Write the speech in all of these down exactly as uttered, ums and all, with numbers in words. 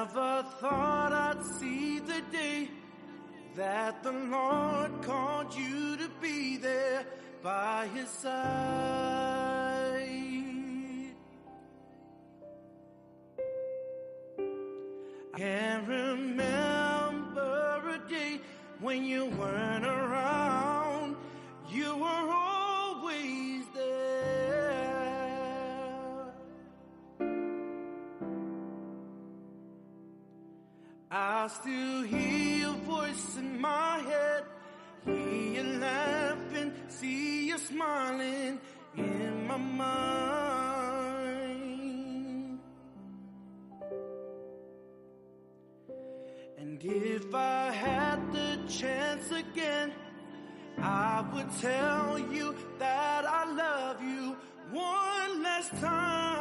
Never thought I'd see the day that the Lord called you to be there by his side. I can't remember a day when you weren't around. You were always there. I still hear your voice in my head. Hear you laughing, see you smiling in my mind. And if I had the chance again, I would tell you that I love you one last time.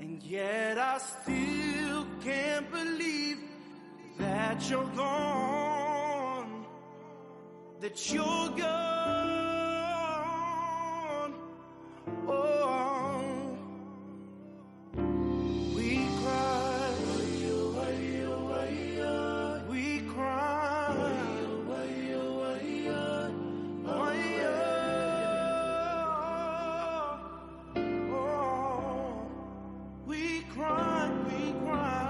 And yet I still can't believe that you're gone, that you're gone. Oh, we cry, we cry, oh, we cry, we cry.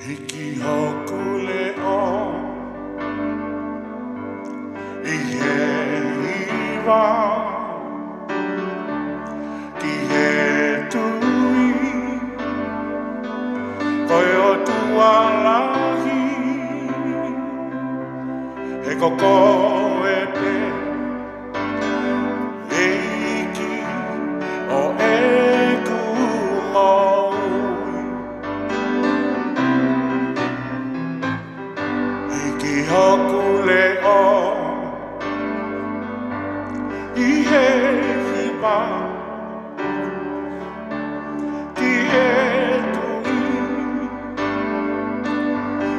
Hiki hoku leʻo ʻi he hiva ki he tui, ko e ʻOtua lahi, he ko koe pē ʻEiki ʻo ʻeku moʻui. Hiki hoku leʻo ʻi he hiva ki he tui,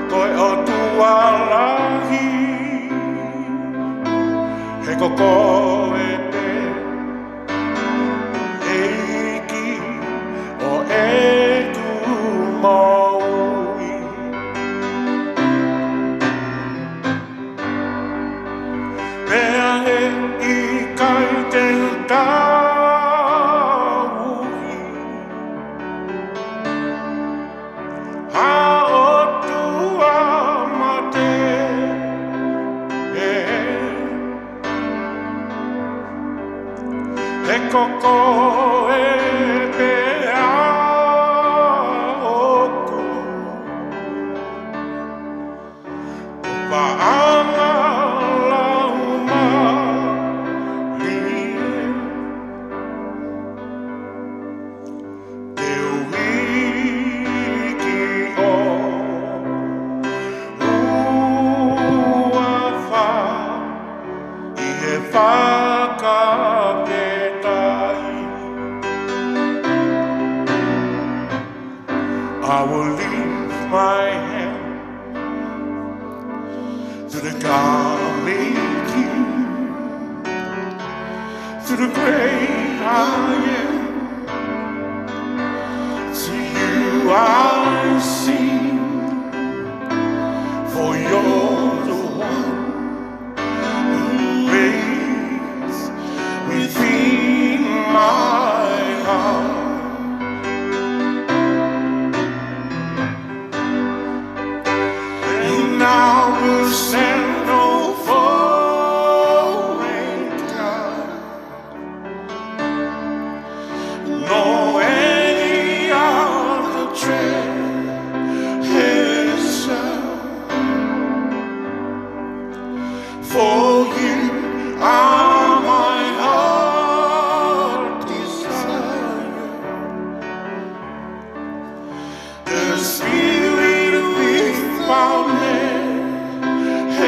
ko e ʻOtua lahi, he ko koe pē ʻEiki ʻo ʻeku moʻui. Pea he ʻikai te u tauhi ha ʻotua mate, he ko koe pē ʻa hoku paʻanga laumālie. Te u hiki ho huafa ʻi he fakafetaʻi. I will lift my hand to the God making, to the great I am. To you I sing, for you're the one who reigns within my heart. And I will stand no foreign God, nor any other treasure. For you are my heart desire. The Spirit without measure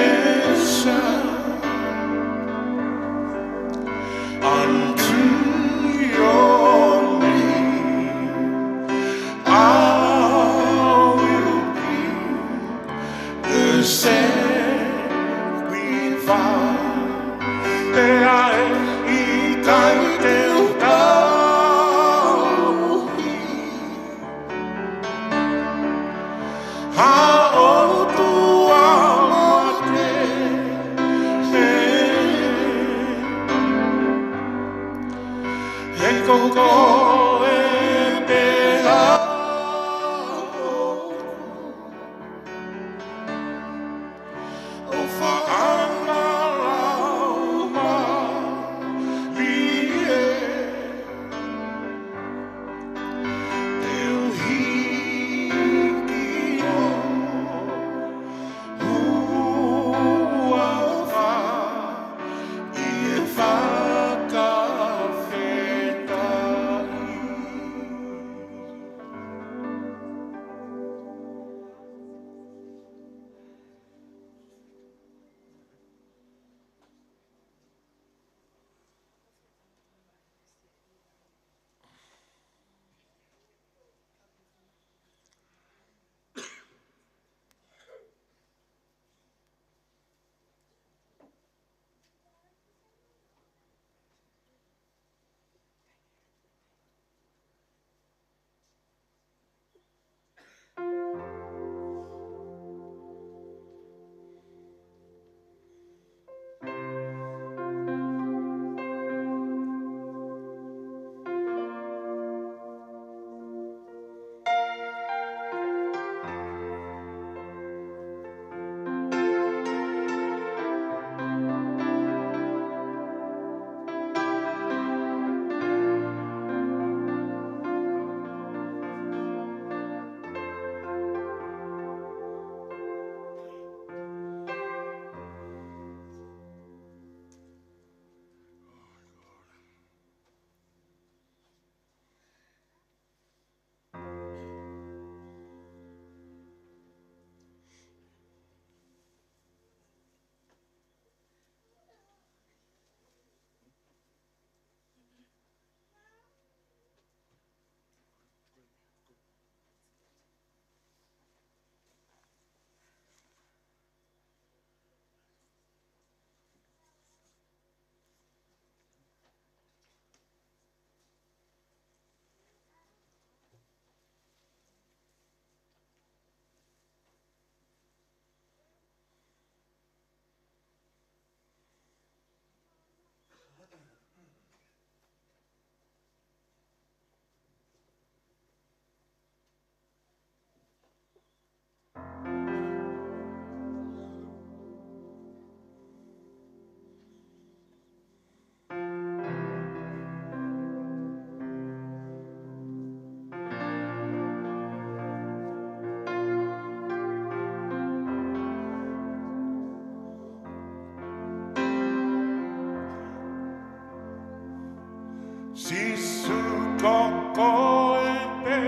Sīsū, ko koe pē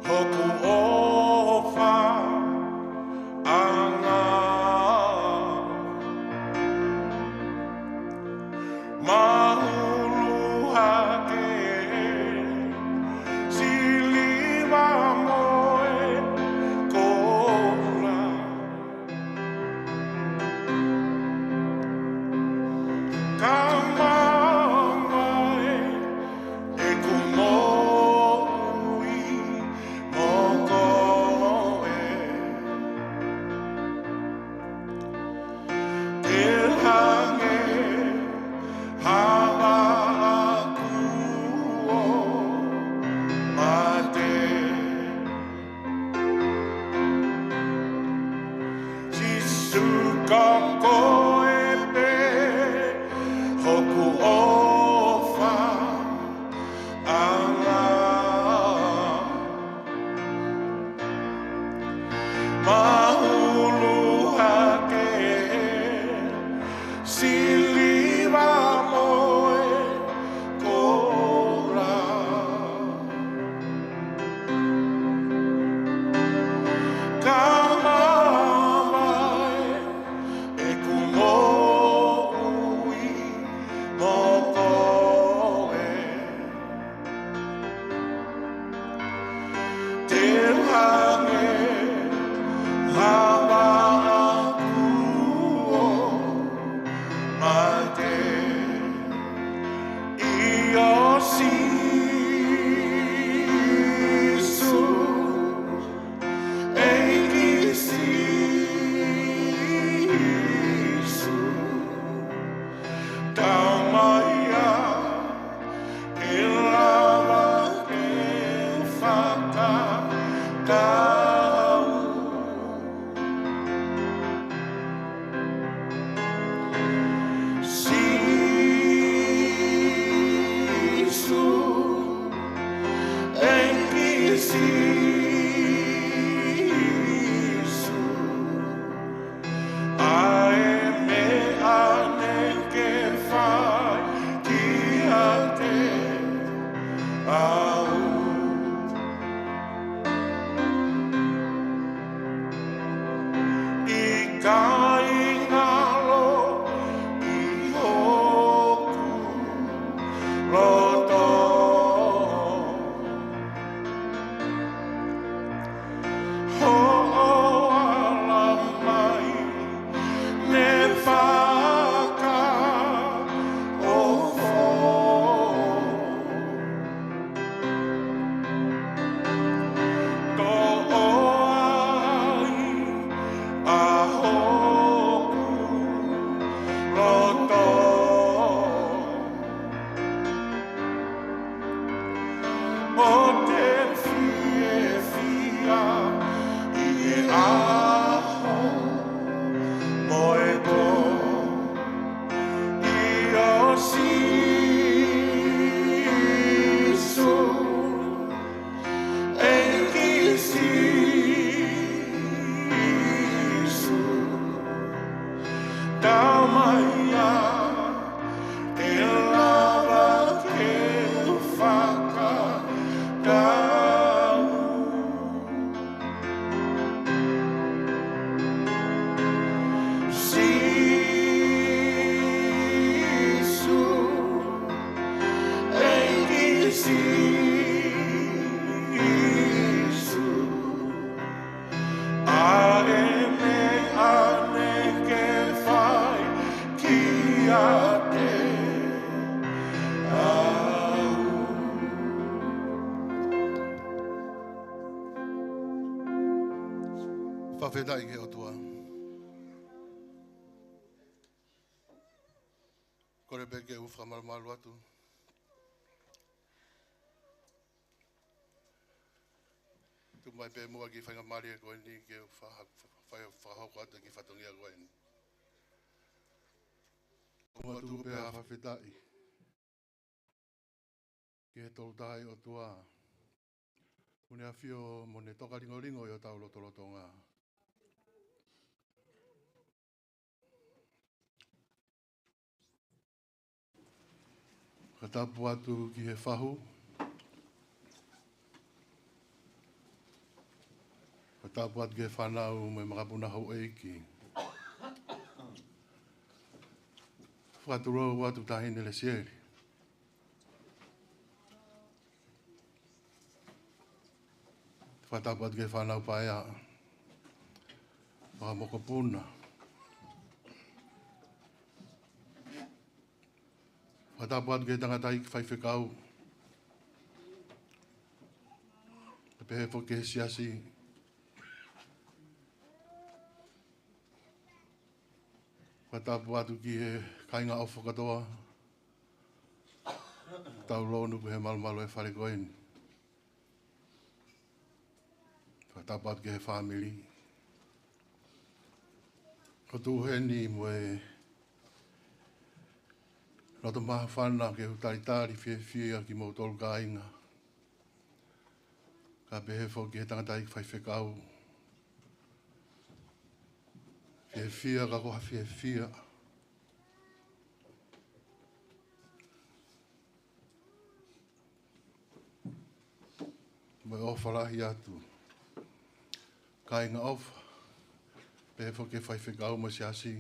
hoku ʻofaʻanga. Mahulu hake siliva mo e koula. Ka maama ʻeku moʻui mo koe. Te u hangē ha vaʻa kuo mate. Sīsū, ko koe pē hoku ʻofaʻanga. Mahulu hake siliva mo e koula. Ka maama ʻeku moʻui mo koe. Te u hangē ha vaʻa kuo mate. ʻIo Sīsū, ʻEiki Sīsū, tau mai ā ke lava ke u fakakau. Sīsū, ʻEiki Sīsū, ʻa e meʻa naʻá ke fai kiate au, ʻikai ngalo ʻi hoku loto. Hoʻo ala mai ne fakaofo. Toʻo ai ʻa hoku loto. ʻO te fiefia ʻi he ʻaho mo e pō. ʻIo Sīsū, ʻEiki Sīsū, tau mai ā ke lava ke u fakakau. Sīsū, ʻEiki Sīsū, ʻa e meʻa naʻá ke fai kiate au. Fakafetaʻi ki he ʻOtua. Kole pē ke u fakamalumalu atu. Tuku mai pē muʻa e kiʻi faingamālie ko eni ke u fa-, fa-, fakahoko atu e kiʻi fatongia ko eni. Ko e tuku pē ʻa e fakafetaʻi ki he Tolu Tahaʻi ʻOtua, ʻoku ne ʻafio mo ne tokalingolingo ʻi hotau lotolotonga. Ko Fakatapu atu ki he fahu. Fakatapu atu ki he fānau mo e makapuna houʻeiki. Fakatulou atu Taʻahine Lesieli. Fakatapu atu ki he fānau paea, fakamokopuna. Fakatapu atu ki he tangataʻeiki faifekau, pehē foki ki he siasi. Fakatapu atu ki he kāinga ʻofa kotoa, tau lonu ki he malumalu e fale ko eni. Fakatapu atu ki he fāmili. Ko e tuʻu heni mo e loto māfana ke u talitali fiefia kimoutolu kāinga. Kae pehē foki ki he tangataʻeiki faifekau. Fiefia ka ko ha fiefia. Mo e ʻofa lahi atu. Kāinga ʻofa. Pehē foki ki he faifekau mo e siasi.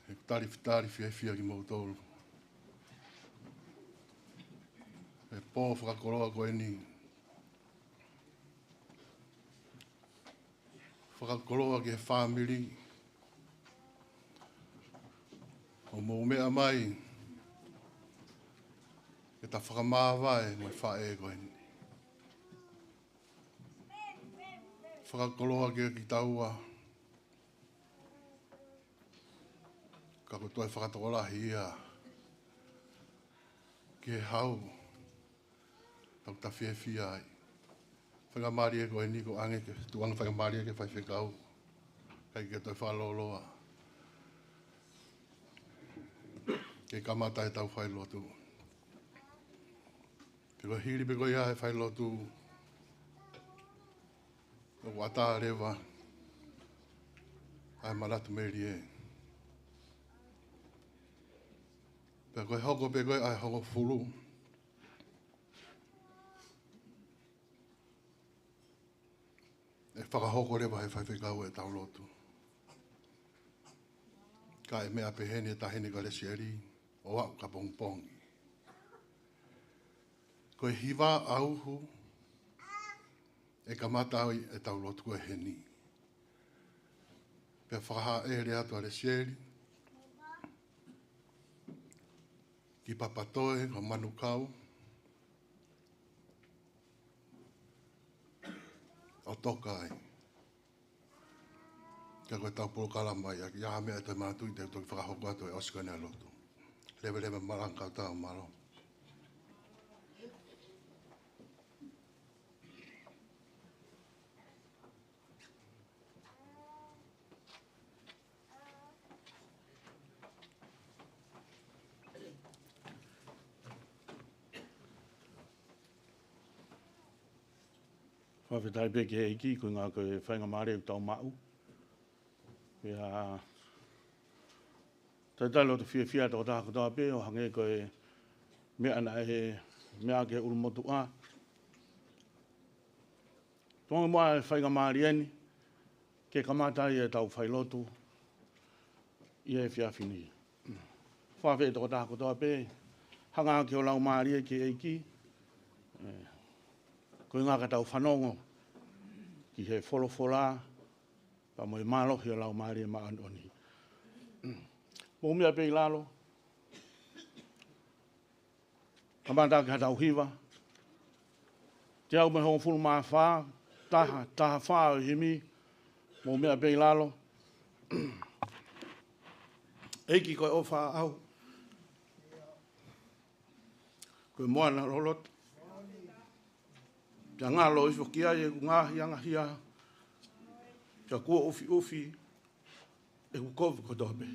ʻOku talitali fiefia kimoutolu he pō fakakoloa ko eni. Fakakoloa ki he fāmili ʻoku mou meʻa mai ke ta fakamāvae mo e faʻē ko eni. Fakakoloa kiate kitaua, ka ko e toe fakatokolahi ia ki he hau ʻoku ta fiefia ai. Faingamālie ko eni, ko e ʻuhinga ke tuʻunga faingamālie ki he faifekau, kae ʻikai ke toe fakalōloa ke kamata ʻetau failotu. Pea ko e hili pē ko ia e failotu, ʻoku ʻatā leva ʻa e manatu melie. Pea ko e hoko pē ko ē ʻa e hongofulu, ʻe fakahoko leva ʻe he faifekau ʻetau lotu. Kae meʻa pehē ni ʻe Taʻahine Lesieli, ʻo aʻu ki he pongipongi. Ko e hiva ʻauhu ʻe kamata ai ʻetau lotu ko ē heni. Pea fakahāʻele atu ʻa Lesieli ki Papatoetoe, ko Manukau, ʻo toka ai. Ka ko ʻetau polokalama ia, ʻi ai ha meʻa ʻe toe manatuʻi, te u toki fakahoko atu ʻi he ʻosi ko eni ʻa e lotu. Leveleva malanga kae tau mālō. Fakafetaʻi pē ki he ʻEiki, ko e ʻuhinga ko e faingamālie ʻoku tau maʻu. Pea talitali loto fiefia tokotaha kotoa pē, ʻo hangē ko e meʻa naʻe meʻa ki he ʻulumotuʻa. Tuʻunga muʻa e faingamālie ni ke kamata ai ʻetau failotu ʻi he efiafi ni. Fakafetaʻi tokotaha kotoa pē, hanga ki ho laumālie ki he ʻEiki. ʻE, ko e ʻuhinga ka tau fanongo ki he folofola, pea mo e mālohi ʻo e Laumālie Māʻoniʻoni. Mou meʻa pē ʻi lalo. Kamata ki haʻatau hiva. Teau mo e hongofulu mā fā, taha, taha fā ʻo e himi. Mou meʻa pē ʻi lalo. ʻEiki ko e ʻofa ʻaʻau. Ko e moana loloto. Pea ngalo ifo ki ai ʻeku ngaahi angahia. Pea kuo ʻufiʻufi ʻeku kovi kotoa pē.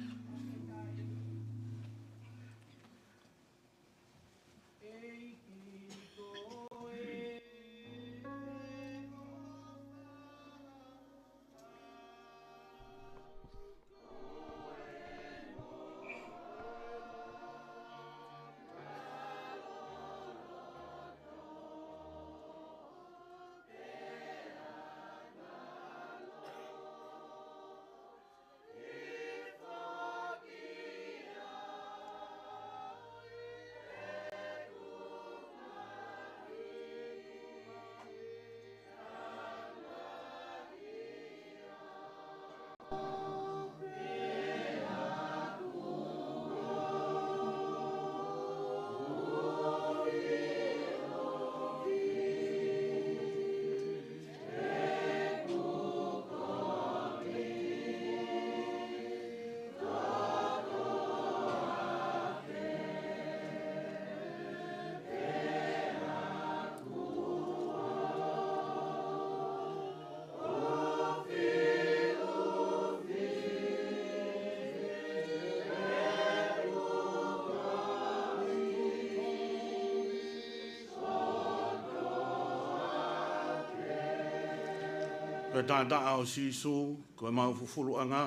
Ko e taʻataʻa ʻo Sīsū, ko e mau fufuluʻanga,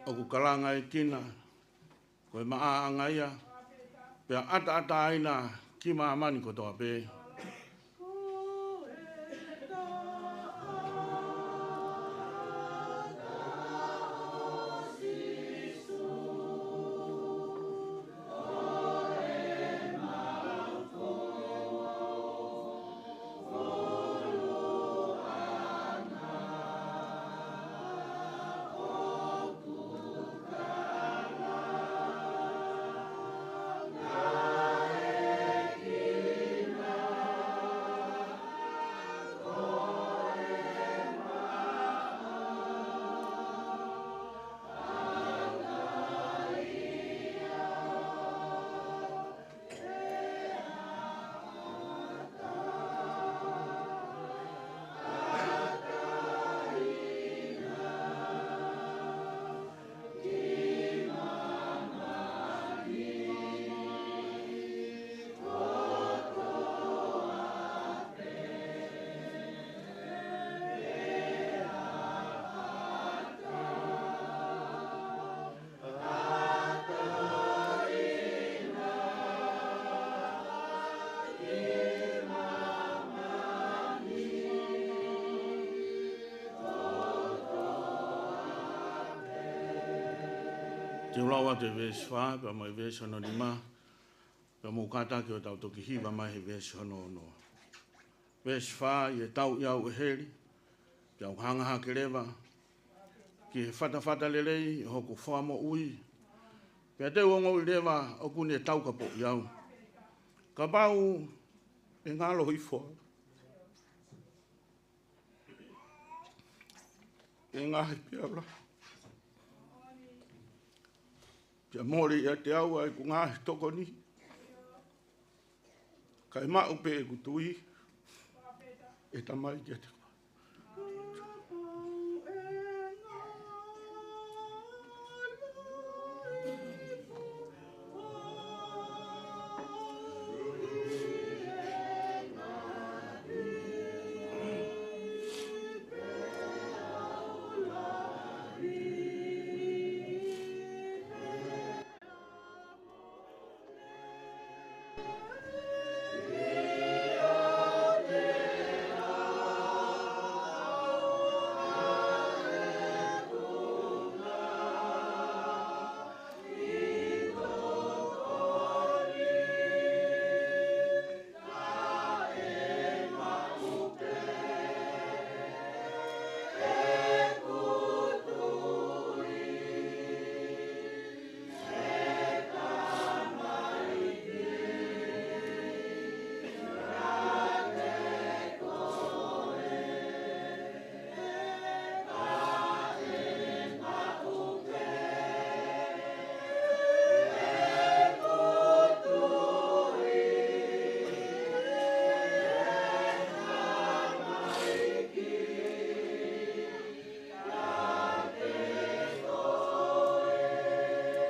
ʻoku kalangaʻi kina, ko e maʻaʻanga ia, pea ʻataʻatā ʻi māmani kotoa pē. Te u lau atu e veesi fā, pea mo e veesi hono nima, pea mou kātaki ʻo tau toki hiva mai he veesi hono ono. Veesi fā: ʻI heʻetau ʻi au ʻe heli, pea u hanga hake leva ki he fatafata lelei ʻo hoku fakamoʻui, pea te u ongoʻi leva ʻoku ne taukapoʻi au. Kapau ʻe ngalo hifo au ʻi he ngaahi peau lahi, pea mole ʻiate au ʻa ʻeku ngaahi tokoni, kae maʻu pē ʻeku tui, ʻe Tamai, kiate koe.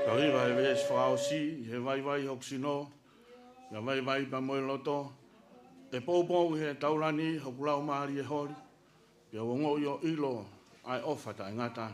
Ka hiva he veesi fakaʻosi: ʻI he vaivai hoku sino, pea vaivai pea mo e loto, ʻe poupou ʻi he taulani hoku laumālie holi, pea u ongoʻi ʻo ʻilo ʻa e ʻofa taʻengata.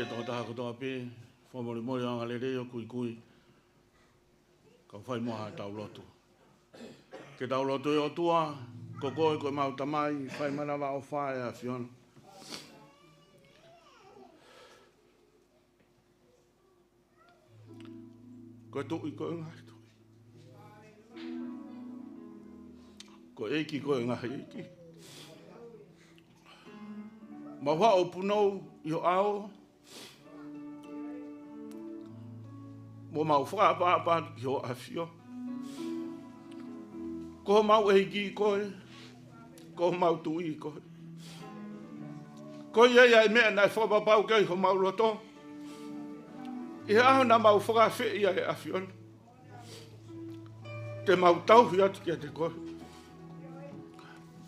Tokotaha kotoa pē, fakamolemole ʻo anga lelei ʻo kuikui. Kau fai muʻa haʻatau lotu. Ke tau lotu. ʻE ʻOtua, ko koe ko ʻemau Tamai, fai manavaʻofa ʻe ʻAfiona. Ko e Tuʻi koe ʻo e ngaahi tuʻi. Ko e ʻEiki koe ʻo e ngaahi ʻeiki. Mau haʻu ʻo punou ʻi ho ʻao, mo mau fakaʻapaʻapa ki ho ʻAfio. Ko homau ʻEiki koe, ko homau Tuʻi koe. Ko ia ia e meʻa naʻe fakapapau ki ai homau loto ʻi he ʻaho naʻa mau fakaafeʻi ai ʻe ʻAfiona te mau tauhi atu kiate koe,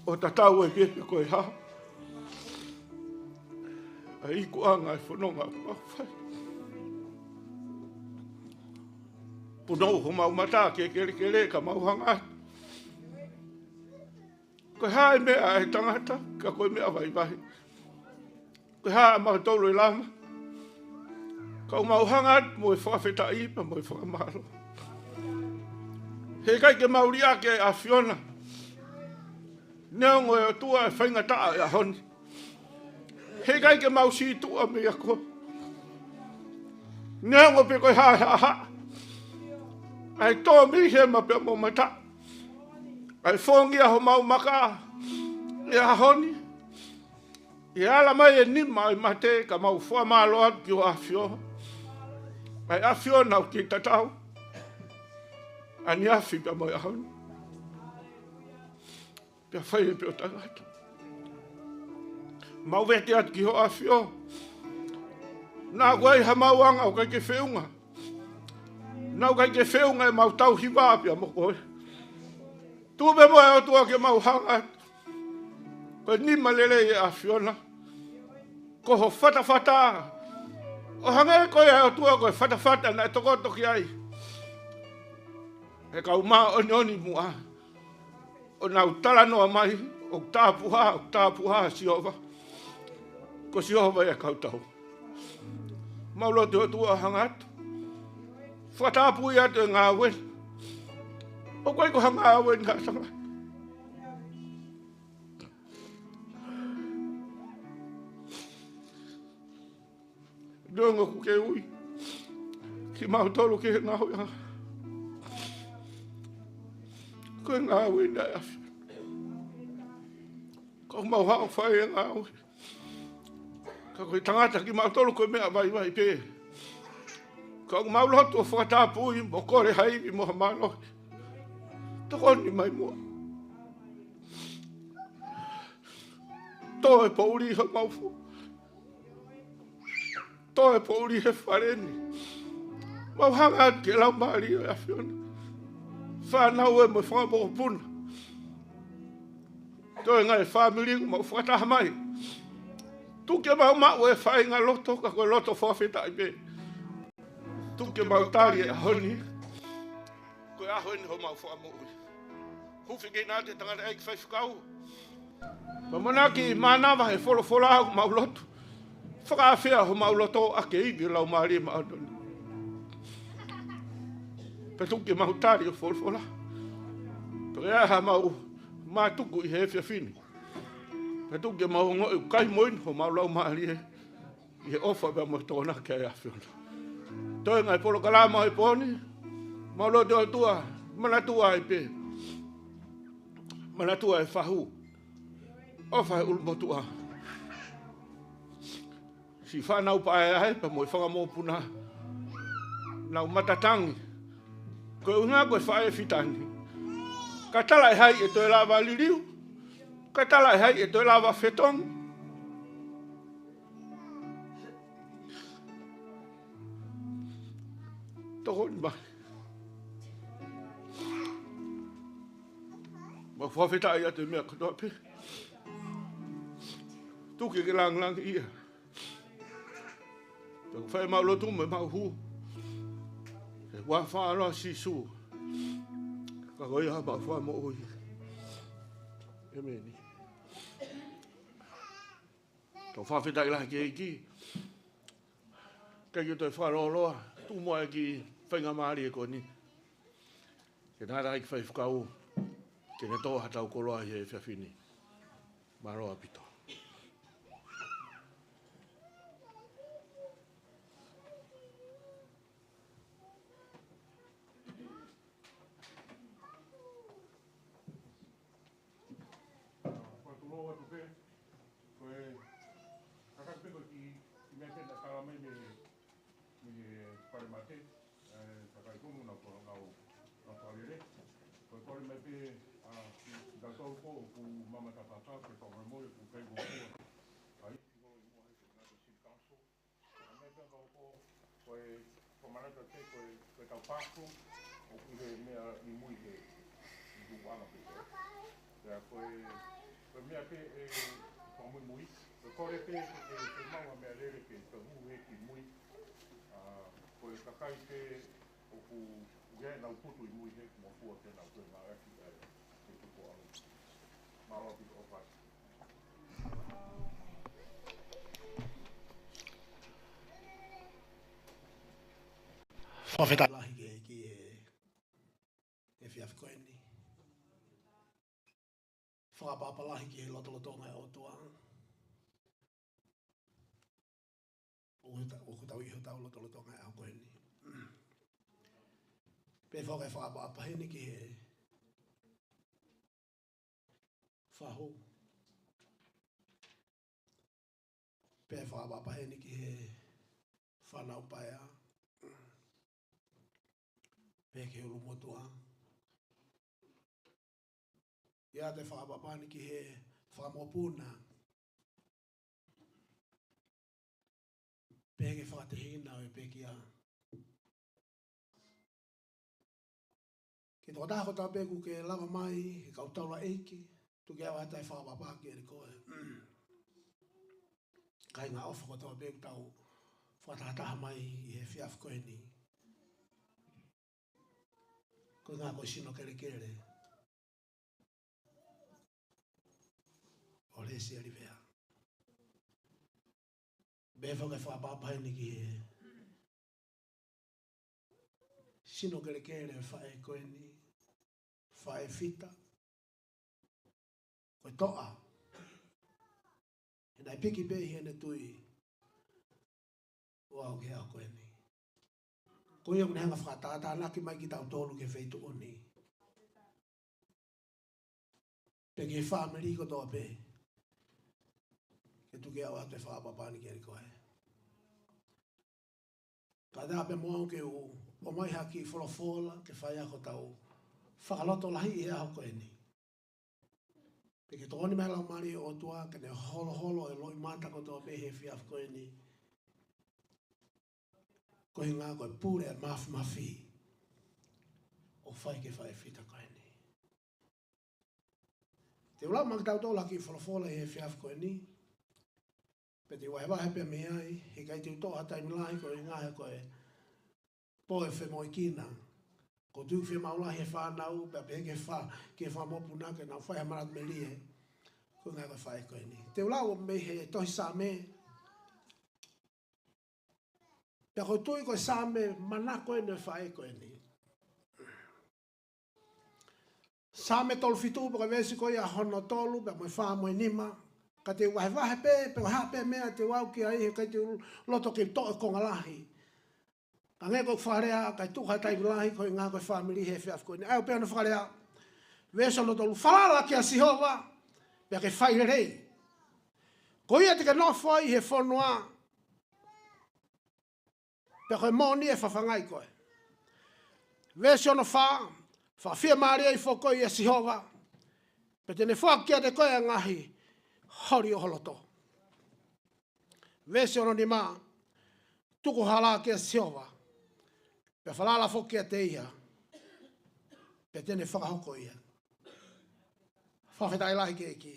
ʻo tatau ai pē pe ko e hā ʻa e ikuʻanga ʻo e fononga ʻoku mau fai. Punou homau mata ke kelekele ka mau hanga atu. Ko e hā e meʻa ʻa e tangata, ka ko e meʻa vaivai. Ko e hā ʻa mautolu ʻe lava, ka ʻoku mau hanga atu mo e fakafetaʻi pea mo e fakamālō. Heʻikai ke mau liʻaki ʻa e ʻAfiona, neongo ʻe ʻOtua e faingataʻa ʻo e ʻaho ni. Heʻikai ke mau sītuʻa mei a koe, neongo pe ko e hā e haʻahaʻa, ʻa e tō mei hema pea mo mataʻu, ʻa e fongia homau maka ʻi he ʻaho ni. ʻI he ala mai e nima ʻo e mate ka mau fakamālō atu ki ho ʻAfio, ʻa e ʻAfiona ʻoku kei tatau, ʻaneafi pea mo e ʻaho ni, pea fai pē ʻo taʻengata. Mau vete atu ki ho ʻAfio. Naʻa ʻoku ʻi ai hamau anga ʻoku ʻikai ke feʻunga, naʻa ʻoku ʻikai ke feʻunga ʻemau tauhi vā pea mo koe. Tuku pē muʻa ʻe ʻOtua ke mau hanga atu. Ko e nima lelei ʻa e ʻAfiona, ko ho fatafata, ʻo hangē ko ia ʻe ʻOtua ko e fatafata naʻe tokoto ki ai e kau māʻoniʻoni muʻa, ʻo nau talanoa mai, ʻoku tāpuhā, ʻoku tāpuhā Sihova. Ko Sihova ia ʻa e kau tau. Mau lotu ʻOtua hanga atu, fakatapui atu e ngāue. ʻOku ʻikai ko ha ngāue ni ka sanga. Neongo ʻoku ke ui kimautolu ki he ngāue ʻa ko e ngāue ʻa e ʻAfio. Ka ʻoku mau haʻu ʻo fai e ngāue, ka ko e tangata kimautolu ko e meʻa vaivai pē. Ka ʻoku mau lotu ʻo fakatapui mo kole ha ivi mo ha mālohi. Tokoni mai muʻa. Tō e poʻuli homau fo. Tō e poʻuli he fale ni. Mau hanga atu ki he Laumālie ʻo e ʻAfiona. Fānau ē mo e fanga mokopuna. Toe ngaahi fāmili ʻoku mau fakataha mai. Tuku ke mau maʻu e faʻahinga loto ka ko e loto fakafetaʻi pē. Tuku ke mau tali e ʻaho ni. Ko e ʻaho eni homau fakamoʻui. Hufi ke nā te tangata ʻEiki faifekau. Mamanaki mānava he folofola ʻoku mau lotu. Fakaafeʻi homau loto ʻaki e ivi ʻo e Laumālie Māʻoniʻoni. Pea tuku ke mau tali ʻo folofola. Pea ke ʻai hamau mātuku ʻi he efiafi ni. Pea tuku ke mau ongoʻi ʻoku kai moʻoni homau laumālie ʻi he ʻofa pea mo e tokonaki ʻa e ʻAfiona. Toe ngaahi polokalama ʻo e pō ni, mau lotu ʻOtua, manatua ai pē. Manatua e fahu. ʻOfa he ʻulumotuʻa. Siʻi fānau paea ē pea mo e fanga mokopuna. Nau matatangi. Ko e ʻuhinga ko e faʻē fitani. Ka tala ʻe hai ʻe toe lava liliu. Ka tala ʻe hai ʻe toe lava fetongi. Tokoni mai. Mau fakafetaʻi atu e meʻa kotoa pē. Tuku ke ke langilangiʻia. Pea ʻoku fai ʻemau lotu mo ʻemau hū he huafa ʻo Sīsū. Ka ko ia homau fakamoʻui. ʻEmeni. Tau fakafetaʻi lahi ki he ʻEiki. ʻIkai ke toe fakalōloa, tuku muʻa e kiʻi faingamālie ko eni ke ne ala ʻEiki Faifekau ke ne tō haʻatau koloa he efiafi ni. Mālō ʻaupito. Ko e tulou atu pē, ko e kakatu pē ko e kiʻi, kiʻi meʻa pē naʻe tala mai mei he, mei he Palemate, ē, kakai ko eni naʻa nau, nau, nau fakalele. Ko e kole mai pē, ā, kiate kitautolu ko ē ʻoku mamata fakataha ke fakamolemole ʻoku ʻikai ko e kua. ʻA ia, ko e mohe ko e ngaahi City Council. Ko e meʻa pē ko, ko, ko e, ko e manatu atu ko e, ko e tau pafu, ʻoku ʻi he meʻa ʻi mui he, ʻi tuʻuʻanga pē ko ē. Pea ko e, ko e meʻa pē ʻe fakamuimui, ko e kole pē ke, ke, ke maʻu ha meʻalele ke, ke hū he ki mui. Ā, ko e kakai pē ʻoku ʻi ai ʻenau putu ʻi mui he, mo fua ke nau ke ngāueʻaki ʻa e, ke tuku ʻalu. Mālō ʻaupito ʻofa. Fakafetaʻi lahi ki he, ki he, he efiafi ko eni. Fakaʻapaʻapa lahi ki he lotolotonga ʻo e ʻOtua. ʻOku ta-, ʻoku tau ʻi hotau lotolotonga he ʻaho ko eni. Pea foki e fakaʻapaʻapa heni ki he fahu. Pea fakaʻapaʻapa heni ki he fānau paea. Pea ki he ʻulumotuʻa. ʻIo, te u fakaʻapaʻapa ni ki he fakamokopuna. Pea ki he fakatehina ʻo e pekia. Ki he tokotaha kotoa pē ʻoku ke lava mai, he kau taulaʻeiki, tuku ke ʻoatu e fakaʻapaʻapa kiate koe. Kāinga ʻofa kotoa pē ʻoku tau fakatahataha mai ʻi he efiafi ko eni. Ko e ngaahi ko e sino kelekele ʻo Lesi ʻAlivea. Pea foki e fakaʻapaʻapa heni ki he sino kelekele ʻo e faʻē ko eni, Faʻē Fita. Ko e toʻa. He naʻe piki pē ʻi heʻene tui ʻo aʻu ki he ʻaho ko eni. Ko ia ʻoku ne hanga ʻo fakatātānaki mai kitautolu ki he feituʻu ni. Pea ki he fāmili kotoa pē. Ke tuku ke ʻoatu e fakaʻapaʻapa ni kiate koe. Kae ʻatā pē mo au ke u ʻomai ha kiʻi folofola ke fai ʻaki hotau fakalotolahiʻi he ʻaho ko eni. Pea ke tokoni mai e Laumālie ʻo e ʻOtua ke ne holoholo e loʻimata kotoa pē he efiafi ko eni. Ko e ʻuhinga ko e pule ʻa e māfimafi ʻoku fai ki he Faʻē Fita ko eni. Te u lau mai kiate kitautolu ha kiʻi folofola he efiafi ko eni. Pea te u vahevahe pē mei ai, he ʻikai te u toʻo ha taimi lahi ko e ʻuhinga he ko e pō ʻe femoʻuekina. Ko e tuʻu fiemaʻu lahi he fānau, pea pehē ki he fa-, ki he fakamokopuna ke nau fai ha manatu melie. Ko e ʻuhinga ko e faʻē ko eni. Te u lau mei he tohi Saame. Pea ko e tui ko e Saame manako eni ʻo e faʻē ko eni. Saame tolu fitu, pea ko e veesi ko ia hono tolu, pea mo e fā mo e nima. Ka te u vahevahe pē, pea ko e hā pē meʻa te u aʻu ki ai, he ʻikai te u loto ke toʻo e konga lahi. Ka hangē ko e fakalea, ʻikai tuku ha taimi lahi, ko e ʻuhinga ko e fāmili he efiafi ko eni. ʻA ia ʻoku pehē hono fakalea. Veesi hono tolu, falala kia Sihova, pea ke fai lelei. Ko ia te ke nofo ai he fonua, pea ko e moʻoni ʻe fafangaʻi koe. Veesi hono fā, fakafiemālie foki koe ʻia Sihova, pea te ne foaki kiate koe ʻa e ngaahi holi ʻo ho loto. Veesi hono nima, tuku hala kia Sihova, pea falala foki kiate ia, pea te ne fakahoko ia. Fakafetaʻi lahi ki he ʻEiki.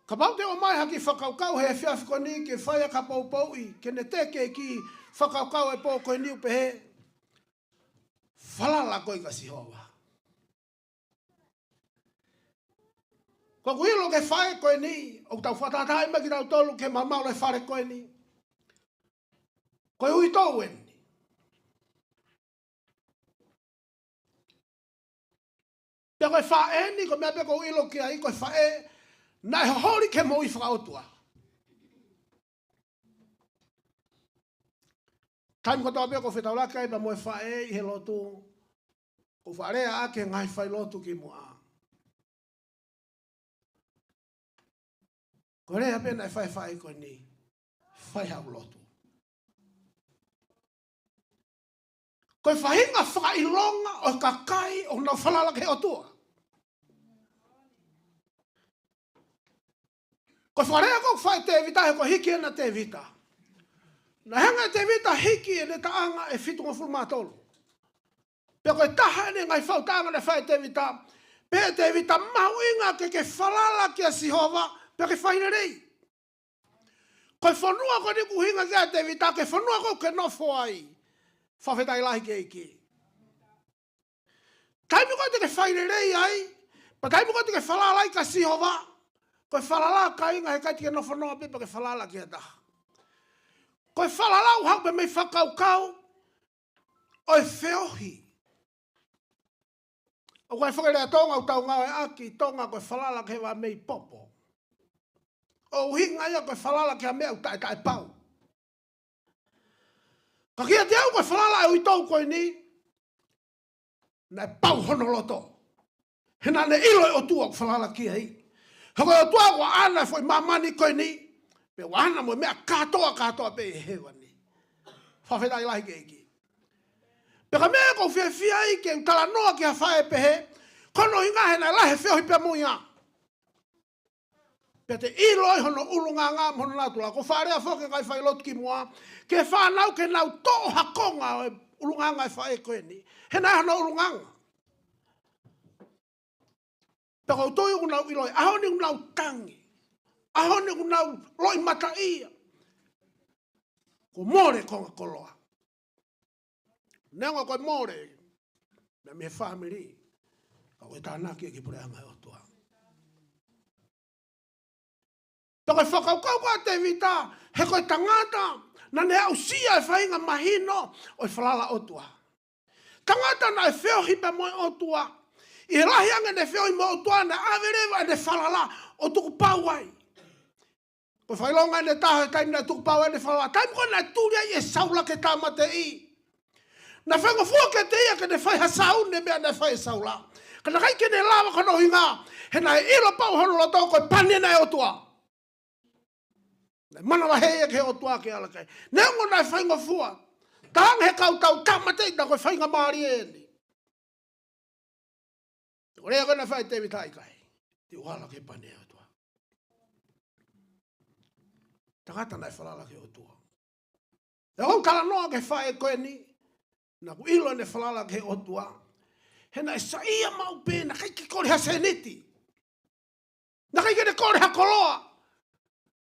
Kapau te u ʻomai ha kiʻi fakakaukau he efiafi ko eni ke fai ʻaki ha poupouʻi, ke ne teke e kiʻi fakakaukau e pō ko eni ʻoku pehē, falala koe kia Sihova. Ko ʻeku ʻilo ki he faʻē ko eni, ʻoku tau fakatahatahaʻi mai kitautolu ki he mamaʻo ʻo e fale ko eni. Ko e uitou eni. Pea ko e faʻē ni, ko e meʻa pē ʻoku ou ʻilo ki ai, ko e faʻē naʻe holi ke moʻui fakaʻotua. Taimi kotoa pē ʻoku ou fetaulaki ai pea mo e faʻē ʻi he lotu, ʻoku ou faʻa lea ʻaki e ngaahi failotu kimuʻa. Ko e lea pē naʻe fai ʻe he faʻē ko eni, fai haʻo lotu. Ko e faʻahinga fakaʻilonga ʻo e kakai ʻoku nau falala ki he ʻOtua. Ko e fakalea ko ē ʻoku fai ʻe Tēvita, he ko e hiki ena ʻa Tēvita. Naʻe hanga ʻe Tēvita ʻo hiki ʻene taʻanga ʻe fitungofulu mā tolu. Pea ko e taha eni e ngaahi faʻu taʻanga naʻe fai ʻe Tēvita. Pehē ʻe Tēvita, mahuʻinga ke ke falala kia Sihova, pea ke fai lelei. Ko e fonua ko eni ʻoku ʻuhinga ki ai ʻa Tēvita, ko e fonua ko ē ʻoku ke nofo ai. Fakafetaʻi lahi ki he ʻEiki. Taimi ko ē te ke fai lelei ai, pea taimi ko ē te ke falala ai kia Sihova, ko e falala, kāinga, he ʻikai te ke nofo noa pē pea ke falala ki ha taha. Ko e falala ʻoku haʻu pē mei he fakakaukau ʻo e feohi. ʻOku ʻi ai e foʻi lea Tonga ʻoku tau ngāueʻaki ʻi Tonga ko e falala ki he vaʻa mei popo. ʻOku ʻuhinga ia ko e falala ki ha meʻa ʻoku taʻetaʻepau. Ka kiate au ko e falala ʻa e uitou ko eni, naʻe pau hono loto. He naʻa ne ʻilo e ʻOtua ʻoku falala ki ai. He ko e ʻOtua ʻoku ʻaʻana e foʻi māmani ko eni, pea ʻoku ʻaʻana mo e meʻa kātoa, kātoa pē ʻi hēvani. Fakafetaʻi lahi ki he ʻEiki. Pea ko e meʻa ʻoku ou fiefia ai ke u talanoa ki ha faʻē pehē, ko hono ʻuhinga he naʻe lahi e feohi pea mo ia. Pea te ʻilo ai hono ʻulungaanga mo hono natula. ʻOku ou faʻa lea foki ki he ngaahi failotu kimuʻa, ki he fānau ke nau toʻo ha konga ʻo e ʻulungaanga ʻo e faʻē ko eni. He naʻe ʻi ai hono ʻulungaanga. Pea ʻoku ou tui ʻoku nau ʻilo ai, ʻaho ni ʻoku nau tangi. ʻAho ni ʻoku nau loʻimataʻia. Kuo mole e konga koloa. Neongo ko e mole, meʻa mei he fāmili, ka ʻoku tānaki ki he puleʻanga ʻo e ʻOtua. Pea ko e fakakaukau ko ē ʻa Tēvita, he ko e tangata naʻa ne aʻusia e faʻahinga mahino ʻo e falala ʻOtua. Tangata naʻe feohi pea mo e ʻOtua. ʻI he lahi ange ʻene feohi mo e ʻOtua, naʻe ʻave leva ʻene falala ʻo tukupau ai. Ko e fakaʻilonga ʻe taha he taimi naʻe tukupau ai ʻene falala, taimi ko ē naʻe tuli ai ʻe Saula ke tāmateʻi. Naʻe faingofua kiate ia ke ne fai ha sauni e meʻa naʻe fai ʻe Saula. Ka naʻe ʻikai ke ne lava, ko hono ʻuhinga he naʻe ʻilo pau hono loto ko e pani ena ʻa e ʻOtua. Naʻe manavahē ia ki he ʻOtua ke ala ki ai. Neongo naʻe faingofua, tala ange he kau tau tāmateʻi, tā ko e faingamālie eni. Ko e lea ko ē naʻe fai ʻe Tēvita, ʻikai te u ala ki he pani ʻa e ʻOtua. Tangata naʻe falala ki he ʻOtua. Pea ʻoku ou talanoa ki he faʻē ko eni, naʻa ku ʻilo ʻene falala ki he ʻOtua. He naʻe saiʻia maʻu pē, naʻe ʻikai ke kole ha sēniti. Naʻe ʻikai ke ne kole ha koloa.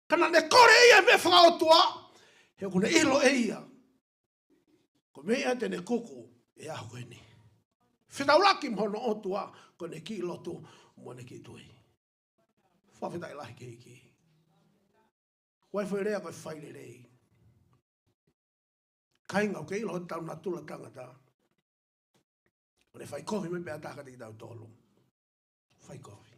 Ka naʻa ne kole ʻe ia e meʻa fakaʻotua. He ʻoku ne ʻilo ʻe ia, ko e meʻa te ne kuku he ʻaho ko eni. Fetaulaki mo hono ʻOtua, ko ʻene kiʻi lotu mo ʻene kiʻi tui. Fakafetaʻi lahi ki he ʻEiki. Ko e foʻi lea ko e fai lelei. Kāinga, ʻoku ke ʻilo hotau natula tangata. ʻOku ne fai kovi mai pē ha taha kiate kitautolu. Fai kovi.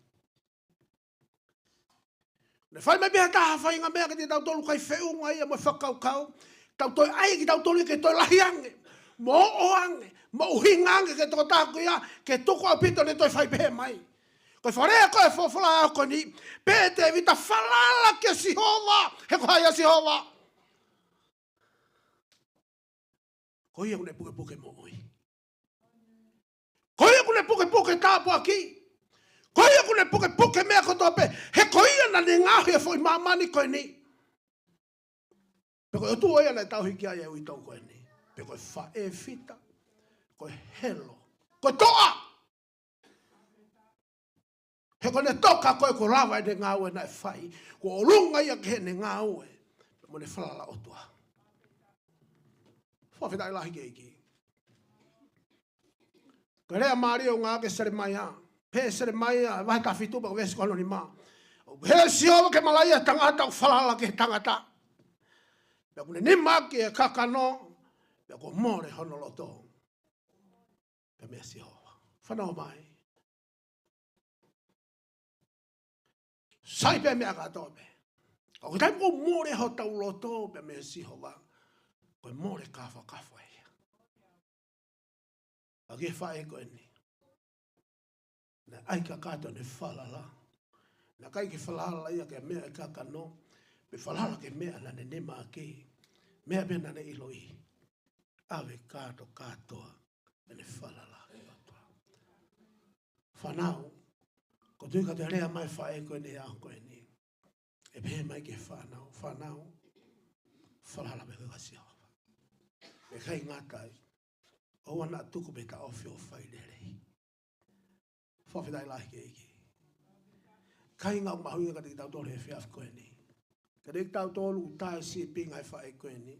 ʻOku ne fai mai pē ha taha ha faʻahinga meʻa kiate kitautolu, ʻikai feʻunga ia mo e fakakaukau. Tau toe ʻai kitautolu ke toe lahi ange, mo ʻoʻo ange, mo ʻuhinga ange ki he tokotaha ko ia, ke tuku ʻaupito ʻene toe fai pehē mai. Ko e fakalea ko ē ʻa e folofola he ʻaho ko eni, pehē ʻe Tēvita, falala kia Sihova, he ko hai ʻa Sihova? Ko ia ʻoku ne pukepuke moʻui. Ko ia ʻoku ne pukepuke tāpuaki. Ko ia ʻoku ne pukepuke meʻa kotoa pē. He ko ia naʻa ne ngaohi e foʻi māmani ko eni. Pea ko e ʻOtua ia naʻe tauhi ki ai e uitou ko eni. Pea ko e faʻē fita, ko e helo, ko e toʻa. He ko ʻene toka ko ē kuo lava ʻene ngāue naʻe fai, kuo ʻolunga ia ki heʻene ngāue mo ʻene falala ʻOtua. Fakafetaʻi lahi ki he ʻEiki. Ko e lea mālie ʻoku ngāueʻaki ʻe Selemaia. Pehē ʻe Selemaia, vahe taha fitu pea ko e veesi ko hono nima: ʻOku pehē ʻe Sihova, ke malaʻia e tangata ʻoku falala ki he tangata, Pea ʻoku ne nima ʻaki e kakano, pea kuo mole hono loto pea meia Sihova. Fanongo mai. Sai pē meʻa kātoa pē. Ka ko e taimi ʻoku mole hotau loto pea meia Sihova, ko e mole kāfakafa ia. Ka ko e faʻē ko eni, naʻe ʻai kakato ʻene falala. Naʻe ʻikai ke falala ia ki he meʻa ʻa e kakano, pe falala ki he meʻa naʻa ne nima ʻaki, meʻa pē naʻa ne ʻiloʻi. ʻAve kātoa kātoa ʻene falala ki he ʻOtua. Fānau, ʻoku ou tui ka te lea mai e faʻē ko eni he ʻaho ko eni, ʻe pehē mai ki he fānau, fānau, falala pē koe kia Sihova. ʻIkai ngata ai, ʻoua naʻa tuku pē taʻofi ʻo fai lelei. Fakafetaʻi lahi ki he ʻEiki. Kāinga, ʻoku mahuʻinga kiate kitautolu he efiafi ko eni. Kiate kitautolu ʻoku taʻe sīpinga he faʻē ko eni,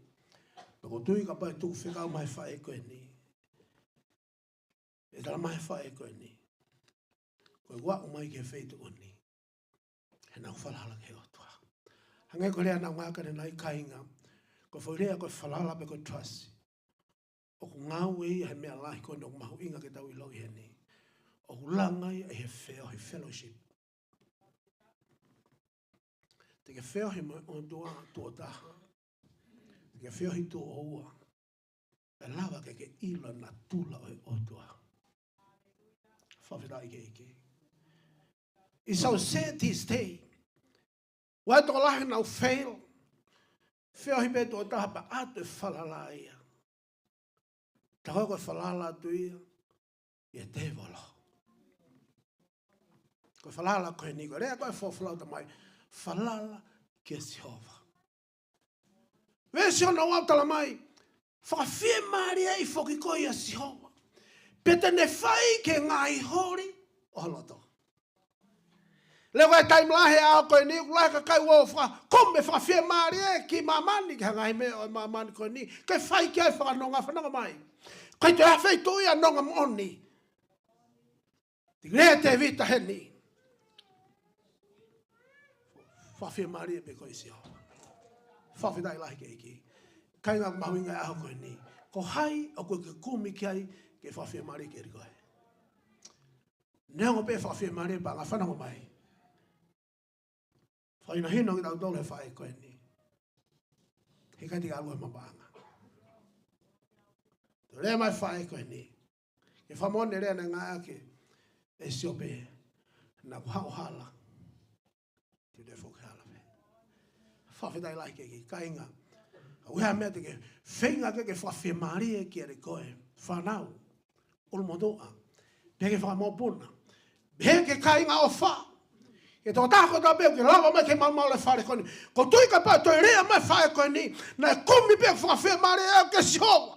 pea ʻoku ou tui kapau ʻe tuku fekau mai e faʻē ko eni, ʻe tala mai e faʻē ko eni, ko e ʻoku aʻu mai ki he feituʻu ni, he naʻa ku falala ki he ʻOtua. Hangē ko e lea naʻa ku ngāueʻaki ʻanenai, kāinga, ko e foʻi lea ko e falala pe ko e trust, ʻoku ngāue ia he meʻa lahi ko eni ʻoku mahuʻinga ke tau ʻiloʻi heni. ʻOku langa ia ʻi he feohi, fellowship. Te ke feohi mo e ʻOtua tuʻo taha, te ke feohi tuʻo ua, pea lava ke ke ʻilo e natula ʻo e ʻOtua. Fakafetaʻi ki he ʻEiki. He shall set his day. ʻOku ʻi ai e tokolahi naʻa nau fail. Feohi pē tuʻo taha pea ʻatu e falala ia. Tā ko ē ko e falala atu ia ʻi he tēvolo. Ko e falala ko eni, ko e lea ko ē ʻa e folofola ʻoku tala mai, falala kia Sihova. Veesi hono ua ʻoku tala mai, fakafiemālieʻi foki koe ʻia Sihova, pea te ne fai ki he ngaahi holi ʻo ho loto. Lea ko e taimi lahi he ʻaho ko eni, ʻoku lahi e kakai ʻoku fakakau mo fakafiemālie ki māmani, ki he ngaahi meʻa ʻo e māmani ko eni, ke fai ki ai e fakanonga. Fanongo mai. ʻIkai toe ʻi ai ha feituʻu ia ʻe nonga moʻoni. Te lea ʻa Tēvita heni, fakafiemālie pē koe ʻia Sihova. Fakafetaʻi lahi ki he ʻEiki. Kāinga, ʻoku mahuʻinga he ʻaho ko eni, ko hai ʻoku ke kumi ki ai ke fakafiemālie kiate koe? Neongo pē e fakafiemālie paʻanga, fanongo mai. Fakahinohino kitautolu he faʻē ko eni, heʻikai te ke ʻalu he mapaʻanga. Toe lea mai e faʻē ko eni, ke fakamoʻoni e lea naʻe ngāueʻaki ʻe Siope, naʻa ku haʻu hala, te u toe foki hala pē. Fakafetaʻi lahi ki he ʻEiki. Kāinga, ʻoku ʻi ai ha meʻa te ke feinga ke ke fakafiemālie kiate koe? Fānau, ʻulumotuʻa, pehē ki he fanga mokopuna, pehē ki he kāinga ʻofa, ki he tokotaha kotoa pē ʻoku ke lava mai ki he malumalu ʻo e fale ko eni. ʻOku ou tui kapau ʻe toe lea mai e faʻē ko eni, naʻe kumi pē e fakafiemālie ʻoku ʻia Sihova.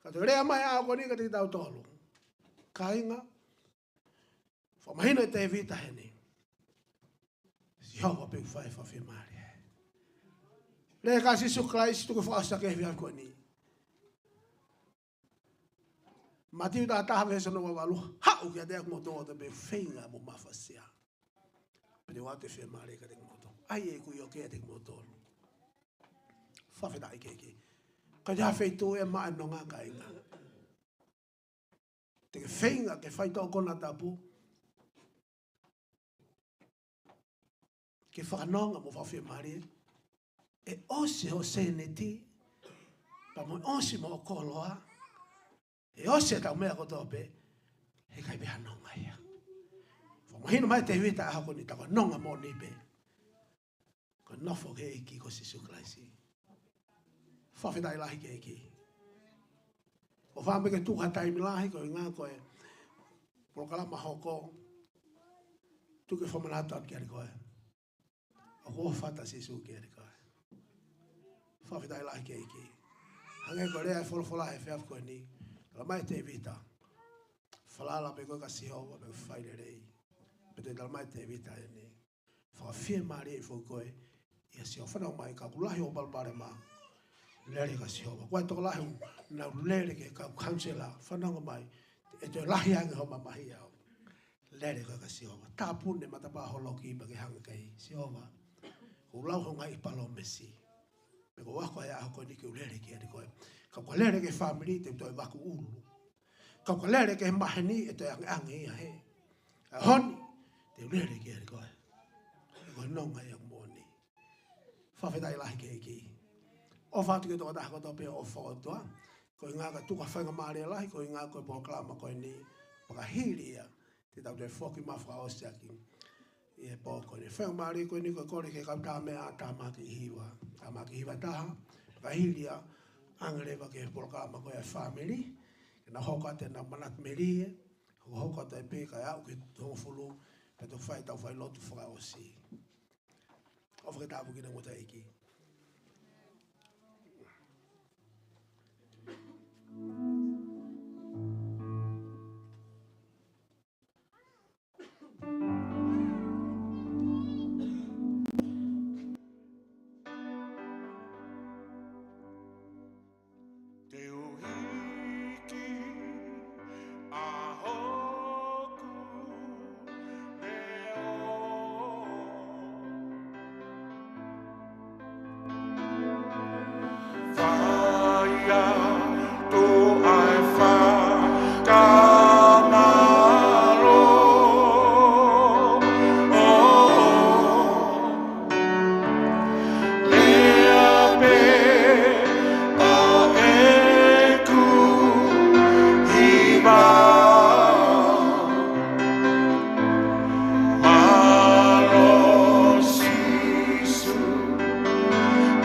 Ka toe lea mai he ʻaho ko eni kiate kitautolu, kāinga, fakamahino ʻe Tēvita heni, Sihova pē ʻoku fai e fakafiemālie. Lea ʻa Sīsū Kalaisi, tuku e fakaʻosi ʻaki e efiafi ko eni. Mātiu taha taha veesi hono ua valu, haʻu kiate au kimoutolu kotoa pē ʻoku feinga mo mafasia, pea te u ʻoatu e fiemālie kiate kimoutolu. ʻAi ʻeku ʻioke kiate kimoutolu. Fakafetaʻi ki he ʻEiki. ʻIkai ha feituʻu ia ʻe maʻa e nonga, kāinga. Te ke feinga ke fai tō konatapu, ke fakanonga mo fakafiemālie, ʻe ʻosi hoʻo sēniti, pea mo e ʻosi mo hoʻo koloa, ʻe ʻosi ʻetau meʻa kotoa pē, heʻikai pē ha nonga ia. Fakamahino mai ʻe Tēvita he ʻaho ko eni, tā ko e nonga moʻoni pē ko e nofo ki he ʻEiki ko Sīsū Kalaisi. Fakafetaʻi lahi ki he ʻEiki. ʻOfa pē ke tuku ha taimi lahi koeʻuhi ko e polokalama hoko, tuku e fakamanatu atu kiate koe, ʻoku ʻofa atu ʻa Sīsū kiate koe. Fakafetaʻi lahi ki he ʻEiki. Hangē ko e lea ʻa e folofola he efiafi ko eni, tala mai ʻe Tēvita, falala pē koe kia Sihova, pea ʻoku fai lelei. Pea toe tala mai ʻe Tēvita heni, fakafiemālie foki koe ʻia Sihova. Fanongo mai, ka ʻoku lahi hoʻo palopalema, lele kia Sihova. Ko e tokolahi ʻoku nau lele ki he kau kaunisela, fanongo mai, ʻe toe lahi ange hoʻo mamahi au. Lele koe kia Sihova. Tāpuni e matapā holoki pea ke hanga ki ai. Sihova, ʻOku lau ho ngaahi palōmesi. Pea ko e ako e ʻaho ko eni ke u lele ki ai koe. Ka ko e lele ki he fāmili te u toe vaku ʻulu. Ka ko e lele ki he maheni ʻe toe angeange ia he. ʻAho ni, te u lele ki ai koe. Ko e nonga ia moʻoni. Fakafetaʻi lahi ki he ʻEiki. ʻOfa atu ki he tokotaha kotoa pē ʻofa ʻOtua. Ko e ʻuhinga ka tuku ha faingamālie lahi, ko e ʻuhinga ko e polokalama ko eni. Pea ka hili ia, te tau toe foki mai fakaʻosi ʻaki ʻi he pō ko eni. Faingamālie ko eni ko e kole ki he kau Tāmea, Tāmaki Hiva. Tāmaki Hiva taha, pea ka hili ia, ʻange leva ki he polokalama ko e fāmili. Ke nau hoko atu ʻenau manatu melie, hoko atu pē kae aʻu ki he hongofulu, pea toki fai ʻetau failotu fakaʻosi. ʻOfa ke tāpuekina kimoutolu ʻe he ʻEiki. Te u hiki ʻa hoku leʻo. Fai atu ʻa e fakamālō. Lea pē ʻa ʻeku hiva. Mālō Sīsū,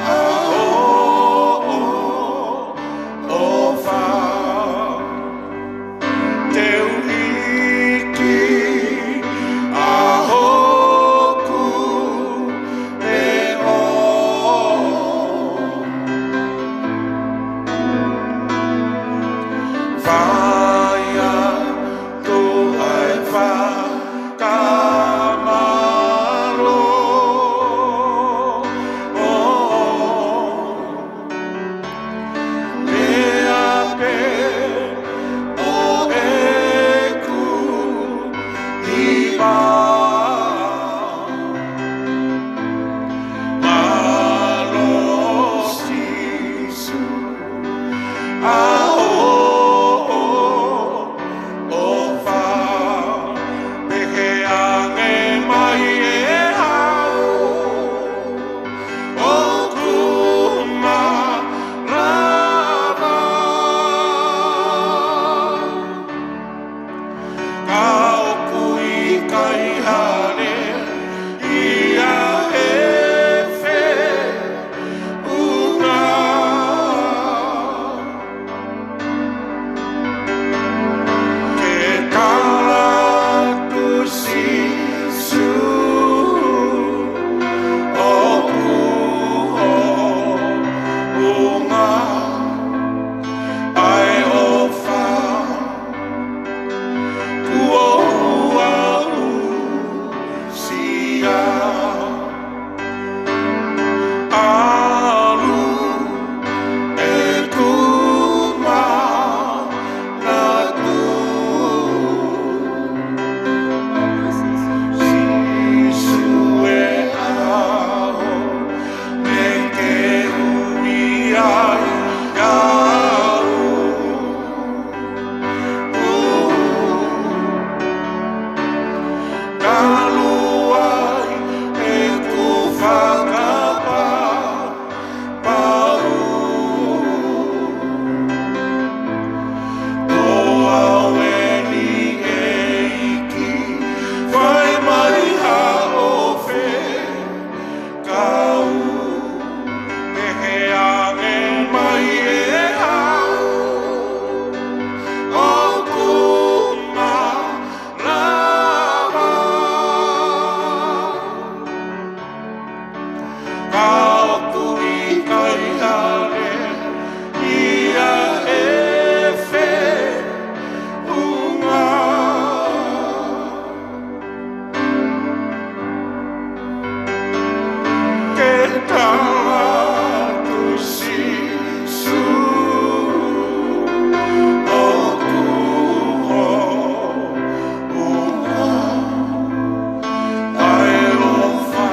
ʻa hoʻo ʻofa. Te u hiki ʻa hoku leʻo. Fai atu ʻa e fakamālō. Lea pē ʻa ʻeku hiva. Mālō Sīsū, ʻa hoʻo ʻofa. Pehē ange mai ʻe au, ʻoku malava. Ka ʻoku ʻikai hale ia he feʻunga. Ke tala atu Sīsū ʻoku hounga ʻa e ʻofa kuo u aʻusia. ʻAlu ʻeku manatu. Sīsū e ʻaho, me ke ui ai au. Talu ai ʻeku fakapapau. Ko au eni ʻEiki, fai mai haʻo fe- kau, pehē ange mai ʻe au, ʻoku malava. Ka ʻoku ʻikai hale ia he feʻunga. Ke tala atu Sīsū ʻoku hounga ʻa e ʻofa.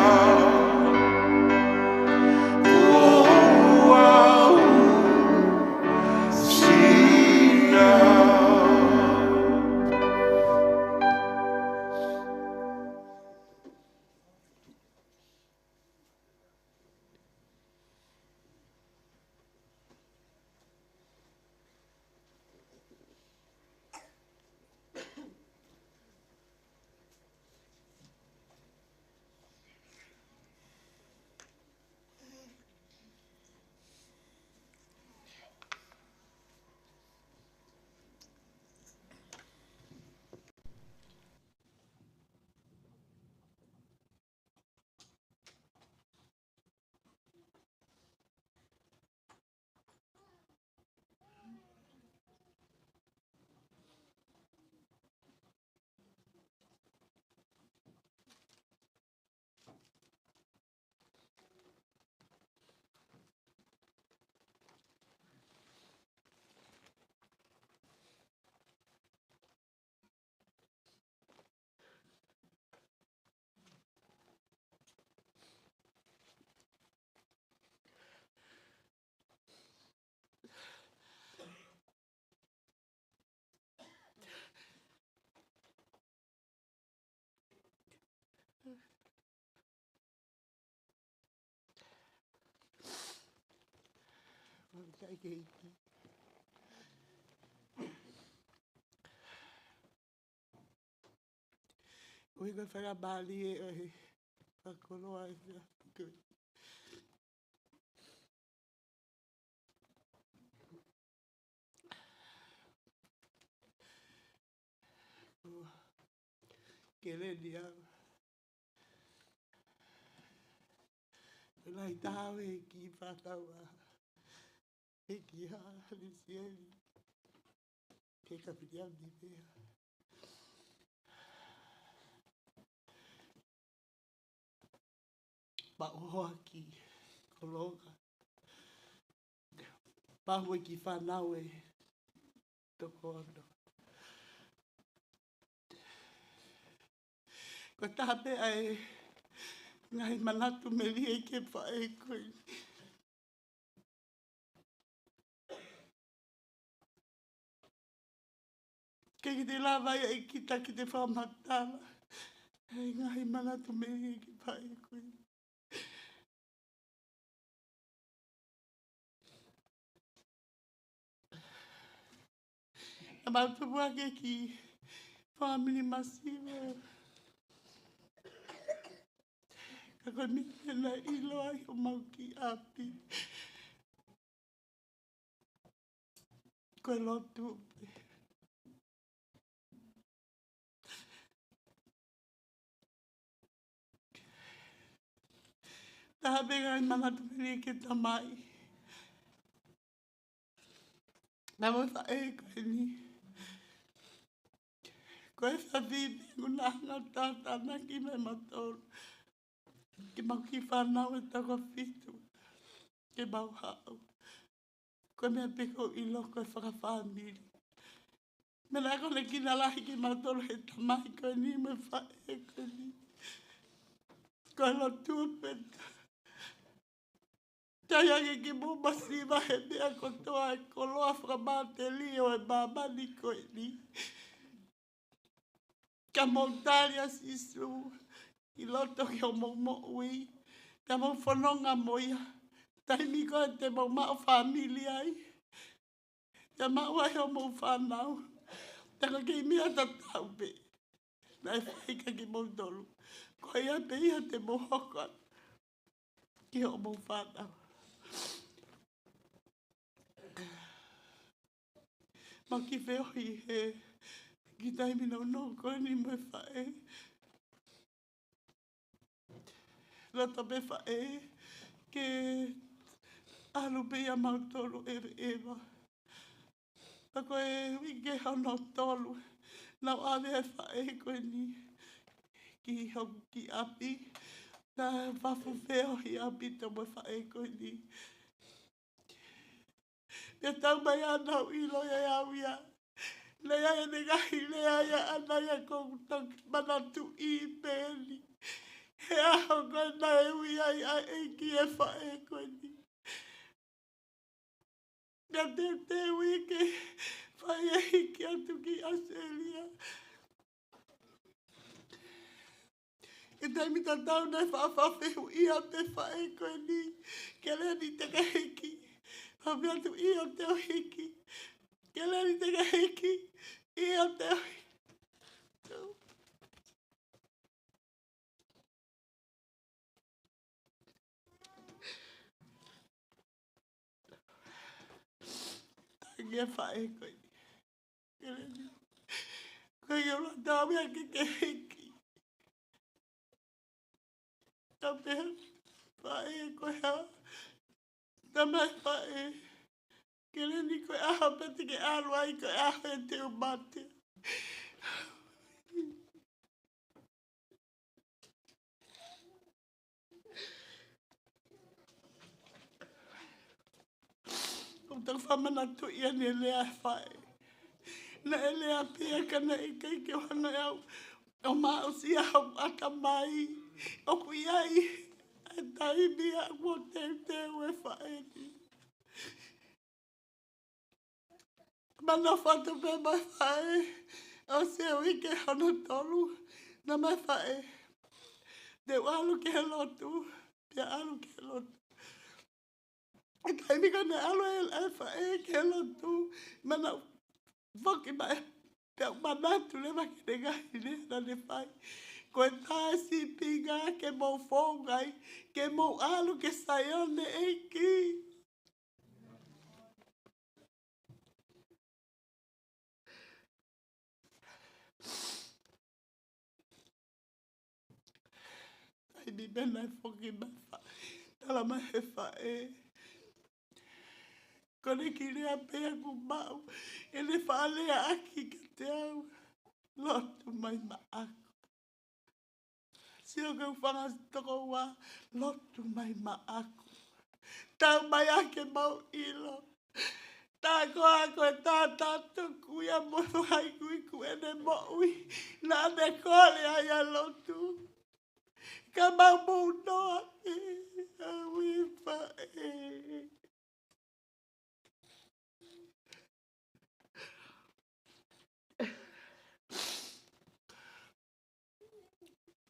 Ka ʻi he ʻEiki. Ko e ʻikai ko e fakamālie ʻo e fakakoloa ʻa e fia ko e. Ko Keleni au. Ko e lahi taha ʻo e kiʻi fānau ʻa e kiʻi ʻa Lisieli. Ke ka piti au ni pea. Pea ʻohoa ki Koloka. Pea ʻohoa ki he fānau ʻe toko ono. Ko e taha pē ʻa e ngaahi manatu melie ki he faʻē ko eni. Ke ke te lava ia ʻe kita ke te fakamatala ʻa e ngaahi manatu melie ki he faʻē ko eni. Naʻa mau tupu hake ki he fāmili masiva. Ka ko e meʻa naʻe ʻilo ai homau kiʻi ʻapi, ko e lotu pē. Taha pē ngaahi manatu melie ki he tamai. Naʻa mo e faʻē ko eni. Ko e faʻē pē ʻoku na hanga ʻo tātānaki mai mautolu. Ke mau kiʻi fānau ʻe toko fitu. Ke mau haʻu. Ko e meʻa pē ʻoku ou ʻilo ko e fakafāmili. Meʻa naʻe konekina lahi kimautolu he tamai ko eni mo e faʻē ko eni. Ko e lotu pē. Taiange ke mou masiva he meʻa kotoa ʻa e koloa fakamatelie ʻo e māmani ko eni. Ka mou tali ʻa Sīsū ʻi loto ki hoʻomou moʻui, pea mou fononga mo ia. Taimi ko ē te mou maʻu fāmili ai, pea maʻu ai hoʻomou fānau. Pea ko e kiʻi meʻa tatau pē naʻe fai kia kimoutolu, ko ia pē ia te mou hoko atu ki hoʻomou fānau. Mau kiʻi feohi he kiʻi taimi nounou ko eni mo e faʻē. Loto pē faʻē ke ʻalu pē ia mautolu ʻeveʻeva. Pea ko e uike hono tolu, naʻa ku ʻave e faʻē ko eni ki hoku kiʻi ʻapi. Naʻa fafu feohi ʻaupito mo e faʻē ko eni. Pea taumaiā naʻa ku ʻilo ʻe au ia. Naʻe ʻi ai ʻene ngaahi lea ia ʻaʻana ia ʻoku ou toki manatuʻi pē eni. He ʻaho ko ē naʻe ui ai ʻa e ʻEiki e faʻē ko eni. Naʻe teuteu ia ke fai e hiki atu ki ʻAositelēlia. He taimi tatau naʻe faʻa fehuʻia pē faʻē ko eni, Keleni te ke hiki? Pea u pehē atu ʻio te u hiki. Keleni te ke hiki? ʻIo te u hiki. Tangi e faʻē ko eni. Keleni. Ko e ʻikai ke u lava ʻo tau ia ke ke hiki. Ka u pehē, faʻē ko e hā? Talamai faʻē, Keleni ko e ʻaho pē te ke ʻalu ai ko e ʻaho ʻe te u mate. ʻOku ou fakamanatu ia ʻene lea e faʻē. Naʻe lea pē ia ka naʻe ʻikai ke u hanga ʻe au ʻo maʻusia hoku ʻatamai. ʻOku ʻi ai e taimi ia ʻoku ou teuteu e faʻē ni. Manatu atu pē mai faʻē, ʻosi e uike hono tolu, naʻe mai faʻē, te u ʻalu ki he lotu, pea ʻalu ki he lotu. Taimi ko ē naʻe ʻalu ai e faʻē ki he lotu, naʻá na foki mai, pea u manatu leva ki he ngaahi lea naʻá ne fai. Ko e tā e sīpinga ke mou founga ai, ke mou ʻalu ki Saione, ʻEiki. Taimi pē naʻe foki mai e faʻē, talamai ʻe he faʻē, ko ʻene kiʻi lea pē ʻoku maʻu ʻene faʻa leaʻaki kiate au: Lotu mai maʻaku. Sio ki he fanga tokoua, lotu mai maʻaku. Tau mai ā ke mau ʻilo. Tā ko ā ko e tātātuku ia mo e fakaikuiku ʻene moʻui, naʻá ne kole ai ʻa e lotu. Ka mau mou noa pē, ʻauē faʻē.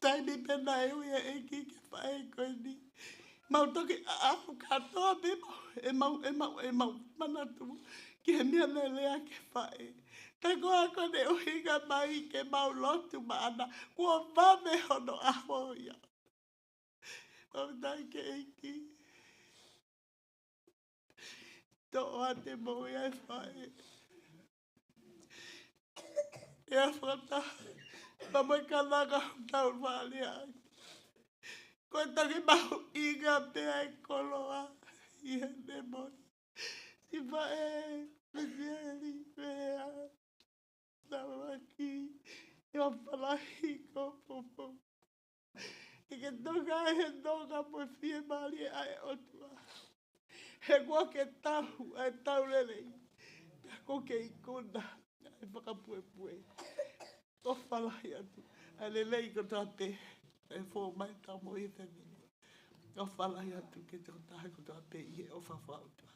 Taimi pē naʻe ui ʻe he ʻEiki ki he faʻē ko eni, mau toki ʻaʻahu kātoa pē ʻemau, ʻemau, ʻemau, ʻemau manatu ki he meʻa naʻe lea ki he faʻē. Tā ko ā ko ʻene ʻuhinga mai ke mau lotu maʻana, kuo vave hono ʻaho ia. Mau tali ki he ʻEiki. Toʻo atu e moʻui ʻa e faʻē. ʻE fakataha pea mo e kanaka ʻoku tau faʻa lea ai. Ko e toki mahuʻinga pē ʻa e koloa ʻi heʻene moʻui. Siʻi faʻē, misieli, meʻa Tavaki, ʻio, fālahi ko popo. Ke ke toka he toka mo e fiemālie ʻa e ʻOtua. He kuo ke tau ʻa e tau lelei, pea kuo ke ikuna ʻa e fakapuepue. ʻOfa lahi atu ʻa e lelei kotoa pē ʻe fou mai ʻetau moʻui fāmili. ʻOfa lahi atu ki he tokotaha kotoa pē ʻi he ʻofa fakaʻotua.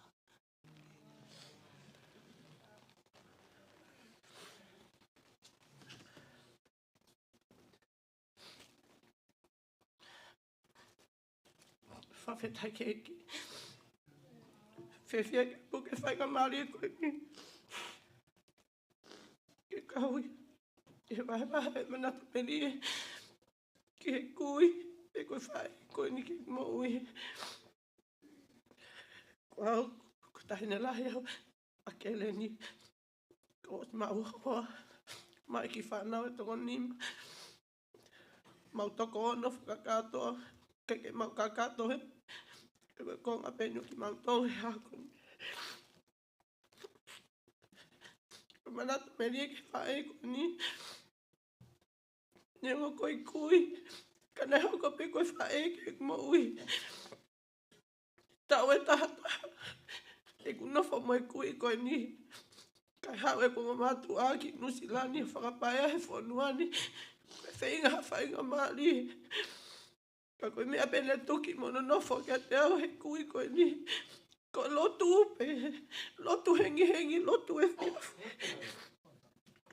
Fakafetaʻi ki he ʻEiki. Fiefia ki he puke faingamālie ko eni ke kau ʻi he vahevahe manatu melie ki he kui, pe ko e faʻē ko eni ki heʻeku moʻui. Ko au, ko e taʻahine lahi au ʻa Keleni. Ko e maʻu hoa mai ki he fānau ʻe toko nima. Mau toko ono fakakātoa, ʻikai ke mau kakato he, he ko e konga pē ʻeni kimautolu he ʻaho ko eni. Ko e manatu melie ki he faʻē ko eni. Neongo ko e kui, ka naʻe hoko pē ko e faʻē ki heʻeku moʻui. Taʻu ʻe taha taha ʻeku nofo mo e kui ko eni, kae haʻu ʻeku ongo mātuʻa ki Nuʻusila ni ʻo fakapaea he fonua ni. Ko e feinga ha faingamālie. Ka ko e meʻa pē naʻe tuki mo nonofo kiate au he kui ko eni, ko e lotu pē, lotu hengihengi, lotu efiafi.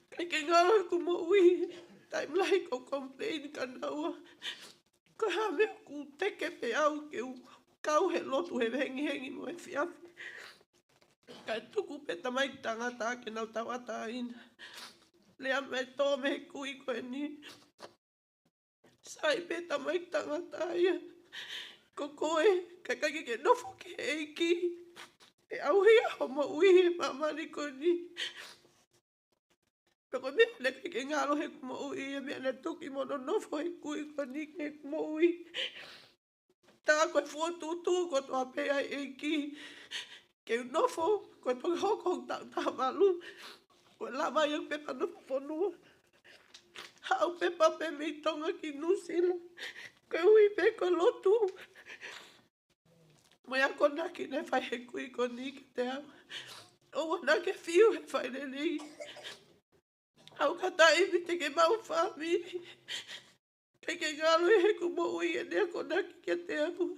ʻIkai ke ngalo heʻeku moʻui, taimi lahi ʻoku ou complain kia naua. Ko e hā e meʻa ʻoku teke pē au ke u kau he lotu he hengihengi mo efiafi? Kae tuku pē tamaiki tangata ke nau tauʻatāina. Lea mai tō mei he kui ko eni. Sai pē tamaiki tangata ia. Ko koe, ka ʻikai ke ke nofo ki he ʻEiki, ʻe ʻauhia hoʻo moʻui he māmani ko eni. Pea ko e meʻa naʻe ʻikai ke ngalo heʻeku moʻui, ʻa e meʻa naʻe tuki mo nonofo he kui ko eni ki heʻeku moʻui. Tā ko e fokotuʻutuʻu kotoa pē ʻa e ʻEiki ke u nofo, ko e toki hoko ʻeku taʻu taha valu, ko e lava ai ʻeku pepa nofo fonua. Haʻu pepa pē mei Tonga ki Nuʻusila, koeʻuhi pē ko e lotu mo e akonaki naʻe fai he kui ko eni kiate au. ʻOua naʻa ke fiu he fai lelei. ʻOku ʻi ai ha taimi te ke maʻu fāmili, ʻikai ke ngalo ʻi heʻeku moʻui ʻene akonaki kiate au.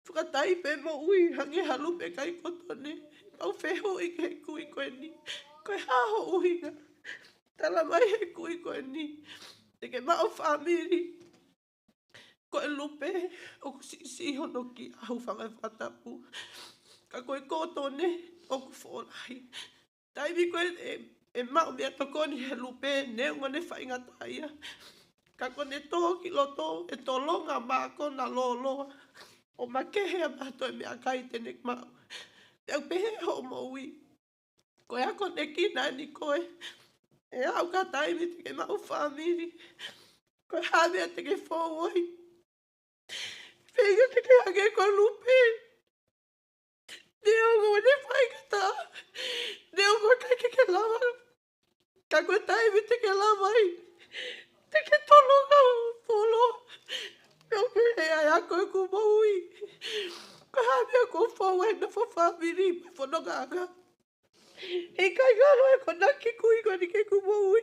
Fakataipe moʻui, hangē ha lupe kai kotone. Mau fehuʻi ki he kui ko eni, ko e hā ho ʻuhinga? Talamai he kui ko eni, te ke maʻu fāmili, ko ʻa Lupe, ʻoku siʻisiʻi hono kiʻi ʻahu fanga fakatapu. Ka ko e kotone, ʻoku fōlahi. Taimi ko ē ʻe, ʻe maʻu meʻa tokoni he Lupe, neongo ʻene faingataʻaʻia. Ka ko ʻene tō ki loto, ʻe tolonga mākona lōloa. ʻO makehe ʻa mātou e meʻakai te ne maʻu. Pea ʻoku pehē hoʻo moʻui. Ko e akonekina eni koe. ʻE aʻu ki ha taimi te ke maʻu fāmili. Ko e hā e meʻa te ke fou ai. Feinga ke ke hangē ko Lupe. Neongo ʻene faingataʻa. Neongo ʻikai ke ke lava. Ka ko e taimi te ke lava ai. Te ke tolonga fuoloa. Pea ʻoku pehē ʻa e ako ʻeku moʻui. Ko e hā e meʻa ʻoku ou fou ai he nofo fāmili mo e fonongaʻanga. ʻIkai ngalo e akonaki kui ko eni ki heʻeku moʻui.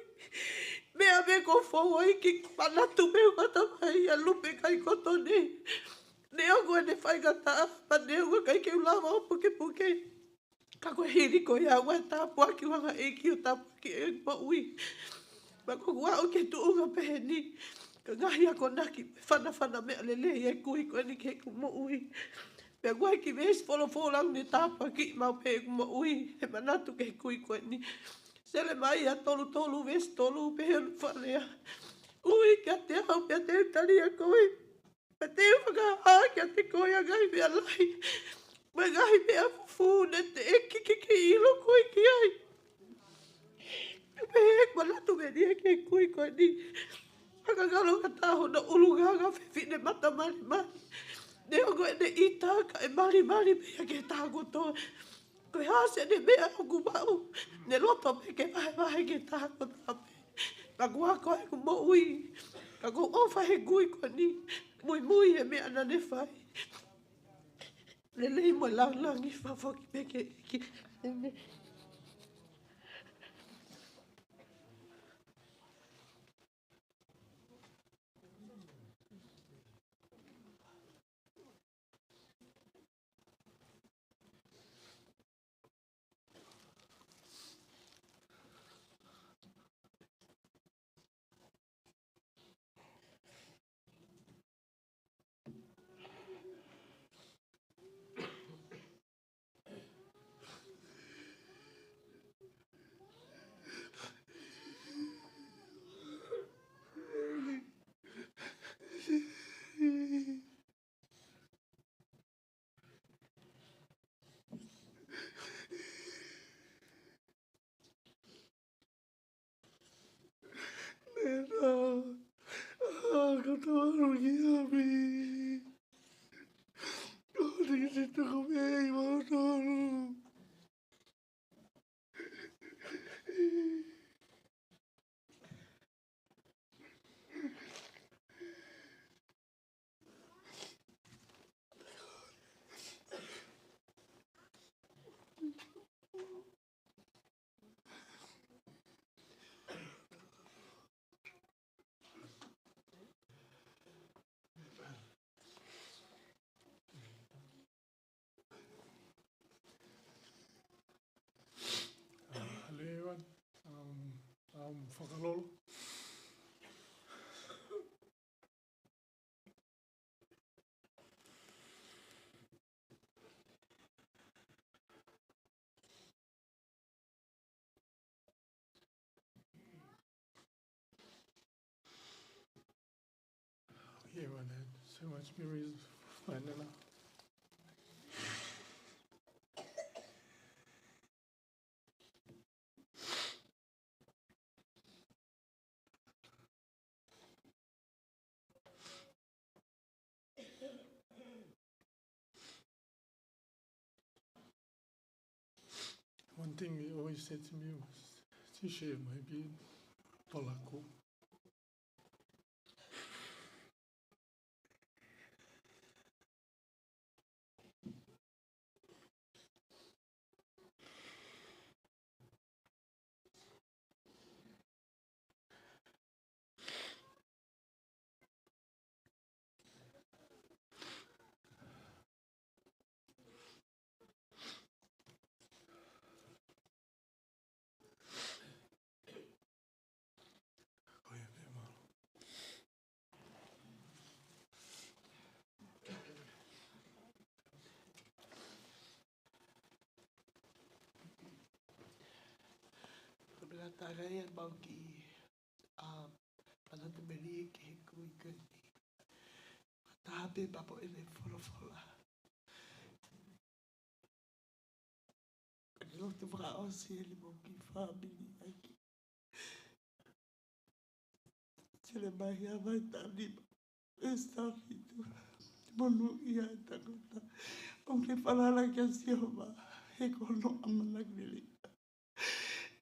Meʻa pē ʻoku ou fou ai ke manatu pē ʻoku ʻatamai ʻa Lupe kai kotone. Neongo ʻene faingataʻa, pea neongo ʻikai ke u lava ʻo pukepuke. Ka ko e hili ko ia ʻa e tāpuaki ʻa e ʻEiki ʻo tāpuaki ʻeku moʻui. Pea ko ʻeku aʻu ki he tuʻunga pehē ni, ko e ngaahi akonaki, fanafana meʻa lelei e kui ko eni ki heʻeku moʻui. Pea ʻoku ʻi ai e kiʻi veesi folofola ʻoku ne tāpuakiʻi maʻu pē ʻeku moʻui, he manatu ki he kui ko eni. Selemaia tolu tolu veesi tolu pehē hono fakalea. Ui kiate au pea te u tali ʻa koe. Pea te u fakahā kiate koe ʻa e ngaahi meʻa lahi. Mo e ngaahi meʻa fufū naʻe teʻeki ke ke ʻilo koe ki ai. Pea pehē ʻeku manatu mei he kui ko eni. Fakangalo ka taha hono ʻulungaanga fefine mata malimali. Neongo ʻene ʻita ka ʻe malimali pē ia ki he taha kotoa. Ko e hā siʻene meʻa ʻoku maʻu. Ne loto pē ke vahevahe ki he taha kotoa pē. Ka ko ʻeku moʻui. Ka ʻoku ou ʻofa he kui ko eni. Muimui he meʻa naʻa ne fai. Lelei mo e langilangi fakafoki pē ki he ʻEiki. ʻĒmeni. Mena, ʻa, ka tau ʻalu ki ʻapi. ʻO te ke te tuku mei mautolu. Alewa, um, um, fakalolo. Yeah, man, so much memories flying in. One thing he always said to me was, "Tishe might be Polako." Fakatauange ia mau ki, um, Fanatameli ki he kui ko eni. Fakataha pē pea mo ʻene folofola. Ko ʻene lotu fakaʻosi eni mo e kiʻi fāmili ʻaki. Selemaia vahe taha nima, veesi taha fitu. Monūʻia e tangata ʻoku ne falala kia Sihova, he ko hono ʻamanaki lelei.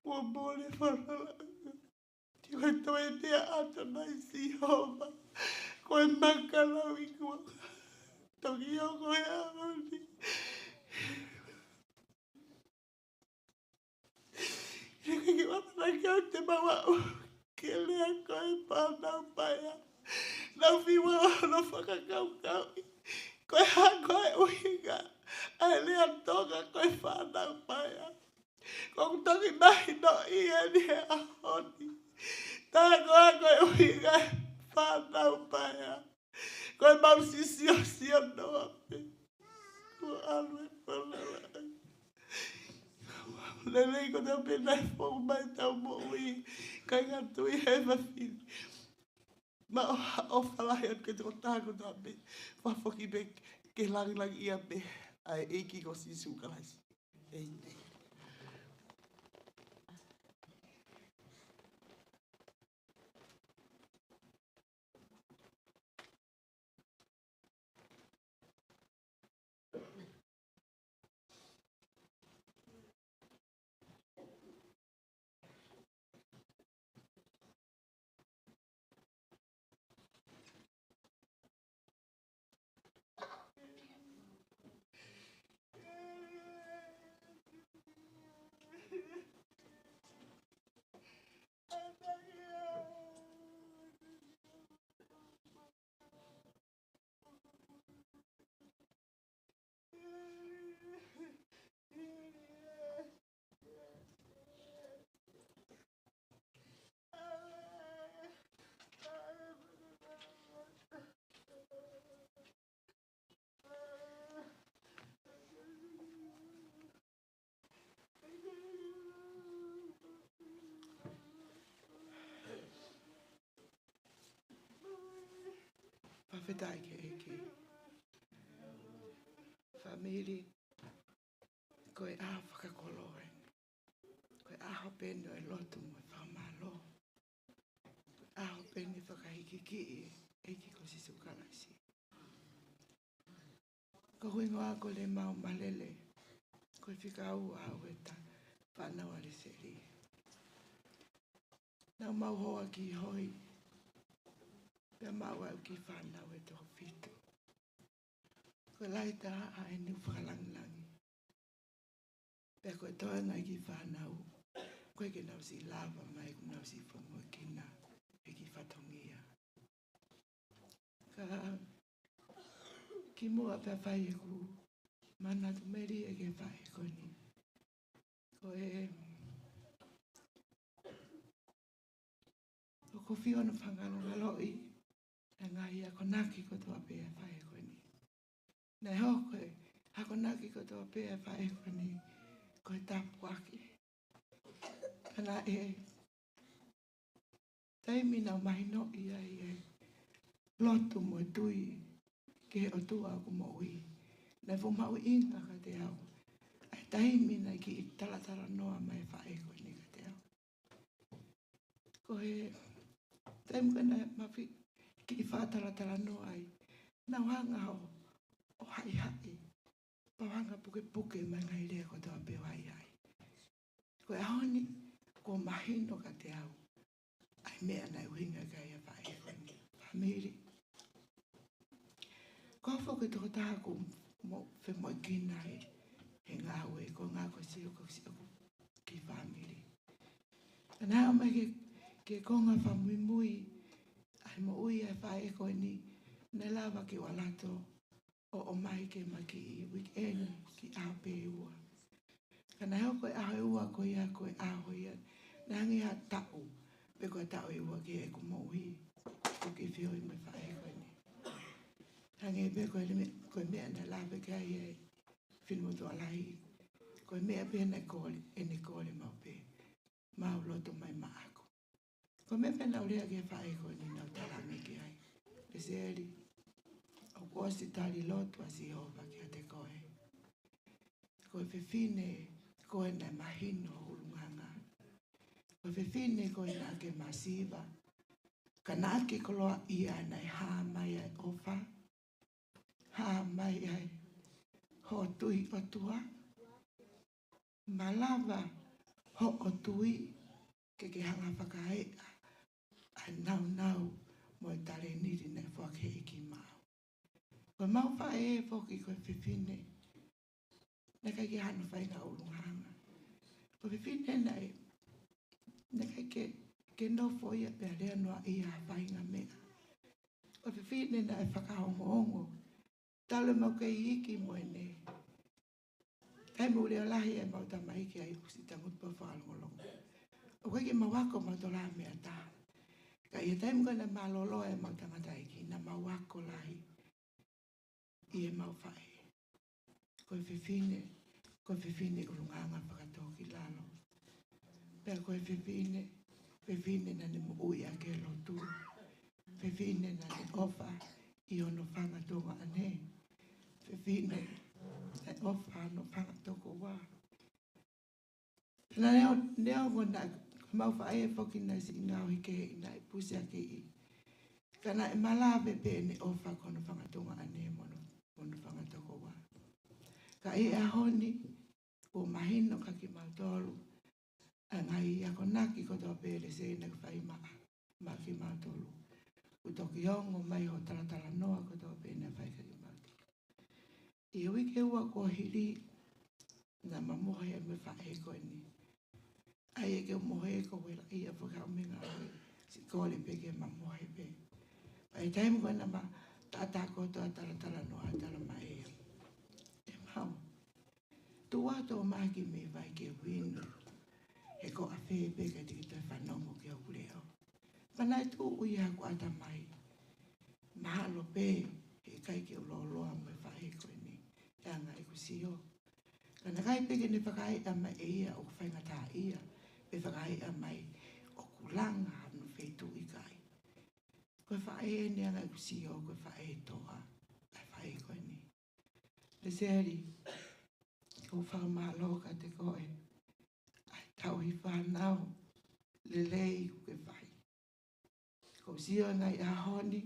Kuo mole falala. Ko e toe meʻa ʻa ʻAtonai Sihova, ko e maka lauikuonga. Toki hoko e ʻaho ni. He ʻikai ke u ʻamanaki au te mau aʻu ki he lea ko e fānau paea. Naʻa ku fiu au hono fakakaukauʻi ko e hā ko e ʻuhinga ʻa e lea Tonga ko e fānau paea. ʻOku ou toki mahinoʻi eni he ʻaho ni. Tā ko ā ko e ʻuhinga e fānau paea. Ko e mau sisiosio noa pē. Kuo ʻalu e falala. Lelei ko e tau pē naʻe foʻou mai ʻetau moʻui. Kāinga tui he fafine. Mau ʻofa lahi atu ki he tokotaha kotoa pē. Fakafoki pē ke langilangiʻia pē ʻa e ʻEiki ko Sīsū Kalaisi. ʻEmeni. Fakafetaʻi ki he ʻEiki. Fāmili, ko e ʻaho fakakoloa eni. Ko e ʻaho pē eni ʻo e lotu mo e fakamālō. Ko e ʻaho pē eni fakahīkihikiʻi e ʻEiki ko Sīsū Kalaisi. Ko hoku hingoa ko Lemau Malele, ko e fika ua au he ta fānau ʻa Lēseli. Naʻa mau hoa ki Hoi, pea maʻu ai e kiʻi fānau ʻe toko fitu. Ko e lahi taha ʻa ʻene fakalangilangi. Pea ko e toenga e kiʻi fānau, ʻoku ʻikai ke nau siʻi lava mai, kuo nau siʻi femoʻuekina he kiʻi fatongia. Ka kimuʻa pea fai ʻeku manatu melie ki he faʻē ko eni. Ko e, ʻoku ou fie ʻomi ʻa e fakangalongaloʻi ʻa e ngaahi akonaki kotoa pē ʻa e faʻē ko eni. Naʻe hoko e akonaki kotoa pē ʻa e faʻē ko eni ko e tāpuaki. Ka naʻe taimi naʻa ku mahinoʻi ai e lotu mo e tui ki he ʻOtua ʻoku moʻui, naʻe fuʻu mahuʻinga kiate au ʻa e taimi naʻe kiʻi talatalanoa mai e faʻē ko eni kiate au. Ko e taimi ko ē naʻa mau kiʻi fakatalatalanoa ai, naʻa ku hanga ʻo, ʻo haʻihaʻi, pea u hanga ʻo pukepuke mai e ngaahi lea kotoa pē ʻo haʻihaʻi. Ko e ʻaho ni, kuo mahino kiate au ʻa e meʻa naʻe ʻuhinga ki ai ʻa e faʻē ko eni. Fāmili, ko au foki ko e tokotaha ʻoku mo femoʻuekina he, he ngāue, ko e ngāue ko e sio ko e sio ko e kiʻi fāmili. Ka naʻe aʻu mai ki he, ki he konga fakamuimui ʻa e moʻui ʻa e faʻē ko eni, naʻe lava ke u ʻalu atu ʻo, ʻomai ke ma kiʻi weekend kiʻi ʻaho pē ʻe ua. Ka naʻe hoko e ʻaho ʻe ua ko ia, ko e ʻaho ia naʻe hangē ha taʻu, pe ko e taʻu ʻe ua ki heʻeku moʻui, ʻeku kiʻi feohi mo e faʻē ko eni. Hangē pē ko e me-, ko e meʻa naʻe lave ki ai e finemotuʻa lahi, ko e meʻa pē naʻe kole, ʻene kole maʻu pē. Mau lotu mai maʻaku. Ko e meʻa pē naʻa ku lea ki he faʻē ko eni naʻa ku talaange ki ai. Lesieli, ʻoku ʻosi tali lotu ʻa Sihova kiate koe. Ko e fefine ko ē naʻe mahino ho ʻulungaanga. Ko e fefine ko ē naʻa ke masiva. Ka naʻa ke koloaʻia naʻe hā mai ai ʻofa. Hā mai ai hoʻo tui ʻOtua. Malava hoʻo tui ke ke hanga fakaeʻa ʻa e nāunau mo e talēniti naʻe foaki ʻe he ʻEiki maʻau. Ko e mau faʻē foki ko e fefine naʻe ʻikai ke hano faʻahinga ʻulungaanga. Ko e fefine naʻe, naʻe ʻikai ke, ke nofo ia pea lea noaʻia ha faʻahinga meʻa. Ko e fefine naʻe fakaongoongo. Talu ʻemau kei iiki mo ʻene. Taimi ʻoku lea lahi ʻemau tamaiki ai ʻoku siʻi tangutu pē ʻo fakalongolongo. ʻOku ʻikai ke mau ako mautolu ha meʻa ʻe taha. Ka ʻi he taimi ko ē naʻe mālōlō ai ʻemau tangataʻeiki, naʻa mau ako lahi ʻi heʻemau faʻē. Ko e fefine, ko e fefine ʻulungaanga fakatōkilalo. Pea ko e fefine, fefine naʻa ne moʻui ʻaki e lotu. Fefine naʻa ne ʻofa ʻi hono fanga tuongaʻane. Fefine naʻe ʻofa hono fanga tokoua. Naʻa ne ʻo, neongo naʻe, ko ʻemau faʻē foki naʻe siʻi ngaohi kehe ʻi naʻe pusiakiʻi. Ka naʻe malava pē ʻene ʻofa ki hono fanga tuongaʻane mo hono, mo hono fanga tokoua. Ka ʻi he ʻaho ni, kuo mahino kia kimautolu ʻa e ngaahi akonaki kotoa pē lese naʻe fai maʻa, maʻa kimautolu. Kuo toki ongo mai hoʻo talatalanoa kotoa pē naʻe fai kia kimautolu. ʻI he uike ua kuo hili, naʻa ma mohe mo e faʻē ko eni. ʻAi ke u mohe ko e vela ia fakaʻomenga ʻo e sikoli pē ke ma mohe pē. Pea ʻi he taimi ko ē naʻa ma tātā kotoa talatalanoa, talamai ʻe ia, ʻE mau, tuʻu atu ʻo mahaki mei vai ke u inu. He ko ʻafē pē ka te ke toe fanongo ki hoku leʻo. Pea naʻe tuʻu ia ʻi haku ʻatamai. Mahalo pē heʻikai ke u lōloa mo e faʻē ko eni, ʻe anga ʻeku sio. Ka naʻe ʻikai pē ke ne fakaeʻa mai ʻe ia ʻoku faingataʻaʻia, pe fakaeʻa mai ʻoku langa hano feituʻu ʻikai. Ko e faʻē eni ʻe anga ʻeku sio, ko e faʻē toʻa ʻa e faʻē ko eni. Lesieli, ʻoku ou fakamālō kiate koe ʻa e tauhi fānau lelei kuo ke fai. ʻOku ou sio ʻi he ngaahi ʻaho ni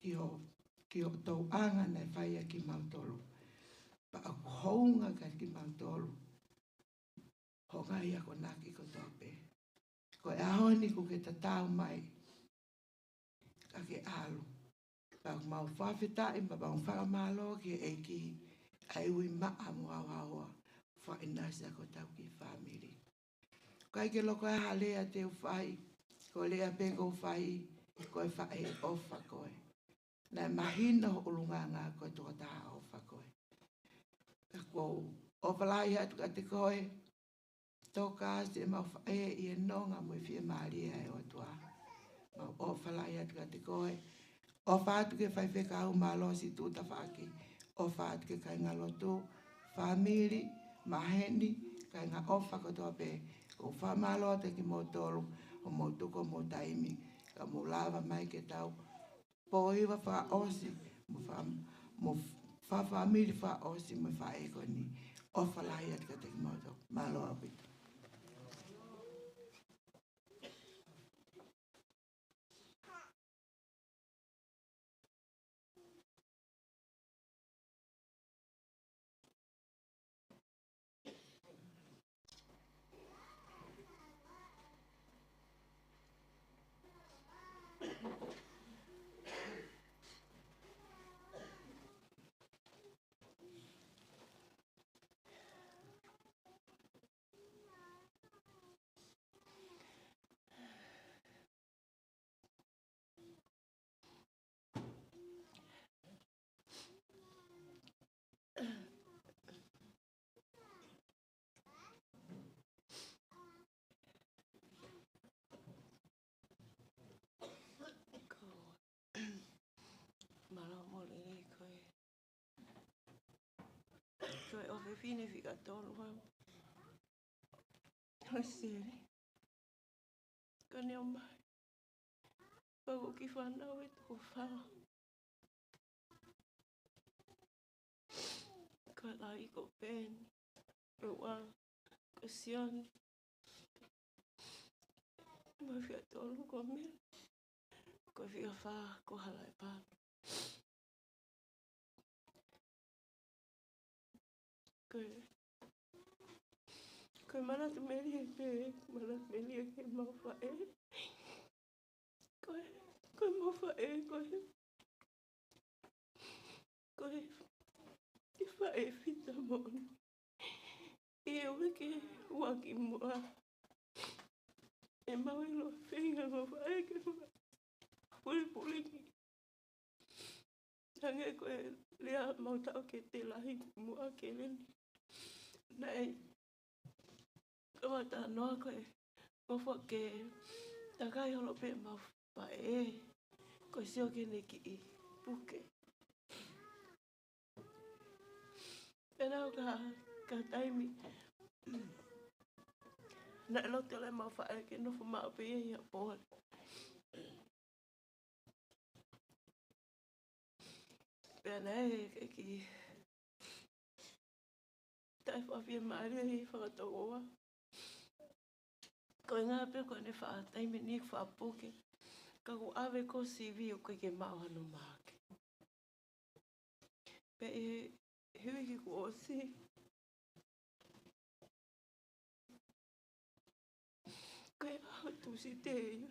ki hoʻo, ki hoʻo tauʻanga naʻe fai ʻaki kimautolu. Pea ʻoku hounga kiate kimautolu hoʻo ngaahi akonaki kotoa pē. Ko e ʻaho ni kuo ke tatau mai, ka ke ʻalu. Pea ʻoku mau fakafetaʻi, pea mau fakamālō ki he ʻEiki ʻa e ui maʻa mo haohaoa, faʻinasi ʻa hotau kiʻi fāmili. ʻIkai ke loko ai ha lea te u fai, ko e lea pē ʻoku ou fai, ko e faʻē ʻofa koe. Naʻe mahino ho ʻulungaanga ko e tokotaha ʻofa koe. Pea ʻoku ou ʻofa lahi atu kiate koe, Tokasi ʻemau faʻē ʻi he nonga mo e fiemālie ʻa e ʻOtua. Mau ʻofa lahi atu kiate koe. ʻOfa atu ki he faifekau mālohi siʻi tuʻu tafaʻaki. ʻOfa atu ki he kāingalotu, fāmili, maheni, kāinga ʻofa kotoa pē. ʻOku ou fakamālō atu kiate kimoutolu, hoʻomou tuku homou taimi, ka mou lava mai ke tau pōhiva fakaʻosi, mo fa-, mo fa-, fāmili fakaʻosi, mo e faʻē ko eni. ʻOfa lahi atu kiate kimoutolu. Mālō ʻaupito. Mālō mo e lelei ko e, ko e ʻofefine fika tolu au. Lesieli. Ka ne ʻomai. Pea ko e kiʻi fānau ʻe toko fā. Ko e lahi ko Peni. Ko e ua ko Sione. Mo e fika tolu ko Mele. Ko e fika fā ko Halaepa. Ko e, ko e manatu melie pē, manatu melie ki heʻemau faʻē. Ko e, ko ʻemau faʻē, ko e, ko e, ko e faʻē fita moʻoni. ʻI he uike ua kimuʻa, ʻemau ʻilo feinga ʻemau faʻē ke fakapulipuli ki Hangē ko e lea mau taʻokete lahi muʻa keleni. Naʻe, ko e talanoa ko e ngofua ke takai holo pē ʻemau faʻē, ko e sio ki heʻene kiʻi puke. Pea naʻe ʻi ai ha, ha taimi naʻe loto ʻemau faʻē ke nofo maʻu pē ia ʻi ha pole. Pea naʻe ʻikai ke taʻefaʻafiemālie ʻi he fakatokoua. Ko e ʻuhinga pē ko ʻene faʻa taimi ni faʻa puke. Ka kuo ʻave ko e sivi ʻoku ʻikai ke maʻu hano maake. Pea ʻi he uike kuo ʻosi, ko e ʻaho Tūsite ia.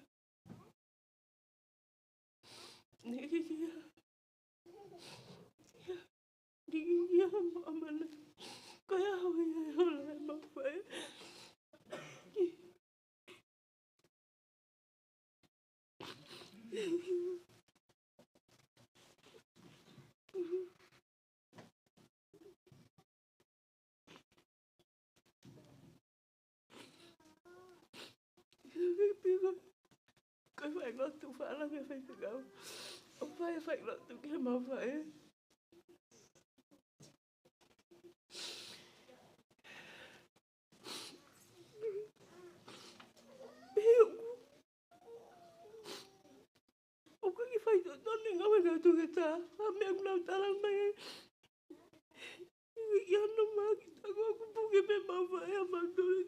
Naʻe ʻikai ke, naʻe ʻikai ke ʻi ai ha ʻamanaki. Ko e ʻaho ia ʻe hola ai ʻemau faʻē. Ko e fai lotu, faʻa lave fai fekau. ʻO fai fai lotu ki heʻemau faʻē. Pea ʻoku, ʻoku ʻikai ke fai totonu e ngāue ʻa e toketā. ʻA e meʻa ʻoku nau tala mai. ʻIkai ke ʻi ai hano maake, tā ko ē ʻoku puke pē ʻemau faʻē ʻa mautolu.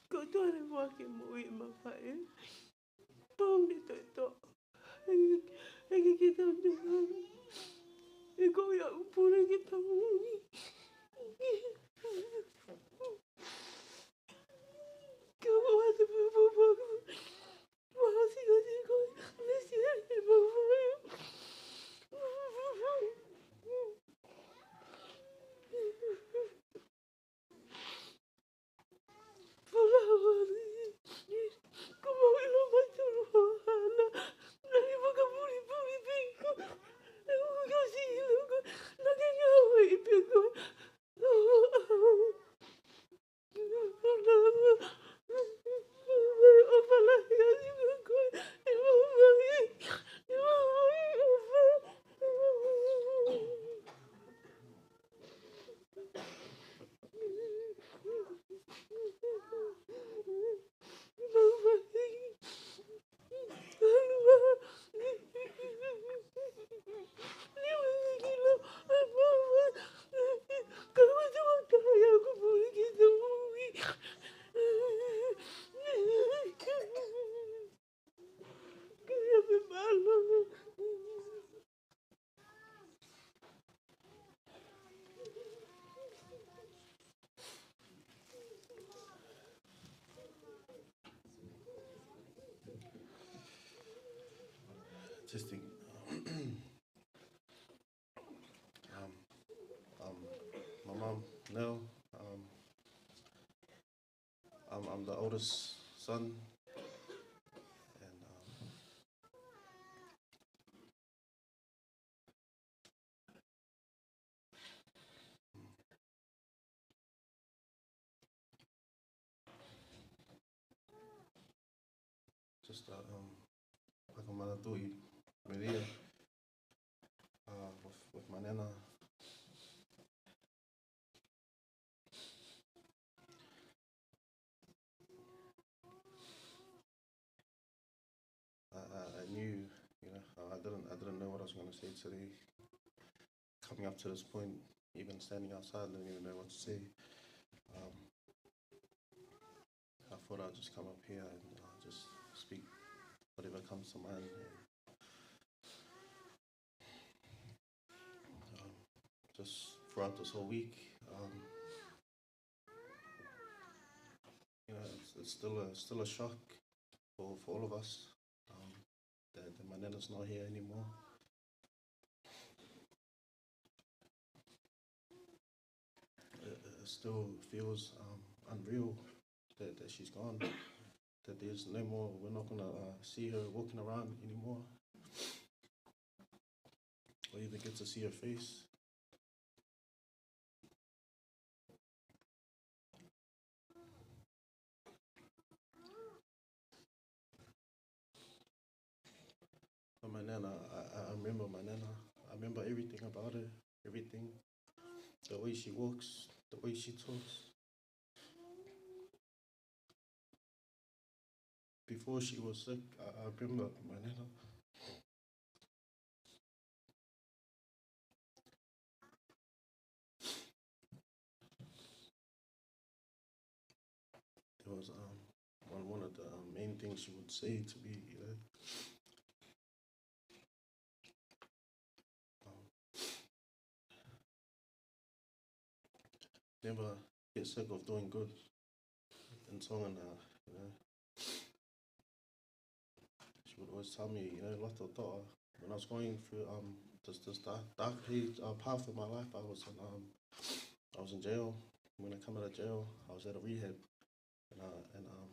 Ko e tuʻa ʻene foaki e moʻui ʻemau faʻē. Tō ne toe tō. ʻE, ʻe ke ke tau te hana. ʻE ko ia ʻoku pule ke tau. Ke ʻoua te pupupaka. Mahasi ati ko e mesi e mawai. Fala wali. Ko mau ʻilo mai tolu hohana. Naʻe fakapulipuli piko. ʻE uka si ilo ko. Naʻe ke ngāue i piko. Testing. Um, um, my mom, Nell, um, son. And um, just uh, um, like a mother to it. Media uh, with, with Manena. I, I, I knew, you know, I didn't, I didn't know what I was going to say today. Coming up to this point, even standing outside, I didn't even know what to say. Um, I thought I'd just come up here and uh, just speak whatever comes to mind. And, um, just throughout this whole week, um, you know, it's, it's still a still a shock for, for all of us um, that, that Manena's not here anymore. It, it still feels um, unreal that, that she's gone. That there's no more. We're not gonna uh, see her walking around anymore, or even get to see her face. But Manena, I, I remember Manena. I remember everything about her, everything. The way she walks, the way she talks. Before she was sick, I, I remember Manena. There was um, one, one of the um, main things she would say to me, you know, um, never get sick of doing good. And so on, uh, you know, she would always tell me, you know, loto toʻa. When I was going through um, this, this dark, dark page, uh, path of my life, I was in, um, I was in jail. When I come out of jail, I was at a rehab. And, uh, and um,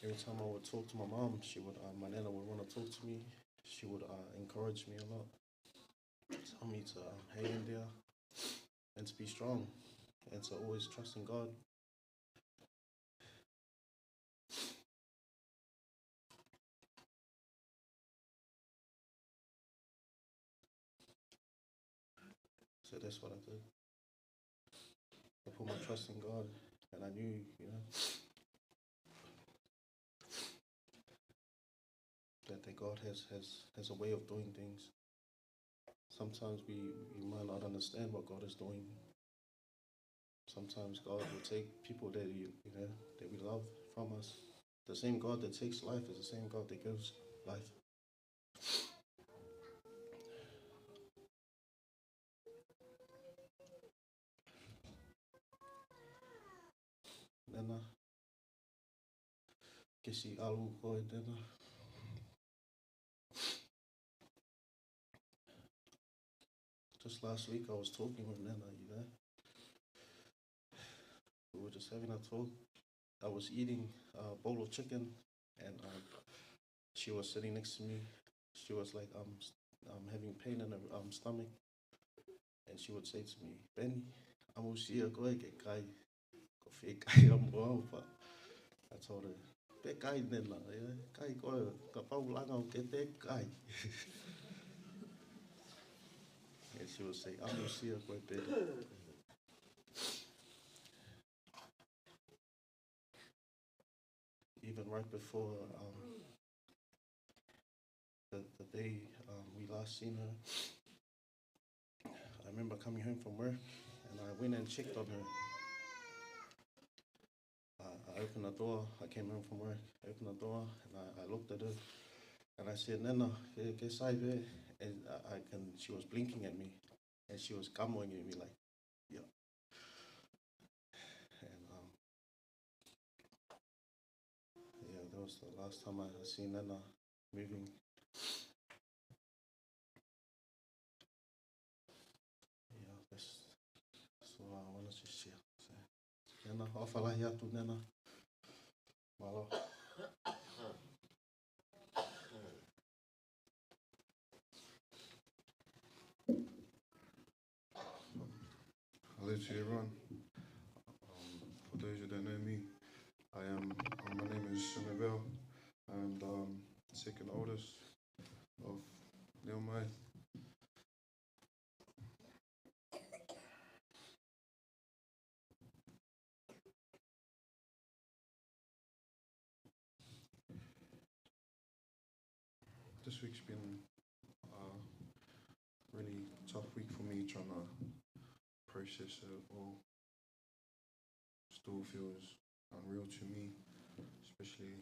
every time I would talk to my mom, she would, uh, Manena would want to talk to me. She would uh, encourage me a lot, tell me to um, hang in there and to be strong and to always trust in God. So that's what I did. I put my trust in God, and I knew, you know, that, that God has, has, has a way of doing things. Sometimes we, we might not understand what God is doing. Sometimes God will take people that you, you know, that we love from us. The same God that takes life is the same God that gives life. Nena, ke siʻi ʻalu koe, Nena. Just last week I was talking with Nena, you know. We were just having a talk. I was eating a bowl of chicken, and um, she was sitting next to me. She was like, um, s- um having pain in her um, stomach, and she would say to me, "Benny, ʻamusia koe ke kai." Ko e fie kai ʻamu au, but I told her, "Pē kai, Nena, ē, kai koe, kapau langa ʻo kete, kai." And she would say, "ʻAmusia koe, Benny." Even right before um, the, the day um, we last seen her, I remember coming home from work and I went and checked on her. Uh, I opened the door, I came home from work, I opened the door and I, I looked at her and I said, "Nena, ke, ke sai pē?" And I, I can, she was blinking at me and she was kamoing at me like, "Yeah." And um, yeah, that was the last time I seen Nena moving. Yeah, that's, that's all I wanted to share. So, Nena, ʻofa lahi atu, Nena. Mālō. Hello to everyone. Um, for those who don't know me, I am, um, my name is Sinabel. I'm the, um, second oldest of Leomai. This week's been a really tough week for me, trying to process it all. Still feels unreal to me, especially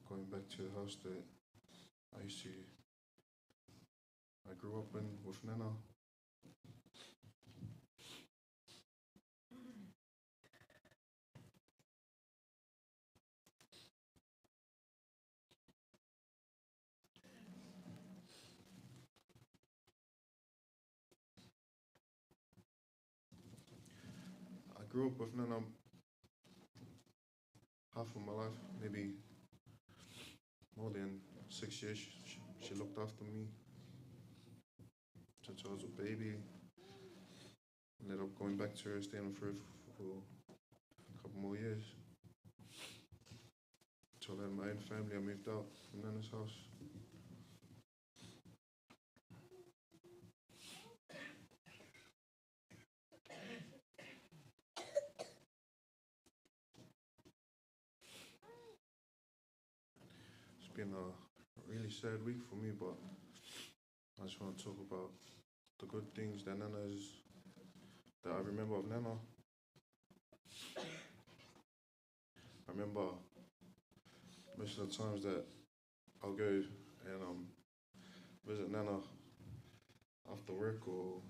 going back to the house that I used to, I grew up in with Nana. I grew up with Nana half of my life, maybe more than six years. She, she looked after me since I was a baby. Ended up going back to her, staying with her for a couple more years. Till I had my own family, I moved out from Nana's house. It's been a really sad week for me, but I just wanna talk about the good things that Nana is, that I remember of Nana. I remember most of the times that I'll go and, um, visit Nana after work or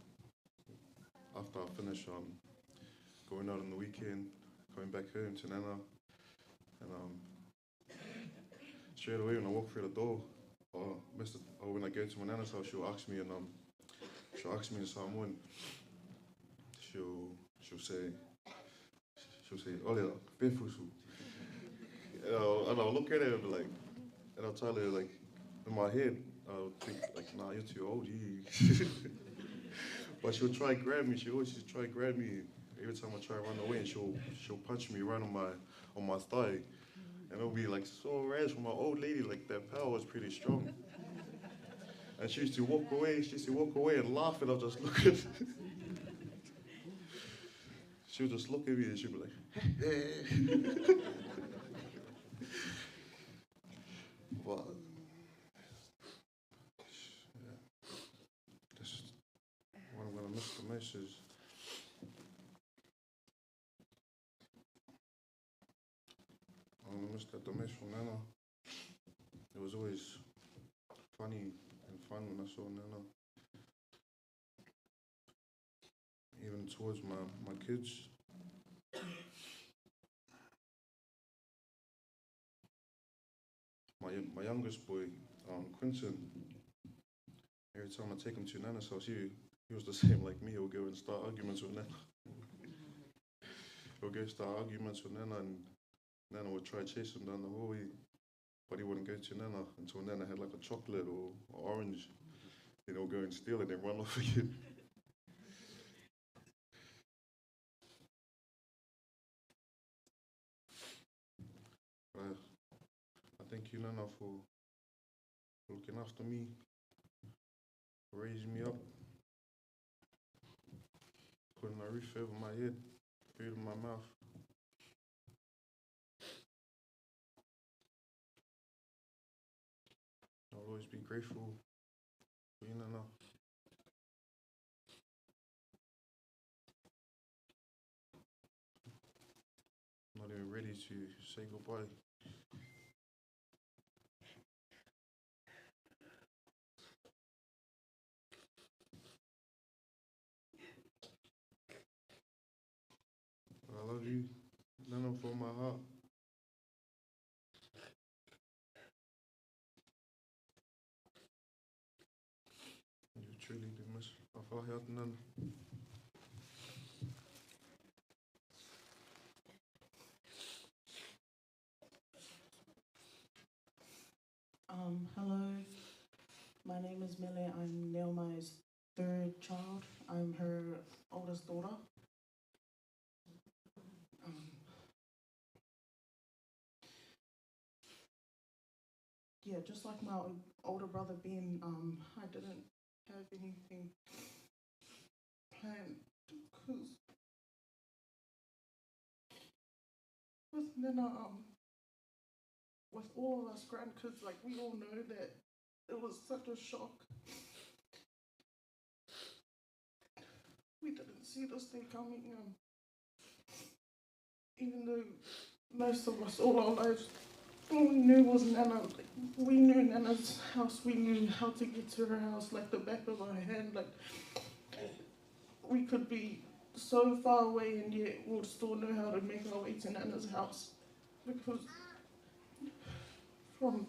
after I finish, um, going out on the weekend, coming back home to Nana, and, um, straight away when I walk through the door, or Mister or when I go to my Nana's house, she'll ask me and, um, she'll ask me in Samoan. She'll she'll say, she'll say, "Ole, pē fusu?" And I'll, and I'll look at her and be like, and I'll tell her, like, in my head, I'll think, like, "Nah, you're too old, you." But she'll try grab me. She always just try grab me. Every time I try to run away, and she'll she'll punch me right on my on my thigh. And it'll be, like, so rash for my old lady, like, that power was pretty strong. And she used to walk away, she used to walk away and laugh, and I'll just look at She would just look at me and she'd be like, but, yeah. That's what I'm gonna miss the most is, I'm gonna miss that the most from Nana. It was always funny and fun when I saw Nana. Even towards my, my kids. My, my youngest boy, um, Quinton, every time I take him to Nana's house, he, he was the same like me. He'll go and start arguments with Nana. He'll go start arguments with Nana, and Nana would try to chase him down the hallway, but he wouldn't go to Nana until Nana had, like, a chocolate or, or orange. Then he'll go and steal it and run off again. But I thank you, Nana, for looking after me, raising me up, putting a roof over my head, food in my mouth. I'll always be grateful for you, Nana. Not even ready to say goodbye. I love you, Nana, from my heart. You truly do miss. I feel like Nana. Um, hello, my name is Mele. I'm Neomai's third child. I'm her oldest daughter. Um, yeah, just like my older brother Ben, um, I didn't have anything planned because with Nana, um, with all of us grandkids, like, we all know that it was such a shock. We didn't see this day coming. Um, even though most of us, all our lives, all we knew was Nana. Like, we knew Nana's house. We knew how to get to her house, like, the back of our hand. Like, we could be so far away and yet we'll still know how to make our way to Nana's house. Because from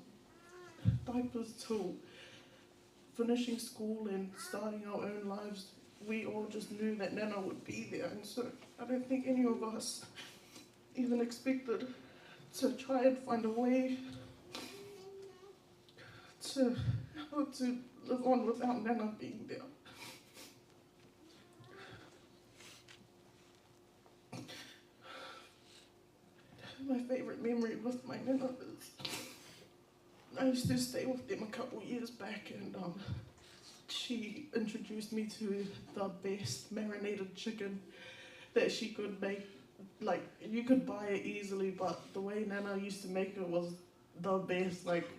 diapers till finishing school and starting our own lives, we all just knew that Nana would be there. And so I don't think any of us even expected to try and find a way to how to live on without Nana being there. My favorite memory with my Nana is I used to stay with them a couple years back, and um, she introduced me to the best marinated chicken that she could make. Like, you could buy it easily, but the way Nana used to make it was the best. Like,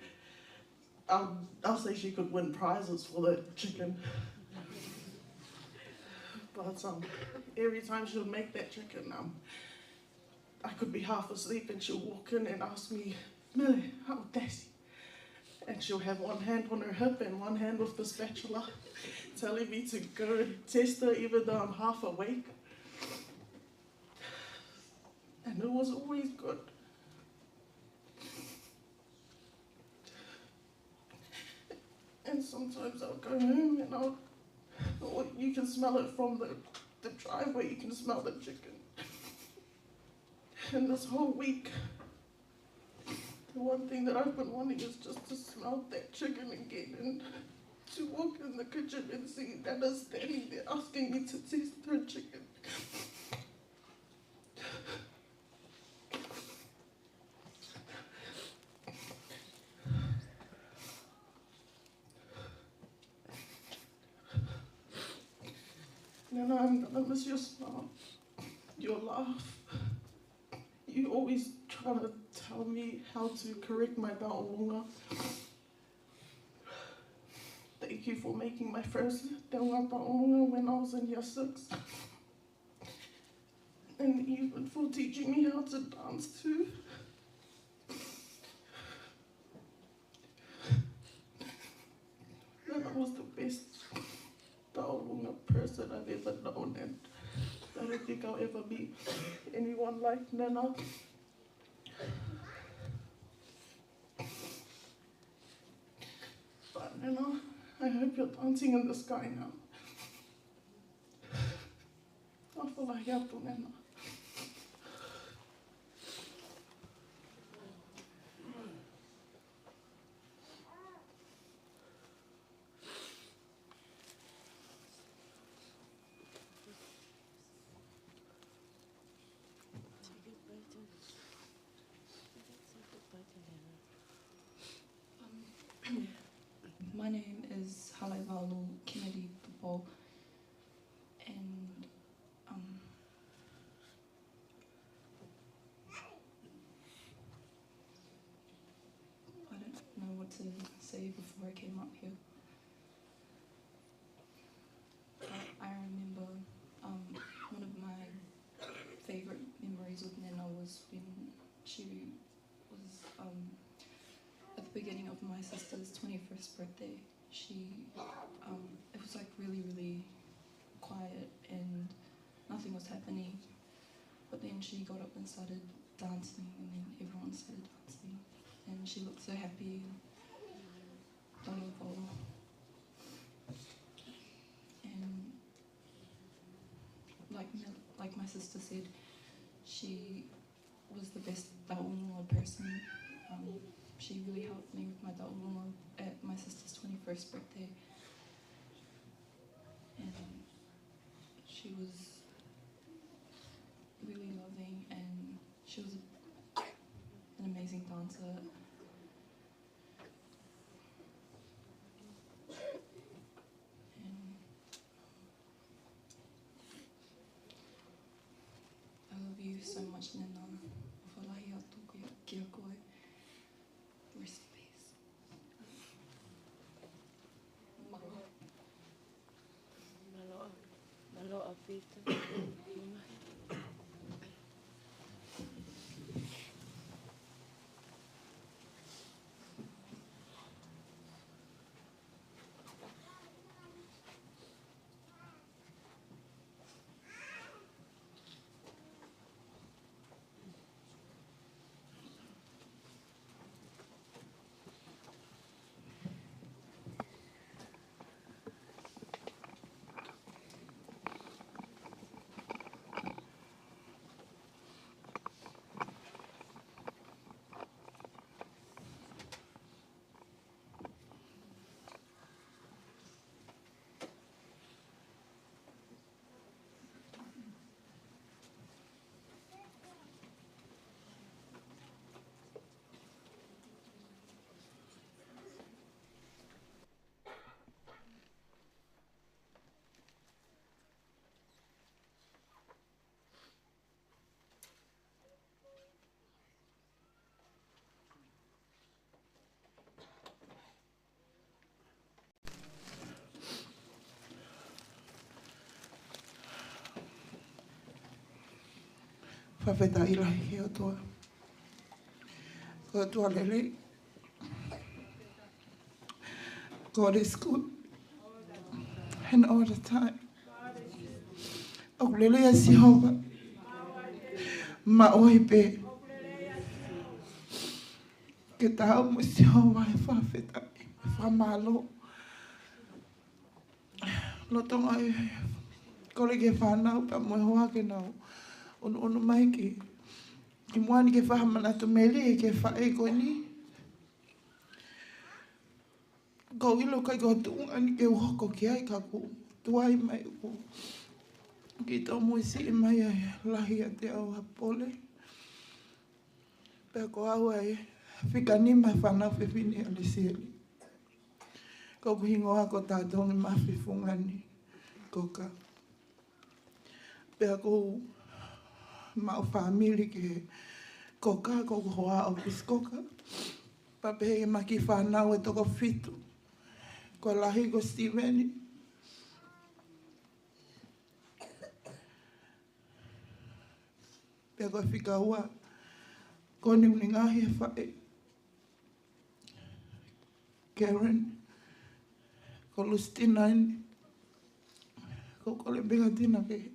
I'll, I'll say she could win prizes for that chicken. But um, every time she'll make that chicken, um, I could be half asleep and she'll walk in and ask me, "Mele, hau tasi?" And she'll have one hand on her hip and one hand with the spatula, telling me to go and test her, even though I'm half awake. And it was always good. And sometimes I'll go home and I'll, or you can smell it from the, the driveway, you can smell the chicken. And this whole week, the one thing that I've been wanting is just to smell that chicken again and to walk in the kitchen and see Nana standing there asking me to taste her chicken. Nana, I'm gonna miss your smile, your laugh. You always try to tell me how to correct my taʻolunga. Thank you for making my first teunga taʻolunga when I was in year six. And even for teaching me how to dance too. Nana was the best taʻolunga person I've ever known, and I don't think I'll ever meet anyone like Nana. But Nana, I hope you're dancing in the sky now. Alofa lahi atu, Nana. Um, my name is Halaivalu Kennedy Popo, and um, I don't know what to say before I came up here. But I remember um, one of my favorite memories with Nana was when she was um, at the beginning of my sister's twenty-first birthday. She, um, it was like really, really quiet and nothing was happening. But then she got up and started dancing, and then everyone started dancing. And she looked so happy and joyful. And like, like my sister said, she was the best taʻolunga person um, She really helped me with my taʻu ʻuluaki at my sister's twenty-first birthday. And she was really loving, and she was an amazing dancer. And I love you so much, Nena. ʻOfa lahi atu kia, kia koe. Rest in peace. Mālō. Mālō, mālō ʻaupito. Fakafetaʻi lahi ki he ʻOtua. Ko e ʻOtua lelei. God is good. And all the time. ʻOku lelei ʻa Sihova. Maʻu ai pē ke tau ō mo Sihova he fakafetaʻi, fakamālō. Lolotonga e kole ki he fānau pea mo e hoa ke nau ʻunuʻunu mai ki, ki muʻa ni ke fai ha manatu melie ki he faʻē ko eni. ʻOku ou ʻilo ʻikai ko e tuʻunga ni ke u hoko ki ai ka ʻoku tuai mai ʻoku kiʻi tomuʻa siʻi mai ʻa e lahi ʻiate au ha pole. Pea ko au ʻa e fika nima fānau fefine ʻa Lesieli. Ko hoku hingoa ko Tatongi Mafi Fungani Koka. Pea ʻoku ou maʻu fāmili ki he Koka, ko hoku hoa ʻa ʻOfisi Koka. Pea pehē ki heʻema kiʻi fānau ʻe toko fitu. Ko e lahi ko Sitiveni. Pea ko e fika ua, ko Niuningahi e faʻē. Karen, ko Lusitina eni, ko Kolebeka Tina ke.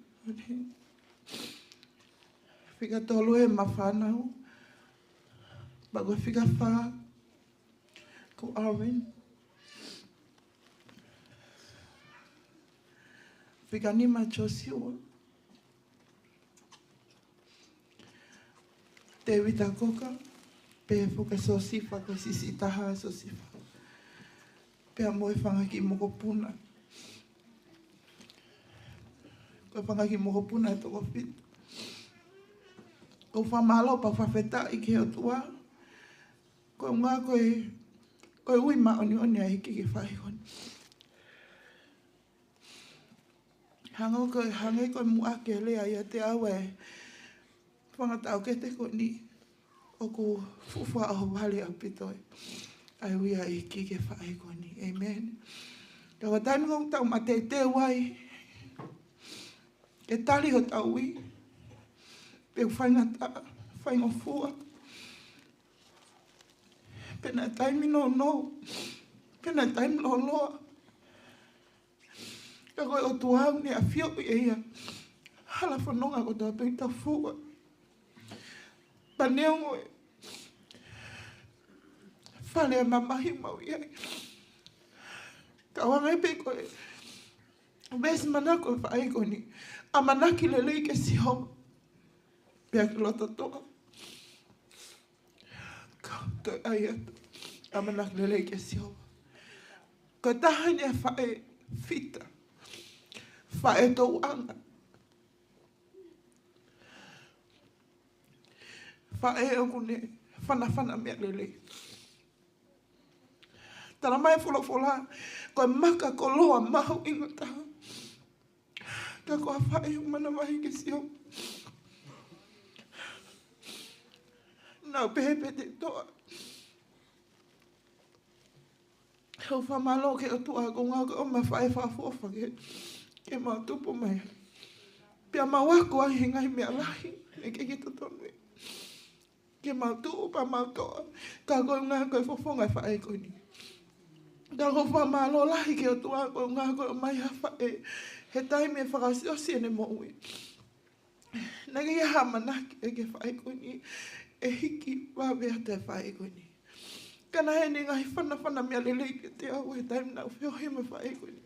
Fika tolu ʻema fānau, pea ko e fika fā, ko Arvin. Fika nima Joshua. Tēvita Koka, pea foki Sosifa, ko e siʻisiʻi taha Sosifa. Pea mo e fanga kiʻi mokopuna. Ko e fanga kiʻi mokopuna ʻe toko fitu. ʻOku ou fakamālō pea fakafetaʻi ki he ʻOtua. Ko e ʻuhinga ko e, ko e ui māʻoniʻoni ʻa e ʻEiki ki he faʻē ko eni. Hangē ko e, hangē ko e muʻaki e lea ʻiate au ʻa e fanga taʻokete ko eni, ʻoku fuʻu fakaʻohovale ʻaupito ʻa e ui ʻa e ʻEiki ki he faʻē ko eni. ʻĒmeni. Ka ko e taimi ʻoku tau mateuteu ai ke tali hotau ui, pe ʻoku faingataʻa, faingofua, pe naʻe taimi nounou, pe naʻe taimi lōloa. Ka ko e ʻOtua ʻoku ne ʻafioʻi ʻe ia hala fononga kotoa pē ʻoku tau fua. Pea neongo e fale ʻa e mamahi ʻoku mau ʻi ai, ka ʻoku hangē pē ko e veesi manako ʻa e faʻē ko eni: ʻAmanaki lelei kia Sihova pea ki loto toʻa. Ka, Toe ʻai atu ʻamanaki lelei kia Sihova. Ko e taha eni e faʻē fita, faʻē tōʻanga, faʻē ʻoku ne fanafana meʻa lelei. Talamai ʻe he folofola, ko e maka koloa mahuʻinga taha. Ka ko e faʻē ʻoku manavahē kia Sihova. Naʻá ku pehē pē te u toʻa. He ʻoku ou fakamālō ki he ʻOtua koeʻuhi ko e ʻomai e faʻē fakaʻofoʻofa ke, ke mau tupu mai. Pea mau ako ai he ngaahi meʻa lahi ʻoku ʻikai ke totonu ke mau tuʻu pea mau toʻa. Ka koeʻuhi ko e fofonga e faʻē ko eni. Ka ʻoku ou fakamālō lahi ki he ʻOtua koeʻuhi ko e ʻomai ha faʻē he taimi ʻe fakaʻosiʻosi ʻene moʻui. Naʻe ʻikai ha ʻamanaki ia ki he faʻē ko eni ʻe hiki vave atu e faʻē ko eni. Ka naʻe ʻi ai ʻene ngaahi fanafana meʻa lelei kiate au he taimi naʻá ku feohi mo e faʻē ko eni.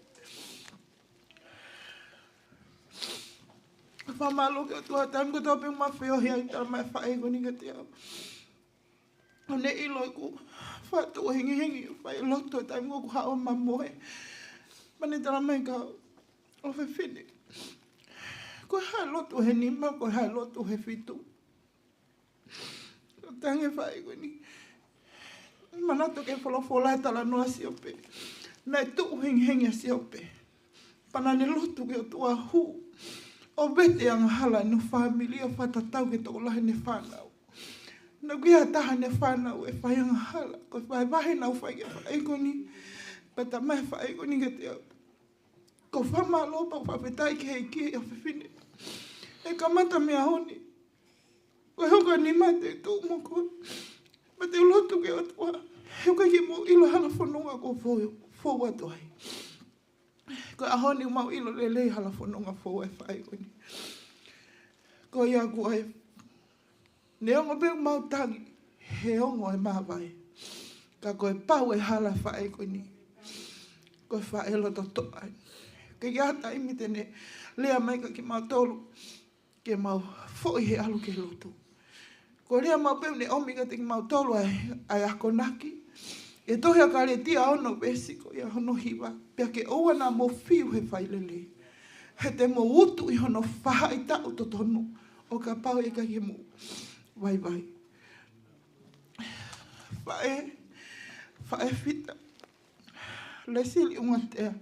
Fakamālō ki he ʻOtua, taimi kotoa pē ʻoku ma feohi ai, talamai e faʻē ko eni kiate au, ʻoku ne ʻilo ʻeku faʻa tuʻu hengihengi ʻo fai e lotu he taimi ʻoku haʻu ʻo mamoe. Pea ne talamai kia au, ʻofefine, ko e hā e lotu he nima, ko e hā e lotu he fitu? Tangi e faʻē ko eni. Manatu ki he folofola, e talanoa ʻa Siope. Naʻe tuʻu hengihengi ʻa Siope. Pea naʻá ne lotu ki he ʻOtua, hū, ʻo vete angahala ʻene fāmili ʻo fakatatau ki he tokolahi ʻene fānau. Naʻe ʻikai ha taha ʻene fānau ʻe fai angahala. Ko e vahevahe naʻá ku fai ki he faʻē ko eni, pea talamai ʻe he faʻē ko eni kiate au, ʻoku ou fakamālō pea u fakafetaʻi ki he ʻEiki, ʻofefine. ʻE kamata mei he ʻaho ni, ko e hoko e nima te u tuʻu mo koe. Pea te u lotu ki he ʻOtua, he ʻoku ʻikai ke mou ʻilo e hala fononga ʻoku ou fou, fou atu ai. Ko e ʻaho ni ʻoku mau ʻilo lelei e hala fononga fou ʻa e faʻē ko eni. Ko ia ʻoku ʻai, neongo pē ʻoku mau tangi, he ongo e māvae. Ka ko e pau e hala ʻo e faʻē ko eni, ko e faʻē loto toʻa. Ke ʻi ai ha taimi te ne lea mai kia kimautolu ke mau foʻi he ʻalu ki he lotu. Ko e lea maʻu pē ʻoku ne ʻomi kiate kimautolu ʻa e, ʻa e akonaki. ʻI he tohi ʻa Kalētia ono veesi ko ia hono hiva, pea ke ʻoua naʻa mou fiu he fai lelei, he te mou utu ʻi hono faʻahitaʻu totonu, ʻo kapau ʻe ʻikai ke mou vaivai. Faʻē, faʻē fita, Lēsili Ungatea,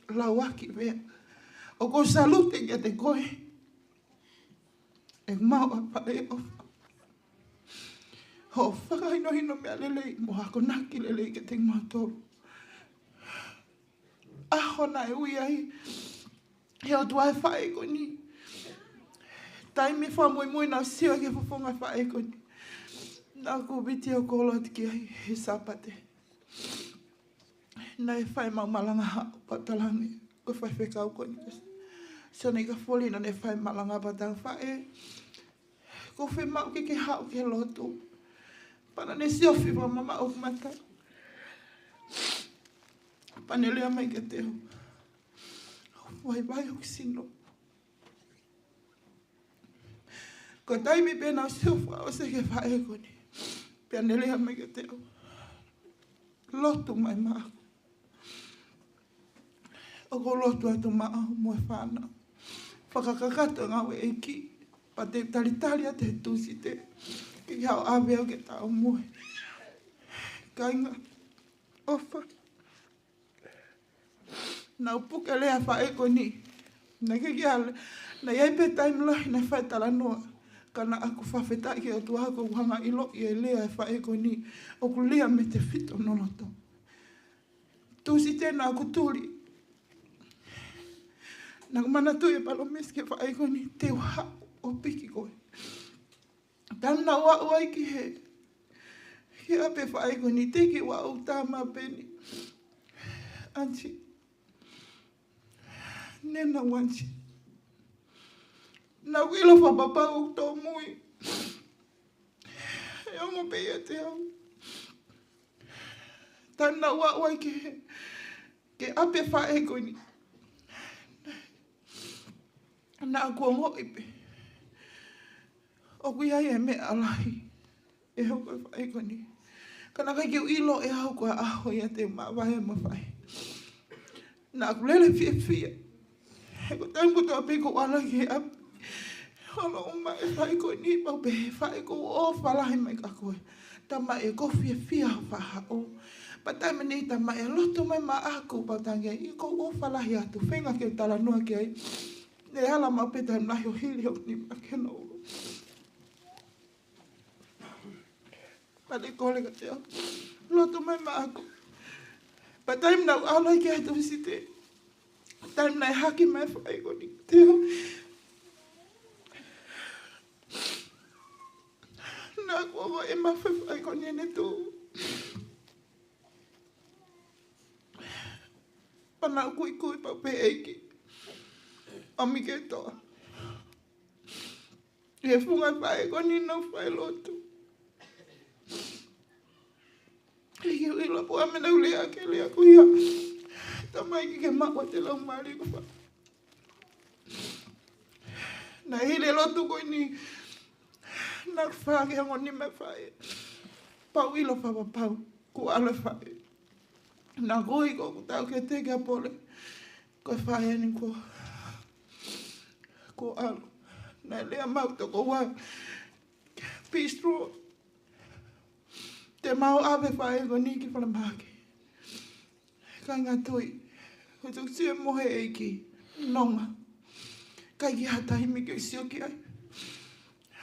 Lauaki Vea, ʻoku ou salute kiate koe. ʻE mau a faʻē ʻofa. Hoʻo fakahinohino meʻa lelei mo e akonaki lelei kiate kimautolu. ʻAho naʻe ui ai ʻe he ʻOtua e faʻē ko eni. Taimi fakamuimui naʻá ku sio ki he fofonga e faʻē ko eni, naʻá ku vitiō kolo atu ki ai he Sāpate. Naʻe fai ʻemau malanga haʻu pea talaange, ko e faifekau ko eni, Sione Kafoli, naʻá ne fai e malanga pea talaange, faʻē, ʻoku ou fiemaʻu ke ke haʻu ki he lotu. Pea naʻá ne siofi fakamamaʻu hoku mata. Pea ne lea mai kiate au, vaivai hoku sino. Ko e taimi pē naʻá ku sio fakaʻosi ki he faʻē ko eni, pea ne lea mai kiate au, lotu mai maʻaku. ʻOku ou lotu atu maʻau mo e fānau. Fakakakato e ngāue ʻa e ʻEiki, pea te u talitali atu he Tūsite ke ke haʻu ʻo ʻave au ke taʻu mo e kāinga ʻofa. Naʻá ku puke e lea ʻa e faʻē ko eni. Naʻe ʻikai ke ʻi ai, naʻe ʻi ai pē taimi lahi naʻe fai e talanoa. Ka naʻá ku fakafetaʻi ki he ʻOtua ko ʻeku hanga ʻo ʻiloʻi e lea ʻa e faʻē ko eni ʻoku lea mei he tefito hono loto. Tūsite naʻá ku tuli. Naʻá ku manatuʻi e palōmesi ki he faʻē ko eni, te u haʻu ʻo piki koe. Taimi naʻá ku aʻu ai ki he, ki he ʻapi ʻo e faʻē ko eni, teʻeki ke u aʻu ʻo tā mai pē ni, Aunty, ne na wanti. Naʻá ku ʻilo fakapapau ʻoku tōmui. ʻE ongo pē ʻiate au. Taimi naʻá ku aʻu ai ki he, ki he ʻapi ʻo e faʻē ko eni, naʻá ku ongoʻi pē ʻoku ʻi ai e meʻa lahi ʻe hoko e faʻē ko eni. Ka naʻe ʻikai ke u ʻilo ʻe au ko e ʻaho ia te u mavahe mo e faʻē. Naʻa ku lele fiefia. He ko e taimi kotoa pē ʻoku ou ʻalu ki he ʻapi, ʻoku ou ʻomai e faʻē ko eni, pau pē he faʻē ʻoku ou ʻofa lahi mai kia koe. Tamai, ʻoku ou fiefia hoʻo faʻa haʻu. Pea taimi ni Tamai, ʻe lotu mai maʻaku, pea u talaange, ʻoku ou ʻofa lahi atu, feinga ke u talanoa ki ai. Ne ala maʻu pē taimi lahi ʻo hili hoku nima ke nau. Pea ne kole kiate au, lotu mai maʻaku. Pea taimi naʻa ku ʻalu ai ki he Tuʻi Siti, taimi naʻe haki mai e faʻē ko eni kiate au, naʻa ku ongoʻi ʻe mafu e faʻē ko eni ʻene tuʻu. Pea naʻa ku kuikui pea u pehē, ʻEiki, ʻomi ke toʻa. ʻI he funga e faʻē ko eni naʻa ku fai lotu. ʻEiki, ʻoku ou ʻilo pē ʻa e meʻa naʻa ku lea ki ai, lea ko ia, Tamai, ke ke maʻu ʻa e laumālie ʻoku fai. Naʻe hili e lotu ko eni, naʻa ku fā ki he ongo nima e faʻē. Pea u ʻilo fakapapau kuo ʻalu e faʻē. Naʻa ku ui ko ʻeku taʻokete ke u pole, ko e faʻē eni kuo, kuo ʻalu. Naʻe lea mai e tokoua, Be strong. Te mau ʻave e faʻē ko eni ki falemahaki. Kāinga tui, ʻoku tuku sio mo e ʻEiki, nonga. ʻIkai ke ʻi ai ha taimi ke u sio ki ai.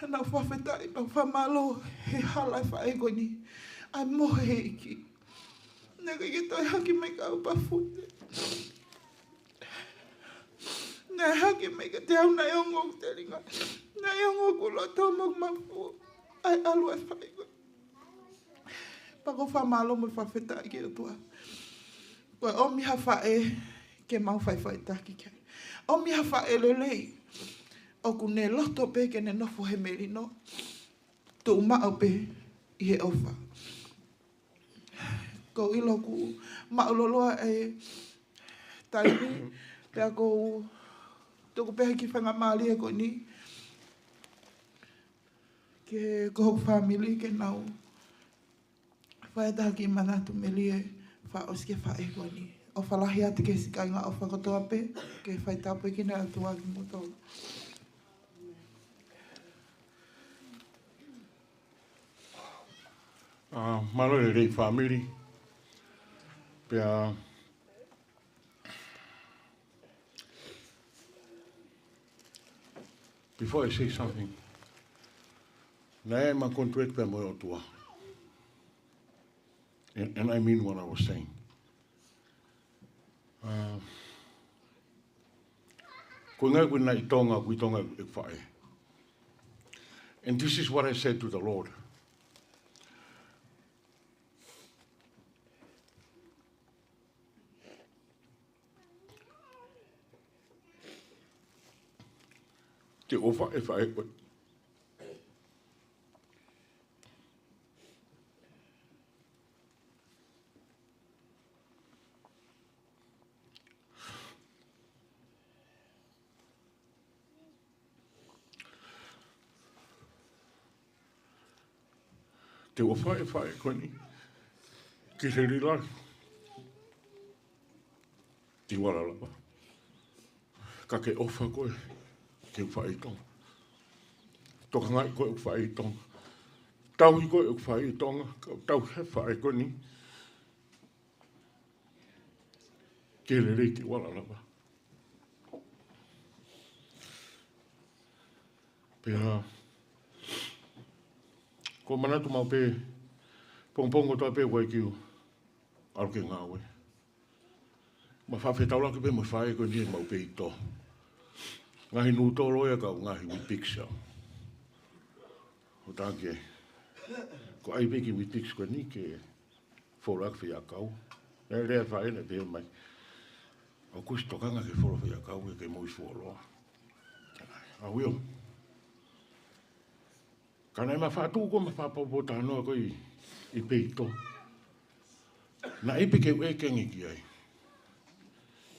Naʻa ku fakafetaʻi pea fakamālō he hala e faʻē ko eni. ʻAi mo e ʻEiki. Naʻe ʻikai ke toe haki mai kia au pea fute. Naʻe haki mai kiate au, naʻe ongo hoku telinga. Naʻe ongo hoku loto mo hoku mafu. ʻAi ʻalu e faʻē ko eni. Pea ʻoku ou fakamālō mo fakafetaʻi ki he ʻOtua. Ko e ʻomi ha faʻē ke mau faʻifaʻitaki ki ai. ʻOmi ha faʻē lelei. ʻOku ne loto pē ke ne nofo he melino. Tuʻu maʻu pē ʻi he ʻofa. ʻOku ou ʻilo kuo māʻuloloa e taimi, pea ʻoku ou tuku pē ha kiʻi faingamālie ko eni ki he, ko hoku fāmili ke nau fai ha kiʻi manatu melie fakaʻosi ki he faʻē ko eni. ʻOfa lahi atu ki he siʻi kāinga ʻofa kotoa pē, ke fai tāpuekina e ʻOtua kimoutolu. ʻA, mālō e lelei fāmili. Pea, before I say something, naʻe ʻi ai ʻema contract pea mo e ʻOtua. And, and I mean what I was saying. ʻA, ko e ʻuhinga ʻoku ʻi ai ʻi Tonga, ʻoku ʻi Tonga ʻeku faʻē. And this is what I said to the Lord. Te u ʻofa he faʻē ko ē. Te u ʻofa he faʻē ko eni ki he lelei lahi, ʻikai vala lava. Ka ke ʻofa koe ki he faʻē ʻi Tonga. Tokangaʻi koe ʻe he faʻē ʻi Tonga. Tauhi koe ʻe he faʻē ʻi Tonga. Ka tauhi e faʻē ko eni ki he lelei, ʻikai vala lava. Pea, ʻoku ou manatu maʻu pē, pongipongi kotoa pē ʻoku ʻai ke u ʻalu ki he ngāue. Ma fakafetaulaki pē mo e faʻē ko eni he maʻu peito. Ngaahi nūtolo ia ka ʻoku ngaahi Weet-Bix ia. ʻO tangi. ʻOku ʻai pē e kiʻi Weet-Bix ko eni ke folo ʻaki e faiakau. Naʻe lea e faʻē naʻe pehē mai, ʻoku ʻosi tokanga ki he folo faiakau ia ke mou fuoloa. ʻAuio. Ka naʻe ma faʻa tuʻu ko ē ma fakapotopoto talanoa ko ē ʻi, ʻi peito. Naʻe ʻikai pē ke u ʻeke ange ki ai.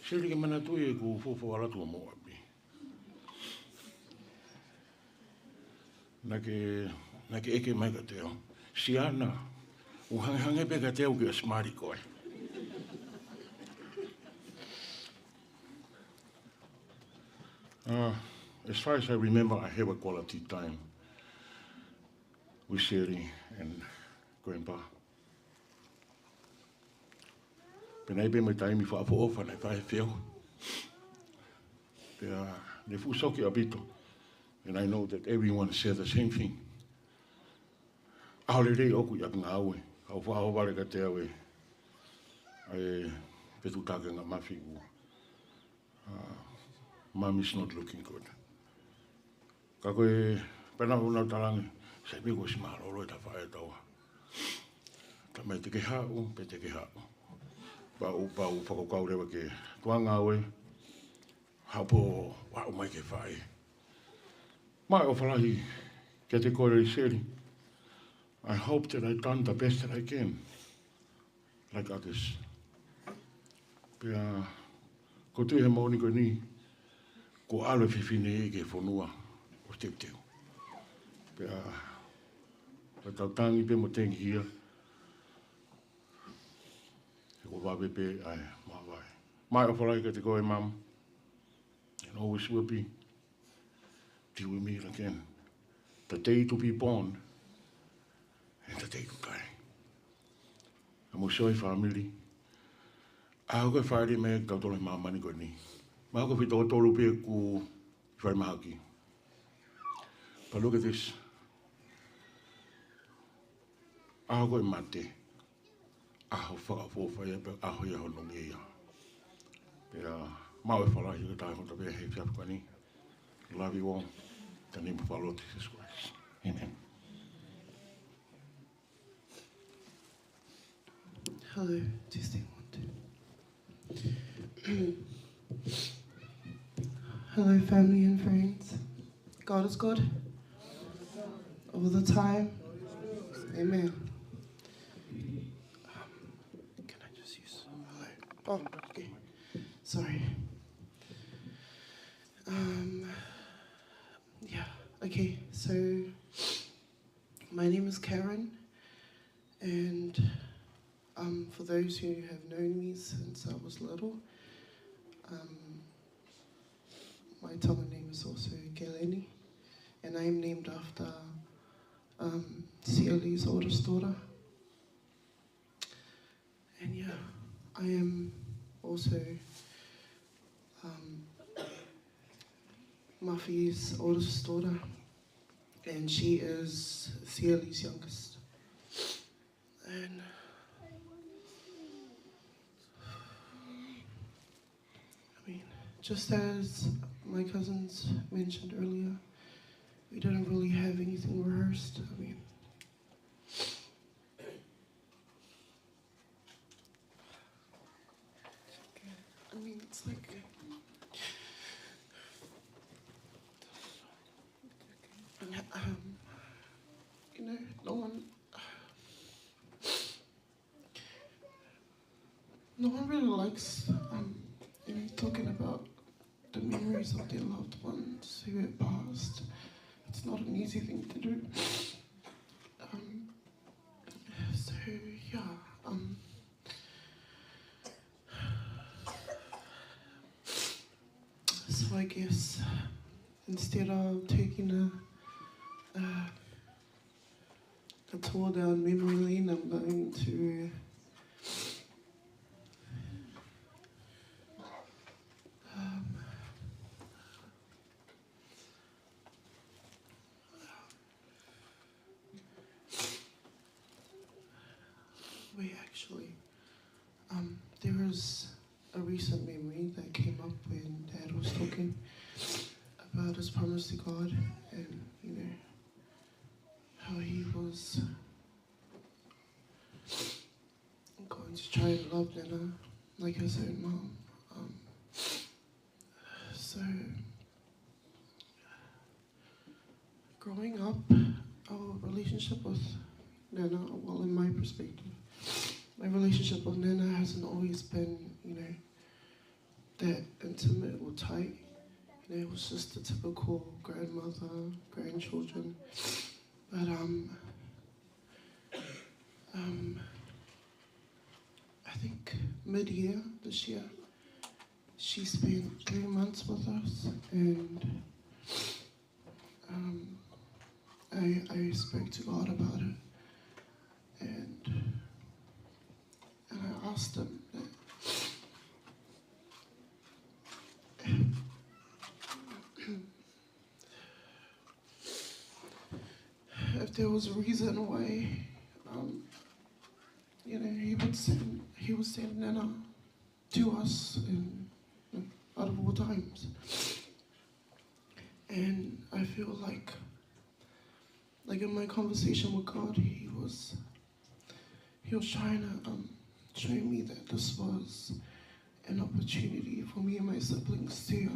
Seli, ke manatuʻi ʻeku fuofua ʻalu atu ki Moʻapi. Naʻa ke, naʻa ke ʻeke mai kiate au, Siana, ʻoku hangehangē pē kiate au ke ʻosi mali koe. Uh, as far as I remember, I have a quality time with Sherry and Grandpa. Pea naʻe ʻi ai pē mo e taimi fakaʻofoʻofa naʻe fai he feohi. Pea ne fuʻu soki ʻaupito. And I know that everyone said the same thing. ʻAho lelei ʻoku ʻi ʻapi ngāue. Kau fakaʻohovale kiate au ʻe, ʻe Petutake Ngamafi ku. Uh, Mum is not looking good. Ka ko e pena una talangi, sai pē kuo ʻosi mālōlō e tafaʻaki ʻe taua. Talamai te ke haʻu, pea te ke haʻu. Pea u, pea u fakakaukau leva ke tuʻu ngāue, haʻu pē ʻo aʻu mai ki he faʻē. Mālō e ʻofa lahi kiate koe Sherry. I hope that I done the best that I can. Like others. Pea, ʻoku ou tui he moʻoni ko eni, kuo ʻalu e fefine ki he fonua ʻo teuteu. Pea, ka tau tangi pē mo tengihia, he kuo vave pē ʻa e māvae. Mālō e ʻofa lahi kiate koe Mum. And always will be. Till we meet again. The day to be born and the day to die. Ka mou sio ki he family. ʻA ko e fāʻeleʻi mai kitautolu he māmani ko eni. Mahalo ko e fitokotolu pē ʻoku falemahaki. But look at this. ʻA ko e mate. ʻAho fakaʻofoʻofa ia pea ʻaho ia hono ngeia. Pea mālō e ʻofa lahi ki he taha kotoa pē he efiafi ko eni. Love you all. In the name of our Lord Jesus Christ. Amen. Hello, testing one, two. Hello, family and friends. God is good. All the time. Amen. Um, can I just use? Hello. Oh, okay. Sorry. Um, yeah. Okay. So, my name is Karen, and um, for those who have known me since I was little, um, my Tongan name is also Keleni, and I am named after um, Siali's oldest daughter. And yeah, I am also um, Mafi's oldest daughter, and she is Siali's youngest. And I mean, just as my cousins mentioned earlier, we didn't really have anything rehearsed. I mean, I mean, it's like, um, you know, no one, no one really likes, um, you know, talking about the memories of their loved ones who have passed. It's not an easy thing to do. Um, so, yeah, um, so I guess instead of taking a, a, a tour down memory lane, I'm going to um, wait, actually, um, there was a recent memory that came up when Dad was talking about his promise to God and, you know, how he was going to try and love Nana like his own mom. Um, so, growing up, our relationship with Nana, well, in my perspective, my relationship with Nana hasn't always been, you know, that intimate or tight. You know, it was just the typical grandmother, grandchildren. But um, Um, I think mid-year this year, she spent three months with us, and um, I, I spoke to God about it, and and I asked him that if there was a reason why, um, you know, he would send he would send Nana to us in, out of all times. And I feel like, like in my conversation with God, he was he was trying to um, show me that this was an opportunity for me and my siblings to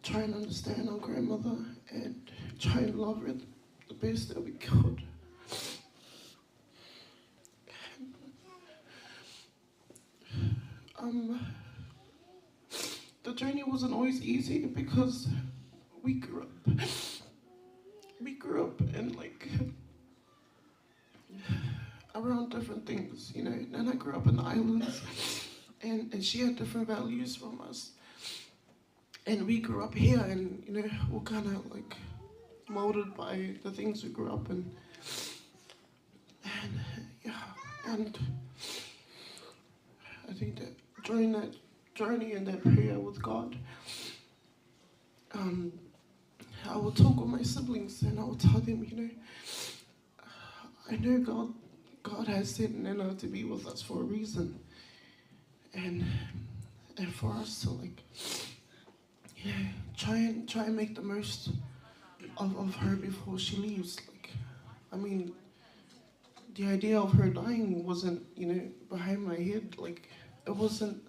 try and understand our grandmother and try and love her the best that we could. Um, the journey wasn't always easy because we grew up. We grew up in, like, around different things, you know. And I grew up in the islands, and, and she had different values from us. And we grew up here, and, you know, we're kind of, like, molded by the things we grew up in. And yeah, and I think that during that journey and that prayer with God, um, I will talk with my siblings and I will tell them, you know, I know God, God has sent Nana to be with us for a reason, and and for us to, like, you know, try and try and make the most of, of her before she leaves. Like, I mean, the idea of her dying wasn't, you know, behind my head. Like, it wasn't,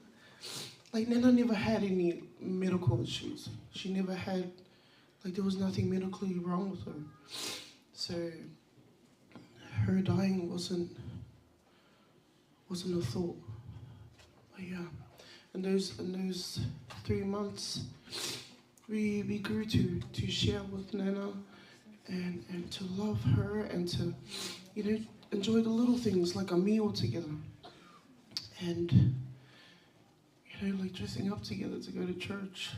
like, Nana never had any medical issues. She never had, like, there was nothing medically wrong with her. So her dying wasn't wasn't a thought. But yeah, in those in those three months, we we grew to to share with Nana and and to love her and to, you know, enjoy the little things like a meal together and, you know, like, dressing up together to go to church.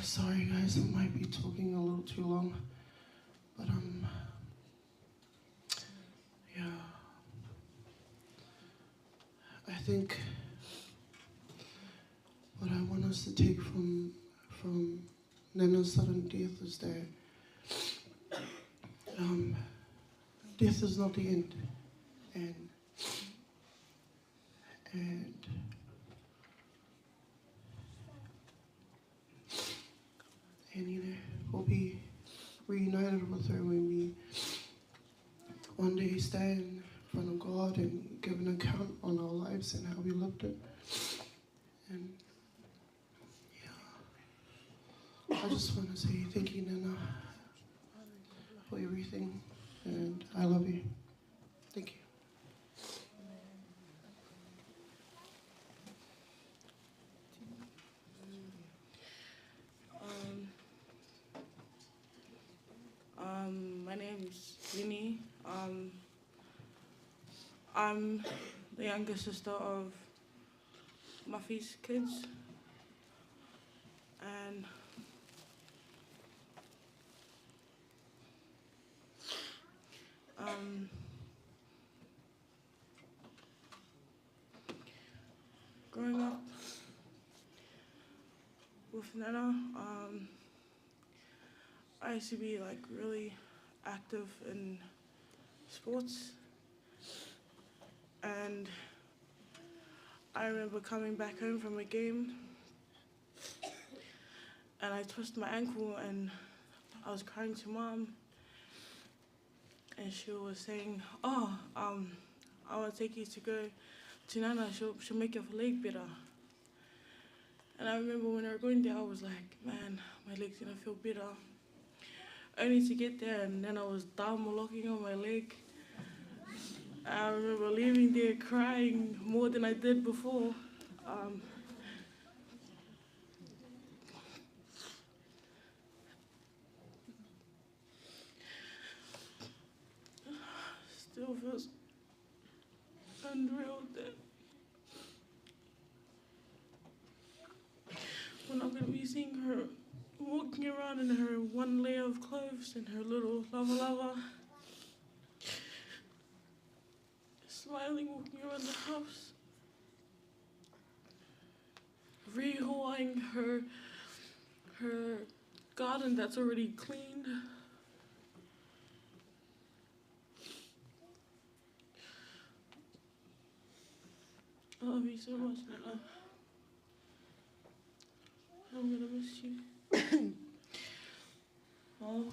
Sorry guys, I might be talking a little too long, but um, yeah. I think what I want us to take from from Nana's sudden death is that um, death is not the end, and and and you know, we'll be reunited with her when we one day stand in front of God and give an account on our lives and how we lived it. And yeah, I just want to say thank you, Nana, for everything, and I love you. Thank you. Um, um, my name's Lini. Um, I'm the younger sister of Muffy's kids. And um, growing up with Nana, um, I used to be, like, really active in sports, and I remember coming back home from a game and I twisted my ankle and I was crying to Mom, and she was saying, "Oh, um, I want to take you to go to Nana. She'll, she'll make your leg better." And I remember when I was going there, I was like, "Man, my leg's gonna feel better." Only to get there, and then I was double locking on my leg. I remember leaving there crying more than I did before. Um, of us and real that we're not going to be seeing her walking around in her one layer of clothes and her little lava lava, smiling, walking around the house, rehoeing her her garden that's already cleaned. I love you so much, Nana. I'm gonna miss you. Oh.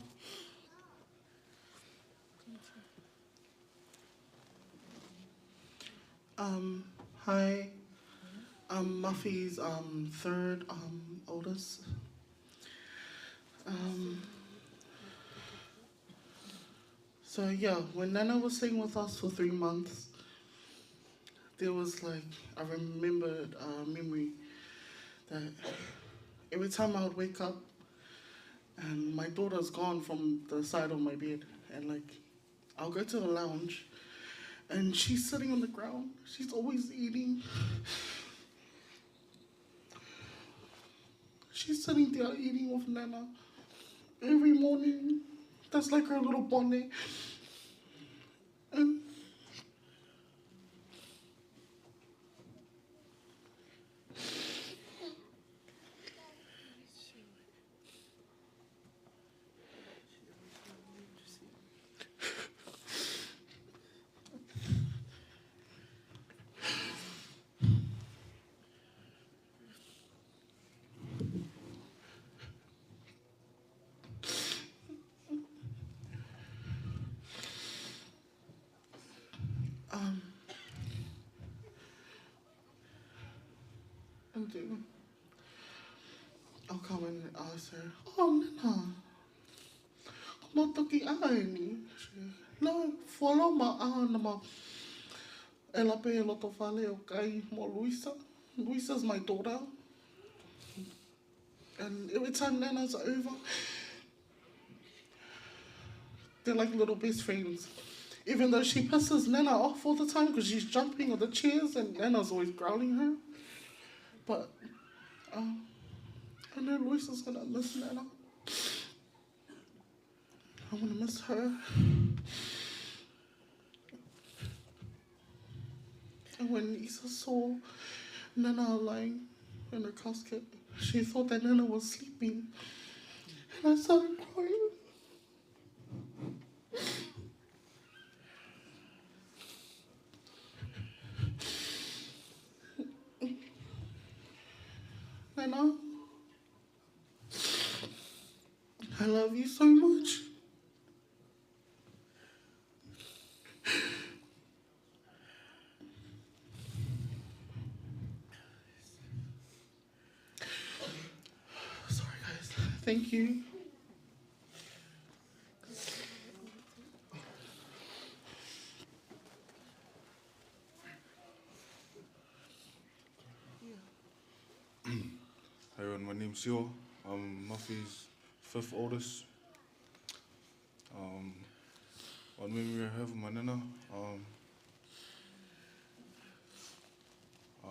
Um, hi. I'm Muffy's um third um oldest. Um, so yeah, when Nana was staying with us for three months, there was like I remembered a memory that every time I would wake up and my daughter's gone from the side of my bed, and like I'll go to the lounge and she's sitting on the ground. She's always eating. She's sitting there eating with Nana every morning. That's like her little bonnet. And Um, I do. I'll come and ask her, "Oh, Nana, ko hoʻo toki ʻā eni?" She, "No, fuoloa ma ʻā, na ma ʻela pē he loto fale ʻo kai mo Luisa." Luisa's my daughter. And every time Nana's over, they're like little best friends. Even though she pisses Nana off all the time because she's jumping on the chairs and Nana's always growling her. But um, I know Luisa's gonna miss Nana. I'm gonna miss her. And when Isa saw Nana lying in her casket, she thought that Nana was sleeping. And I started crying. Nana, I love you so much. Sorry, guys. Thank you. Hi everyone, my name's Sio. I'm Muffy's fifth oldest. Um, one memory I have of my nana, um, uh,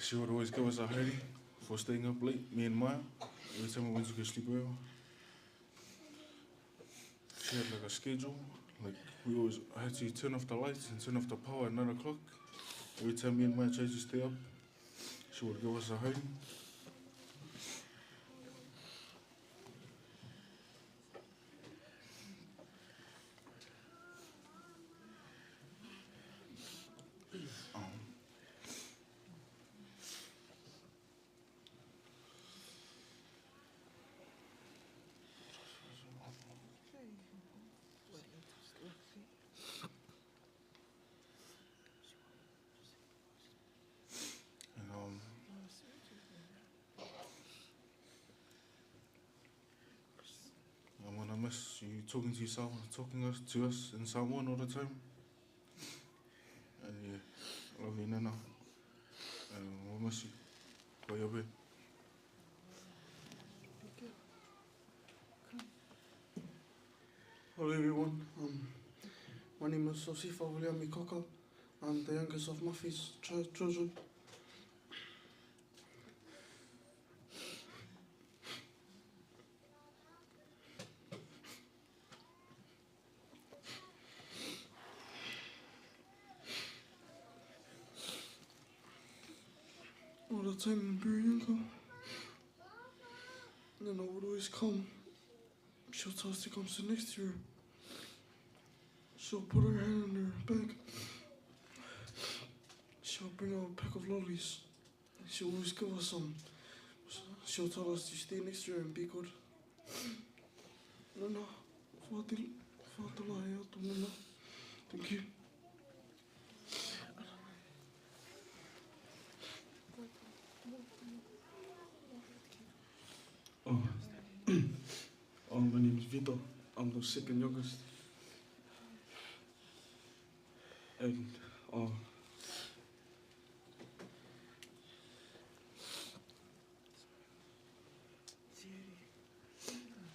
she would always give us a hurry for staying up late, me and Maya. Every time we went to get sleepover, she had like a schedule. Like, we always had to turn off the lights and turn off the power at nine o'clock. Every time me and Maya tried to stay up, she would give us a hurry. And, um, I'm gonna miss you talking to yourself, talking us, to us in Samoan all the time. And yeah, Masi. Ko ia pē. Hello everyone. Um, my name is Joseph Avalea Mikaka. I'm the youngest of Mafi's tri- children. All the time when we were younger, Nana would always come. She'll tell us to come sit next to her. She'll put her hand in her bag. She'll bring out a pack of lollies. She'll always give us some. She'll tell us to stay next to her and be good. Nana, fātil-, fātala e atu, Nana. Thank you. Oh. Oh, my name is Vito. I'm the second youngest. And, uh,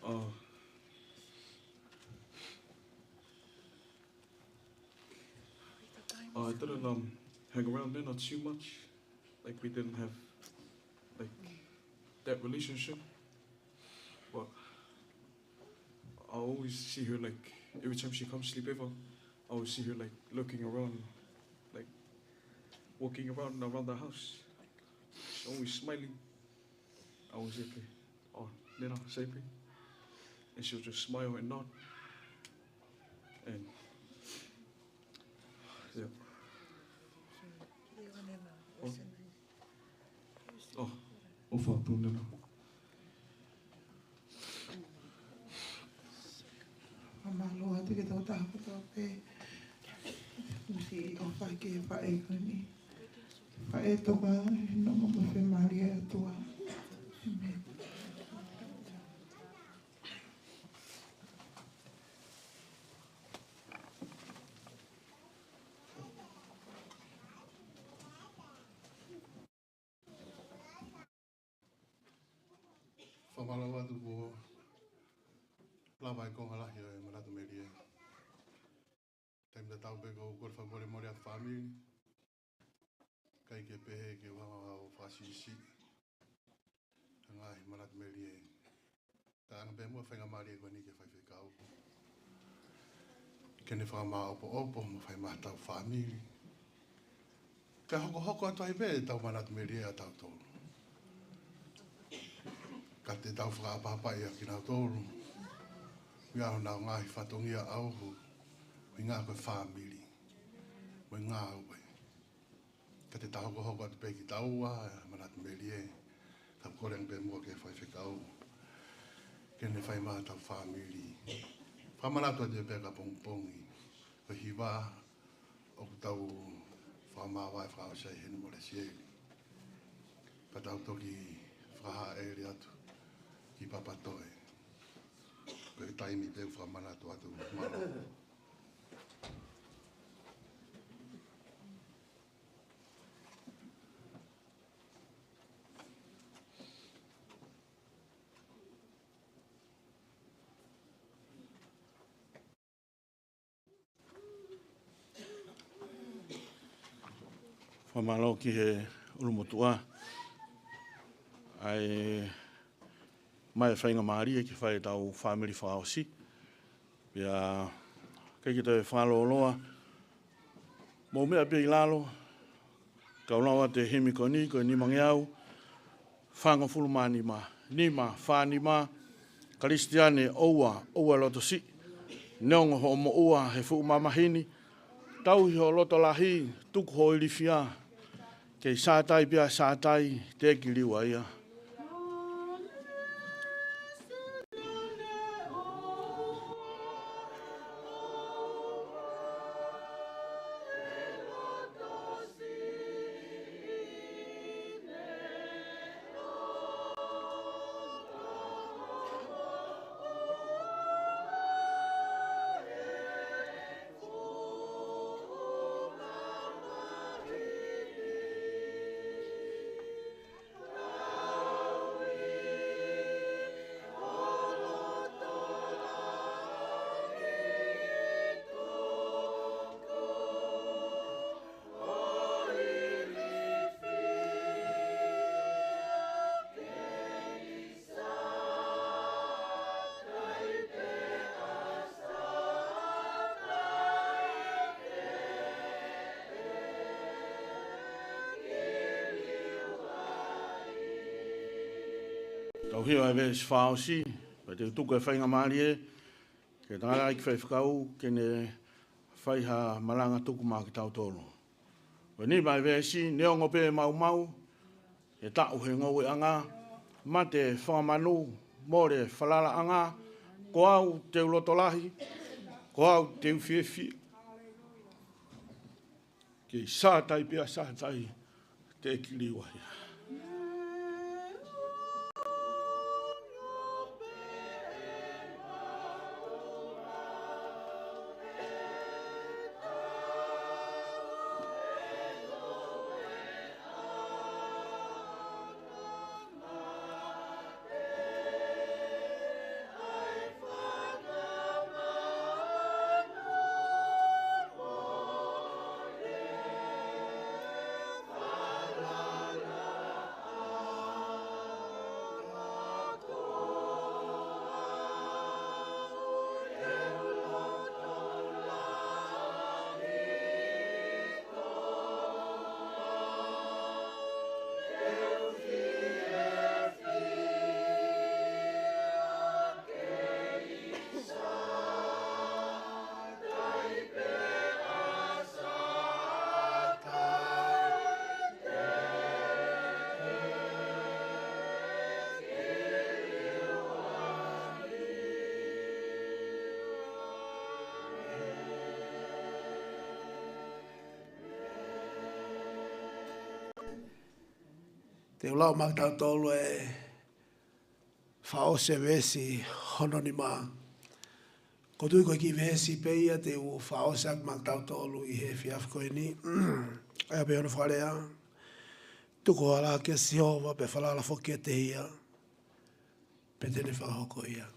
uh, uh, I didn't, um, hang around Nana too much. Like, we didn't have, like, that relationship. But I always see her, like, every time she comes sleep over, I always see her, like, looking around, like, walking around, around the house. She's always smiling. I was like, "Oh, Nana, say pē." And she'll just smile and nod. And, yeah. Oh. Oh, ʻofa atu, Nana. Fakamālō atu ki he tokotaha kotoa pē. Musi ʻofa ki he faʻē ko eni. Faʻē toka, ʻi he nonga mo e fiemālie ʻa e ʻOtua. ʻĒmeni. Fakamālō atu kuo lava e konga lahi ʻo e manatu melie. Taimi tatau pē ʻoku ou kole fakamolemole atu fāmili. ʻIkai ke pehē ke u hanga ʻo fakasiʻisiʻi ʻa e ngaahi manatu melie. Ka ʻoange pē muʻa e faingamālie ko eni ki he faifekau ke ne fakamāʻopoʻopo mo fai mai haʻatau fāmili. Kae hokohoko atu ai pē ʻetau manatu melie ʻatautolu. Ka te tau fakaʻapaʻapaʻi ʻa kinautolu. Meʻa honau ngaahi fatongia ʻauhu. ʻUhinga ko e fāmili. Mo e ngāue. Ka te tau hokohoko atu pē kitaua, manatu melie, tau kole ange pē muʻa ki he faifekau ke ne fai mai haʻatau fāmili. Fakamanatu atu pē ʻapongipongi, ko e hiva ʻoku tau fakamāvae fakaʻosi ai heni mo Lesieli. Ka tau toki fakahāʻele atu ki Papatoe. Ko e taimi pē ʻoku fakamanatu atu, mālō. Fakamālō ki he ʻulumotuʻa. ʻAi mai e faingamālie ke fai ʻetau fāmili fakaʻosi. Pea ʻikai ke toe fakalōloa. Mou meʻa pē ʻi lalo, kau lau atu e himi ko eni, ko e nimangeau fāngofulu mā nima, nima fā nima, Kalisitiane ʻoua, ʻoua loto siʻi, neongo hoʻo moʻua he fuʻu mamahi ni, tauhi hoʻo loto lahi, tuku hoʻo ilifia, kei sātai pea sātai, teʻeki liua ia. Tau hiva e veesi fakaʻosi, pea te u tuku e faingamālie ke tangata ʻEiki Faifekau ke ne fai ha malanga tuku maʻa kitautolu. Ko eni ʻa e veesi: Neongo pē maumau, ʻe taʻu he ngoueʻanga, mate fakamanu, mole falalaʻanga, ko au te u loto lahi, ko au te u fiefia. Kei sātai pea sātai, te u kiliuahi. Te u lau maʻa kitautolu e fakaʻosi e veesi hono nima. ʻOku ou tui ko e kiʻi veesi pē ia te u fakaʻosi ʻaki maʻa kitautolu ʻi he efiafi ko eni. ʻA ia pē hono fakalea: Tuku ho hala kia Sihova, pea falala foki kiate ia, pea te ne fakahoko ia.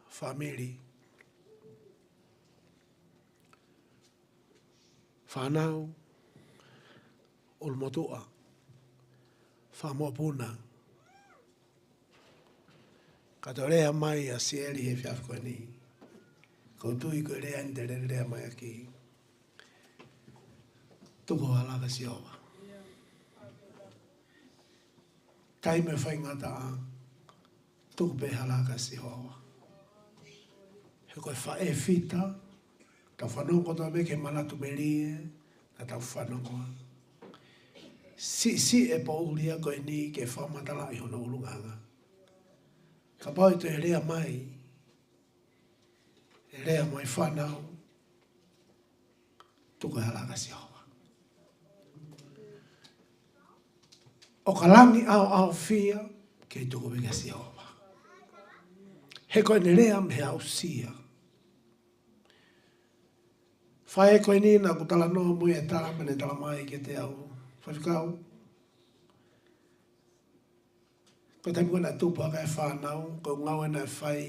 Fāmili, fānau, ʻulumotuʻa, fanga mokopuna, ka toe lea mai ʻa Sieli he efiafi ko eni, ʻoku ou tui ko e lea eni te ne lea mai ʻaki: Tuku ho hala kia Sihova. Taimi ʻo e faingataʻa, tuku pē hala kia Sihova. He ko e faʻē fita, tau fanongo kotoa pē ki he manatu melie naʻa tau fanongo. Siʻisiʻi e poʻuli ko eni ke fakamatalaʻi hono ʻulungaanga. Kapau ʻe toe lea mai, ʻe lea mai: Fānau, tuku e hala kia Sihova. ʻO ka langi ʻaoʻaofia, ke tuku pē kia Sihova. He ko ʻene lea mei he aʻusia. Faʻē ko eni naʻa ku talanoa mo ia, tala pē ʻene tala mai kiate au: Faifekau, ko e taimi ko ē naʻe tupu hake ai e fānau, ko e ngāue naʻe fai,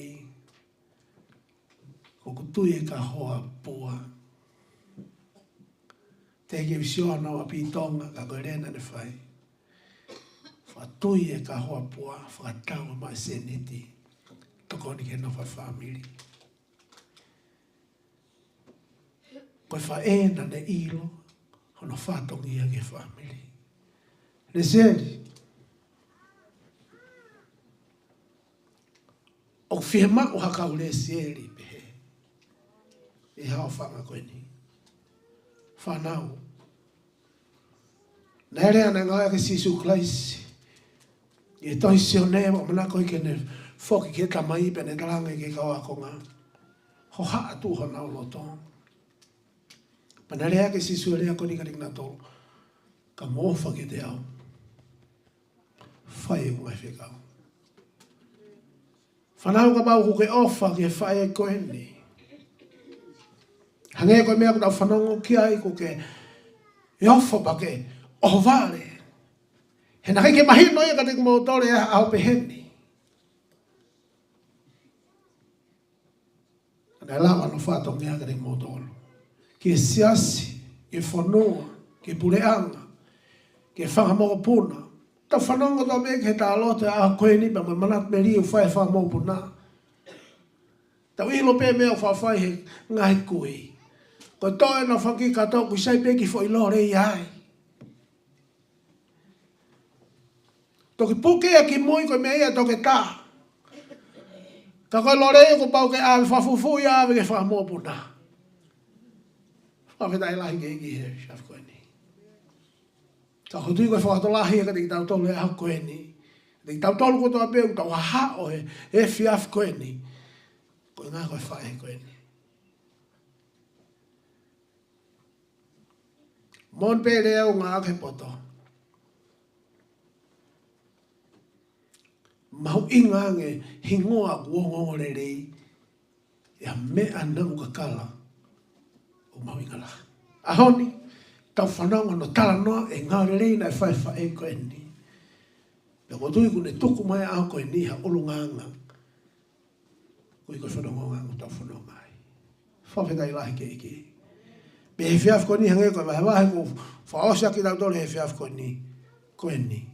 ʻoku ou tui ʻe ka hoa pua. Teʻeki ke u sio ʻa hono ʻapi ʻi Tonga, ka ko e lea naʻa ne fai: Faʻa tui ʻe ka hoa pua, fakatau maʻa e sēniti, tokoni ki he nofo ʻa e fāmili. Ko e faʻē naʻa ne ʻilo hono fatongia ki he fāmili. Lesieli, ʻoku fiemaʻu ha kau lesieli pehē ʻi he haʻofanga ko eni. Fānau, naʻe lea ʻa e ngāue ʻa Sīsū Kalaisi ʻi he tohi Sione, ʻo manako ai ke ne foki ki he Tamai pea ne talaange ki he kau ākonga: Hohaʻa tuʻu honau loto. Pea naʻe lea ʻa Sīsū e lea ko eni kiate kinautolu: Ka mou ʻofa kiate au, fai ʻeku ngaahi fekau. Fānau, kapau ʻoku ke ʻofa ki he faʻē ko eni, hangē ko e meʻa ʻoku tau fanongo ki ai, ʻoku ke ʻofa pea ke ʻohovale, he naʻe ʻikai ke mahino ia kiate kimoutolu ʻi he ʻaho pehē ni. Naʻe lava hono fatongia kiate kimoutolu, ki he siasi, ki he fonua, ki he puleʻanga, ki he fanga mokopuna. Tau fanongo kotoa pē ki he talaloto ʻo e ʻaho ko eni pea mo e manatu melie ʻoku fai ʻe he fanga mokopuna. Tau ʻilo pē meʻa ʻoku faʻa fai ʻe he ngaahi kui. Ko e toʻo ʻenau fanga kiʻi kato, ʻoku sai pē kiʻi foʻi lole ia ai. Toki puke ia ki mui, ko e meʻa ia ʻa e toketā. Ka ko e lole ia kuo pau ke ʻave fakafufuuʻi, ʻave ke fakamōpuna. Fakafetaʻi lahi ki he ʻEiki he efiafi ko eni. Ka ʻoku ou tui ko e fakalotolahi ia kiate kitautolu he ʻaho ko eni, kiate kitautolu kotoa pē ʻoku tau haʻo he efiafi ko eni, ko e ngaahi ko e faʻē ko eni. Moʻoni pē lea ʻoku ngāueʻaki he poto. Mahuʻinga ange hingoa ʻoku ongoongo lelei ʻi ha meʻa naʻa mo kakala ʻoku mahuʻinga lahi. ʻAho ni, tau fanongo hono talanoa e ngāue lelei naʻe fai ʻe he faʻē ko eni. Pea ʻoku ou tui kuo ne tuku mai ʻa e ʻaho ko eni ha ʻulungaanga. Ko e ko e fanongo ngā ʻoku tau fanongo ai. Fakafetaʻi lahi ki he ʻEiki. Pea he efiafi ko eni hangē ko e vahevahe kuo fakaʻosi ʻaki kitautolu he efiafi ko eni. Ko eni.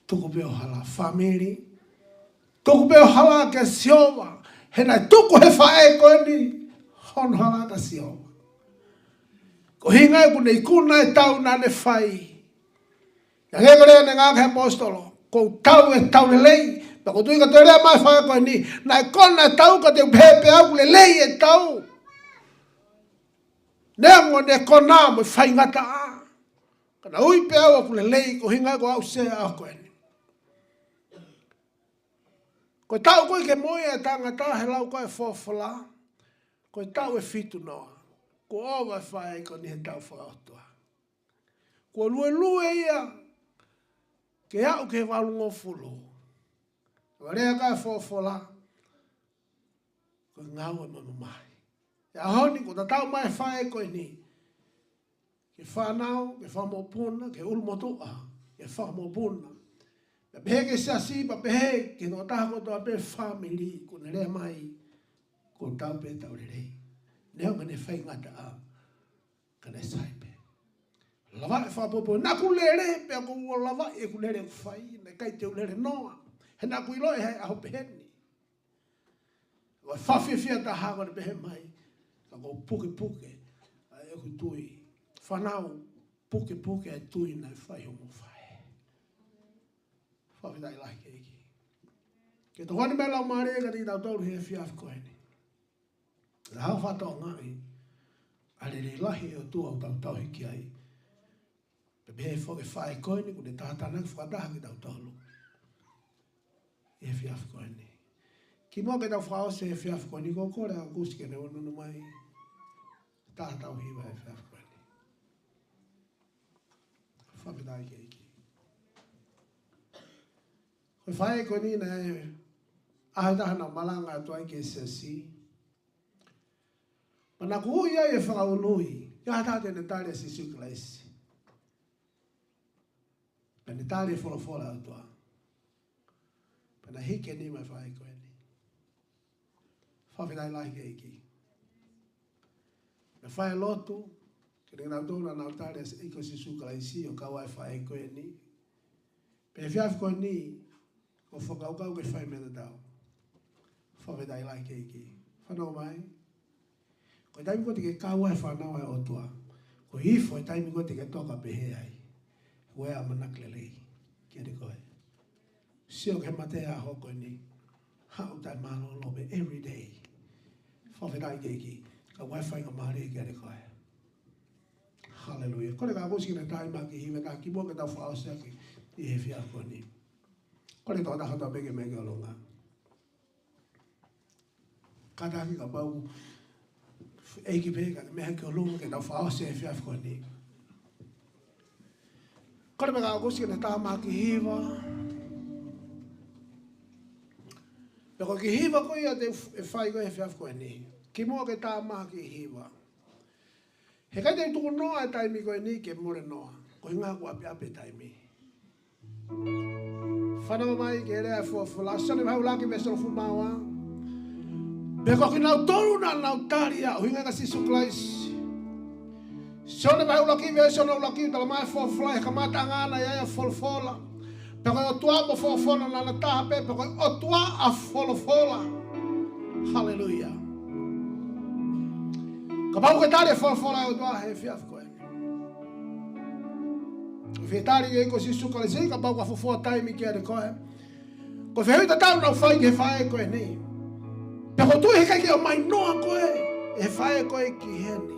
Tuku pē ho hala, fāmili. Tuku pē ho hala kia Sihova. He naʻe tuku ʻe he faʻē ko eni hono hala kia Sihova. Ko e ʻuhinga ia kuo ne ikuna e tau naʻa ne fai. Hangē ko e lea naʻe ngāueʻaki he ʻaposetolo, ko e tau e tau lelei. Pea ʻoku ou tui ka toe lea mai e faʻē ko eni, naʻe kona e tau ka te u pehē pē au ʻoku lelei e tau. Neongo ʻene kona mo e faingataʻa, ka naʻe ui pē au ʻoku lelei. Ko e ʻuhinga ia kuo aʻusia e ʻaho ko eni. Ko e tau ko ē ke moʻui ai e tangata he lau ko ē e folofola, ko e tau ʻe fitu noa. Kuo ʻova e faʻē ko eni he tau fakaʻotua. Kuo luelue ia ke aʻu ki he valungofulu. Ko e lea ko ē e folofola, ko e ngāue mo e mamahi. He ʻaho ni kuo tatau mai e faʻē ko eni ki he fānau, ki he fanga mokopuna, ki he ʻulumotuʻa, ki he fanga mokopuna. Pea pehē ki he siasi, pea pehē ki he tokotaha kotoa pē fāmili, kuo ne lea mai, ko e tau pē tau lelei. Neongo ʻene faingataʻa, ka naʻe sai pē. Lava e fakapopo, naʻa ku lele, pea kuo u lava ʻeku lele ʻoku fai, naʻe ʻikai te u lele noa. He naʻa ku ʻilo ʻe hai ʻaho pehē ni. Ko e fakafiefia taha ko ʻene pehē mai, ka kuo pukepuke ʻa ʻeku tui. Fānau, pukepuke e tui naʻe fai hoʻomou faʻē. Fakafetaʻi lahi ki he ʻEiki. Ke tokoni mai e Laumālie kiate kitautolu he efiafi ko eni. Ke tau fakatokangaʻi ʻa e lelei lahi ʻo e ʻOtua ʻoku tau tauhi ki ai. Pea pehē foki ki he faʻē ko eni kuo ne tātānaki fakataha kitautolu he efiafi ko eni. Kimuʻa ke tau fakaʻosi e efiafi ko eni, ʻoku ou kole ʻa Kusi ke ne ʻunu mai ha taha tau hiva he efiafi ko eni. Fakafetaʻi ki he ʻEiki. Ko e faʻē ko eni naʻe ʻi ai ha taha naʻa ku malanga atu ai ki he siasi. Pea naʻa ku ui ai e fakaului, ʻi ai ha taha te ne tali ʻa Sīsū Kalaisi. Pea ne tali e folofola ʻa e ʻOtua. Pea naʻe hiki e nima e faʻē ko eni. Fakafetaʻi lahi ki he ʻEiki. Naʻe fai e lotu kiate kinautolu naʻa nau tali ʻa e ʻEiki ko Sīsū Kalaisi ʻo kau ai e faʻē ko eni. Pea he efiafi ko eni, ʻoku ou fakakaukau ke fai meʻa tatau. Fakafetaʻi lahi ki he ʻEiki. Fanongo mai. Ko e taimi ko ē te ke kau ai e fānau ʻa e ʻOtua, ko e ifo e taimi ko ē te ke toka pehē ai, ko e ʻamanaki lelei kiate koe. Sio ki he mate ʻo e ʻaho ko eni, haʻu taʻemālōlō pē every day. Fakafetaʻi ki he ʻEiki. Ka ʻoku ʻi ai e faingamālie kiate koe. Haleluia. Kole ʻa Kusi ke ne tali mai ha kiʻi hiva ʻe taha kimuʻa ke tau fakaʻosi ʻaki ʻi he efiafi ko eni. Kole tokotaha kotoa pē ke meʻa ki ʻolunga. Kātaki kapau ʻe ʻEiki pē ka ke meʻa ki ʻolunga ke tau fakaʻosi e efiafi ko eni. Kole mai ʻa Kusi ke ne tali mai ha kiʻi hiva. Pea ko e kiʻi hiva ko ia te u f-, ʻe fai ko ē he efiafi ko eni. Kimuʻa ke tali mai ha kiʻi hiva. He ʻikai te u tuku noa e taimi ko eni ke mole noa. Ko e ʻuhinga ʻoku ʻapiʻapi e taimi. Fanongo mai ki he lea ʻa e folofola, Sione vahe ʻuluaki veesi hongofulu mā ua. Pea ko kinautolu naʻa nau tali ʻa e ʻuhinga kia Sīsū Kalaisi. Sione vahe ʻuluaki veesi hono ʻuluaki, talamai ʻe he folofola, ʻi he kamataʻanga naʻe ʻi ai ʻa e folofola. Pea ko e ʻOtua mo e folofola naʻa na taha pē, pea ko e ʻOtua ʻa e folofola. Haleluia. Kapau ʻoku ke tali e folofola ʻa e ʻOtua he efiafi ko eni. Fie tali e ʻEiki ko Sīsū Kalaisi, kapau ʻoku fuofua taimi kiate koe. Ko e fehuʻi tatau naʻa ku fai ki he faʻē ko eni. Pea ʻoku ou tui heʻikai ke ʻomai noa koe ʻe he faʻē ko ē ki heni.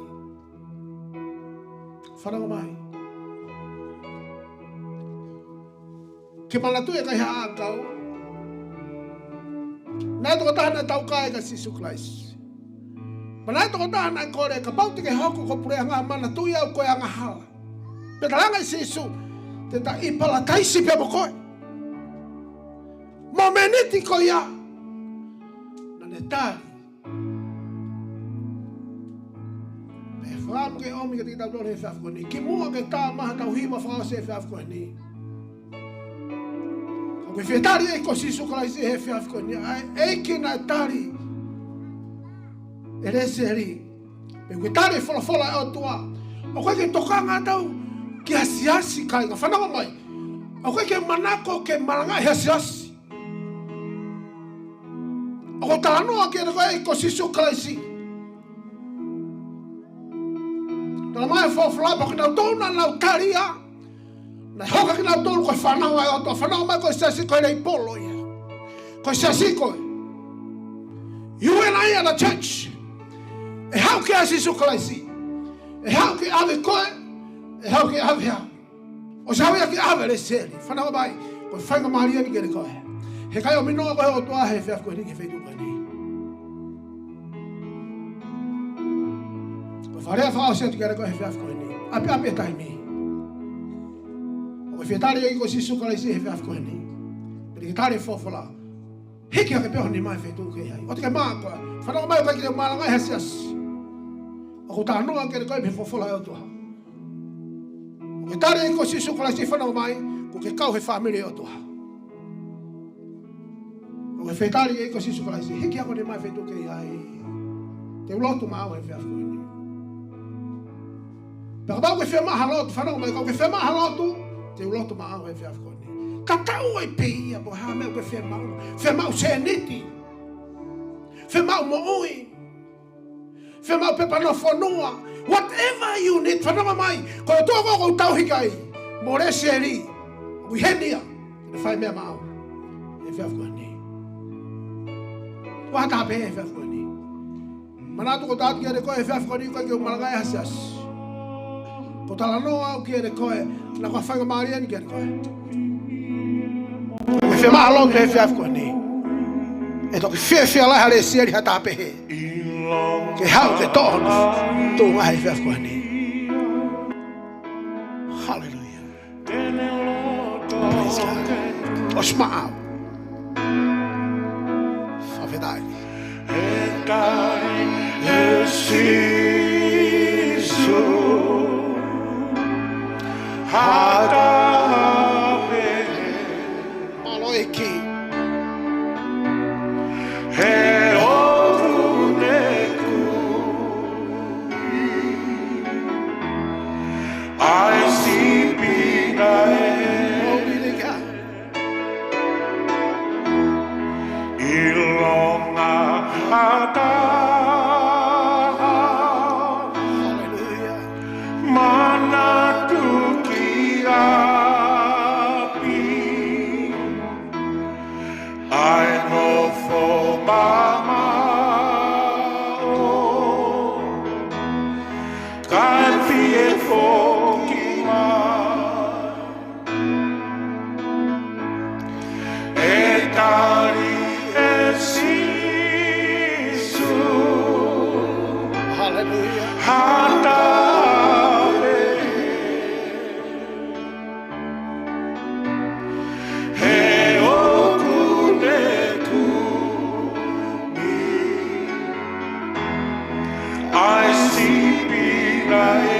Fanongo mai. Ke manatuʻi ʻe kaihaʻa ʻakau, naʻe tokotaha naʻe taukae kia Sīsū Kalaisi. Pea naʻe tokotaha naʻe kole, kapau te ke hoko ko e puleʻanga, manatuʻi au ko e angahala. Pea talaange ʻe Sīsū, te ta ʻi Palataisi pea mo koe. Momeniti ko ia naʻa ne tali. Pea fakaʻamu ke ʻomi kiate kitautolu he efiafi ko eni, kimuʻa ke tā mai haʻatau hiva fakaʻosi he efiafi ko eni, ko e fie tali ʻe he ʻEiki ko Sīsū Kalaisi he efiafi ko eni, ʻa e ʻEiki naʻe tali ʻe Lesieli. Pea ko e tali e folofola ʻa e ʻOtua. ʻOku ʻikai ke tokanga ʻetau ki he siasi, kāinga, fanongo mai. ʻOku ʻikai ke manako ke malangaʻi ha siasi. ʻOku ou talanoa kiate koe ʻEiki ko Sīsū Kalaisi. Talamai ʻe he folofola pea ko kinautolu naʻa nau tali ia, naʻe hoko kinautolu ko e fānau ʻa e ʻOtua. Fanongo mai, ko e siasi ko e leipolo ia. Ko e siasi ko ē. You and I are the church. ʻE haʻu kia Sīsū Kalaisi. ʻE haʻu ke ʻave koe. ʻE haʻu ke ʻave au. ʻOsi haʻu ia ke ʻave ʻa Lesieli. Fanongo mai, ko e faingamālie eni kiate koe. Heʻikai ʻomi noa koe ʻe he ʻOtua he efiafi ko eni ki he feituʻu ko eni. Ko e fakalea fakaʻosi atu kiate koe he efiafi ko eni. ʻApiʻapi e taimi. ʻOku ke fie tali e ʻEiki ko Sīsū Kalaisi he efiafi ko eni? Pe te ke tali e folofola? Hiki hake pē ho nima he feituʻu ʻoku ke ʻi ai. ʻOua te ke mā koe. Fanongo mai, ʻoku ʻikai ke malangaʻi ha siasi. ʻOku ou talanoa kiate koe mei he folofola ʻa e ʻOtua. ʻOku ke tali e ʻEiki ko Sīsū Kalaisi, fanongo mai, ʻoku ke kau he fāmili ʻo e ʻOtua. ʻOku ke fie tali e ʻEiki ko Sīsū Kalaisi, hiki hake ho nima he feituʻu ʻoku ke ʻi ai. Te u lotu maʻau he efiafi ko eni. Pea kapau ʻoku ke fiemaʻu ha lotu, fanongo mai, kapau ʻoku ke fiemaʻu ha lotu, te u lotu maʻau he efiafi ko eni. Tatau ai pē ia pe ko e hā e meʻa ʻoku ke fiemaʻu. Fiemaʻu sēniti. Fiemaʻu moʻui. Fiemaʻu pepa nofo fonua. Whatever you need, fanongo mai. Ko e ʻOtua ʻoku ou tauhi ki ai. Mo Lesieli. ʻOku ʻi heni ia. Ke fai meʻa maʻau he efiafi ko eni. Ko ha taha pē he efiafi ko eni. Manatu, ʻoku ou tala atu kiate koe he efiafi ko eni, ʻoku ʻikai ke u malangaʻi ha siasi. ʻOku ou talanoa au kiate koe, naʻa ko e faingamālie eni kiate koe. Ko e fiemaʻu lotu he efiafi ko eni. ʻE toki fiefia lahi ʻa Lesieli ha taha pehē ke haʻu ke toʻo hono tuʻunga he efiafi ko eni. Hallelujah. Praise God. ʻOsi maʻau. Fakafetaʻi. He tali ʻe Sīsū ha taha pē. Mālō ʻEiki. He ʻoku ne kumi ʻa e sipi naʻe ʻilonga ha taha. Hallelujah. Manatu ki ʻapi ʻa e nofo mamaʻo, kae fie foki mai. ʻE tali ʻe Sīsū, hallelujah, ha taha pē. He ʻoku ne kumi ʻa e sipi naʻe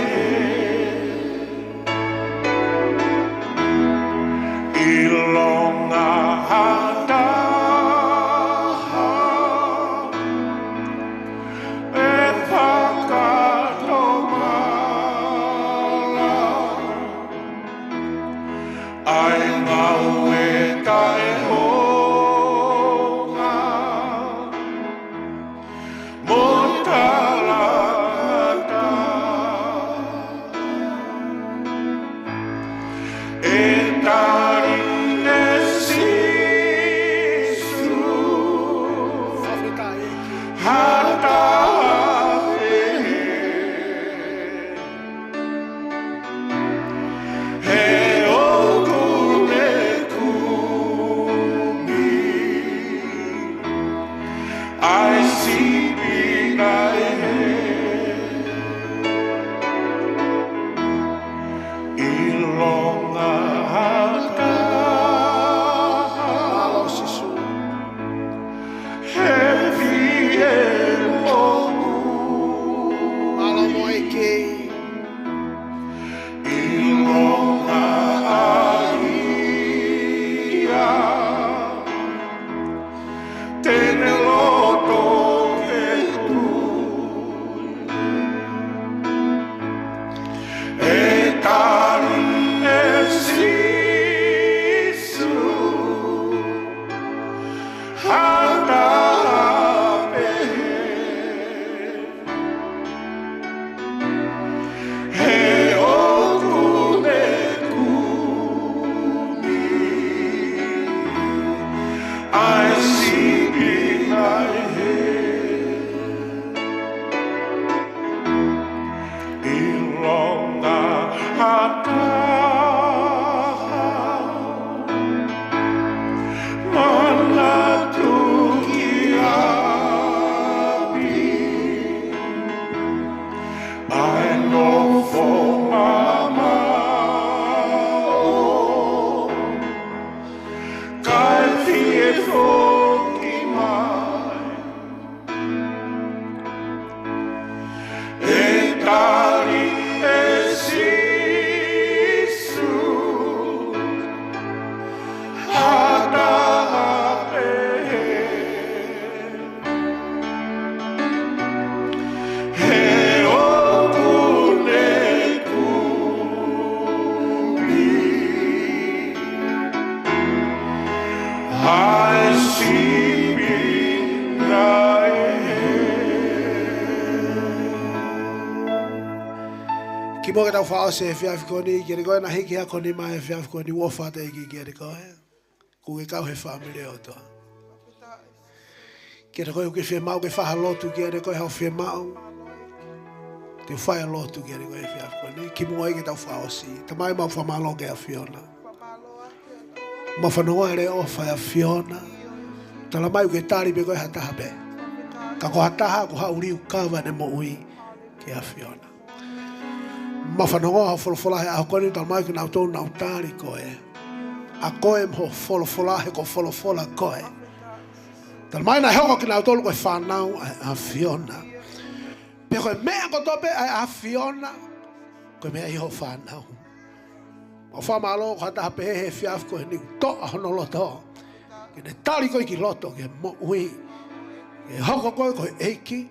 ʻilonga ha taha. ʻa e sipi naʻe hē ʻi Longa Hataha, manatu ki ʻapi, ʻa e nofo mamaʻo, kae fie foki mai. ʻE tali ʻe Sīsū ha taha pehē, he ʻoku ne kumi ʻa e sipi naʻe hē. Kimuʻa ke tau fakaʻosi he efiafi ko eni, kiate koe naʻe hiki hako nima he efiafi ko eni, ʻofa atu ʻEiki kiate koe. Kuo ke kau he fāmili ʻo e ʻOtua. Kiate koe ʻoku ke fiemaʻu ke fai ha lotu kiate koe, haʻo fiemaʻu ke fai ha lotu kiate koe he efiafi ko eni, kimuʻa ai ke tau fakaʻosi. Tamai, mau fakamālō ki he ʻAfiona. Mau fanongoa e leʻo ʻofa ʻa e ʻAfiona. Talamai ʻoku ke tali pē koe ha taha pē. Ka ko ha taha ʻoku haʻu ʻo liukava ʻene moʻui ki he ʻAfiona. Mau fanongoa hoʻo folofola he ʻaho ko eni, talamai kinautolu naʻa nau tali koe. ʻA koe mo hoʻo folofola, he ko e folofola koe. Talamai naʻe hoko kinautolu ko e fānau ʻa e ʻAfiona. Pea ko e meʻa kotoa pē ʻa e ʻAfiona, ko e meʻa ia hoʻo fānau. Mau fakamālō ko ha taha pē he efiafi ko eni ʻoku toʻa hono loto ke ne tali koe ki loto, ki he moʻui. Ke hoko koe ko e ʻEiki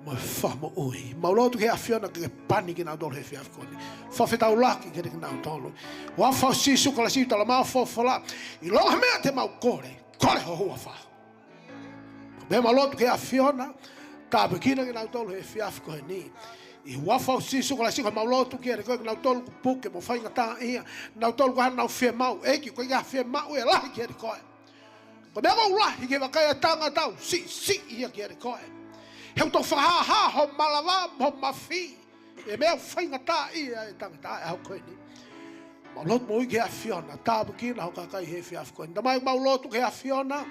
mo e Fakamoʻui. Mau lotu ki he ʻAfiona ke ke pani kinautolu he efiafi ko eni. Fakafetaulaki kiate kinautolu. Huafa ʻo Sīsū Kalaisi, talamai ʻe he folofola, ʻilonga ha meʻa te mau kole, kole ho huafa. Pea mau lotu ki he ʻAfiona, tāpuekina kinautolu he efiafi ko eni. ʻI he huafa ʻo Sīsū Kalaisi, ko ʻemau lotu kiate koe, kinautolu ʻoku puke mo faingataʻaʻia, kinautolu ʻoku ʻikai haʻanau fiemaʻu, ʻEiki, ʻoku ʻikai ha fiemaʻu ʻe lahi kiate koe. Ko e meʻa ʻoku lahi ki he vakai ʻa e tangata ʻoku siʻisiʻi ia kiate koe. He ʻoku tau fakahāhā ho malava mo ho mafi ʻi he meʻa ʻoku faingataʻaʻia ai e tangata he ʻaho ko eni. Mau lotu mo ui ki he ʻAfiona, tāpuekina ho kakai he efiafi ko eni. Tamai, mau lotu ki he ʻAfiona,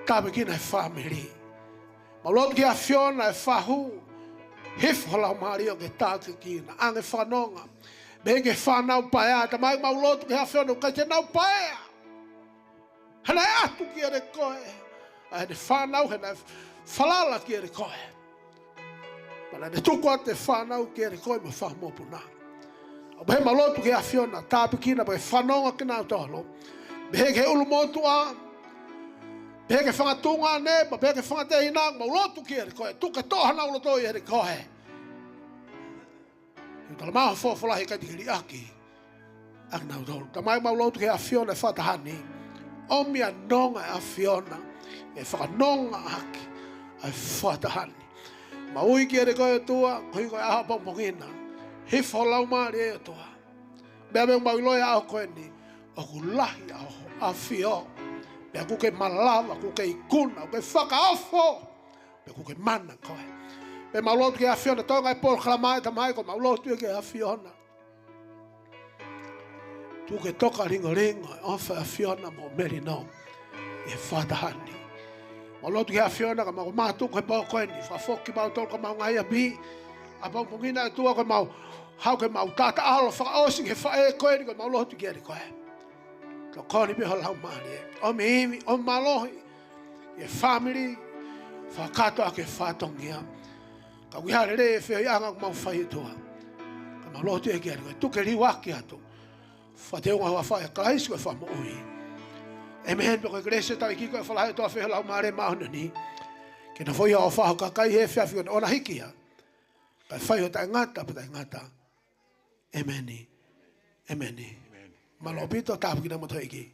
tāpuekina e fāmili. Mau lotu ki he ʻAfiona e fahu, hifo ho Laumālie ʻo ke tākiekina, ʻange fakanonga mei he fānau paea. Tamai, mau lotu ki he ʻAfiona ʻoku ʻikai te nau paea. He naʻe ʻatu kiate koe ʻa ʻene fānau, he naʻe falala kiate koe. Pea naʻa ne tuku atu e fānau kiate koe mo e fanga mokopuna. ʻOku pehē mau lotu ki he ʻAfiona, tāpuekina pea ke fanongo kinautolu. Pehē ki he ʻulumotuʻa, pehē ki he fanga tuongaʻane, pea pehē ki he fanga tehina, mau lotu kiate koe, tuku ke toʻo honau loto ʻiate koe. He talamai ʻe he folofola he ʻikai te ke liʻaki ʻa kinautolu. Tamai, mau lotu ki he ʻAfiona e fakataha ni. ʻOmi ʻa e nonga ʻa e ʻAfiona ke fakanonga ʻaki ʻa e fakataha ni. Mau ui kiate koe ʻOtua, koeʻuhi ko e ʻaho ʻapongipongi na. Hifo ho Laumālie ʻOtua. Meʻa ʻoku mau ʻiloʻi he ʻaho ko eni, ʻoku lahi ʻa ho ʻAfio. Pea ʻoku ke malava, ʻoku ke ikuna, ʻoku ke fakaofo. Pea ʻoku ke mana koe. Pea mau lotu ki he ʻAfiona, toenga e polokalama ē Tamai, ko ʻemau lotu ia ki he ʻAfiona. Tuku ke toka lingolingo e ʻofa ʻa e ʻAfiona mo melino ʻi he fakataha ni. Mau lotu ki he ʻAfiona ka mau mātuku he pō ko eni, fakafoki kimautolu ki homau ngaahi ʻapi. ʻApongipongi na ʻOtua, ko ʻemau haʻu ke mau taʻataʻalo fakaʻosi ki he faʻē ko eni, ko ʻemau lotu kiate koe. Tokoni pē ho Laumālie. ʻOmi ivi, ʻomi mālohi ʻi he fāmili, fakakātoa ki he fatongia. Ka ʻoku ʻi ai ha lelei e feohiʻanga ʻoku mau fai ʻOtua, ka mau lotu ē kiate koe, tuku ke liuaki atu. Fakateunga he huafa ʻo Kalaisi ko e Fakamoʻui. ʻĒmeni. Pea ko e kelesi ʻa e ʻEiki ko e falala ʻa e ʻOtua, feohi ʻa e Laumālie Māʻoniʻoni, ke nofoʻia ʻofa ho kakai he efiafi ko eni ʻo na hiki ia, kae fai ʻo taʻengata pea taʻengata. ʻĒmeni. ʻĒmeni. Mālō ʻaupito, tāpuekina kimoutolu ʻe he ʻEiki.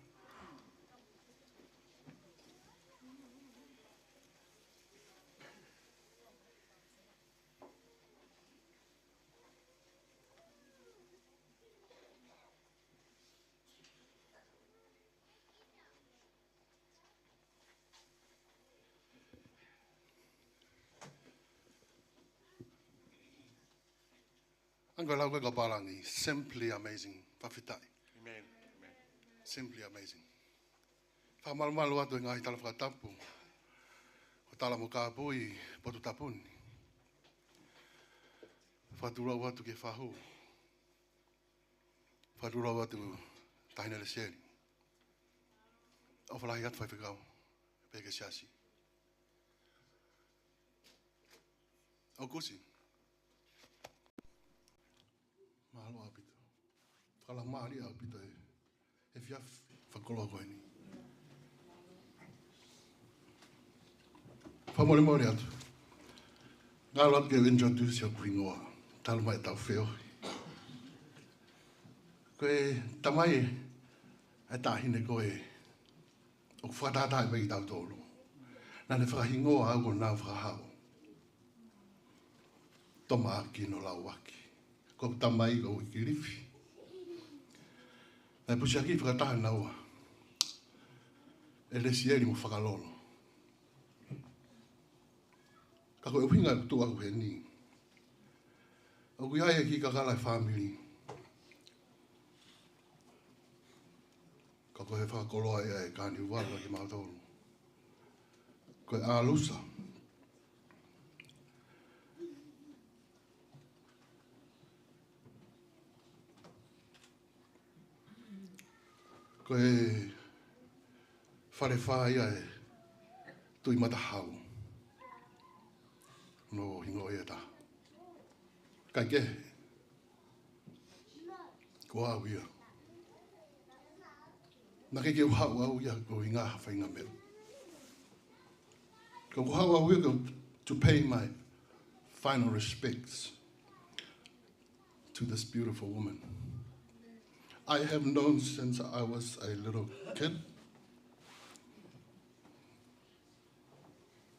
Ango lau ko e kapalani, simply amazing. Fakafetaʻi. Amen. Amen. Simply amazing. Fakamalumalu atu e ngaahi tala fakatapu. Ko e tala mo kāpui, potu tapu ni. Fakatulou atu ki he fahu. Fakatulou atu Taʻahine Lesieli. ʻOfa lahi atu faifekau. Pea ki he siasi. ʻOku ʻosi. Mālō ʻaupito. Fakalaumālie ʻaupito e, e efiafi fakakoloa ko eni. Fakamolemole atu. Ngalo atu ke u introduce hoku hingoa. Talu mai ʻetau feohi. Ko e tamai e taʻahine ko ē ʻoku fakatātā pē kitautolu. Naʻá ne fakahingoa au ko Nau Fakahau. Tomaʻaki no Lauaki. Ko e tamai ko Uikilifi. Naʻe pusiaki fakataha naua ʻe Lesieli mo Fakalolo. Ka ko e ʻuhinga ʻeku tuʻu ʻaʻaku heni, ʻoku ʻi ai e kiʻi kakala e fāmili. Ka ko e fakakoloa ia e kānivala kimautolu. Ko e ʻalusa. Ko e fale fā ia e Tuʻi Matahau. Hono hingoa ia ʻe taha. Kaikehe. Ko au ia. Naʻe ʻikai ke u haʻu au ia ko e ʻuhinga ha faʻahinga meʻa. Ko ʻeku haʻu au ia ko e to pay my final respects to this beautiful woman I have known since I was a little kid.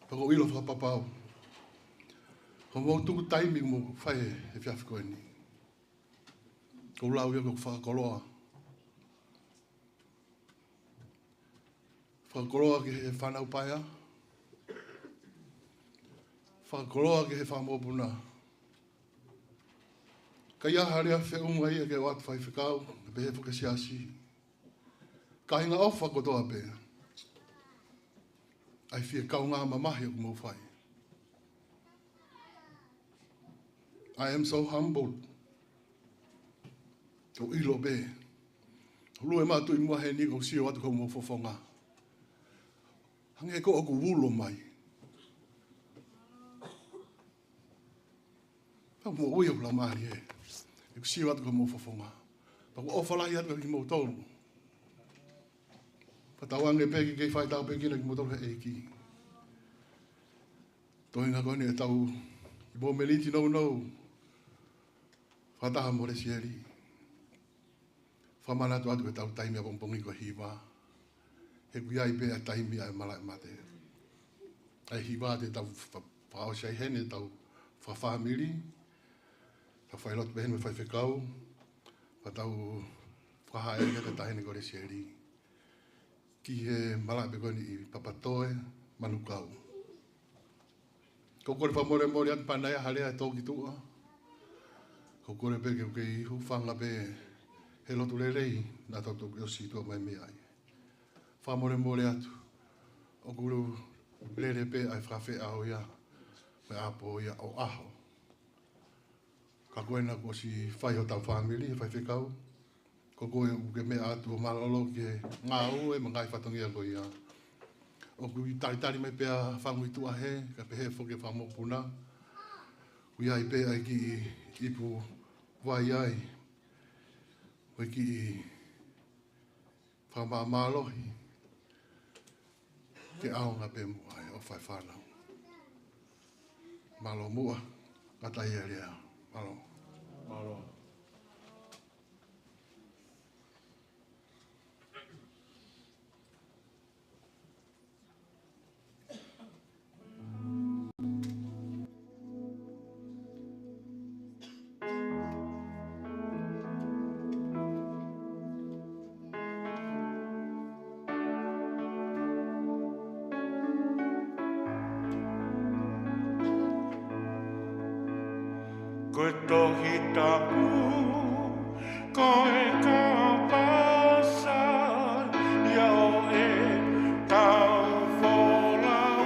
Pea ʻoku ou ʻilo fakapapau, ko hoʻomou tuku taimi mo fai e efiafi ko eni, ʻoku ou lau ia ko e fakakoloa. Fakakoloa ki he fānau paea. Fakakoloa ki he fanga mokopuna. Ka ʻi ai ha lea feʻunga ia ke ʻoatu faifekau, pehē foki ki he siasi. Kāinga ʻofa kotoa pē. ʻAi fie kaungā mamahi ʻoku mou fai. I am so humbled. ʻOku ou ʻilo pē. Lue matuʻi mua heni ʻoku ou sio atu ki hoʻomou fofonga. Hangē ko ʻoku ulo mai. Pea ʻoku ou ʻilo ʻoku laumālie. ʻOku ou sio atu ki hoʻomou fofonga. Pea ʻoku ou ʻofa lahi atu kiate kimoutolu. Pea tauange pē ke kei fai tāpuekina kimoutolu ʻe he ʻEiki. Toenga ko eni ʻetau kiʻi mōmeniti nounou. Fakataha mo Lesieli. Fakamanatu atu ʻetau taimi ʻapongipongi ko e hiva. He ʻoku ʻi ai pē ʻa e taimi ʻa e malaʻe mate. ʻA e hiva te tau fa-, fakaʻosi ai heni ʻetau fakafāmili. Tau fai lotu pē heni mo e faifekau. Pea tau fakahā ʻa e taʻahine ko Lesieli ki he malaʻe pē ko eni ʻi Papatoetoe, Manukau. ʻOku ou kole fakamolemole atu pea naʻe ʻi ai ha lea ʻe tō ki tuʻa. ʻOku ou kole pē ke u kei hūfanga pē he lotu lelei naʻa tau toki ʻosi tuʻa mai mei ai. Fakamolemole atu. ʻOku lele pē ʻa e fakafeʻao ia, mo e ʻapo ia ʻo ʻaho. Ka ko ena kuo ʻosi fai hotau fāmili, faifekau. Ko koe ʻoku ke meʻa atu ʻo mālōlō ki he ngāue mo e ngaahi fatongia ko ia. ʻOku ʻi ai e talitali mai pē ʻa e fanga tuʻa hē, kae pehē foki ki he fanga mokopuna. ʻOku ʻi ai pē ʻa e kiʻi ipu vai ai. Mo e kiʻi fakamāmālohi. Ke ʻaonga pē muʻa ʻa e ʻofa ʻa e fānau. Mālō muʻa, ngata ʻi he lea. Mālō. Mālō. Ko e Tohi Tapu, ko e kāpasa ia ʻo ʻetau folau.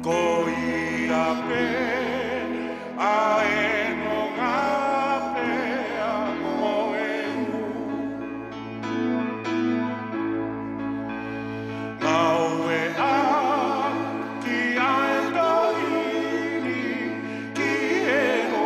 Ko ia pē ʻa e nonga pea mo e ʻū ngāue ʻaki ʻa e tohi ni ki he hō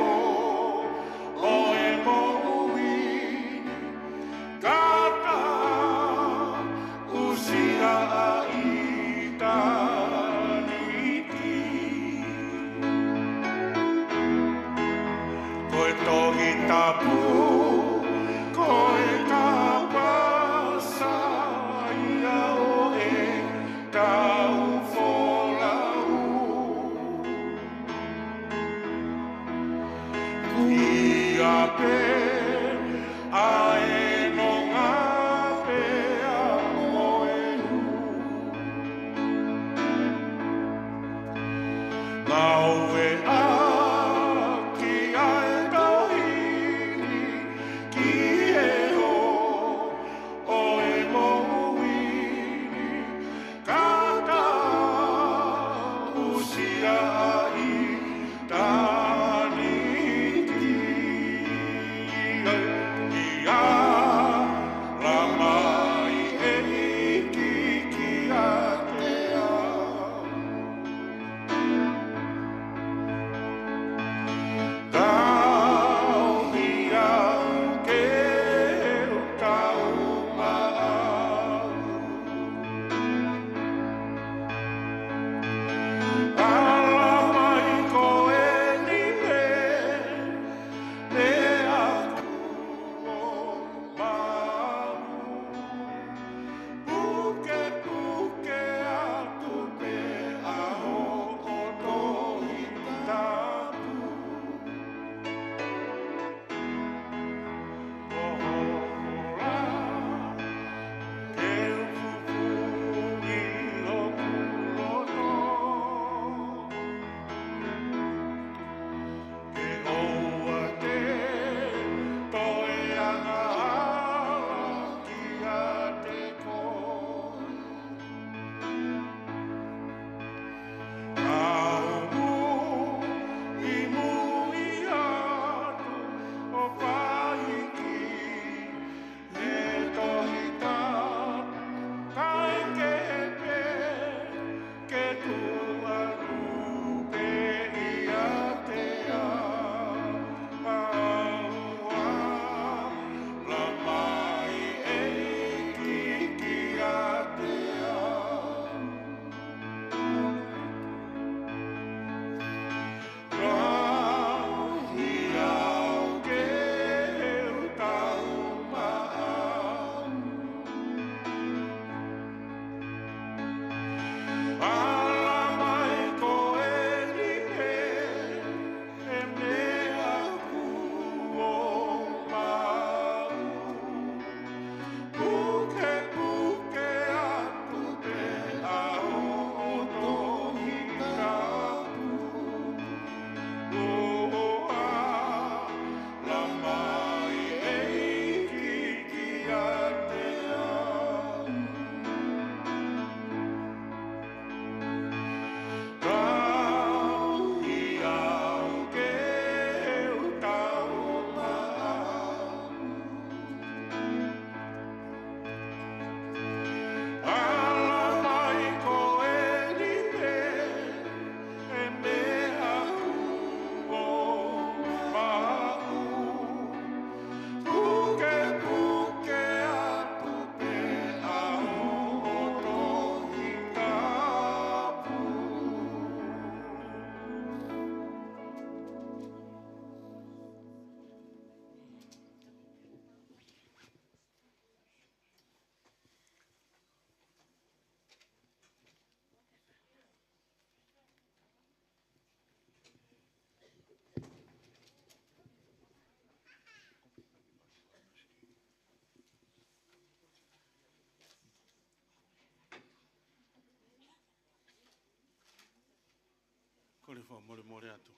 Fakamolemole atu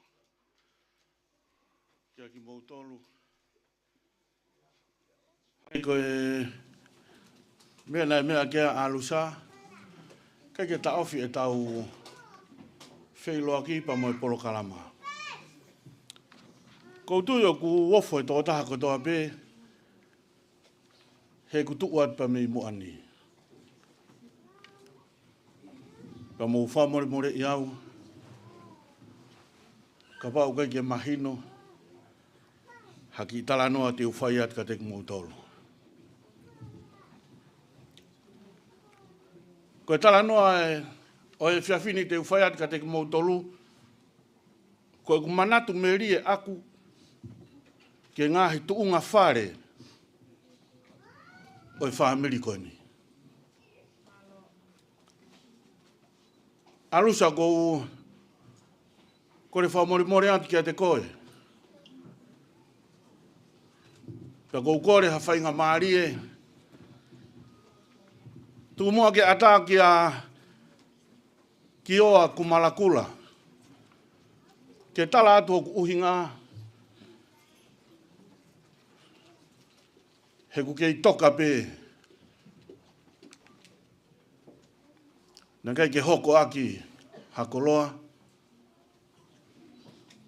kiate kimoutolu. Ko e meʻa naʻe meʻa ki ai ʻa ʻAlusa, ʻikai ke taʻofi ʻetau feʻiloaki pea mo e polokalama. ʻOku ou tui ʻoku ofo e tokotaha kotoa pē he ʻoku tuʻu atu pē mei muʻa ni. Pea mou fakamolemoleʻi au, kapau ʻoku ʻikai ke mahino ha kiʻi talanoa te u fai atu kiate kimoutolu. Ko e talanoa ʻo e efiafi ni te u fai atu kiate kimoutolu, ko ʻeku manatu melie ʻaku ki he ngaahi tuʻunga fale ʻo e fāmili ko eni. ʻAlusa, ʻoku ou kole fakamolemole atu kiate koe. Pea ʻoku ou kole ha faingamālie, tuku muʻa ke ʻatā kia Kioa Kumalakula ke tala atu hoku ʻuhinga, he ʻoku kei toka pē. Naʻe ʻikai ke hoko ʻaki ha koloa,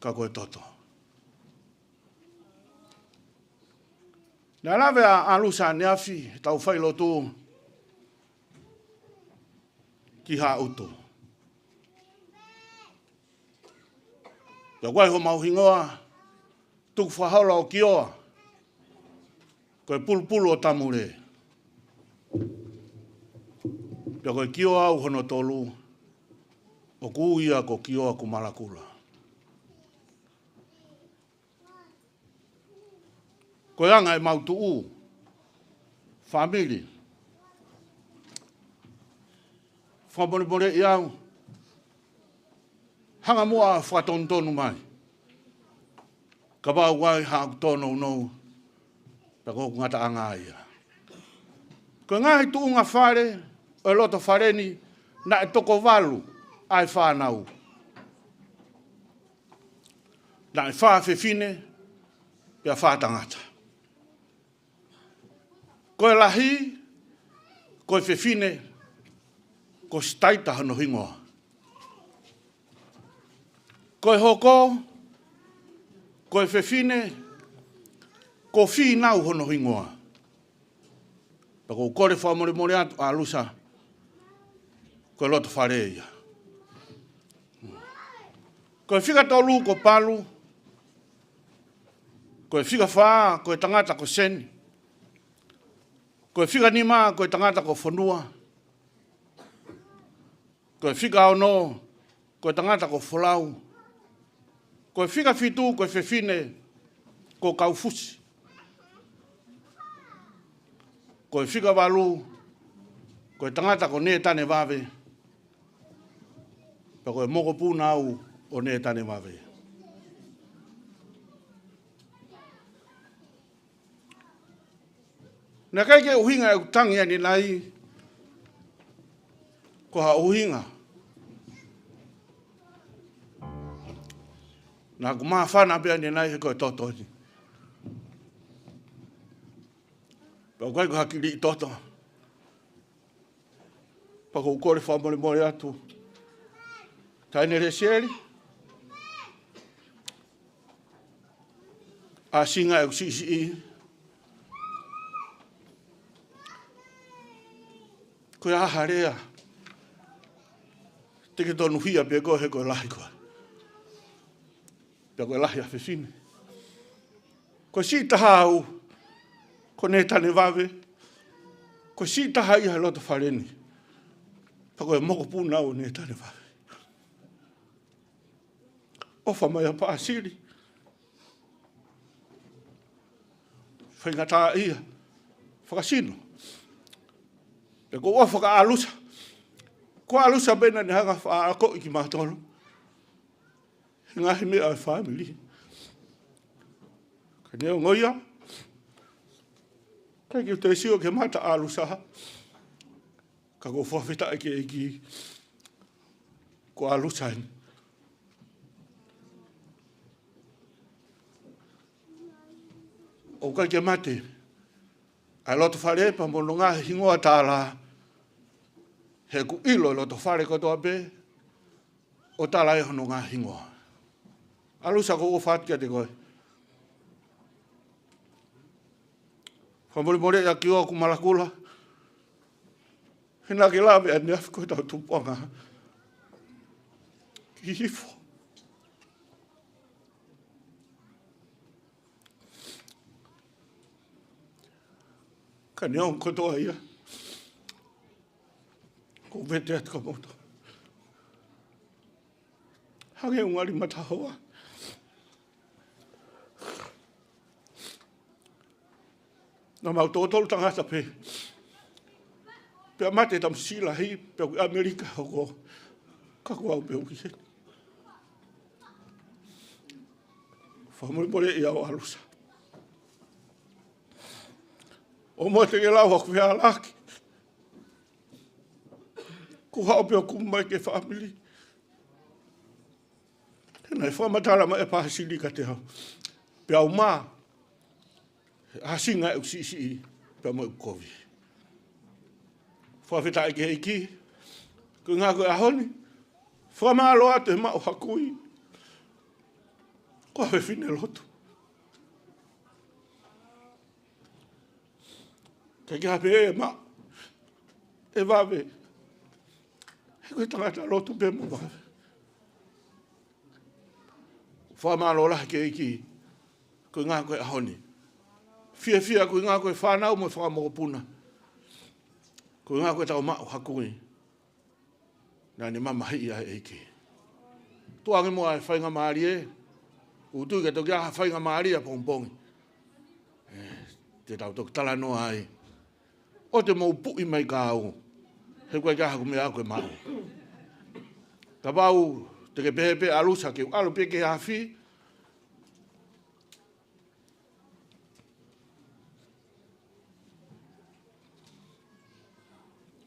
ka ko e toto. Naʻe lave ʻa ʻAlusa ʻaneafi, tau failotu ki Haʻutu. Pea ʻoku ʻi ai homau hingoa tukufakaholo ʻo Kioa, ko e Pulupulu ʻo Tamule. Pea ko e Kioa au hono tolu, ʻoku ui ia ko Kioa Kumalakula. Ko e anga ʻemau tuʻu fāmili. Fakamolemoleʻi au, hanga muʻa ʻo fakatonutonu mai, kapau ʻoku ʻi ai haʻaku tōnounou, pea ko hoku ngataʻanga ia. Ko e ngaahi tuʻunga fale ʻo e loto fale ni, naʻe toko valu ʻa e fānau. Naʻe fā fefine pea fā tangata. Ko e lahi, ko e fefine, ko Sitaita hono hingoa. Ko e hoko, ko e fefine, ko Fīnau hono hingoa. Pea ʻoku ou kole fakamolemole atu ʻAlusa, ko e loto fale ia. Ko e fika tolu ko Palu, ko e fika fā ko e tangata ko Seni, ko e fika nima ko e tangata ko Fonua, ko e fika ono ko e tangata ko Folau, ko e fika fitu ko e fefine ko Kaufusi, ko e fika valu ko e tangata ko Netanevave, pea ko e mokopuna au ʻo Netanevave. Naʻe ʻikai ke ʻuhinga ʻeku tangi ʻanenai ko ha ʻuhinga naʻa ku māfana pē ʻanenai he ko e toto ni. Pea ʻoku ʻikai ko ha kiʻi toto. Pea ʻoku ou kole fakamolemole atu, Taʻahine Lesieli, ʻasinga ʻeku siʻisiʻi. Ko e hā ha lea te ke tonuhia pē koe he ko e lahi koe, pea ko e lahi ʻa fefine. Ko e siʻi taha au ko Netanevave, ko e siʻi taha ia he loto fale ni, pea ko e mokopuna au ʻo Netanevave. ʻOfa mai ʻa Pasili, faingataʻaʻia fakasino. Pea ko e ʻofa kia ʻAlusa, ko ʻAlusa pē naʻa ne hanga ʻo faʻa akoʻi kimautolu he ngaahi meʻa ʻo e fāmili. Ka neongo ia, ʻikai ke u toe sio ki he mata ʻo ʻAlusa, ka ʻoku ou fakafetaʻi ki he ʻEiki ko ʻAlusa eni. ʻoku ʻikai ke mate ʻa e loto fale pea mo hono ngaahi hingoa tala, he ʻoku ʻilo ʻe he loto fale kotoa pē ʻo tala ʻe hono ngaahi hingoa. ʻAlusa, ʻoku ou ʻofa atu kiate koe. Fakamolemole ʻa kiʻo ʻoku malakula. He naʻa ke lave ʻaneafi ko ʻetau tupuʻanga ki hifo. Ka neongo kotoa ia, ʻoku ou vete atu ka moto. Hangē ʻoku ngali matahoa. Naʻa mau tōtolu tangata pē. Pea mate tamasiʻi lahi, pea ʻoku ʻi ʻAmelika hoko. Ka ko au pē ʻoku ʻi heni. Fakamolemole ia ʻo ʻAlusa. ʻO mo te ke lau haku fea laki. Ko haʻo pē ʻoku mai ke fāmili. He naʻe fakamatala mai ʻe Pasili kiate au. Pea u mā, he ʻasinga ʻeku siʻisiʻi, pea mo ʻeku kovi. Fakafetaʻi ki he ʻEiki, ko e ngaahi ko e ʻaho ni, fakamālō atu he maʻu ha kui, ko ha fefine lotu. Ka ke hape e maʻu, ʻe vave. He ko e tangata lotu pē mo vave. Fakamālō lahi ki he ʻEiki, ko e ngaahi ko e ʻaho ni. Fiefia ko e ngaahi ko e fānau mo e fakamokopuna. Ko e ngaahi ko e tau maʻu ha kui. Naʻa ne mamahiʻi ʻa e ʻEiki. Tuʻu ange muʻa e faingamālie, ʻoku ou tui ka toki ʻi ai ha faingamālie ʻapongipongi. ʻE, te tau toki talanoa ai. ʻOua te mou puʻi mai kia au. He ʻoku ʻikai ke ʻi ai haku meʻa ʻoku ke maʻu. Kapau te ke pehē pē ʻAlusa ke u ʻalu pē ki he afi.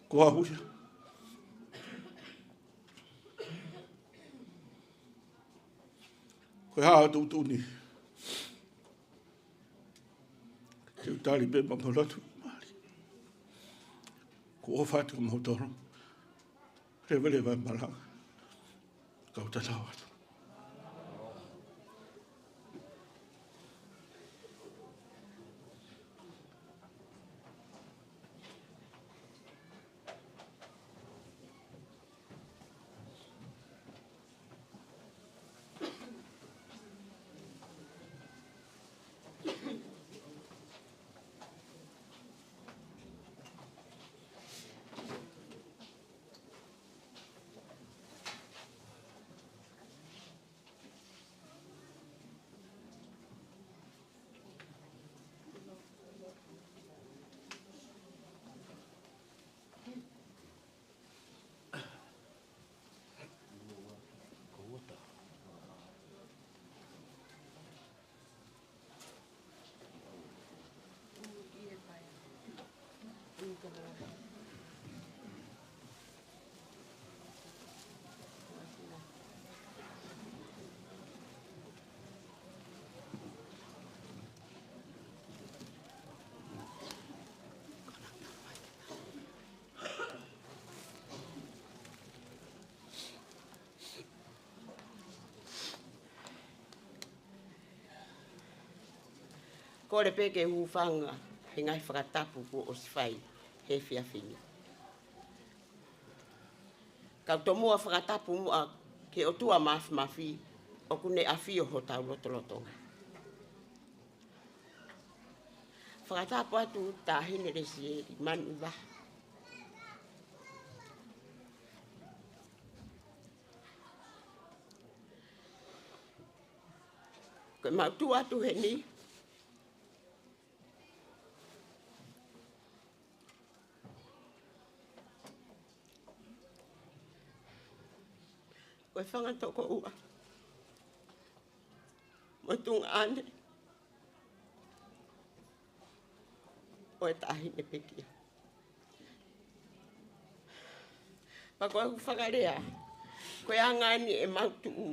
Ko au ia. Ko e hā hoʻo tuʻutuʻuni? Te u tali pē maʻu lotu mali. ʻOku ou ʻofa atu kiate kimoutolu. Leveleva e malanga. Kau tatau atu. Kole pē ke u hūfanga he ngaahi fakatapu kuo ʻosi fai he efiafi ni. Kau tomuʻa fakatapu muʻa ki he ʻOtua Māfimafi ʻoku ne ʻafio hotau lotolotonga. Fakatapu atu Taʻahine Lesieli Manuʻivaha. Ko ʻemau tuʻu atu heni, ko e fanga tokoua mo e tuongaʻane ʻo e Taʻahine Pekia. Pea ko ʻeku fakalea, ko e anga eni ʻemau tuʻu.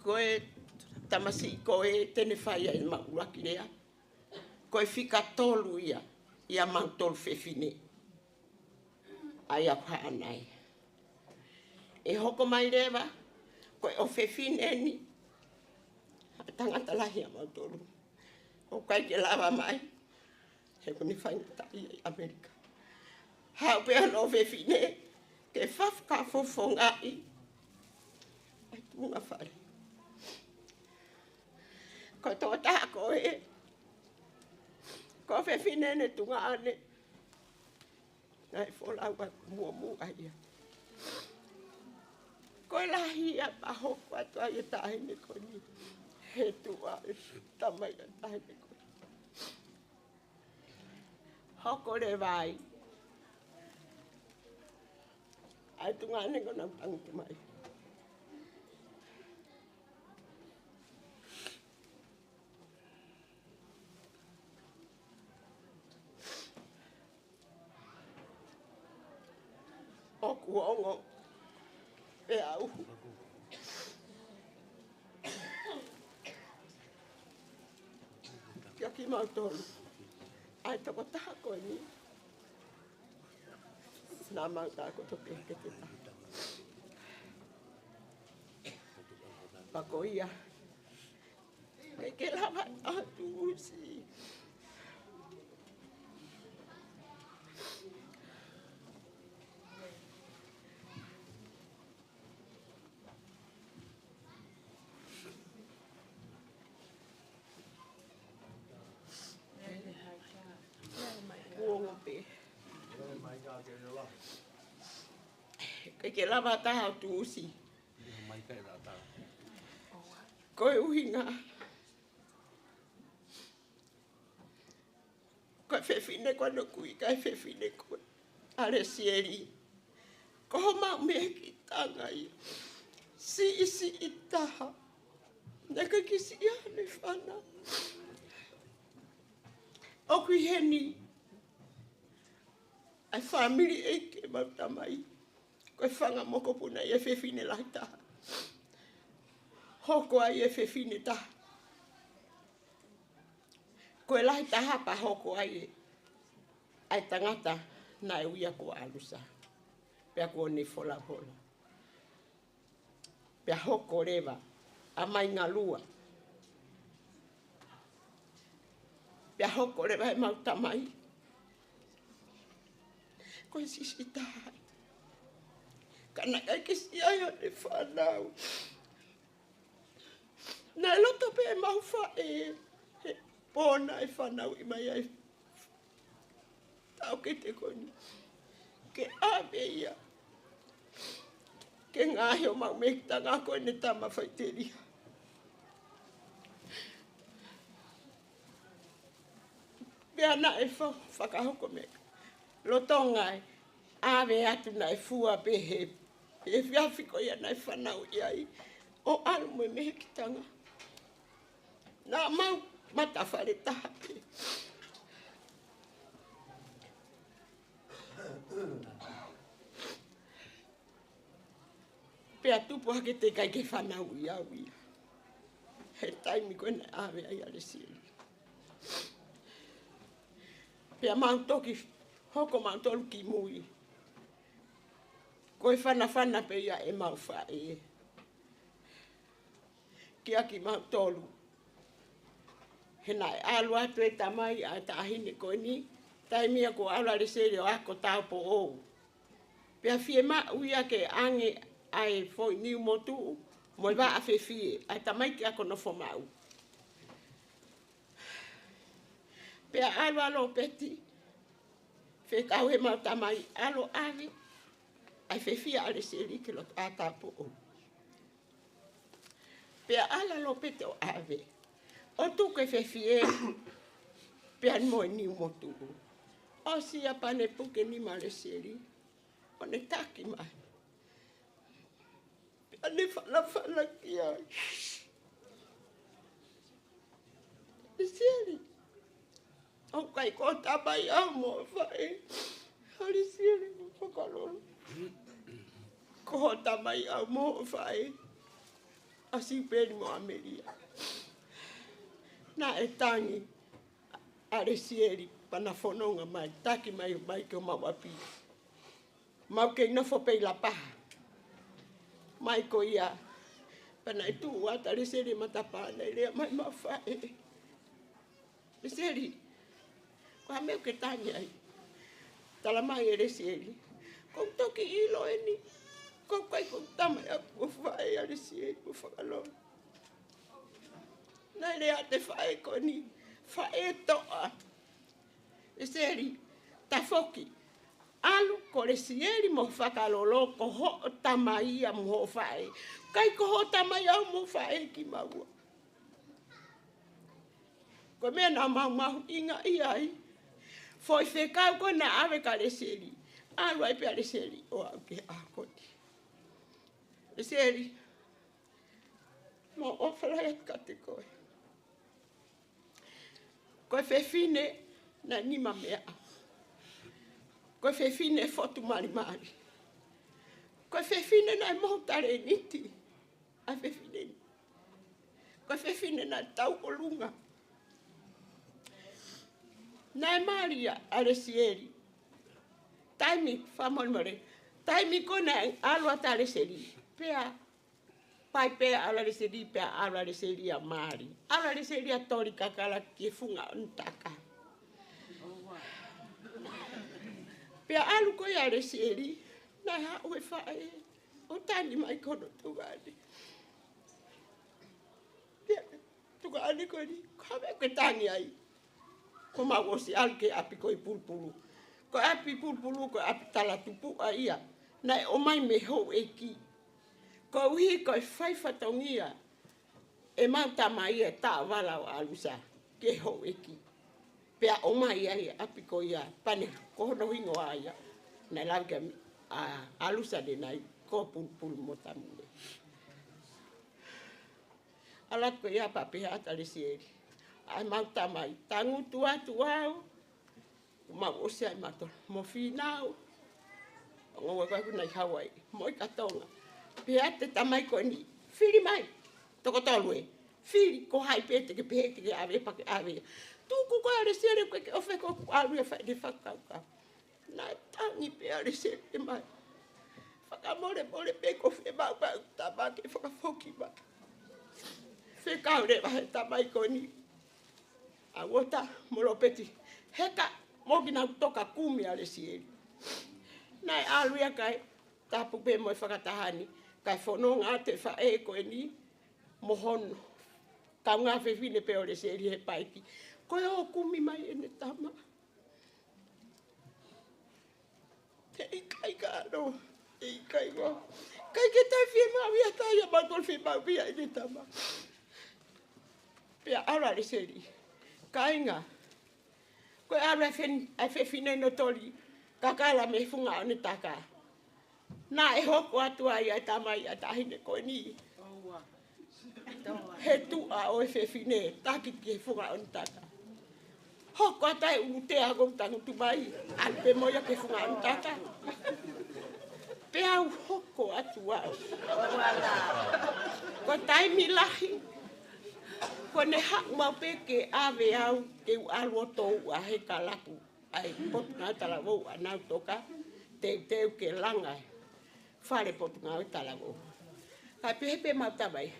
Ko e tamasiʻi ko ē te ne fai ai ʻemau ʻuluaki lea. Ko e fika tolu ia, ʻia mautolu fefine. ʻA ia ko haʻanai. ʻE hoko mai leva, ko e ʻofefine eni, ʻa e tangata lahi ʻa mautolu. ʻOku ʻikai ke lava mai, he kuo ne faingataʻaʻia ʻi ʻAmelika. Haʻu pē hono ʻofefine, ke fakafofongaʻi ʻa e tuʻunga fale. Ko e tokotaha ko ē, ko e ʻofefine ʻene tuongaʻane, naʻe folau ʻa e muʻomuʻa ia. Ko e lahi ia pea hoko atu ai e taʻahine ko eni. He tuʻa e tamai ʻa e taʻahine ko eni. Hoko leva ai ʻa e tuongaʻane ko ē naʻa ku tangutu mai. ʻOku ongo pē au. Kiate kimautolu ʻa e tokotaha ko eni. Naʻa mau takoto pē ke te ta. Pea ko ia. ʻIkai ke lava ʻa Tusi. Kuonga pē. ʻIkai ke lava taha ʻa Tusi. Ko e ʻuhinga, ko e fefine ko ē naʻa ku ʻi ai, ko e fefine ko ē ʻa Lesieli. Ko homau mehikitanga ia. Siʻisiʻi taha. Naʻe ʻikai ke siʻi haʻane fānau. ʻOku ʻi heni ʻa e fāmili ʻeiki ʻemau tamai. Ko e fanga mokopuna ia e fefine lahi taha. Hoko ai e fefine taha. Ko e lahi taha pea hoko ai e, ʻa e tangata naʻe ui ia ko ʻAlusa. Pea kuo ne folafola. Pea hoko leva ʻa Maingalua. Pea hoko leva ʻemau tamai. Ko e siʻisiʻi taha. Ka naʻe ʻikai ke siʻi haʻane fānau. Naʻe loto pē ʻemau faʻē, he pō naʻe fanauʻi mai ai taʻokete ko eni, ke ʻave ia ke ngaohi homau mehikitanga ko ʻene tama faʻiteliha. Pea naʻe fa-, fakahoko mai lolotonga e ʻave atu, naʻe fua pē he, he efiafi ko ia naʻe fanauʻi ai ʻo ʻalu mo e mehikitanga. Naʻa mau matafale taha pē. Pea tupu hake, teʻeki ai ke fanauʻi au ia he taimi ko ē naʻe ʻave ai ʻa Lesieli. Pea mau toki hoko mautolu ki mui. Ko e fanafana pē ia ʻemau faʻē kiate kimautolu. He naʻe ʻalu atu e tamai ʻa e taʻahine ko eni, taimi ia kuo ʻalu ʻa Lesieli ʻo ako taupoʻou. Pea fiemaʻu ia ke ʻange ʻa e foʻi niu motuʻu mo e vaʻa fefie ʻa e tamaiki ako nofo maʻu. Pea ʻalu ʻa Lopeti, fekau heʻemau tamai, ʻalu ʻo ʻave ʻa e fefie ʻa Lesieli ki loto ʻā taupoʻou. Pea ʻalu ʻa Lopeti ʻo ʻave, ʻo tuku e fefie pea mo e niu motuʻu. ʻOsi ia pea ne puke nima ʻa Lesieli ʻo ne taki mai. Pea ne fanafana ki ai. Lesieli, ʻoku ʻikai ko hoʻo tamai au mo hoʻo faʻē. ʻA Lesieli, mo fakalolo. Ko hoʻo tamai au mo hoʻo faʻē. ʻa Siupeni mo ʻAmelia. Naʻe tangi ʻa Lesieli pea na fononga mai, taki mai, mai ki homau ʻapi. Mau kei nofo pē ʻi Lapaha. Mai ko ia, pea naʻe tuʻu atu ʻa Lesieli he matapā, naʻe lea mai homau faʻē: "Lesieli, ko e hā e meʻa ʻoku ke tangi ai?" Tala mai ʻe Lesieli: "ʻOku ou toki ʻilo eni, ʻoku ʻikai ko e tama ia ʻoku faʻē ʻa Lesieli, ʻoku fakalolo." Naʻe lea atu e faʻē ko eni, faʻē toʻa: "Lesieli, tafoki. ʻAlu ko Lesieli mo fakalolo, ko hoʻo tama ia mo hoʻo faʻē. ʻIkai ko hoʻo tama ia mo faʻē kimaua." Ko e meʻa naʻa mau mahuʻingaʻia ai, foʻi fekau ko ē naʻe ʻave kia Lesieli. ʻAlu ai pē ʻa Lesieli ʻo aʻu ki he ʻaho ko eni. "Lesieli, mau ʻofa lahi atu kiate koe. Ko e fefine naʻe nimameaʻa. Ko e fefine fotumalimali. Ko e fefine naʻe mohu talēniti ʻa e fefine ni. Ko e fefine naʻe tauʻolunga." Naʻe mali ʻa Lesieli. Taimi, fakamolemole, taimi ko ē naʻe ʻalu atu ʻa Lesieli, pea pai pē ʻa Lesieli, pea ʻalu ʻa Lesieli ʻo mali. ʻAlu ʻa Lesieli ʻo toli kakala ki he funga ʻo e taka. Pea ʻalu ko ia ʻa Lesieli, naʻe haʻu e faʻē ʻo tangi mai ki hono tuongaʻane. Pea tuongaʻane ko eni: "Ko e hā e meʻa ʻoku ke tangi ai?" Ko ʻemau ʻosi ʻalu ki he ʻapi ko ē ʻi Pulupulu. Ko e ʻapi Pulupulu ko e ʻapi talatupuʻa ia. Naʻe ʻomai mei he houʻeiki. Koeʻuhi ko e fai fatongia ʻemau tamai e taʻovala ʻo ʻAlusa ki he houʻeiki. Pea ʻomai ai e ʻapi ko ia, pea ne, ko hono hingoa ia naʻe lau kia mi-, ʻa, ʻAlusa Lenai, ko Pulupulu mo Tamune. ʻAlu atu ko ia pea pehē atu ʻa Lesieli: "ʻAi ʻemau tamai, tangutu atu au, mau ʻosi ʻai mautolu mo Fīnau." Ongo ua ko ē naʻe ʻi Hauaiʻi, mo ʻIkatonga. Pehē atu e tamai ko eni: "Fili mai, toko tolu ē. Fili, ko hai pē te ke pehē te ke ʻave, pea ke ʻave ia. Tuku koe ʻa Lesieli, ʻoku ʻikai ke ʻofa, ko ʻeku ʻalu ia ʻo fai ʻene fakakaukau." Naʻe tangi pē ʻa Lesieli mai: "Fakamolemole pē, ʻoku ou fiemaʻu pē ʻeku tama ke fakafoki mai." Fekau leva he tamai ko eni ʻa Uota mo Lopeti: "Heka, mou kiʻi nau toka kumi ʻa Lesieli." Naʻe ʻalu ia kae tapu pē mo e fakataha ni, kae fononga atu e faʻē ko eni mo hono kaungā fefine pē ʻo Lesieli he paiki. Ko e ō ʻo kumi mai ʻene tama. He ʻikai ke ʻalu, he ʻikai ko. ʻIkai ke toe fiemaʻu ia, tā ia mautolu fiemaʻu pē ia ʻene tama. Pea ʻalu ʻa Lesieli. Kāinga, ko e ʻalu ʻa e fen-, ʻa e fefine ʻo toli kakala mei he funga ʻo ʻene taka, naʻe hoko atu ai ʻa e tamai ʻa e taʻahine ko eni he tuʻa ʻo e fefine, taki ki he funga ʻo ʻene taka. Hoko atu ai e ʻulutea ko ē ʻoku tangutu mai, ʻalu pē mo ia ki he funga ʻo ʻene taka. Pea u hoko atu au. Ko e taimi lahi, ko ʻene haʻu maʻu pē ke ʻave au ke u ʻalu ʻo touʻa he kalapu ʻa e Potungāue Talavou ʻa Nautoka, teuteu ke langa e fale Potungāue Talavou. Kae pehē pē ʻemau tamai: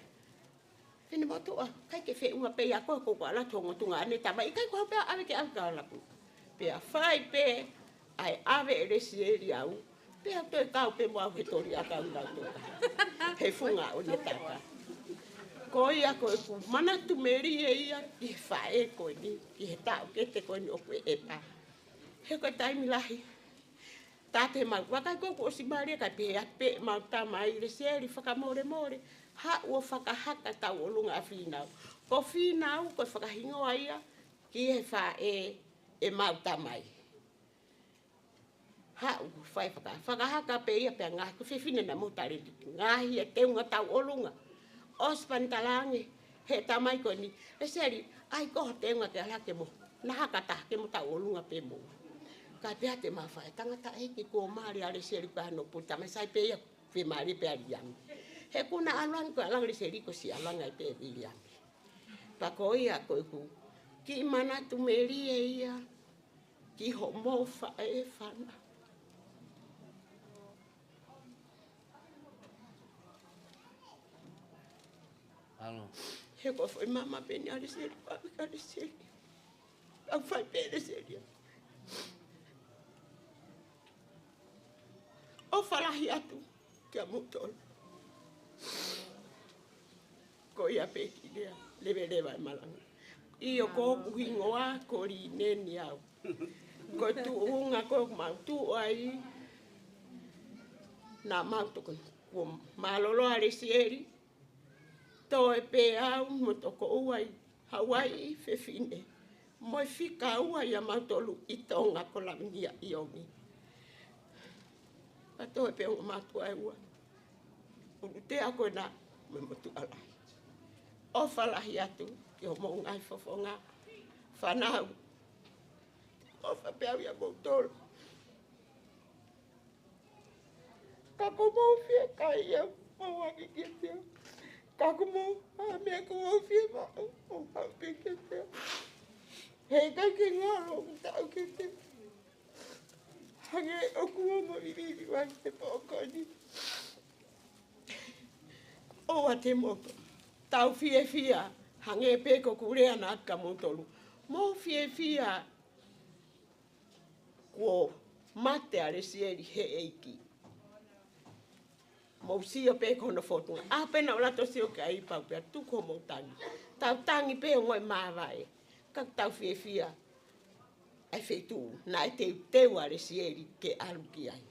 "Finemotuʻa, ʻikai ke feʻunga pē ia ko ē, ko ʻeku ʻalu atu ki he tuongaʻane, tamai, ʻikai ko au pē ʻe ʻave ke ʻalu ki he kalapu." Pea fai pē ʻa e ʻave ʻe Lesieli au, pea u toe kau pē mo au he toli ʻakau Nautoka he funga ʻo ʻene taka. Ko ia ko ʻeku manatu melie ia ki he faʻē ko eni, ki he taʻokete ko eni ʻoku ʻepa. He ko e taimi lahi, tā te mau vakai ko ē kuo ʻosi mali, kae pehē atu pē ʻemau tamai: "Lesieli, fakamolemole, haʻu ʻo fakahaka e tauʻolunga ʻa Fīnau." Ko Fīnau ko e fakahingoa ia ki he faʻē ʻemau tamai. Haʻu fai faka-, fakahaka pē ia pea ngaahi, ko e fefine naʻe mohu talēniti, ngaahi e teunga tauʻolunga. ʻOsi pea ne talaange he tamai ko eni: "Lesieli, ʻai koe ho teunga ke ʻalu hake mo, na haka taha ke mo tauʻolunga pē mo." Kae pehē atu ʻemau faʻē: "Tangataʻeiki, kuo mali ʻa Lesieli, ko hono puli tamai, sai pē ia, fiemālie pē ʻa Liami." ʻOku na ʻalu ange ko e ʻalu ange ʻa Lesieli ko siʻi ʻalu ange ai pē ʻe Viliami. Pea ko ia ko ʻeku kiʻi manatu melie ia ki hoʻomou faʻē fānau. Alo. He ko e foʻi maama pē eni ʻa Lesieli, ʻa Lesieli. ʻOku fai pē ʻe Lesieli. ʻOfa lahi atu kia moutolu. Ko ia pē ki lea, leveleva e malanga. ʻIo, ko hoku hingoa ko Lineni au. Ko e tuʻunga ko ē ʻoku mau tuʻu ai, naʻa mau tokoni. Kuo mālōlō ʻa Lesieli, toe pē au mo tokoua ʻi Hauaiʻi fefine. Mo e fika ua ia mautolu ʻi Tonga ko Lavinia ʻIongi. Pea toe pē ongo mātuʻa ʻe ua. ʻUlutea ko ena mo e motuʻa lahi. ʻOfa lahi atu ki hoʻomou ngaahi fofonga fānau. ʻOfa pē au ia moutolu. Ka ko mou fie kai ia, mou angi kiate au. Ka ko mou, ʻa e meʻa ko mou fie maʻu, mou maʻu pē kiate au. He ʻikai ke ngalo ʻeku taʻu kiate au. Hangē ʻoku ou mo vivivi vai he pō ko eni. ʻOua te mou tau fiefia, hangē pē ko ʻeku lea naʻa kia moutolu. Mou fiefia kuo mate ʻa Lesieli he ʻEiki. Mou sio pē ki hono fōtunga. ʻAho pē naʻa ku lava ʻo sio ki ai pau pē ʻa tuku homou tangi. Tau tangi pē ongo e māvae. Ka tau fiefia ʻa e feituʻu naʻe teuteu ʻa Lesieli ke ʻalu ki ai.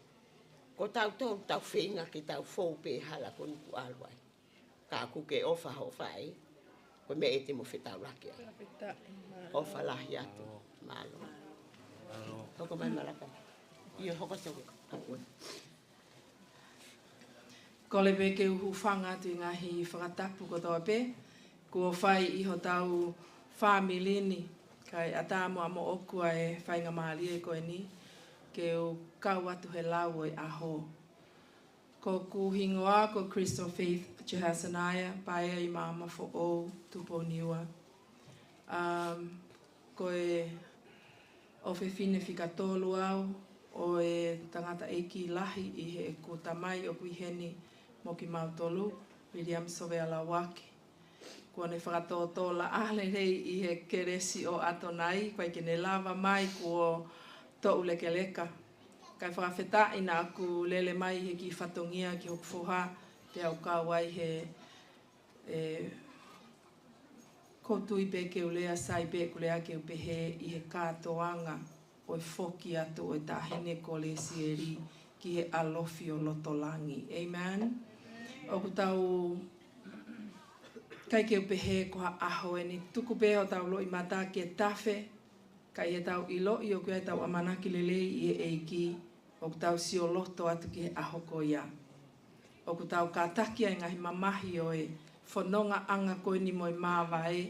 Ko tautolu tau feinga ke tau fou pē hala ko eni ʻoku ʻalu ai. Ka ʻoku ke ʻofa hoʻo faʻē, ko e meʻa ʻe te mo fetaulaki ai. ʻOfa lahi atu. Mālō. Hoko mai Malaka. ʻIo, hoko soko. Kole pē ke u hūfanga atu ʻi he ngaahi fakatapu kotoa pē kuo fai ʻi hotau fāmili ni, kae ʻatā muʻa moʻoku ʻa e faingamālie ko eni ke u kau atu he lau ʻo e ʻaho. Ko hoku hingoa ko Crystal Faith Jehasanaia, paea ʻi Maama Foʻou, Tupou Niua. Um, ko e ʻofefine fika tolu au ʻo e tangataʻeiki lahi ʻi heʻeku tamai ʻoku ʻi heni mo kimautolu, William Sovea Lauaki. Kuo ne fakatōtō laʻā lelei ʻi he kelesi ʻo ʻAtonai, ʻikai ke ne lava mai kuo toʻu lekeleka. Kae fakafetaʻi naʻa ku lele mai ʻi he kiʻi fatongia ki hoku foha, pea u kau ai he, ʻe, ʻoku ou tui pē ke u lea sai pē ʻeku lea ke u pehē ʻi he kātoanga ʻo e foki atu ʻo e taʻahine ko Lesieli ki he ʻalofi ʻo Lotolangi. Amen. ʻOku tau, ʻikai ke u pehē ko ha ʻaho eni, tuku pē hotau loʻimata ke tafe, ka ʻi heʻetau ʻiloʻi ʻoku ʻi ai ʻetau ʻamanaki lelei ʻi he ʻEiki, ʻoku tau sioloto atu ki he ʻaho ko ia. ʻOku tau kātaki ai e ngaahi mamahi ʻo e fonongaʻanga ko eni mo e māvae,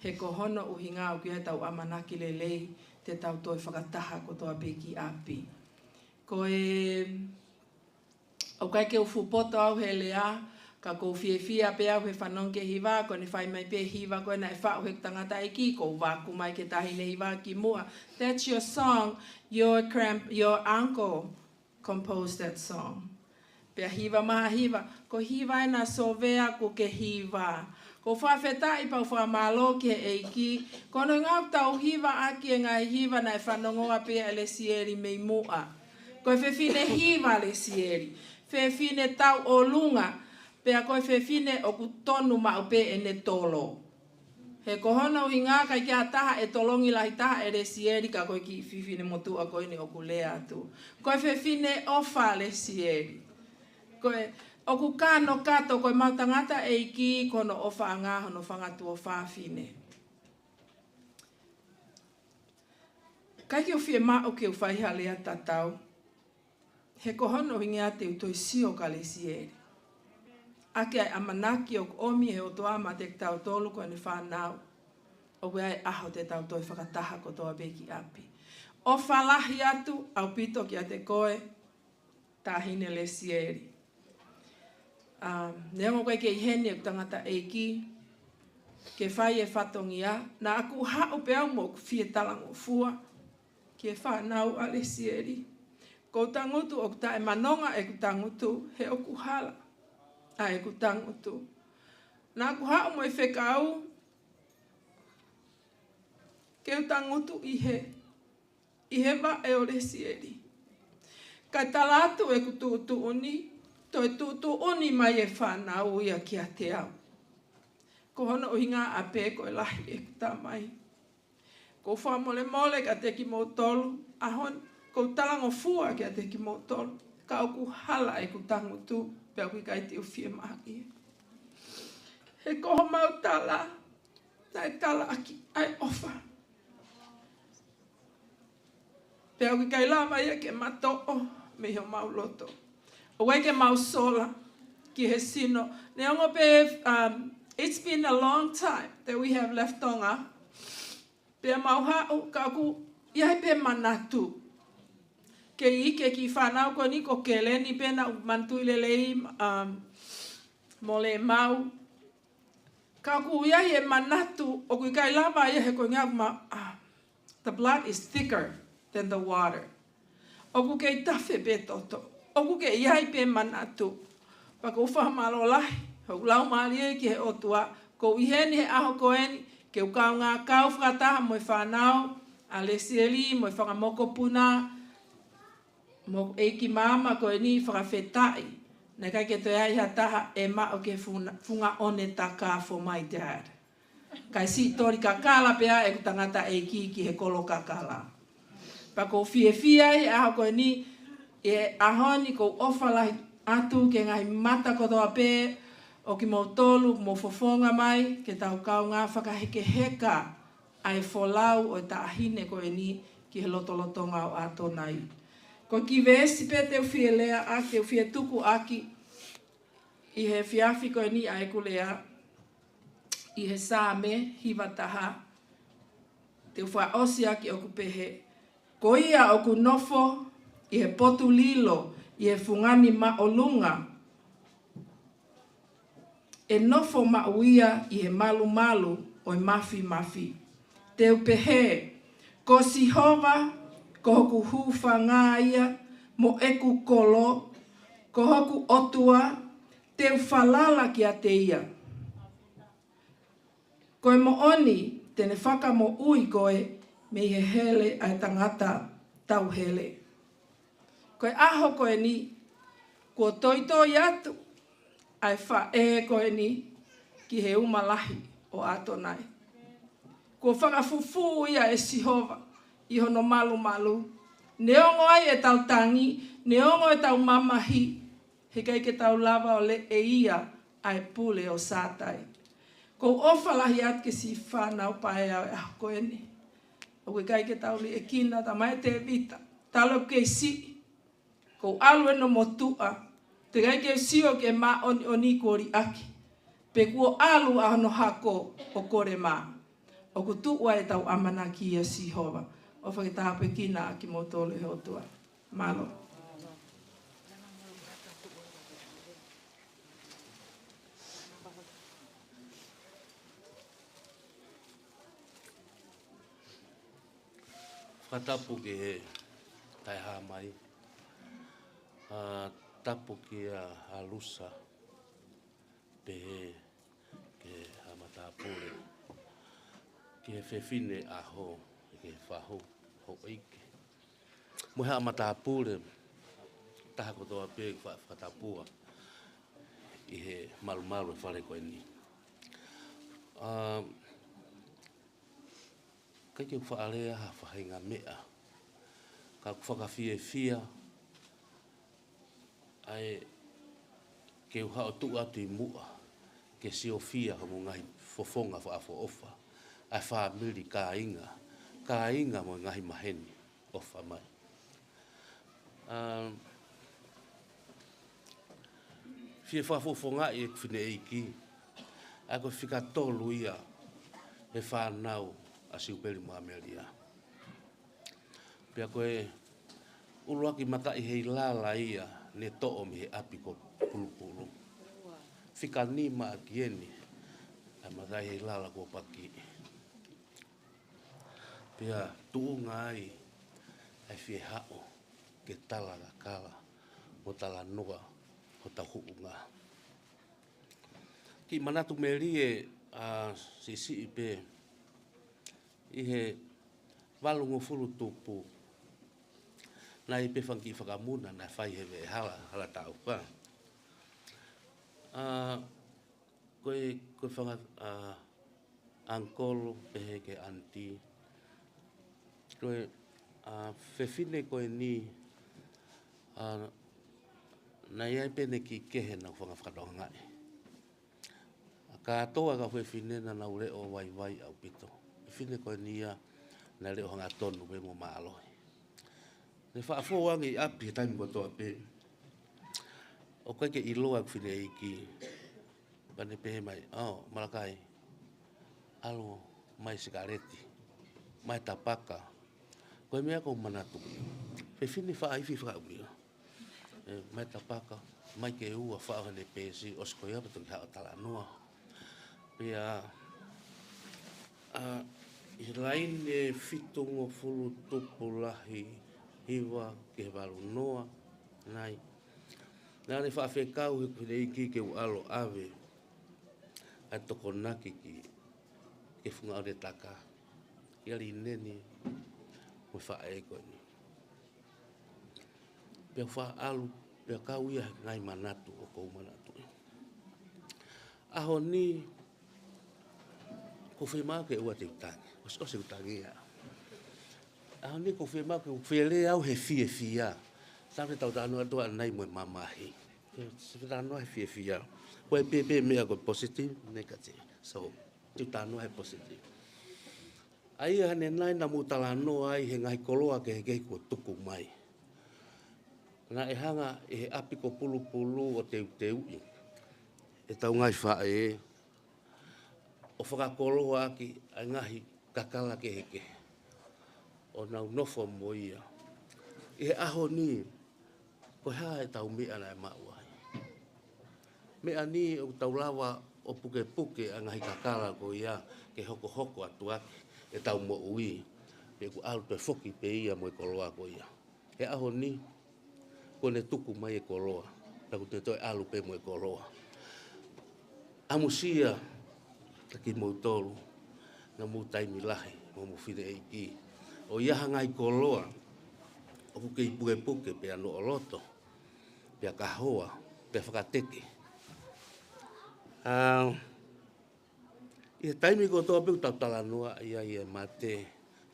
he ko hono ʻuhinga ʻoku ʻi ai ʻetau ʻamanaki lelei te tau toe fakataha kotoa pē ki ʻapi. Ko e, ʻoku ʻikai ke u fuʻu poto au he lea, ka ʻoku ou fiefia pē au he fanongo ki he hiva, ko ʻene fai mai pē hiva ko ē naʻe faʻu he tangataʻeiki, ʻoku ou vaku mai ki he taʻahine hiva kimuʻa. That's your song, your grand-, your uncle composed that song. Pea hiva mai ha hiva, ko e hiva ena Sovea kuo ke hiva. ʻOku ou fakafetaʻi pea u fakamālō ki he ʻEiki, ko hono ʻuhinga ʻoku tau hiva ʻaki e ngaahi hiva naʻe fanongoa pē ʻe Lesieli mei muʻa. Ko e fefine hiva Lesieli. Fefine tauʻolunga, pea ko e fefine ʻoku tonu maʻu pē ʻene tolo. He ko hono ʻuhinga ʻikai ke ʻi ai ha taha ʻe tolongi lahi taha ʻe Lesieli ka ko e kiʻi fefine motuʻa ko eni ʻoku lea atu. Ko e fefine ʻofa Lesieli. Ko e, ʻoku kano kato ko e mau tangataʻeiki, ko hono ʻofaʻanga hono fanga tuofāfine. ʻIkai ke u fiemaʻu ke u fai ha lea tatau. He ko hono ʻuhinga te u toe sio kia Lesieli. ʻAki ʻa e ʻamanaki ʻoku ʻomi ʻe he ʻOtua maʻa kitautolu ko ʻene fānau, ʻoku ʻi ai e ʻaho te tau toe fakataha kotoa pē ki ʻapi. ʻOfa lahi atu ʻaupito kiate koe, Taʻahine Lesieli. ʻA, neongo ʻoku ʻikai ke ʻi heni ʻeku tangataʻeiki ke fai e fatongia, naʻa ku haʻu pē au mo ʻeku fie talangofua ki he fānau ʻa Lesieli. Ko u tangutu ʻoku taʻemanonga ʻeku tangutu, he ʻoku hala ʻa ʻeku tangutu. Naʻa ku haʻu mo e fekau ke u tangutu ʻi he, ʻi he vaʻe ʻo Lesieli. Kae tala atu ʻeku tuʻutuʻuni, toe tuʻutuʻuni mai e fānau ia kiate au. Ko hono ʻuhinga ʻapē ko e lahi ʻeku tamai. Ko u fakamolemole kiate kimoutolu, ʻaho ni, ko u talangofua kiate kimoutolu, ka ʻoku hala ʻeku tangutu, pea ʻoku ʻikai te u fiemaʻu ia. He ko homau tala, naʻe talaʻaki ʻa e ʻofa. Pea ʻoku ʻikai lava ia ke ma toʻo mei homau loto. ʻOku ʻikai ke mau sola ki he sino. Neongo pē, um, it's been a long time that we have left Tonga. Pea mau haʻu, ka ʻoku ʻi ai pē manatu. Kei ʻi he kiʻi fānau ko eni ko Keleni pē naʻa ku manatuʻi lelei, um, mo Lemau. Ka ʻoku ʻi ai e manatu, ʻoku ʻikai lava ia he ko e ngaahi ma-, ah, the blood is thicker than the water. ʻOku kei tafe pē toto. ʻOku kei ʻi ai pē manatu. Pea ko u fakamālō lahi, hoku laumālie ki he ʻOtua, ko u ʻi heni he ʻaho ko eni, ke u kaungā kau fakataha mo e fānau ʻa Lesieli, mo e fanga mokopuna, mo e ʻeiki māmā ko eni, fakafetaʻi. Naʻe ʻikai ke toe ʻi ai ha taha ʻe maʻu ke funa-, funga ʻone taka for my dad. Kae siʻi toli kakala pē ʻeku tangataʻeiki ki he kolo kakala. Pea ko u fiefia ʻi he ʻaho ko eni, ʻi he ʻaho ni ko u ʻofa lahi atu ki he ngaahi mata kotoa pē ʻo kimoutolu, mo fofonga mai, ke tau kaungā fakahekeheka ʻa e folau ʻo e taʻahine ko eni ki he lotolotonga ʻo ʻAtonai. Ko e kiʻi veesi pē te u fie lea ʻaki, te u fie tuku ʻaki ʻi he efiafi ko eni ʻa ʻeku lea, ʻi he Saame hiva taha, te u fakaʻosi ʻaki ʻoku pehē, ko ia ʻoku nofo ʻi he potu lilo ʻi he fungani māʻolunga, ʻe nofo maʻu ia ʻi he malumalu ʻo e mafimafi. Te u pehē, ko Sihova, ko hoku hūfanga ia, mo ʻeku kolo, ko hoku ʻOtua, te u falala kiate ia. Ko e moʻoni, te ne fakamoʻui koe mei he hele ʻa e tangata tauhele. Ko e ʻaho ko eni, kuo toitoi atu ʻa e faʻē ko eni ki he uma lahi ʻo ʻAtonai. Kuo fakafufū ia ʻe Sihova ʻi hono malumalu. Neongo ai ʻetau tangi, neongo ʻetau mamahi, heʻikai ke tau lava ʻo leʻeia ʻa e pule ʻo Sātai. Ko u ʻofa lahi atu ki he siʻi fānau paea ʻo e ʻaho ko eni. ʻOku ʻikai ke tau liʻekina, Tamai Tēvita, talu ʻeku kei siʻi. Ko u ʻalu ʻo motuʻa, teʻeki ai ke u sio ki he māʻoniʻoni kuo liʻaki. Pe kuo ʻalu ʻa hono hako ʻo kole mā. ʻOku tuʻu ai ʻetau ʻamanaki ʻia Sihova. ʻOfa ke tāpuekina ʻa kimoutolu ʻe he ʻOtua. Mālō. Fakatapu ki he taʻehāmai. ʻA, tapu kia Alusa. Pehē ki he haʻa matāpule, ki he fefine ʻaho, ki he fahu, houʻeiki. Mo e haʻa matāpule, taha kotoa pē fa-, fakatapua ʻi he malumalu e fale ko eni. ʻA, ʻikai ke u faʻa lea ha faʻahinga meʻa. Ka ʻoku fakafiefia ʻa e ke u haʻu ʻo tuʻu atu ʻi muʻa, ke siofia homou ngaahi fofonga fakaʻofoʻofa, ʻa e fāmili, kāinga, kāinga mo e ngaahi maheni, ʻofa mai. Um, fie fakafofongaʻi ʻeku fineʻeiki, ʻa ia ko e fika tolu ia he fānau ʻa Siupeli mo ʻAmelia. Pea ko e ʻuluaki mataʻi heilala ia ne toʻo mei he ʻapi ko Pulupulu. Fika nima ʻaki eni ʻa e matai ʻi lalo kuo paki. Pea tuʻunga ai ʻa e fie haʻu ke talakakala mo talanoa hotau huʻunga. Kiʻi manatu melie ʻa e siʻisiʻi pē ʻi he valungofulu tupu, naʻe ʻi ai pē fanga kiʻi fakamuna naʻe fai he veʻehala, hala tauka. ʻA, ko e, ko e fanga, ʻa, ʻangikolo pehē ki he ʻaniti. Ko e, ʻa, fefine ko eni, ʻa, naʻe ʻi ai pē ʻene kiʻi kehe naʻa ku fanga fakatokangaʻi. ʻA, kātoa e kau fefine naʻa nau leʻo vaivai ʻaupito. Fefine ko eni ia naʻe leʻo hangatonu pē mo mālohi. Ne faʻa fou ange ʻi ʻapi he taimi kotoa pē. ʻOku ʻikai ke ʻiloa ʻeku fineʻeiki. Pea ne pehē mai, ʻo, Malakai, ʻalu mai sikaleti, mai tapaka. Ko e meʻa ʻoku ou manatu. Fefine faʻa ifi fakaʻulia. ʻE, mai tapaka, mai ke ua faʻo heʻene peesi, ʻosi ko ia pea toki haʻu ʻo talanoa. Pea, ʻa, ʻi he laine fitungofulu tupu lahi hiva ki he valu noa, nai. Naʻa ne faʻa fekau he fineʻeiki ke u ʻalu ʻo ʻave ʻa e tokonaki ki, ki he funga ʻo e taka. ʻIa Lineni mo e faʻē ko eni. Pea u faʻa ʻalu, pea kau ia he ngaahi manatu ʻoku ou manatuʻi. ʻAho ni, ʻoku ou fiemaʻu ke ʻoua te u tangi. ʻOsi, ʻosi ʻeku tangi ia. ʻAho ni ʻoku ou fiemaʻu ke u fie lea au he fiefia. Talu ʻetau talanoa atu ʻanenai mo e mamahi. Ke u talanoa he fiefia. Ko e pē pē meʻa ko e positive, negative. So, te u talanoa he positive. ʻA ia ʻanenai naʻa mou talanoa ai he ngaahi koloa kehekehe kuo tuku mai. Naʻe hanga ʻe he ʻapi ko Pulupulu ʻo teuteuʻi ʻetau ngaahi faʻē, ʻo fakakoloa ʻaki ʻa e ngaahi kakala kehekehe ʻo nau nofo mo ia. ʻI he ʻaho ni, ko e hā ʻetau meʻa naʻe maʻu ai? Meʻa ni ʻoku tau lava ʻo pukepuke ʻa e ngaahi kakala ko ia ke hokohoko atu ʻaki ʻetau moʻui. Pea ʻoku ʻalu pē foki pē ia mo e koloa ko ia. He ʻaho ni, kuo ne tuku mai e koloa, pea ʻoku te toe ʻalu pē mo e koloa. ʻAmusia, ka kimoutolu, naʻa mou taimi lahi mo hoʻomou fineʻeiki. ʻO ʻi ai ha ngaahi koloa ʻoku kei pukepuke pea noʻo loto, pea kahoa, pea fakateke. ʻA, ʻi he taimi kotoa pē ʻoku tau talanoa ai ʻa e mate,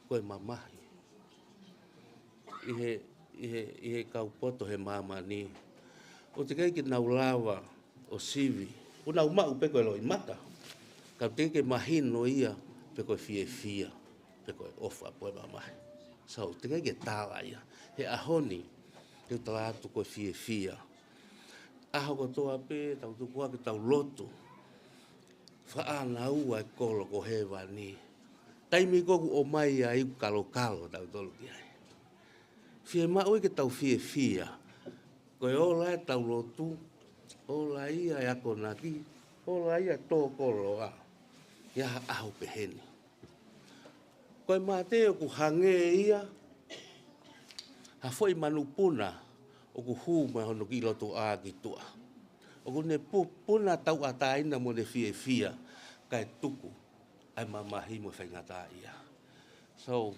ko e mamahi. ʻI he, ʻi he, ʻi he kau poto he māmani, ʻoku teʻeki ke nau lava ʻo sivi. ʻOku nau maʻu pē ko e loʻimata. Ka ʻoku teʻeki ke mahino ia pe ko e fiefia, pe ko e ʻofa pe ko e mamahi. So, teʻeki ke tala ia. He ʻaho ni, te u tala atu ko e fiefia. ʻAho kotoa pē, tau tuku ʻaki ʻetau lotu. Fakaʻānaua e kolo ko hēvani. Taimi ko ē ʻoku ʻomai ai ʻeku kalokalo tautolu ki ai. Fiemaʻu ke tau fiefia. Ko e ola ʻetau lotu, ola ia e akonaki, ola ia e tō koloa. ʻI ha ʻaho pehē ni. Ko e mate ʻoku hangē ia ha foʻi manupuna ʻoku hū mai hono kiʻi lotoʻā ki tuʻa. ʻOku ne pu-, puna tauʻatāina mo ne fiefia kae tuku ʻa e mamahi mo e faingataʻaʻia. So,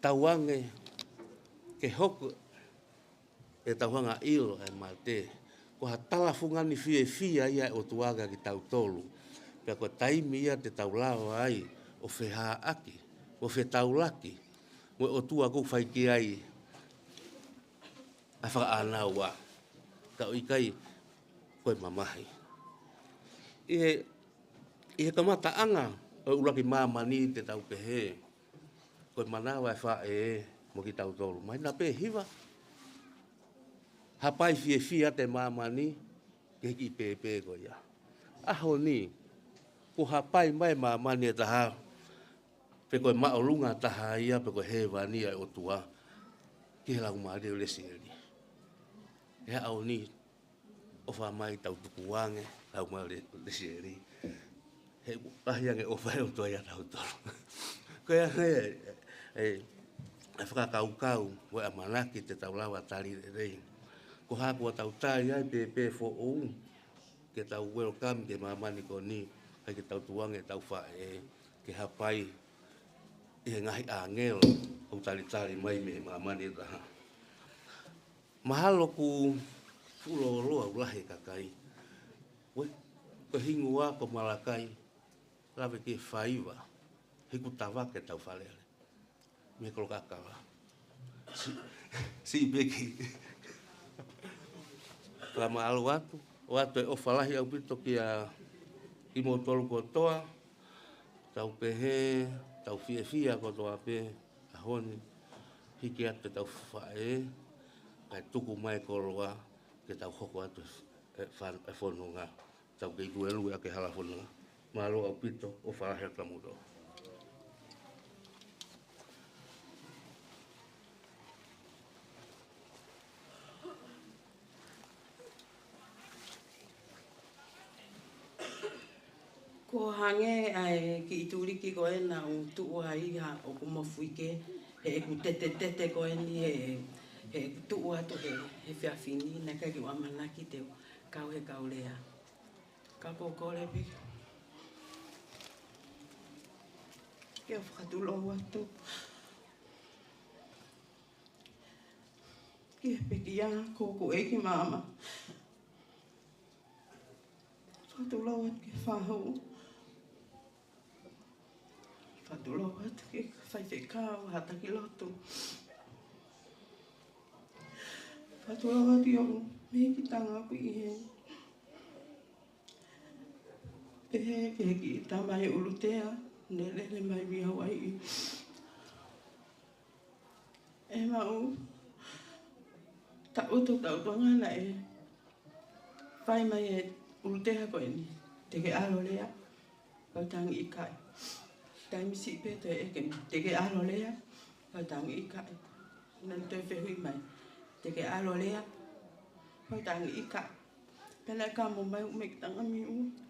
tauange ke hoko ʻetau hanga ʻilo ʻa e mate ko ha talafungani fiefia ia ʻa e ʻOtua kiate kitautolu. Pea ko e taimi ia te tau lava ai ʻo fehāʻaki, ʻo fetaulaki mo e ʻOtua ʻoku fai ki ai ʻa e fakaʻānaua, ka ʻoku ʻikai ko e mamahi. ʻI he, ʻi he kamataʻanga ʻo e ʻuluaki māmani te tau pehē, ko e manava e faʻē mo kitautolu. Mahino pē hiva. Hapai fiefia atu e māmani ki he kiʻi pēpē ko ia. ʻAho ni, kuo hapai mai e māmani ʻe taha, pe ko e māʻolunga taha ia, pe ko e hēvani ʻa e ʻOtua, ki he laumālie ʻo Lesieli. ʻI he ʻaho ni, ʻofa mai tau tukuange, Tau mau le, le seri. He lahi ange ʻofa ʻa e ʻOtua ʻiate kitautolu. Ko ia ʻa e, ʻa e, ʻa e fakakaukau, ko e ʻamanaki te tau lava tali lelei. Ko e hā kuo tau tali ai pē, pē foʻou, ke tau welcome ki māmani ko eni, ʻai ke tau tuku ange ʻetau faʻē, ke hapai ʻi he ngaahi ʻāngelo, ʻoku talitali mai mei māmani ʻe taha. Mahalo kuo fuʻu lōloa ʻoku lahi e kakai. Ko e, ko e hingoa ko Malakai, lave ki he faiva, he kuo tava ke tau falele. Mei he kolo kakala. Si, si peki. Fakamālō atu, ʻoatu e ʻofa lahi ʻaupito kia kimoutolu kotoa, tau pehē, tau fiefia kotoa pē, ʻaho ni, hiki atu ʻetau faʻē, kae tuku mai e koloa, ke tau hoko atu e fa-, e fononga, tau kei luelue ʻaki e hala fononga. Mālō ʻaupito, ʻofa lahi atu kia kimoutolu. Ko e hangē ʻa e kiʻi tuliki ko ē naʻá ku tuʻu ai ʻa ʻoku mofuike, heʻeku tetetete ko eni he, heʻeku tuʻu atu he, he efiafi ni, naʻe ʻikai ke u ʻamanaki te u kau he kau lea. Ka ʻoku ou kole pē ke u fakatulou atu ki he pekia ko ē ki māmani. Fakatulou atu ki he fahu. Fakatulou atu ki he faifekau, hataki lotu. Fakatulou atu ʻi hoku mehikitanga ʻoku ʻi heni. Pehē ki he kiʻi tamai ʻUlutea, ne lele mai mei Hauaiʻi. ʻE maʻu, taʻutu, taʻutu ʻa ngana ʻe fai mai ʻe ʻUlutea ko eni. Te ke ʻalu ʻo lea, pau tangi ʻikai. Taimi siʻi pē toe ʻeke mai, te ke ʻalu ʻo lea, pau tangi ʻikai. Naʻá ne toe fehuʻi mai, te ke ʻalu ʻo lea, pau tangi ʻikai. Pea naʻe kamo mai ʻeku mehikitanga mei ʻUlutea.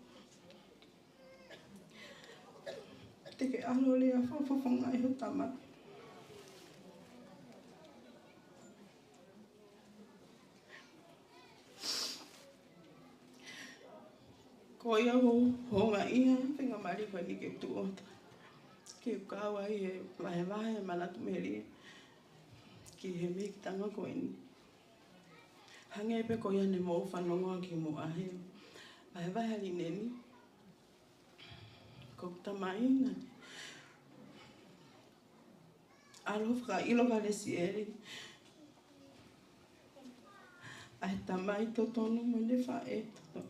Te ke ʻalu ʻo lea, fakafofongaʻi ho tamai. Ko ia ʻoku ou houngaʻia, feinga mali ko eni ke u tuʻu atu. Ke u kau ai he vahevahe manatu melie ki he mehikitanga ko eni. Hangē pē ko ia ne mou fanongo ki muʻa he vahevahe ʻa Lineni. Ko e tamai naʻá ne ʻalu ʻo fakaʻilo kia Lesieli ʻa e tamai totonu mo ʻene faʻē totonu.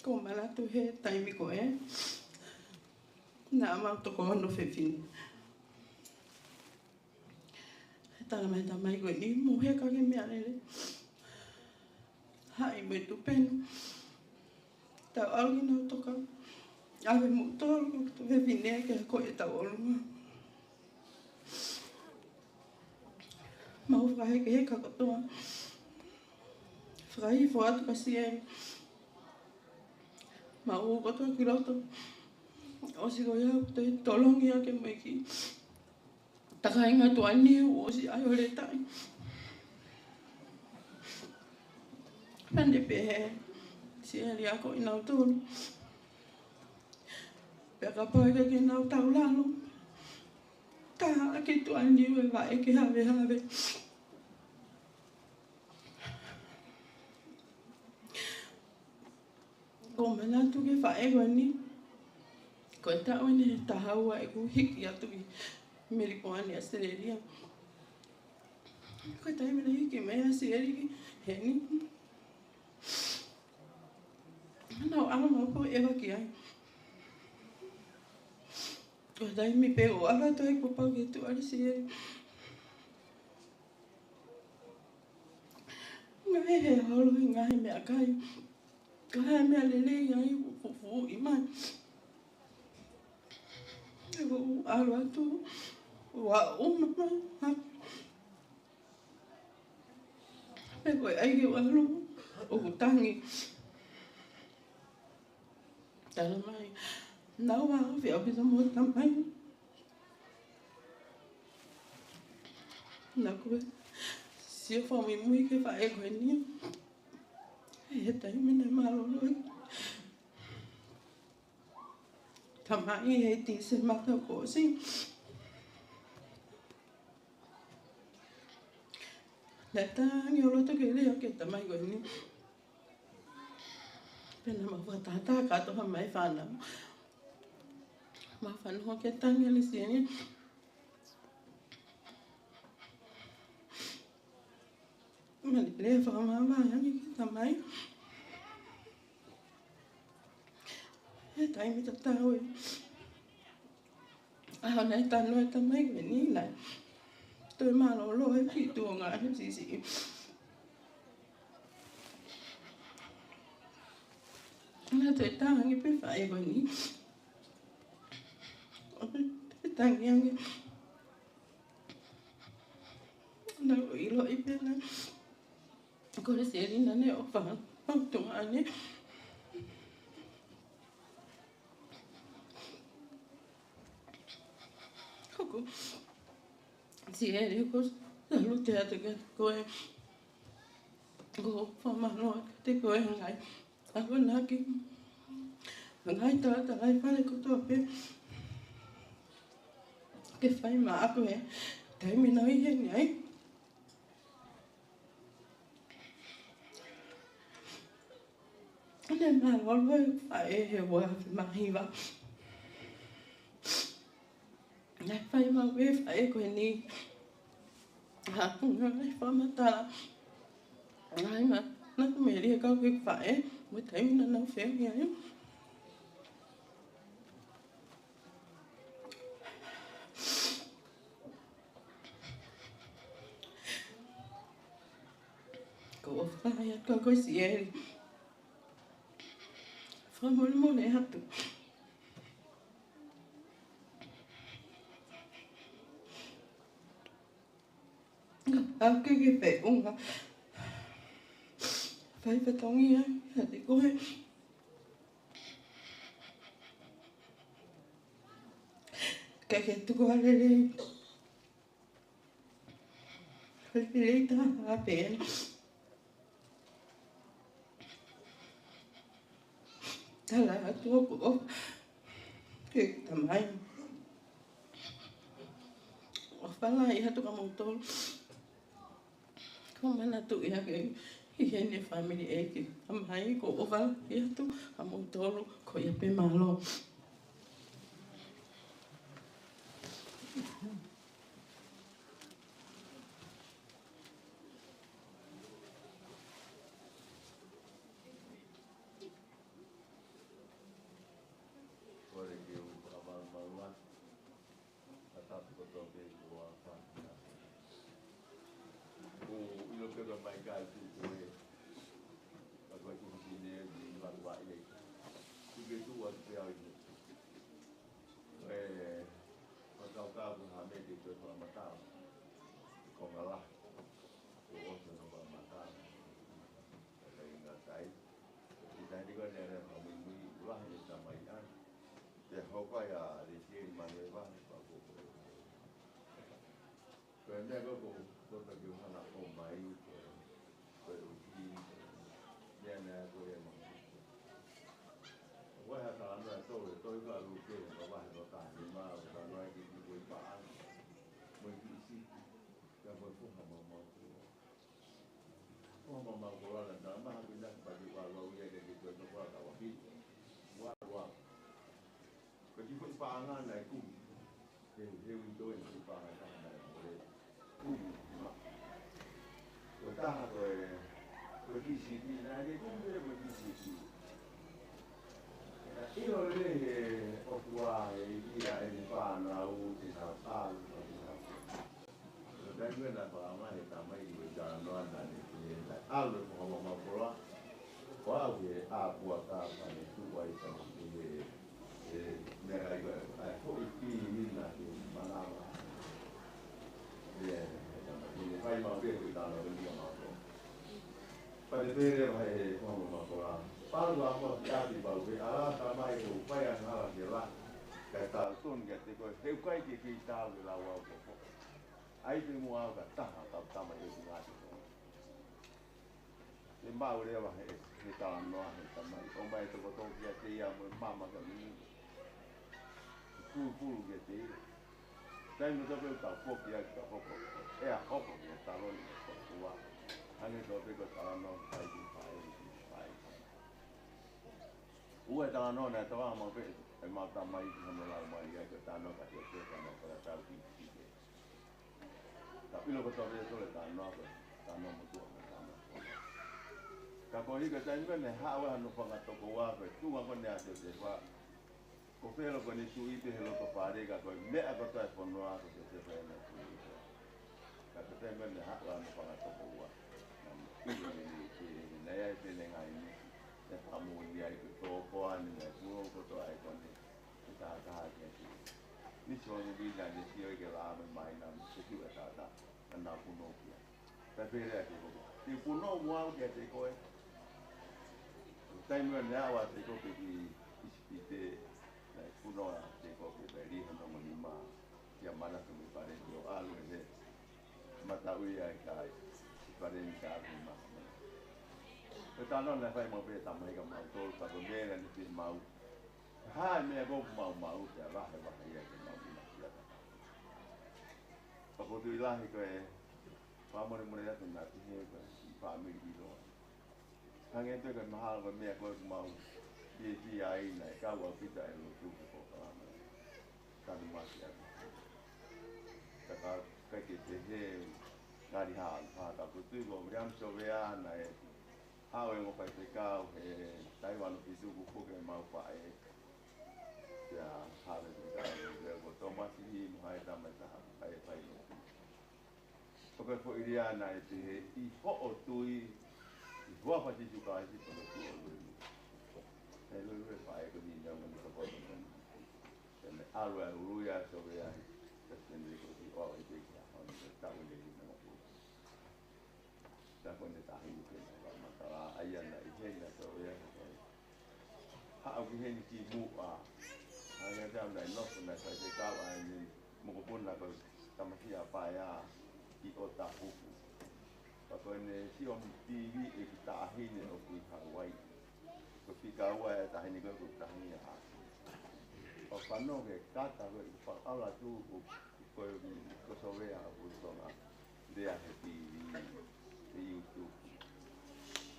ʻOku ou manatu he taimi ko ē, naʻa mau toko ono fefine. He tala mai e tamai ko eni, mou heka ki he meʻalele. Haʻi mo e tupenu. Tau ʻalu ke nau toka. ʻAve moutolu ko e tufefine ke akoʻi ʻetau ʻolunga. Mau fakahekeheka kotoa. Fakahifo atu kia Sieli. Mau ō kotoa ki loto. ʻOsi ko ia ʻoku toe tolongi ake mo e kiʻi takainga tuʻaniu ʻosi ʻai ʻo letaʻi. Pea ne pehē, Sieli, akoʻi kinautolu. Pea kapau ʻe ʻikai ke nau tau lalo, tā ʻaki e tuʻaniu e vaʻe ke havehave. ʻOku ou manatu ki he faʻē ko eni. Ko e taʻu eni ʻe taha ua ʻeku hiki atu ʻi Melipoane, ʻAositelēlia. Ko e taimi naʻe hiki mai ai ʻa Sieli ki heni, naʻá ku ʻalu mo e pō ʻeva ki ai. Ko e taimi pē ʻoku ʻalu atu ai kuo pau ke tuʻu ʻa Sieli. Ngaahi he holo he ngaahi meʻakai. Ka ʻi ai ha meʻa lelei ai ʻoku fufuuʻi mai. ʻOku ou ʻalu atu, ʻoua ʻe uma mai. Ha, Ko e ʻai ke u ʻalu, ʻoku tangi. Tala mai, naʻa ku ʻalu ʻo ʻapiso mo tamai. Naʻa ku sio fakamuimui ki he faʻē ko eni. He taimi naʻe mālōlō ai tamai he Tīsema kuo ʻosi. Naʻe tangi ʻo loto ke lea ki he tamai ko eni. Pea naʻa mau fakatātā kātoa mo e fānau. Mau fanongo ki he tangi ʻa Lesieli. Naʻá ne lea fakamāvae ange ki he tamai. He taimi tatau ai, ʻa ē naʻe tanu ai e tamai ko eni, naʻe toe mālōlō ai ki tuʻa ngā ane sisi. Naʻe toe tangi pē faʻē ko eni. ʻO toe tangi ange. Naʻa ku ʻiloʻi pē naʻe ko Lesieli naʻá ne ʻofa ʻi tuʻa ngā ane. Ko Lesieli, ʻoku ou salute atu kiate koe. ʻOku ou fakamālō atu kiate koe he ngaahi akonaki, ngaahi talatalaifale kotoa pē ke fai maʻaku he taimi naʻá ku ʻi heni ai. Naʻe mālōlō e faʻē he ua afe mā hiva. Naʻe fai maʻu ʻe he faʻē ko eni ha ngaahi fakamatala. Ngaahi ma-, naʻá ku melie kau ki he faʻē, mo e taimi naʻa nau feohi ai. Ko e ʻofa ia ʻa e kau ko Lesieli. Fakamolemole atu. Ka ke ke feʻunga. Fai fatongia kiate koe. Ke ke tuku ā lelei. Lelei taha pē. Tala atu ʻoku ou ʻofa ki he tamai. ʻOfa lahi atu kia moutolu. Ko e manatu ia ke ʻi heni e fāmili ʻeiki. Tamai, ʻoku ou ʻofa lahi atu kia moutolu, ko ia pē, mālō. Kole ke u fakamalumalu atu. Ka tapu kotoa pē kuo ʻofa. ʻOku ou ʻilo pē ko e maikaʻi tuʻu ko ē. Ka ko e tuʻu ki he ʻEiki ni ʻoku ou vakai ai. Tuku ke tuʻu atu pē au ʻi he, ʻe, fakakaukau ko ha meʻa ke toe fakamatala. Ko e ngaahi lahi. Kuo ʻosi hono fakamatala. Ka ʻikai ngata ai. ʻI he taimi ko ē naʻe lea fakamuimui lahi e tamai ʻana. Pea hoko ai ʻa Lesieli Manueva, pea ko e, ko e meʻa ko ē ʻoku ou kole ke u hanga ʻo ʻomai, ko e, ko e ʻuhinga, ko e meʻa naʻe ko e ma. Ko e hā talanoa ʻe tolu, ʻe tolu ka luke, ka vahe ko e taha nima, ʻo talanoa ki he kuo ʻi paʻanga, mo e kiʻi sipi, pea mo e foha maumau. Foha maumau ko lana, na maha kui na ki pati ua ua ia ke ki toe toko ata ua ki. Ua ua. Ko e kiʻi foʻi paʻanga naʻe kumi. He, he window ʻi he kiʻi paʻanga naʻe mole. Kumi. Ko e taha ko e, ko e kiʻi sipi, naʻe kumi pē mo e kiʻi sipi. Naʻe ʻilo lelei he ʻOtua ʻe ʻikai ʻi ai e fānau te nau ʻalu, te nau Ko e taimi naʻe fakaʻaongaʻi he tamai ʻi he talanoa naʻá ne pehē naʻe ʻalu e foha maumau ko lana. Ko au he ʻā puaka naʻe tuʻu ai tamai he, he meʻakai ko ē, ʻa e foʻi pīnina ke manava. He, he tamai, he fai maʻu pē ko e talanoa ko eni kia mautolu. Pele vahe e kono makola. Palu a mo ki ati pau pe ala tamai ko fai angahala ke la. Kae tau tonu kiate koe, he ʻoku ʻikai ke kei tau ke lau au ko ko. ʻAi pē muʻa au ka taha kau tamai ʻeku ngati ko. Ke maʻu leva he, he talanoa he tamai. ʻOmai e tokotoko kiate ia mo e mama ka mimi. Pulupulu kiate ia. Taimi ʻoku tau foki ai ka hoko. ʻE a hoko ki he taloni ʻo e kotua. Hangē tofu pē ko e talanoa ʻoku fai ki fai, ki fai. ʻOua e talanoa naʻe tau ʻa mau pē, ʻe mau tamai ki hono lau mai ai ko e talanoa ka te te ka mau kora tau ki ki te. Ka ʻilo ko tau pē tole talanoa ko e talanoa motuʻa ko e talanoa ko. Ka ko e hika taimi ko ē naʻe haʻu ai hano fanga tokoua ko e tuʻunga ko ē naʻe ʻasi ʻo te fā. Ko Felo ko eni tuʻi pē he loto fale ka ko e meʻa kotoa e fonua ko Siosefa ena tuʻi pē. Ka ko e taimi naʻe haʻu ai hano fanga tokoua. Naʻe ʻilo ʻene ni ke, naʻe ʻi ai pē ʻene ngaahi ni. Naʻe fakamoʻoni ai ko e tō ko eni naʻe pulou kotoa ai ko eni. Ko e taha taha ke ati. Ni so ni vina ni sio i ke la mai mai na mo se kiu e taha taha. Naʻa nau punou kia. Pea pehē leva ki he koko. Te u punou muʻa au kiate koe. Taimi naʻe ʻave ʻa Sēkope ki ʻIsipite, naʻe punou ʻa Sēkope pea lī hono ongo nima. Kia mana tu mi pare ki o alu e he. Mataʻui ai kai. Pare ni ka alu ma. Ko e talanoa naʻe fai maʻu pē tamai ka mau tolu, ka ko e meʻa ni pē mau. Hā e meʻa ko ē ʻoku mau maʻu, pea vahevahe ia ke mau ʻi na kia ta. Ka ko e tui lahi ko e, fakamolemole atu naʻa te he ko e fāmili ʻiloa. Hangē pē ko e mahalo ko e meʻa ko ē ʻoku mau fiefia ai naʻe kau ʻaupito e lotu ko e polokalama. Tanu masi atu. Ka ka, ʻikai ke te he ngali hā, hā ka ko e tui ko William Sovea naʻe haʻu e ongo faifekau he taʻu ua noa fitu kuo foki e mau faʻē. Pea haʻu e faifekau ko Tomasi Himu, haʻu e tama ʻe taha, haʻu e fai lotu. Ko e foʻi lea naʻe pehē, ʻi hoʻo tui, ʻi he huafa ʻo Sīsū Kalaisi, pea ke tuʻu ʻo lue. He lue e faʻē ko eni naʻe ʻomai ka pō ko eni. Pea ne ʻalu ʻo ului ʻa Sovea, pea ne ko si ʻo ʻai pē ki he ʻaho ni, taʻu ʻe lima ngofulu. Ka ko ʻene taʻahine pē naʻe fakamatala ai ʻa ia naʻe ʻi heni ʻa Sovea ko e. Haʻu ki heni ki muʻa. Hangē pē au naʻe nofo naʻe faifekau ai ni mokopuna ko e Tamasiʻi ʻa Paea ki ʻOtahuhu. Ka ko ʻene sio mo e TV ʻeku taʻahine ʻoku ʻi Hawaii. Ko e fika ua e taʻahine ko ē ko e taʻahine ʻa ʻo fano ke kata ko e fakaʻalu atu ko Ko e, ko Sovea ʻoku tonga lea he TV, he YouTube.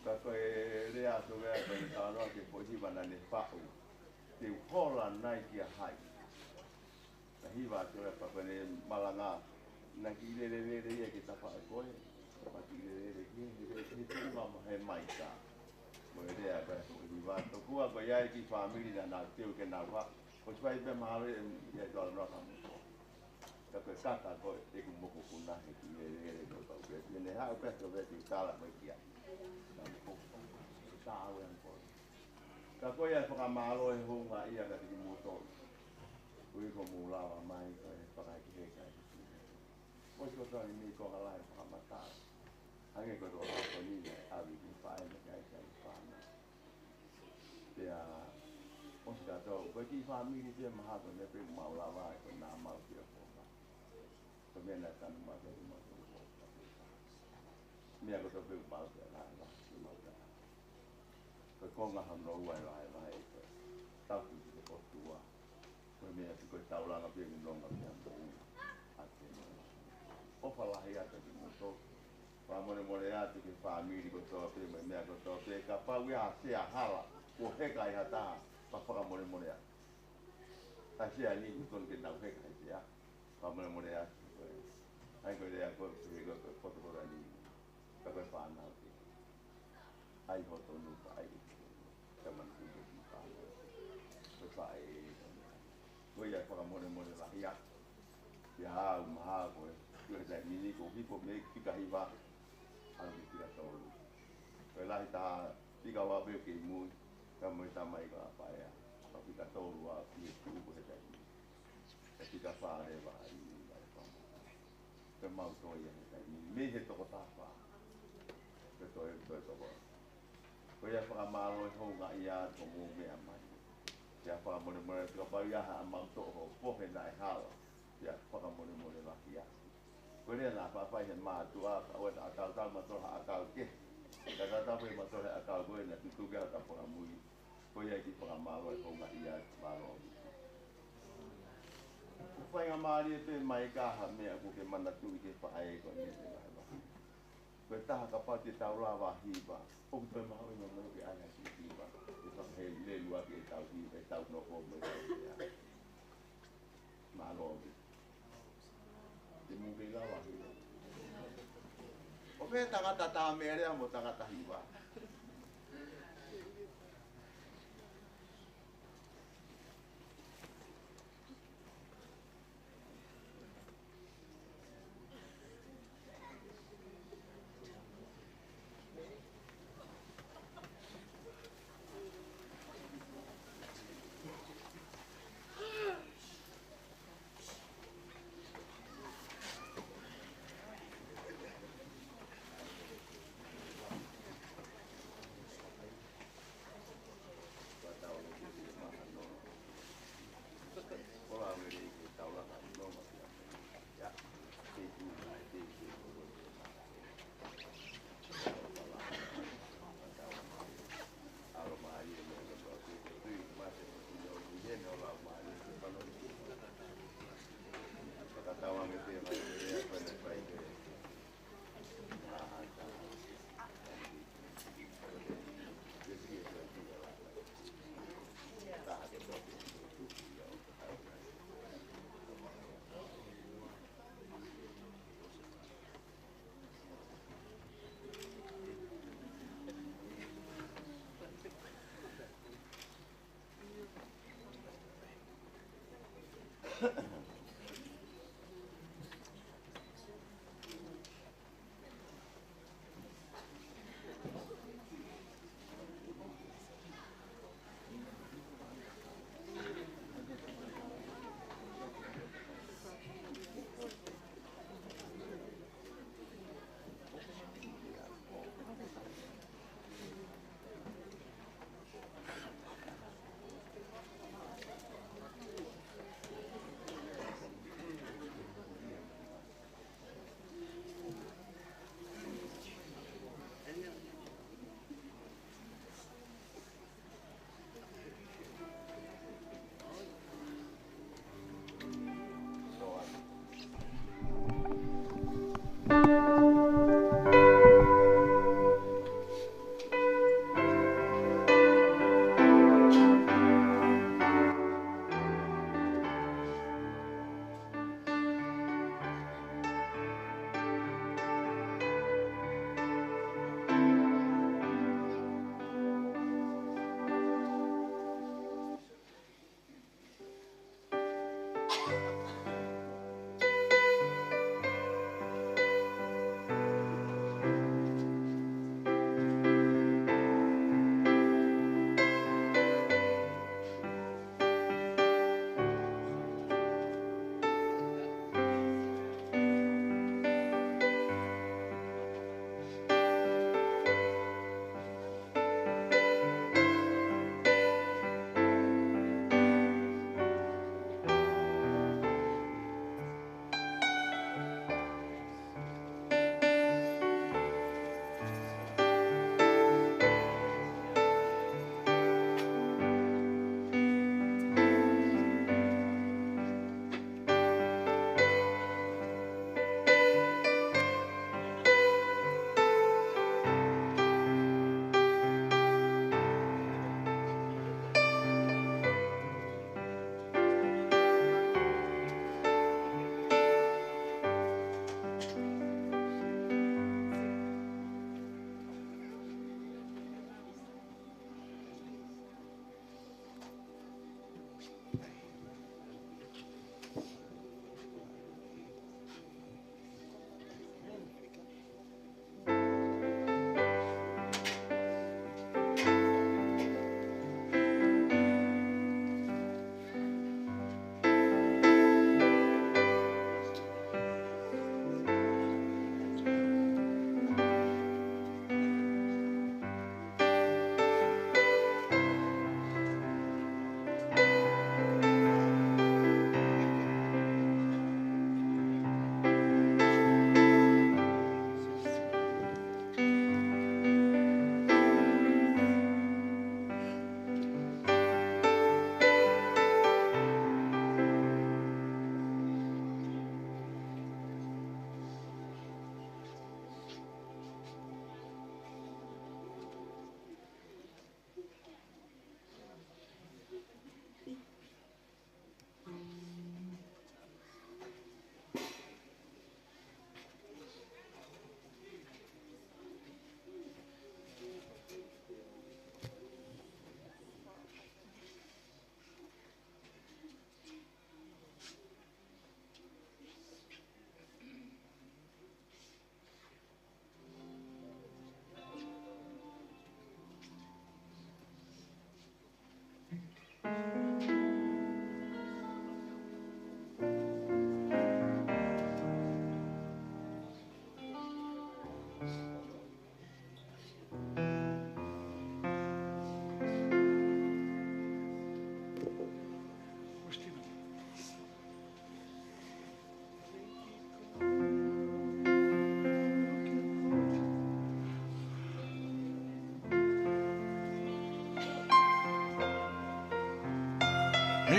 Ka ko e lea Sovea ko e talanoa ki he foʻi hiva naʻa ne faʻu. Te u hola nai kia hai. Ka hiva Sovea pea ko ʻene malanga. Naʻe kiʻi lelelele ia ki he tafaʻaki ko ē. Pea kiʻi lelelele ki he, he, he tuʻunga mo e maika. Mo e lea ko e foʻi hiva. Tokua ko ia e kiʻi fāmili naʻa nau teu ke nau faʻu. Ko e fai pē mahalo ia e talanoa ka mo. Ka ko e kaka ko ē ʻeku mokopuna he kiʻi lelelele ko e pau pē. Pea ne haʻu pē Sovea ke tala ko ē kia. Ka mo ko, ka au e anko. Ka ko ia e fakamālō e houngaʻia kiate kimoutolu. Koeʻuhi ko hoʻomou lava mai ko e fakahekeheka e. Mo e ko tau ni ko ka lahi fakamatala. Hangē ko e tō ko eni naʻe ʻave ki he faʻē naʻe ʻikai ke ʻi ai fānau. Pea, ʻosi ka tau, ko e kiʻi fāmili pē mahalo ko ē pē mau lava ai ko ē naʻa mau pē ko ka. Ko e meʻa naʻe tanu mai ke mau pē ko ka. Meʻa ko ē pē mau pē la la, ke mau pē. Ko e konga hono ua e la e la e ko e. Tau ki he ʻOtua. Ko e meʻa pē ko e taulanga pē ʻoku nonga pē ʻa moʻui. ʻA te nonga. ʻOfa lahi atu kimoutolu. Fakamolemole atu ki he fāmili kotoa pē, mo e meʻa kotoa pē, kapau ʻe ʻi ai ha sea hala, kuo heka ai ha taha, pea fakamolemole atu. ʻA e sea ni, ʻoku totonu ke nau heka he sea, fakamolemole atu, ko e, ʻai ko e lea ko e, ko e, ko e, ko e, ko e, ko e fānau ke. ʻAi hoʻo tonu pea ʻai ke te tonu. Ka manu kuku ki pā. Ko e faʻē. Ko ia e fakamolemole lahi atu. Pea au maha ko e. Ko e taimi ni ko e hifo mei he fika hiva. ʻAlu ki he fika tolu. Ko e lahi taha fika ua pē kei mui. Ka mo e tamai ko ʻa Paea. Ka fika tolu au ki he tuʻu ko e taimi. Ka fika fā leva ai ni ai fā. Pea mau toe ia he taimi ni, mei he toko taha fā. Pea toe, toe toko, Ko ia fakamālō e houngaʻia atu hoʻomou meʻa mai. Pea fakamolemole atu kapau ʻi ai haʻamau toʻo ho pohe naʻe hala. Pea fakamolemole lahi atu. Ko e lea naʻa faʻa fai he mātuʻa, ka ʻoua naʻa tautau mautolu ha ʻakau kehe. Ka tautau pē mautolu he ʻakau ko ē naʻa tutuki ʻa e fakamuimui. Ko ia ʻEiki fakamālō e houngaʻia atu, mālō. Ko e faingamālie pē mai ka ha meʻa ʻoku ke manatuʻi ki he faʻē ko eni te vahevahe. Ko e taha kapau te tau lava hiva, ʻoku toe mahuʻinga mo ke ʻai ha kiʻi hiva. ʻE fakahelelua ke tau hiva, ʻetau nofo mo e tau hiva. Mālō. Te mou kei lava hiva. ʻO pehē tangata tā meʻa lea mo tangata hiva.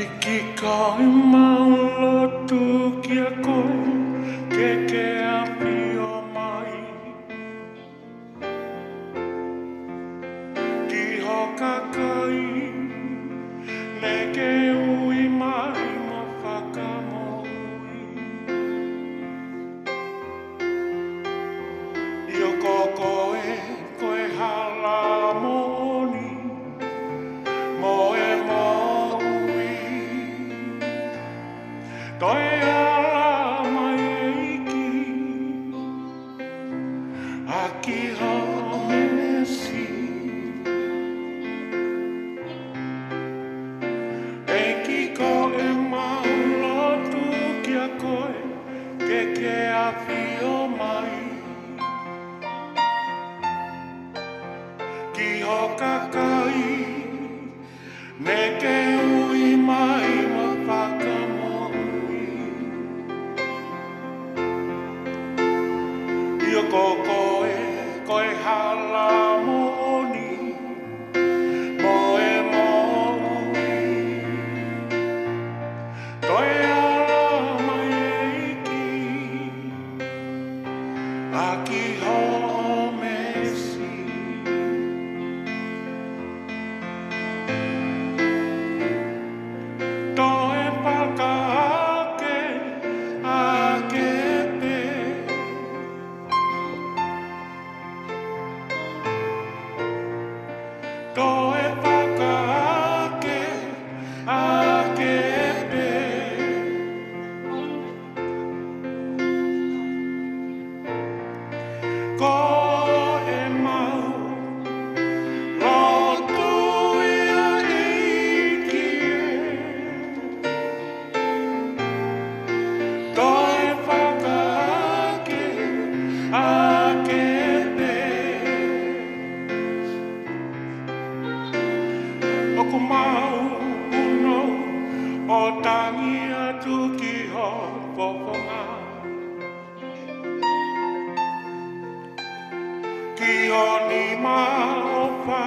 ʻEiki, ko ʻemau lotu kiate koe ke ke ʻafio mai ki ho kakai, ne ke ui mai mo fakamoʻui. ʻIo, ko koe, ko e hala moʻoni mo e moʻui. Toe ala mai, ʻEiki, ʻaki ho ʻomesi. ʻEiki, ko ʻemau lotu kiate koe ke ke ʻafio mai ki ho kakai, ne ke ui mai mo fakamoʻui. ʻIo, ko koe, ko e hala moʻoni mo e moʻui. Toe ala mai, ʻEiki, ʻaki ho ʻomesi. Toe fakaake ake pē. Toe fakaake ake pē. Ko ʻemau lotu ia, ʻEiki ē. Toe fakaake ake pē. ʻOku mau punou ʻo tangi atu ki ho fofonga, ki ho nima ʻofa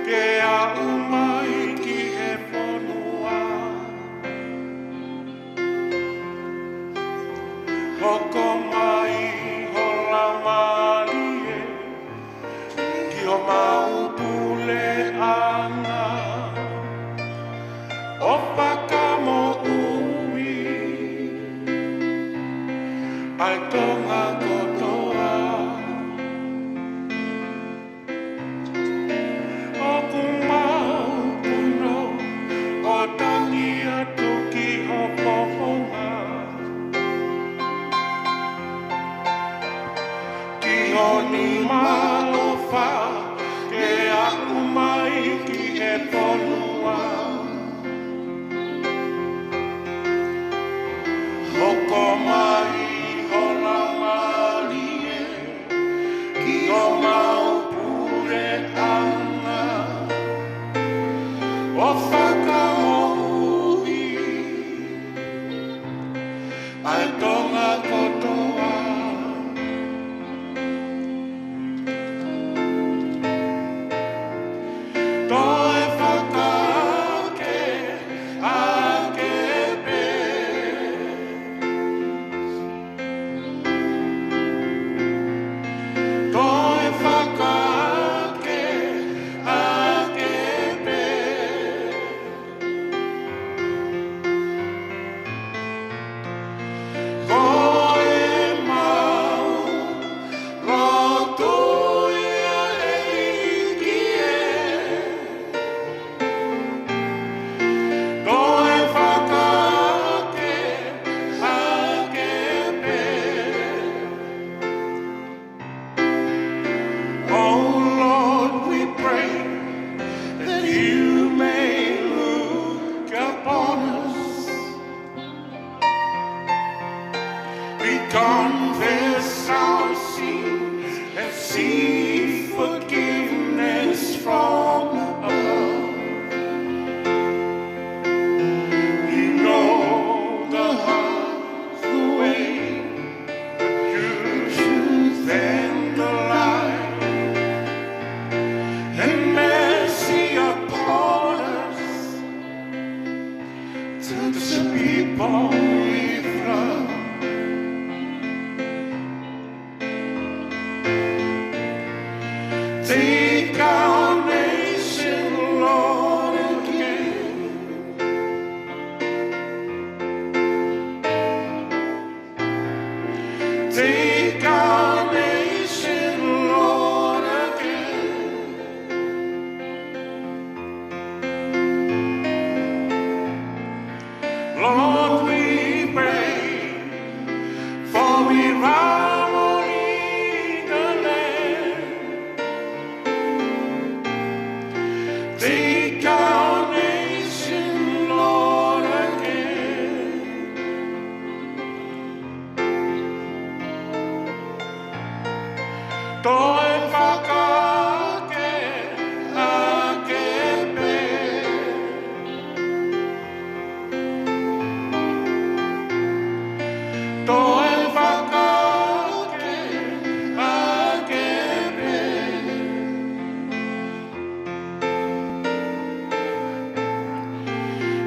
ke aʻu mai ki he fonua. Hoko mai ho Laumālie ki homau puleʻanga, ʻo fakamoʻui ʻa e Tonga kotoa. ʻOku mau punou ʻo tangi atu ki ho fofonga, ki ho nima ʻofa ke aʻu mai ki he fonua. Hoko mai ho Laumālie ki homau puleʻanga, ʻo fakamoʻui ʻa e Tonga kotoa. Toe fakaake ake pē. Toe fakaake ake pē. Ko ʻemau lotu ia, ʻEiki ē. Toe fakaake ake pē. Oh Lord, we pray that you may look upon us. We confess our sin and seek forgiveness from above. You know the heart, the way, the truth and the light. Have mercy upon us. Toe fakakeʻa ke pē. Toe fakakeʻa ke pē.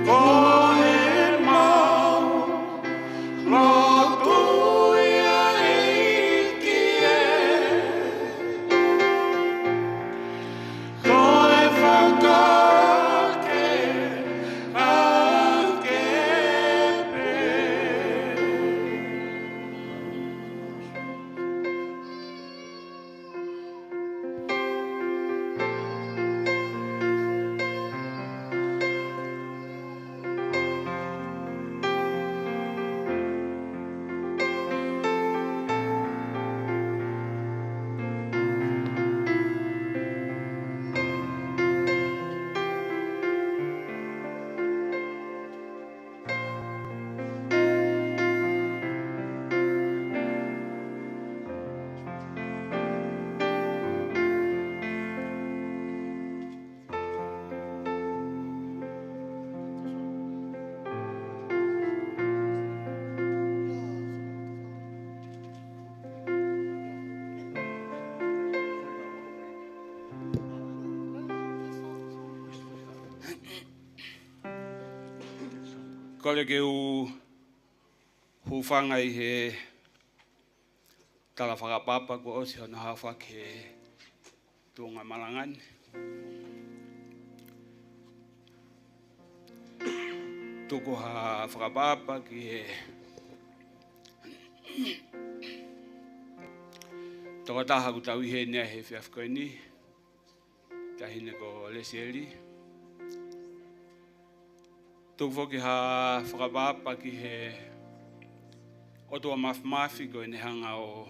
Ko e mau lotu ia ʻEiki ē. Toe fakakeʻa ke pē. Kole ke u hūfanga ʻi he tala fakaʻapaʻapa kuo ʻosi hono haofaki he tuʻunga malanga ni. Tuku ha fakaʻapaʻapa ki he tokotaha ʻoku tau ʻi heni he efiafi ko eni, taʻahine ko Lesieli. Tuku foki ha fakaʻapaʻapa ki he ʻOtua Māfimafi ko ʻene hanga ʻo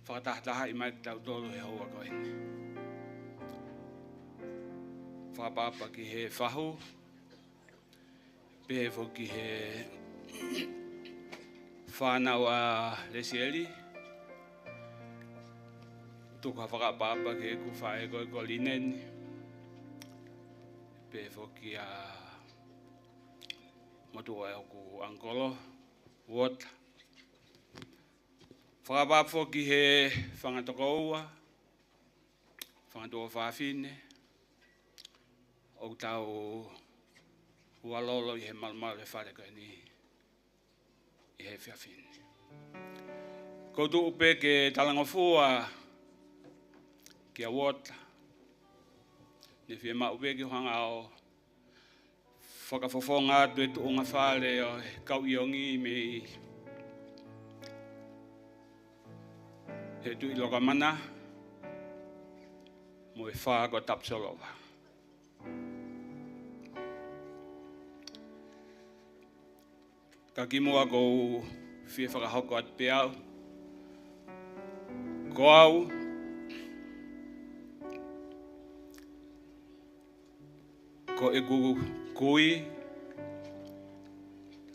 fakatahatahaʻi mai kitautolu he houa ko eni. Fakaʻapaʻapa ki he fahu, pehē foki he fānau ʻa Lesieli. Tuku ha fakaʻapaʻapa ki heʻeku faʻē ko ē ko Lineni. Pehē foki ʻa motuʻa ʻo ʻeku ʻangikolo, Uota. Fakaʻapaʻapa foki he fanga tokoua, fanga tuofāfine ʻoku tau ualolo ʻi he malumalu he fale ko eni ʻi he efiafi ni. ʻOku ou tuʻu pē ke talangofua kia Uota, ne fiemaʻu pē ke u hanga ʻo fakafofonga atu e tuʻunga fale ʻo e kau ʻiongi mei he Tuʻi Lokamana mo e fā ko Tapusolova. Ka kimuʻa ʻoku ou fie fakahoko atu pē au. Ko au, ko ʻeku kui,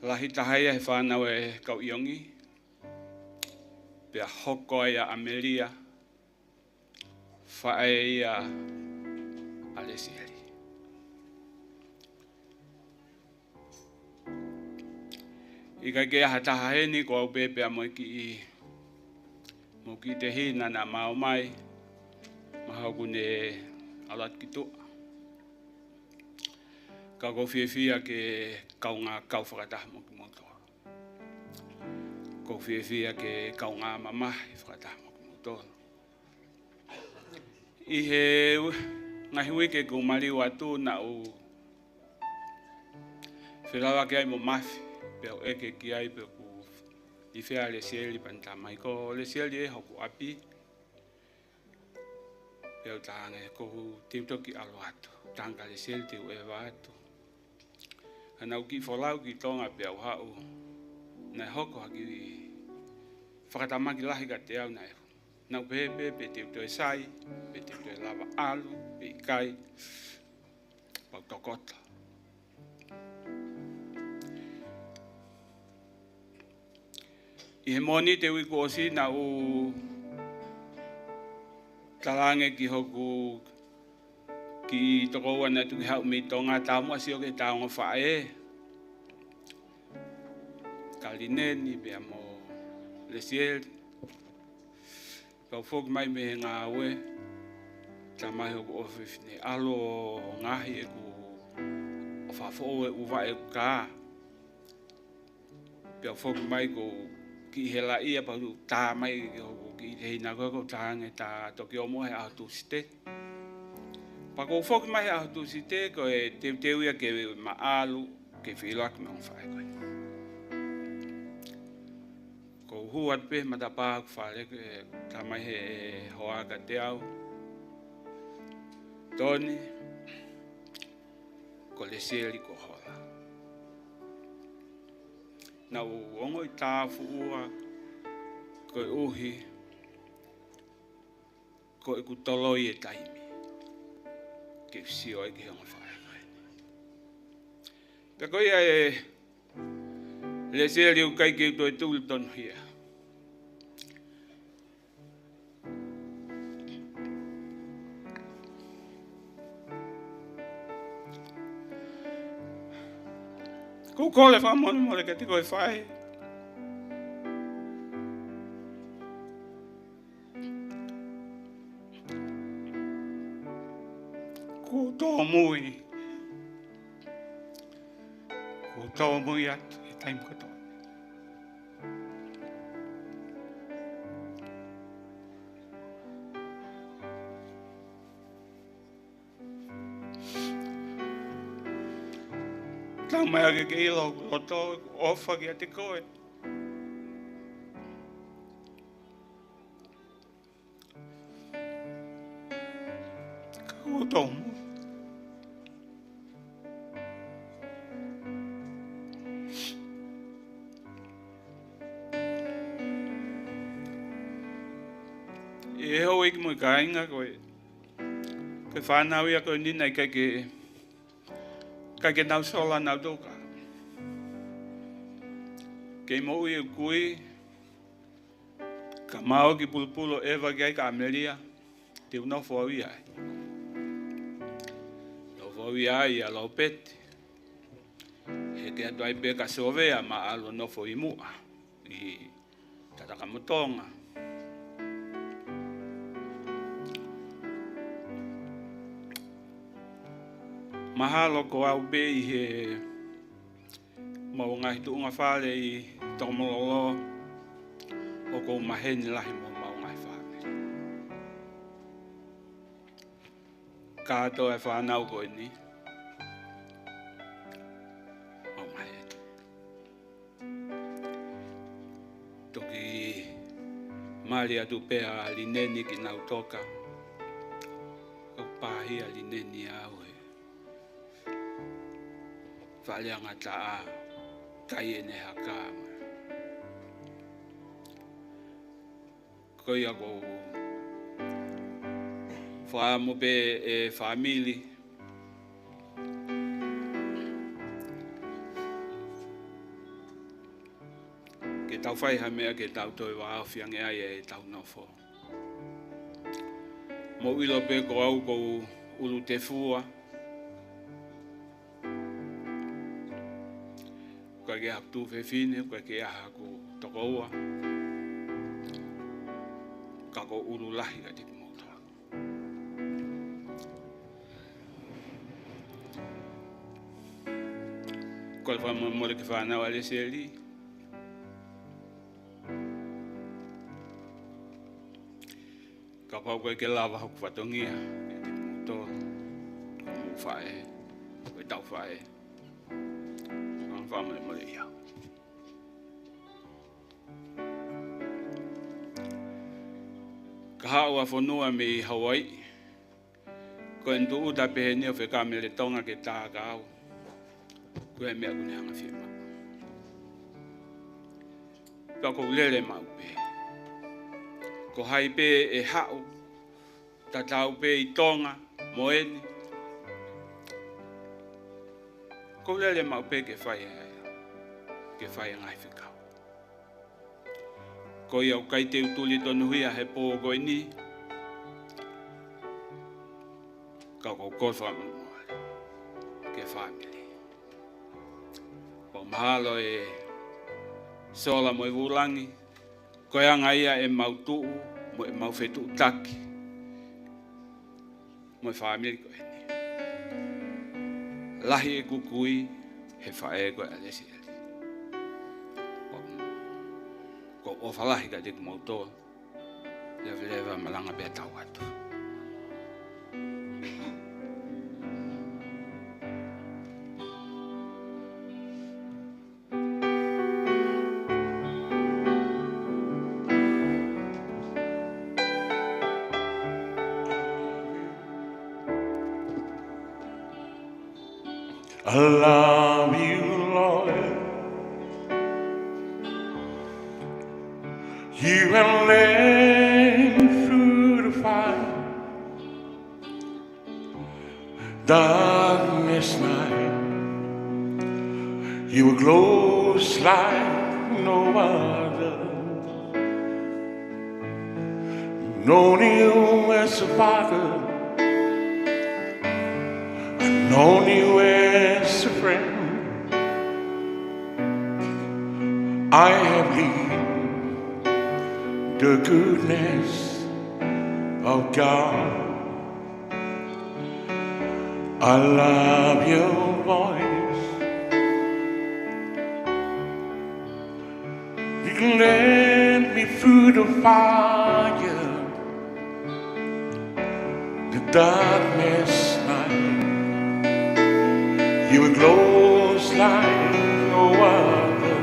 lahi taha ia he fānau e kau ʻiongi, pea hoko ai ʻa ʻAmelia, faʻē ia ʻa Lesieli. ʻIkai ke ʻi ai ha taha heni, ko au pē pea mo e kiʻi, mo e kiʻi tehina naʻa mau ō mai, mahalo kuo ne ʻalu atu ki tuʻa. Ka ʻoku ou fiefia ke kaungā kau fakataha mo kimoutolu. ʻOku ou fiefia ke kaungā mamahi fakataha mo kimoutolu. ʻI he u-, ngaahi uike kuo maliu atu naʻá ku feʻiloaki ai mo Mafi, pea u ʻeke ki ai pe ʻoku ʻi fē ʻa Lesieli, pea ne talamai ko Lesieli ʻi hoku ʻapi. Pea u talaange ʻoku ou teu toki ʻalu atu. Talaange kia Lesieli te u ʻeva atu. Ka naʻá ku kiʻi folau ki Tonga pea u haʻu. Naʻe hoko ha kiʻi fakatamaki lahi kiate au naʻe. Naʻá ku pehē pē pe te u toe sai, pe te u toe lava ʻalu, pe ʻikai, pea u tokoto. ʻI he Mōnite uike kuo ʻosi naʻá ku talaange ki hoku kiʻi tokoua naʻe tuku haʻu mei Tonga, taumuʻa sio ki he ongo faʻē, Kalineni pea mo Lesieli. Pea u foki mai mei he ngāue, tā mai hoku ʻofefine, ʻalu ʻo ngaohi ʻeku, ʻo fakafoʻou ʻeku vaʻe ʻeku kā. Pea u foki mai ko e kiʻi helaʻia pea u tā mai ki hoku kiʻi tehina ko ē, ko e talaange tā toki ō muʻa he ʻaho Tūsite. Pea ko u foki mai he ʻaho Tūsite ko e teuteu ia ke ma ʻalu ke feʻiloaki mo e ongo faʻē ko ē. Ko u hū atu pē he matapā ʻo hoku fale ko e tā mai he hoa kiate au, Toni, ko Lesieli kuo hola. Naʻá ku ongoʻi tāfuʻua koeʻuhi ko ʻeku toloi e taimi ke sio ai ki he ongo faʻē ko eni. Pea ko ia ē Lesieli, ʻoku ʻikai ke u toe tuli tonuhia. Ko u kole fakamolemole kiate koe faʻē. Kuo u tōmui. Kuo u tōmui atu he taimi kotoa. Talamai ʻe au ke ke ʻilo hoku loto, ʻofa kiate koe. Ka kuo u tōmui. ʻE houʻeiki mo e kāinga, ko e, ko e fānau ia ko eni naʻe ʻikai ke, ʻikai ke nau sola nautolu ka. Kei moʻui ʻeku kui, ka mau ki Pulupulu ʻo ʻeva ki ai ka ʻAmelia, te u nofo au ia ai. Nofo au ia ai ʻia Lopeti. Heke atu ai pē ka Sovea ma ʻalu ʻo nofo ʻi muʻa, ʻi Tatakamotonga. Mahalo ko au pē ʻi he mau ngaahi tuʻunga fale ʻi Tokomololo, ʻoku ou maheni lahi mo mau ngaahi fale. Kātoa e fānau ko eni, mau maheni. Toki mali atu pē ʻa Lineni ki Nautoka. ʻOku pāhia Lineni au he fale angataʻa, kai ʻene haka. Ko ia ʻoku ou fakaʻamu pē e fāmili ke tau fai ha meʻa ke tau toe vāofi ange ai ʻetau nofo. Mou ʻilo pē ko au ʻoku ou ʻulu tefua. ʻOku ʻikai ke ʻi ai haku tuofefine, ʻoku ʻikai ke ʻi ai haku tokoua. Ka ʻoku ou ʻulu lahi kiate kimoutolu. Kole fakamolemole ki he fānau ʻa Lesieli. Kapau ʻoku ʻikai ke lava hoku fatongia kiate kimoutolu, ko hoʻomou faʻē, ko ʻetau faʻē, fakamolemole ia. Ka haʻu ʻa Fonua mei Hawaiʻi, ko ʻene tūʻuta pē heni ʻo fekau mei Tonga ke tā kia au. Ko e meʻa ʻoku ne hanga fiemaʻu. Pea ʻoku ou lele maʻu pē. Ko hai pē ʻe haʻu, tatau pē ʻi Tonga mo eni, ʻoku ou lele maʻu pē ke fai e, ke fai e ngaahi fekau. Ko ia ʻoku ʻikai te u tuli tonuhia he pō ko eni, ka ʻoku ou kole fakamolemole ki he fāmili. ʻOku mahalo ʻe sola mo e vūlangi, ko e anga ia ʻemau tuʻu mo ʻemau fetuʻutaki mo e fāmili ko eni. Lahi ʻeku kui he faʻē ko ē ʻa Lesieli. ʻOku ou ʻofa lahi kiate kimoutolu. Leveleva, malanga pea tau atu. I love you, Lord. You have led me through the fire, darkest night. You were close like no other. Known you as a father, known you as a friend. I have lived the goodness of God. I love your voice. You led me through the fire, the darkness night. You were close like no other.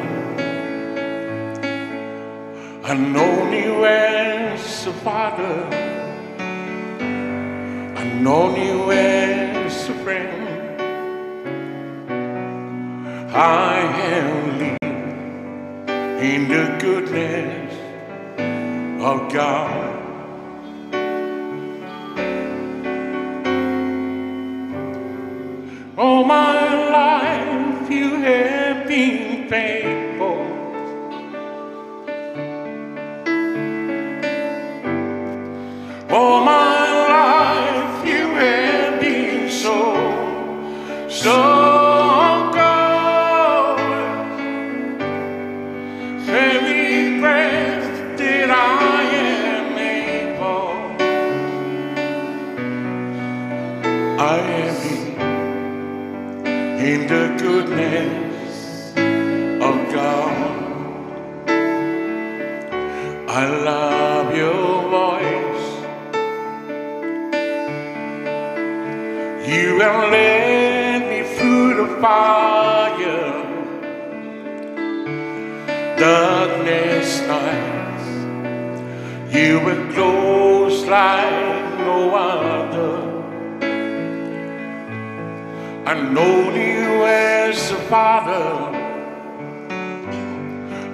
I known you as a father. I known you as a friend. I have lived in the goodness of God. All my life you have been faithful. All my life you have been so, so good. Every breath that I am able, I am in the goodness of God. I love your voice. You have led me through the fire, darkness nights. You were close like no other. I know you as a father.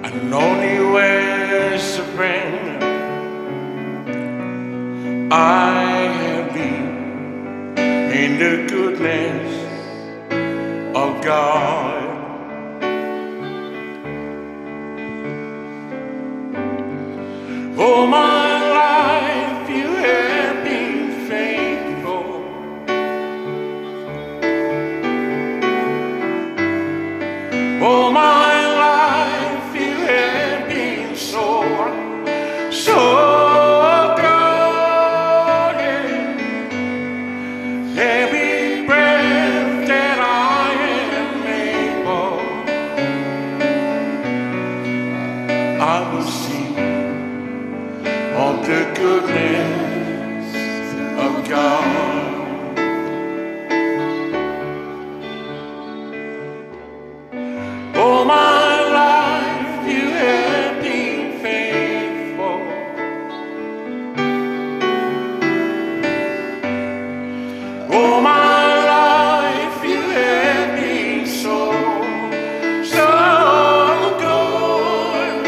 I know you as a friend. I have been in the goodness of God. All my life you have been faithful. All my life you have been so, so good. Every breath that I am able, I will sing of the goodness of God. All my life you have been faithful. All my life you have been so, so good.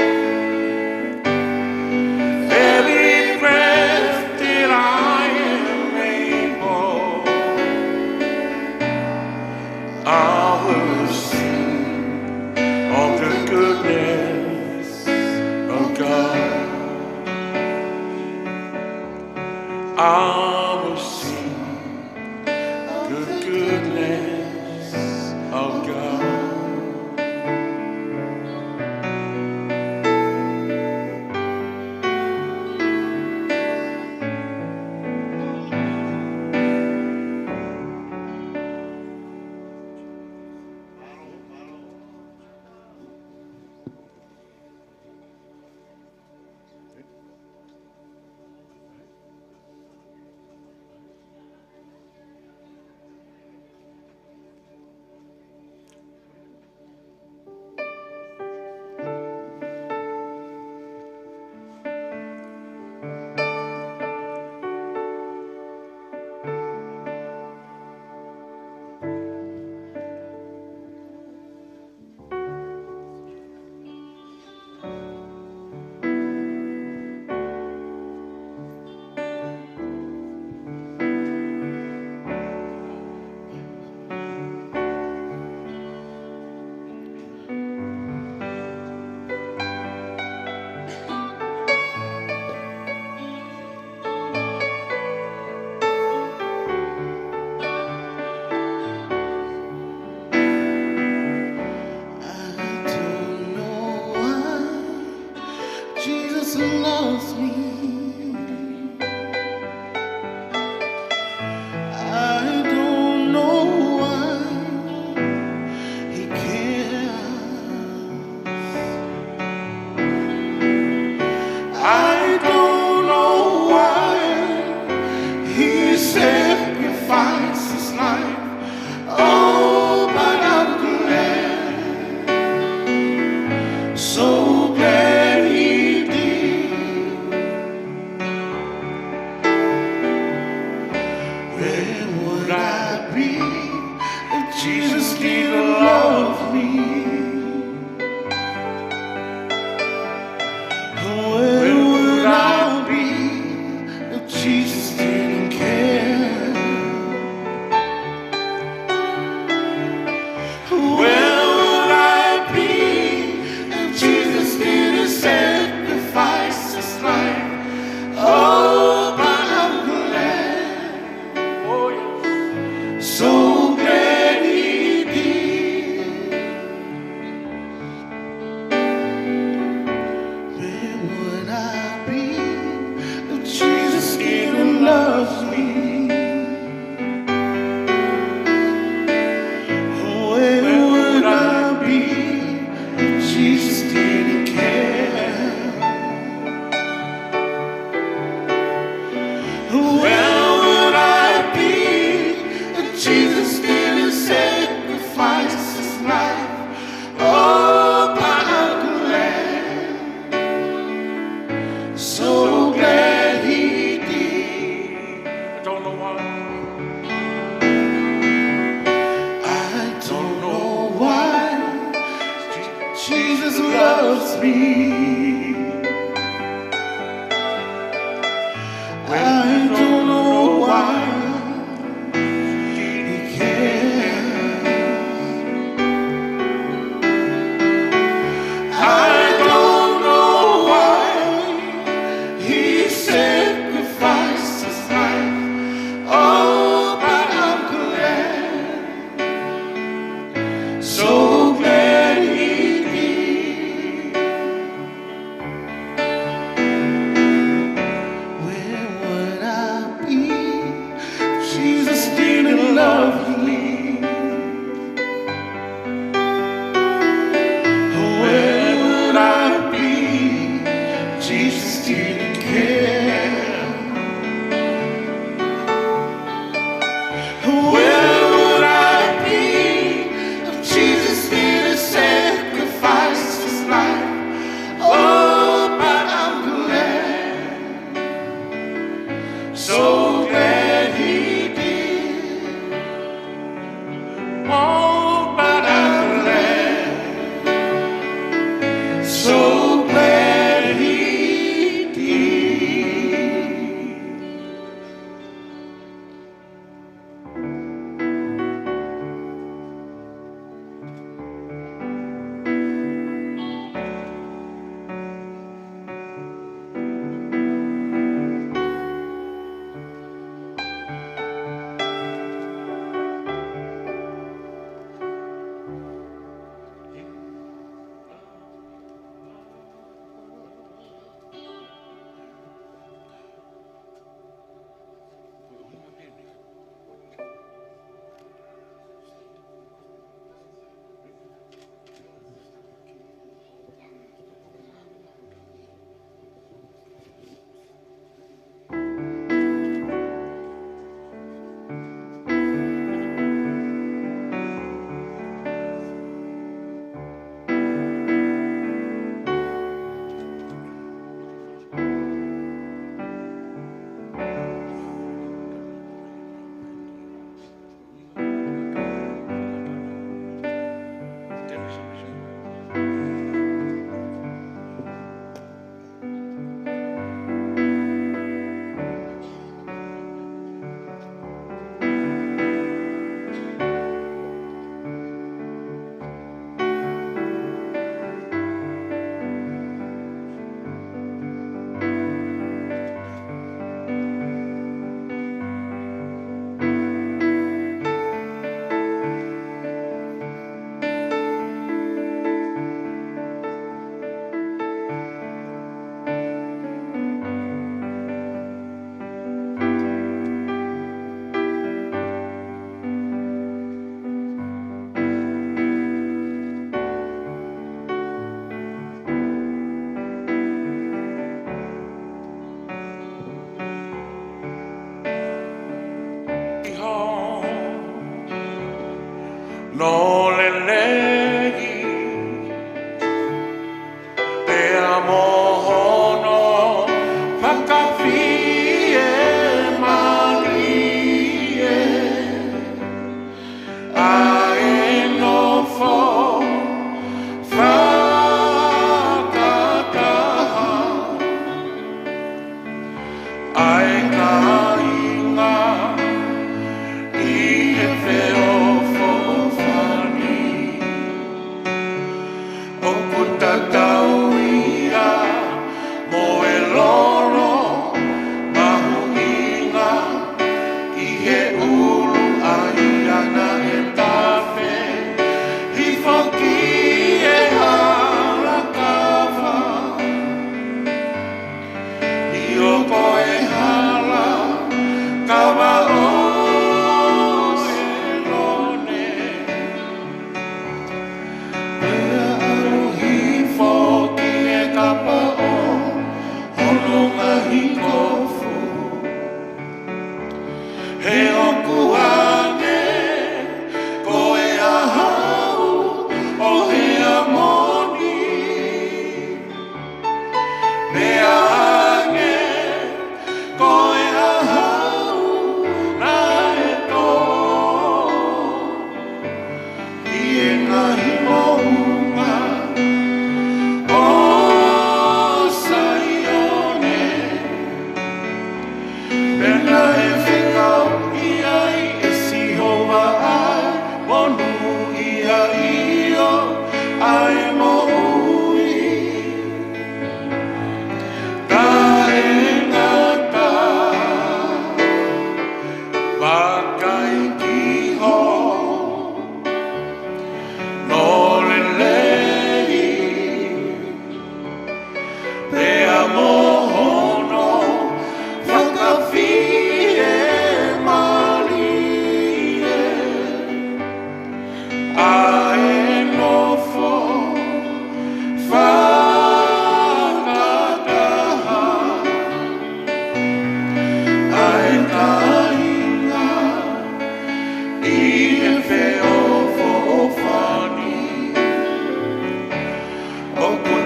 Jesus loves me. I don't know why he cares. I don't know why he sacrificed his life. Oh, but I'm glad, so glad he did.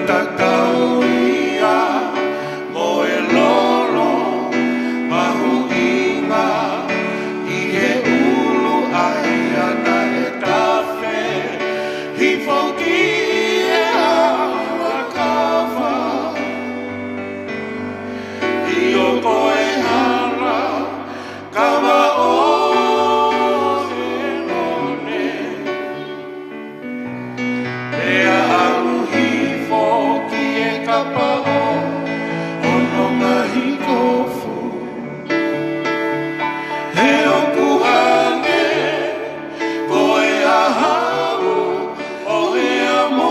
Tatau ia mo e lolo mahuʻinga ʻi he ʻulu ʻa ia naʻe tafe hifo ki he hala kava. ʻIo ko e hala kava ʻo Henone. Pea ʻalu hifo ki he kapa ʻo hono ngaahi kofu. He ʻoku hangē ko e ʻaho ʻo e amo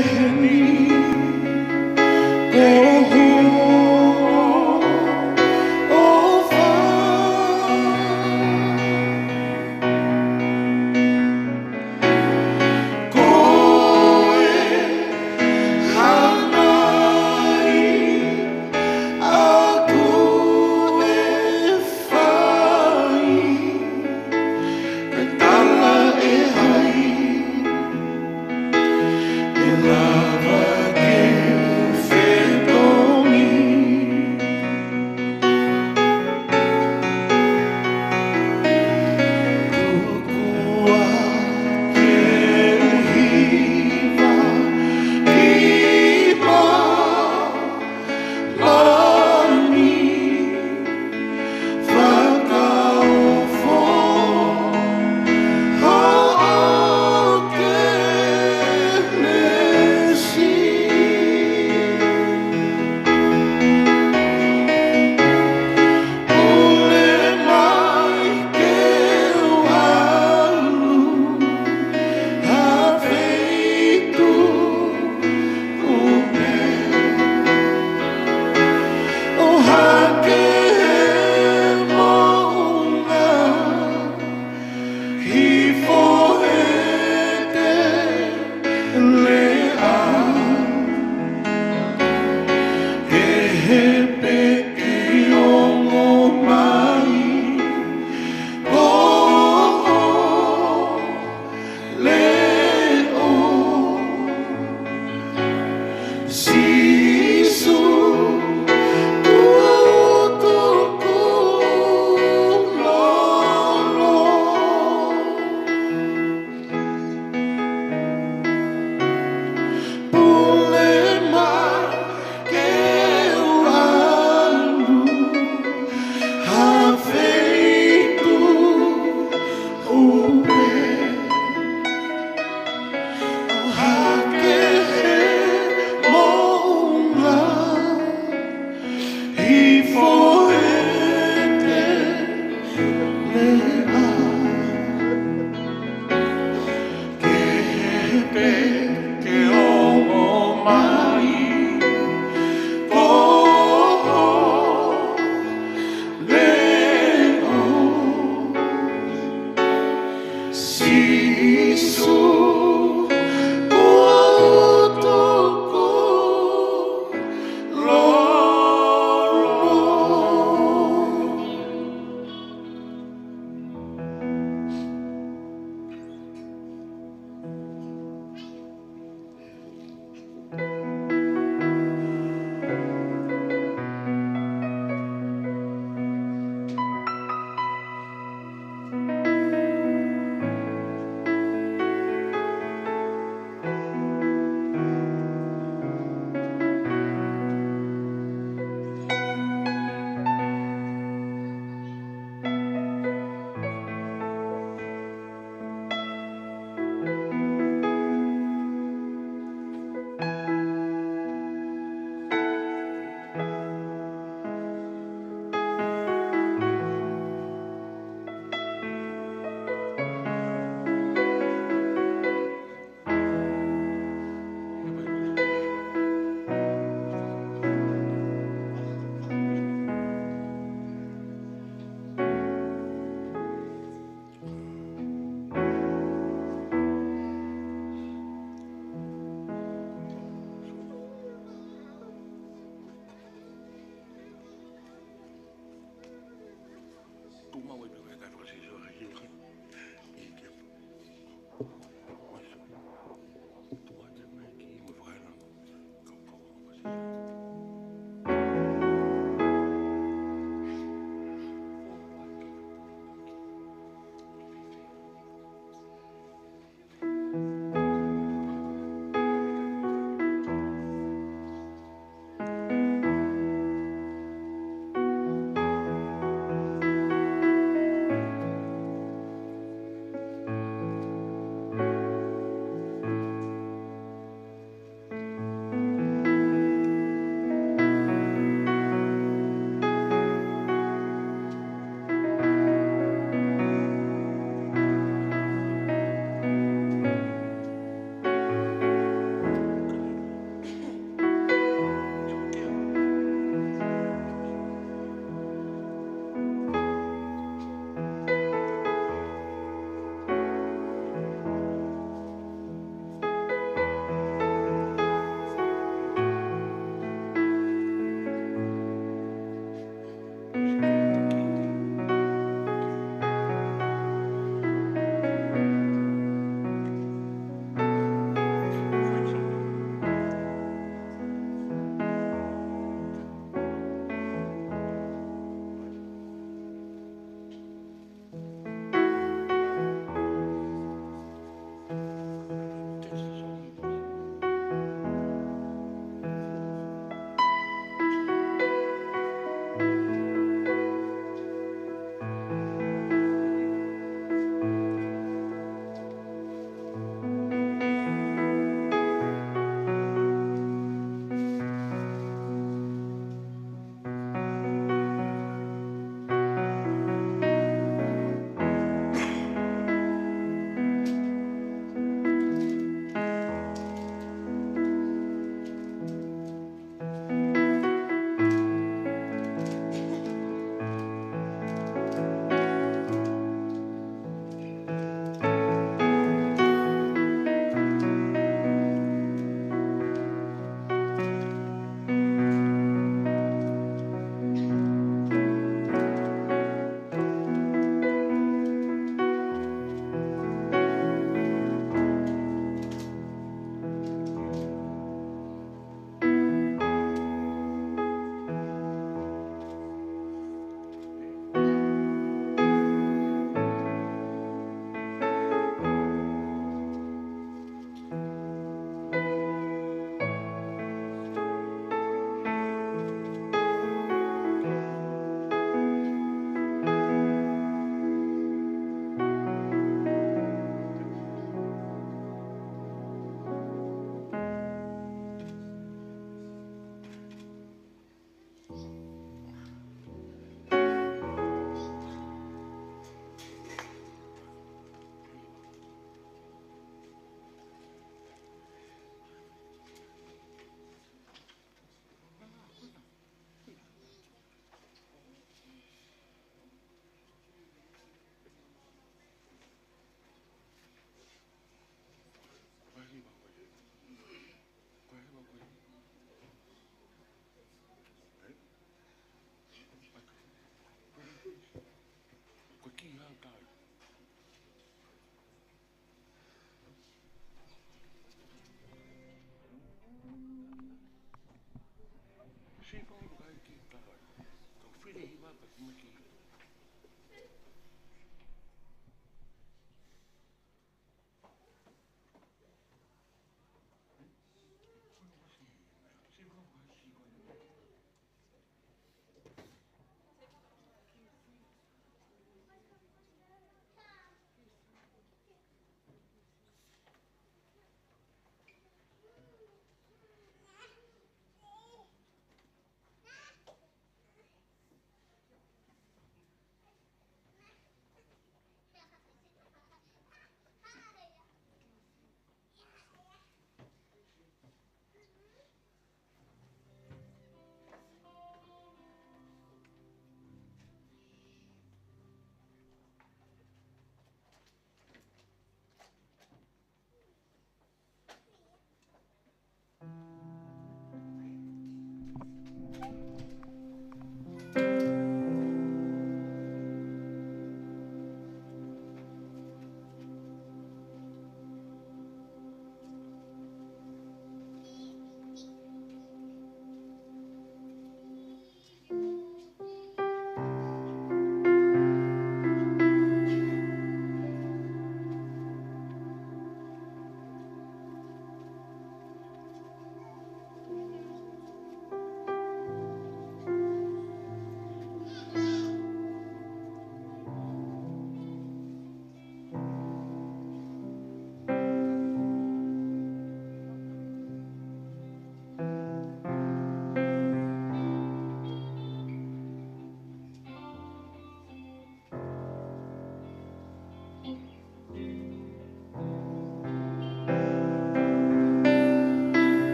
Ko hoʻo ʻofa. Ko e hānai ʻaku e fai, kae tala ʻe hai, ʻe lava ke u fetongi. Tuku ā ke u hiva ʻi māmani fakaofo hoʻo kelesi. Pule mai ke u ʻalu ha feituʻu pē, ʻo hake he moʻunga hifo he teleʻa, he peki ongo mai hoʻo leʻo. Sīsū, tuku lolo. Pule mai ke u ʻalu ha feituʻu pē, ʻo hake he moʻunga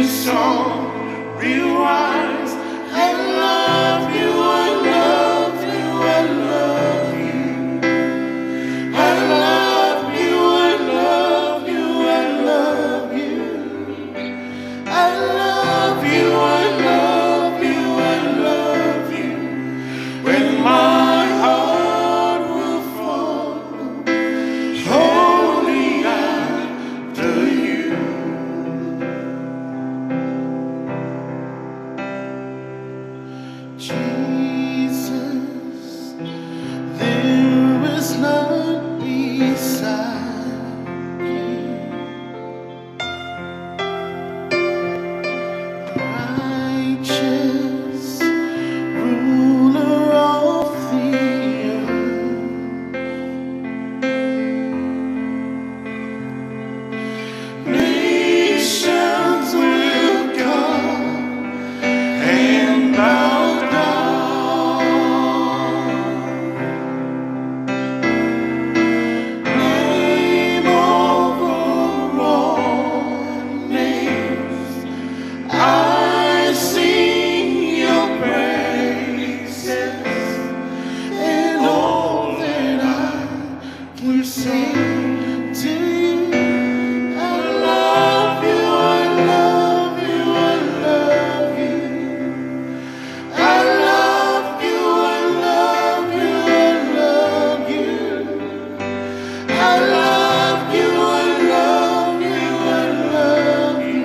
Song, realize I love you, I love you, I love you. I love you, I love you, I love you. I love you, I love you, I love you. When my heart will fall wholly after you. Jesus, there is none beside you. Righteous ruler of the earth. Nations will come and bow down. Name over all names, I sing your praises, and all that I will sing to you. I love you, I love you, I love you. I love you, I love you, I love you. I love you, I love you, I love you.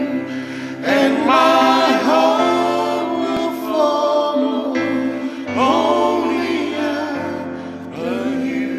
And my heart will follow only after you.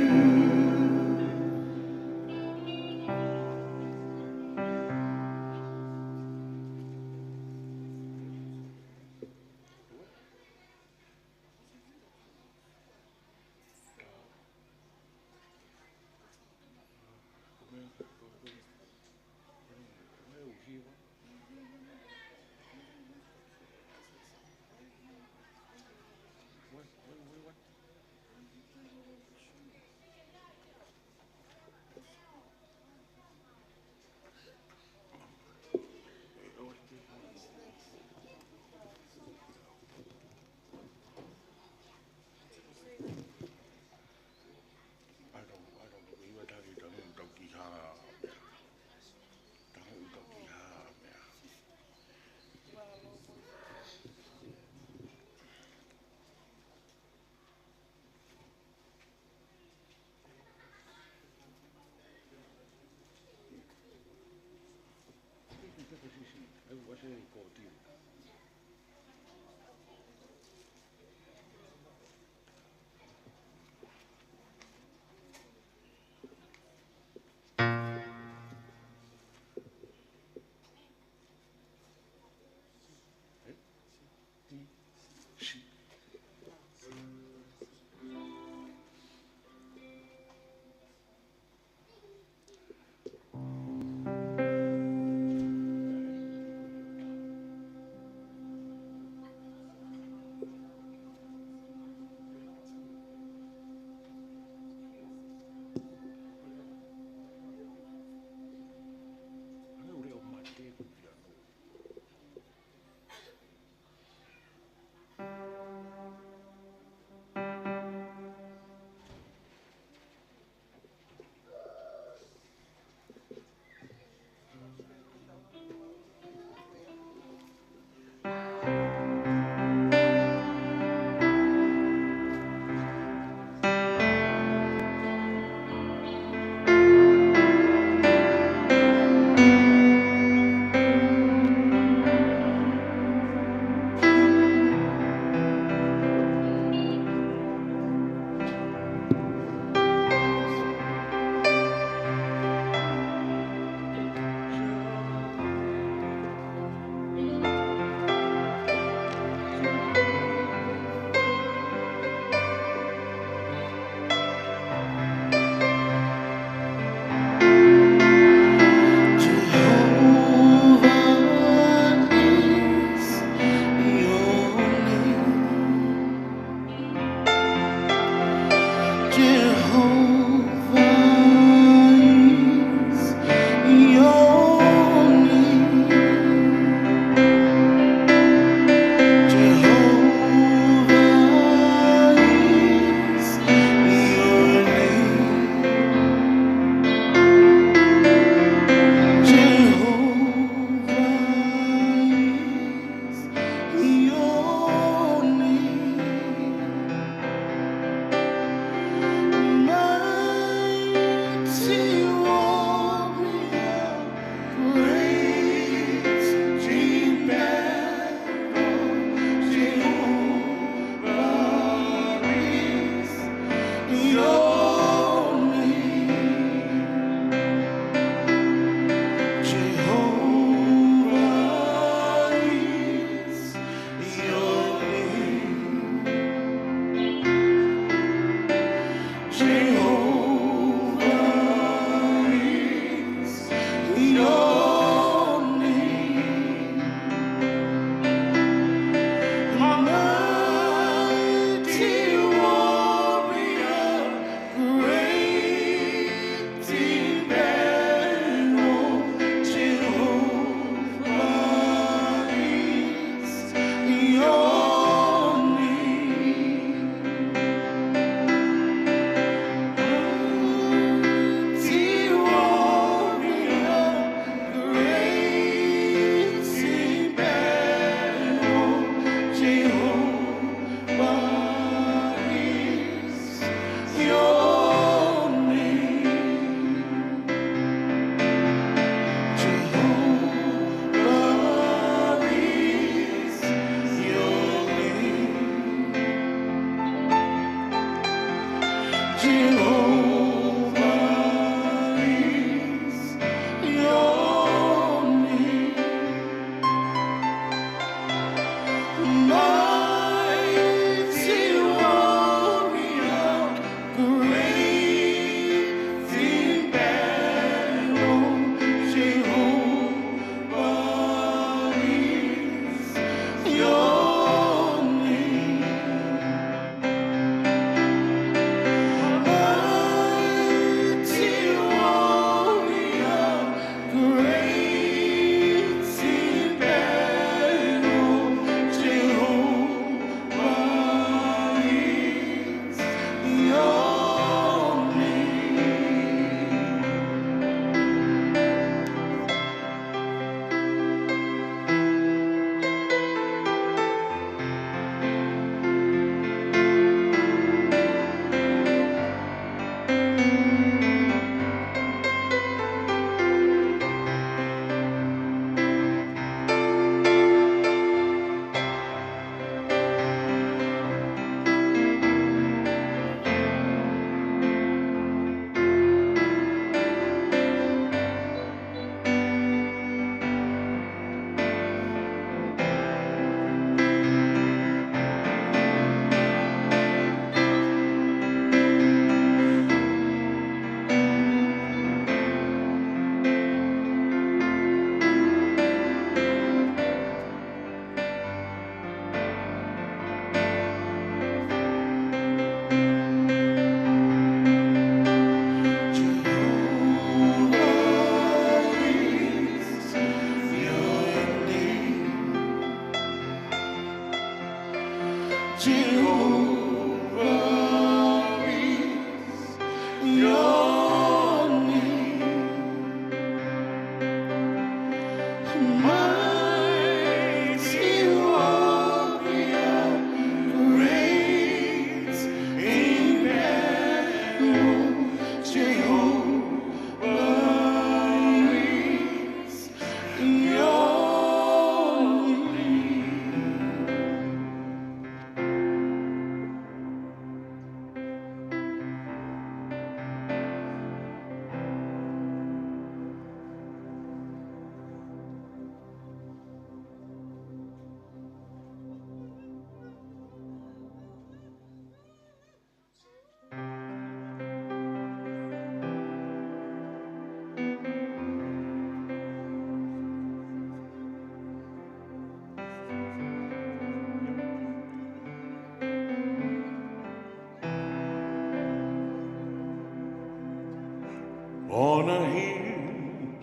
On a hill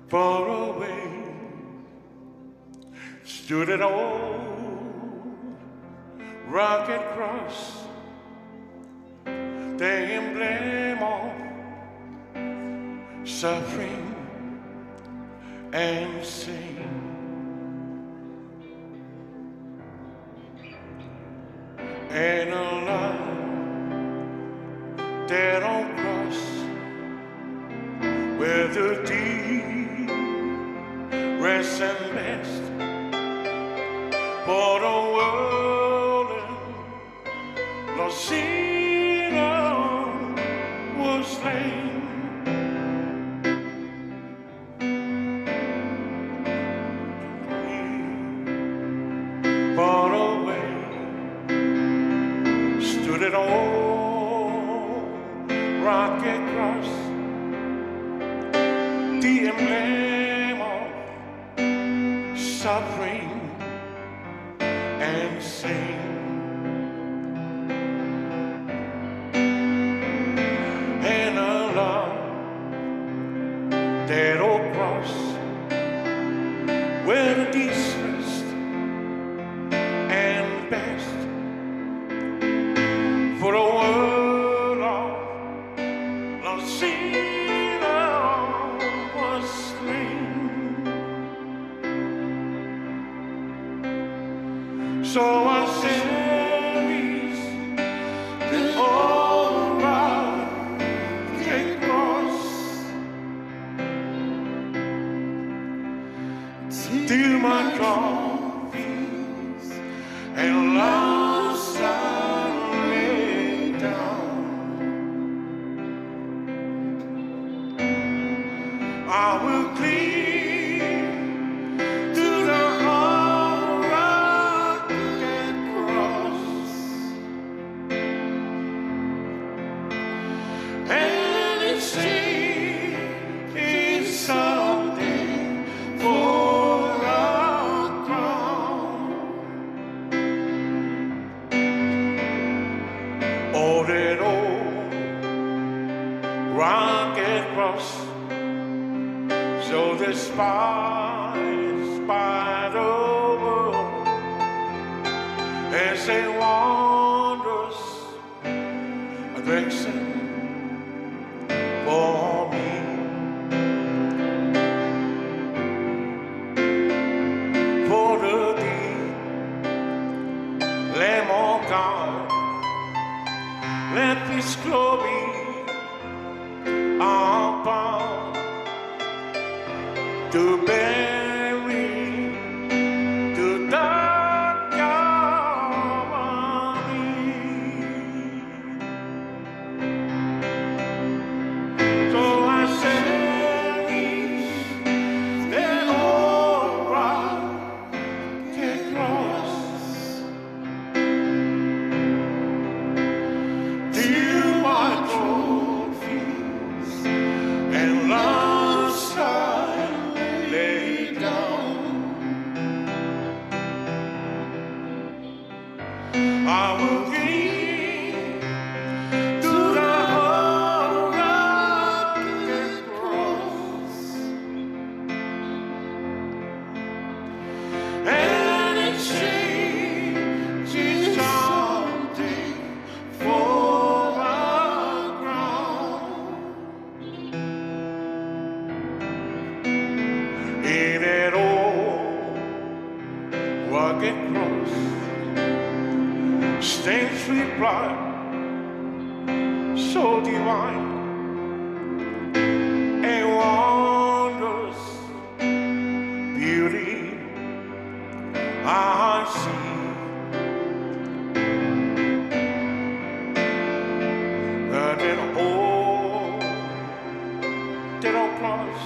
far away stood an old rugged cross, the emblem of suffering and sin. And along that old cross were the dearest and best for the world and the sinner was slain. Far away stood an old rugged cross, the emblem of suffering and sin. And along that old cross were the dearest and best for the world of the sinner was slain. So I cherish the old rugged cross till my trophies and loss I lay down. I will cling to the old rugged cross and exchange it someday for a crown. Oh, that old rugged cross, so despised by the world, as a wondrous attraction for me. For the dear Lamb of God left his glory above to bear me to the Calvary. So I cherish that old rugged cross till my trophies and loss I lay down. I will cling to the old rugged cross and exchange it someday for a crown. In that old rugged cross stands with blood so divine and wondrous beauty I see. That old, that old cross,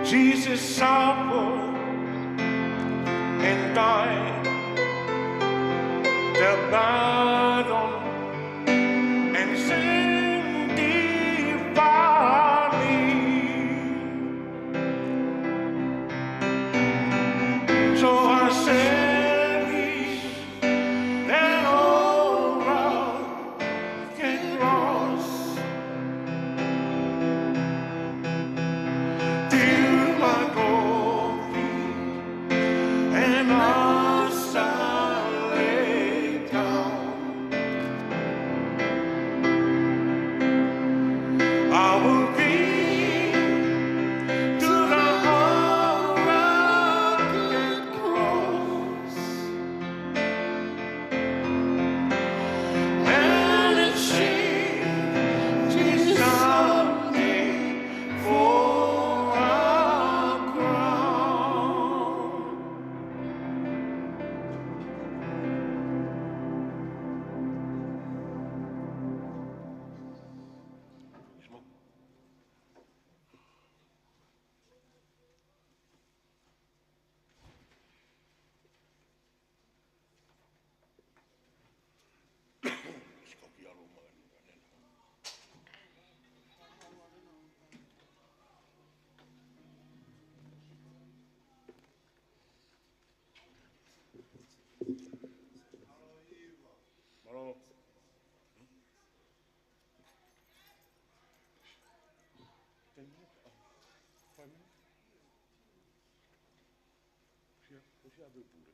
Jesus suffered and died the battle and sin divinely. So I cherish that old rugged cross Ko e siʻa pē pule.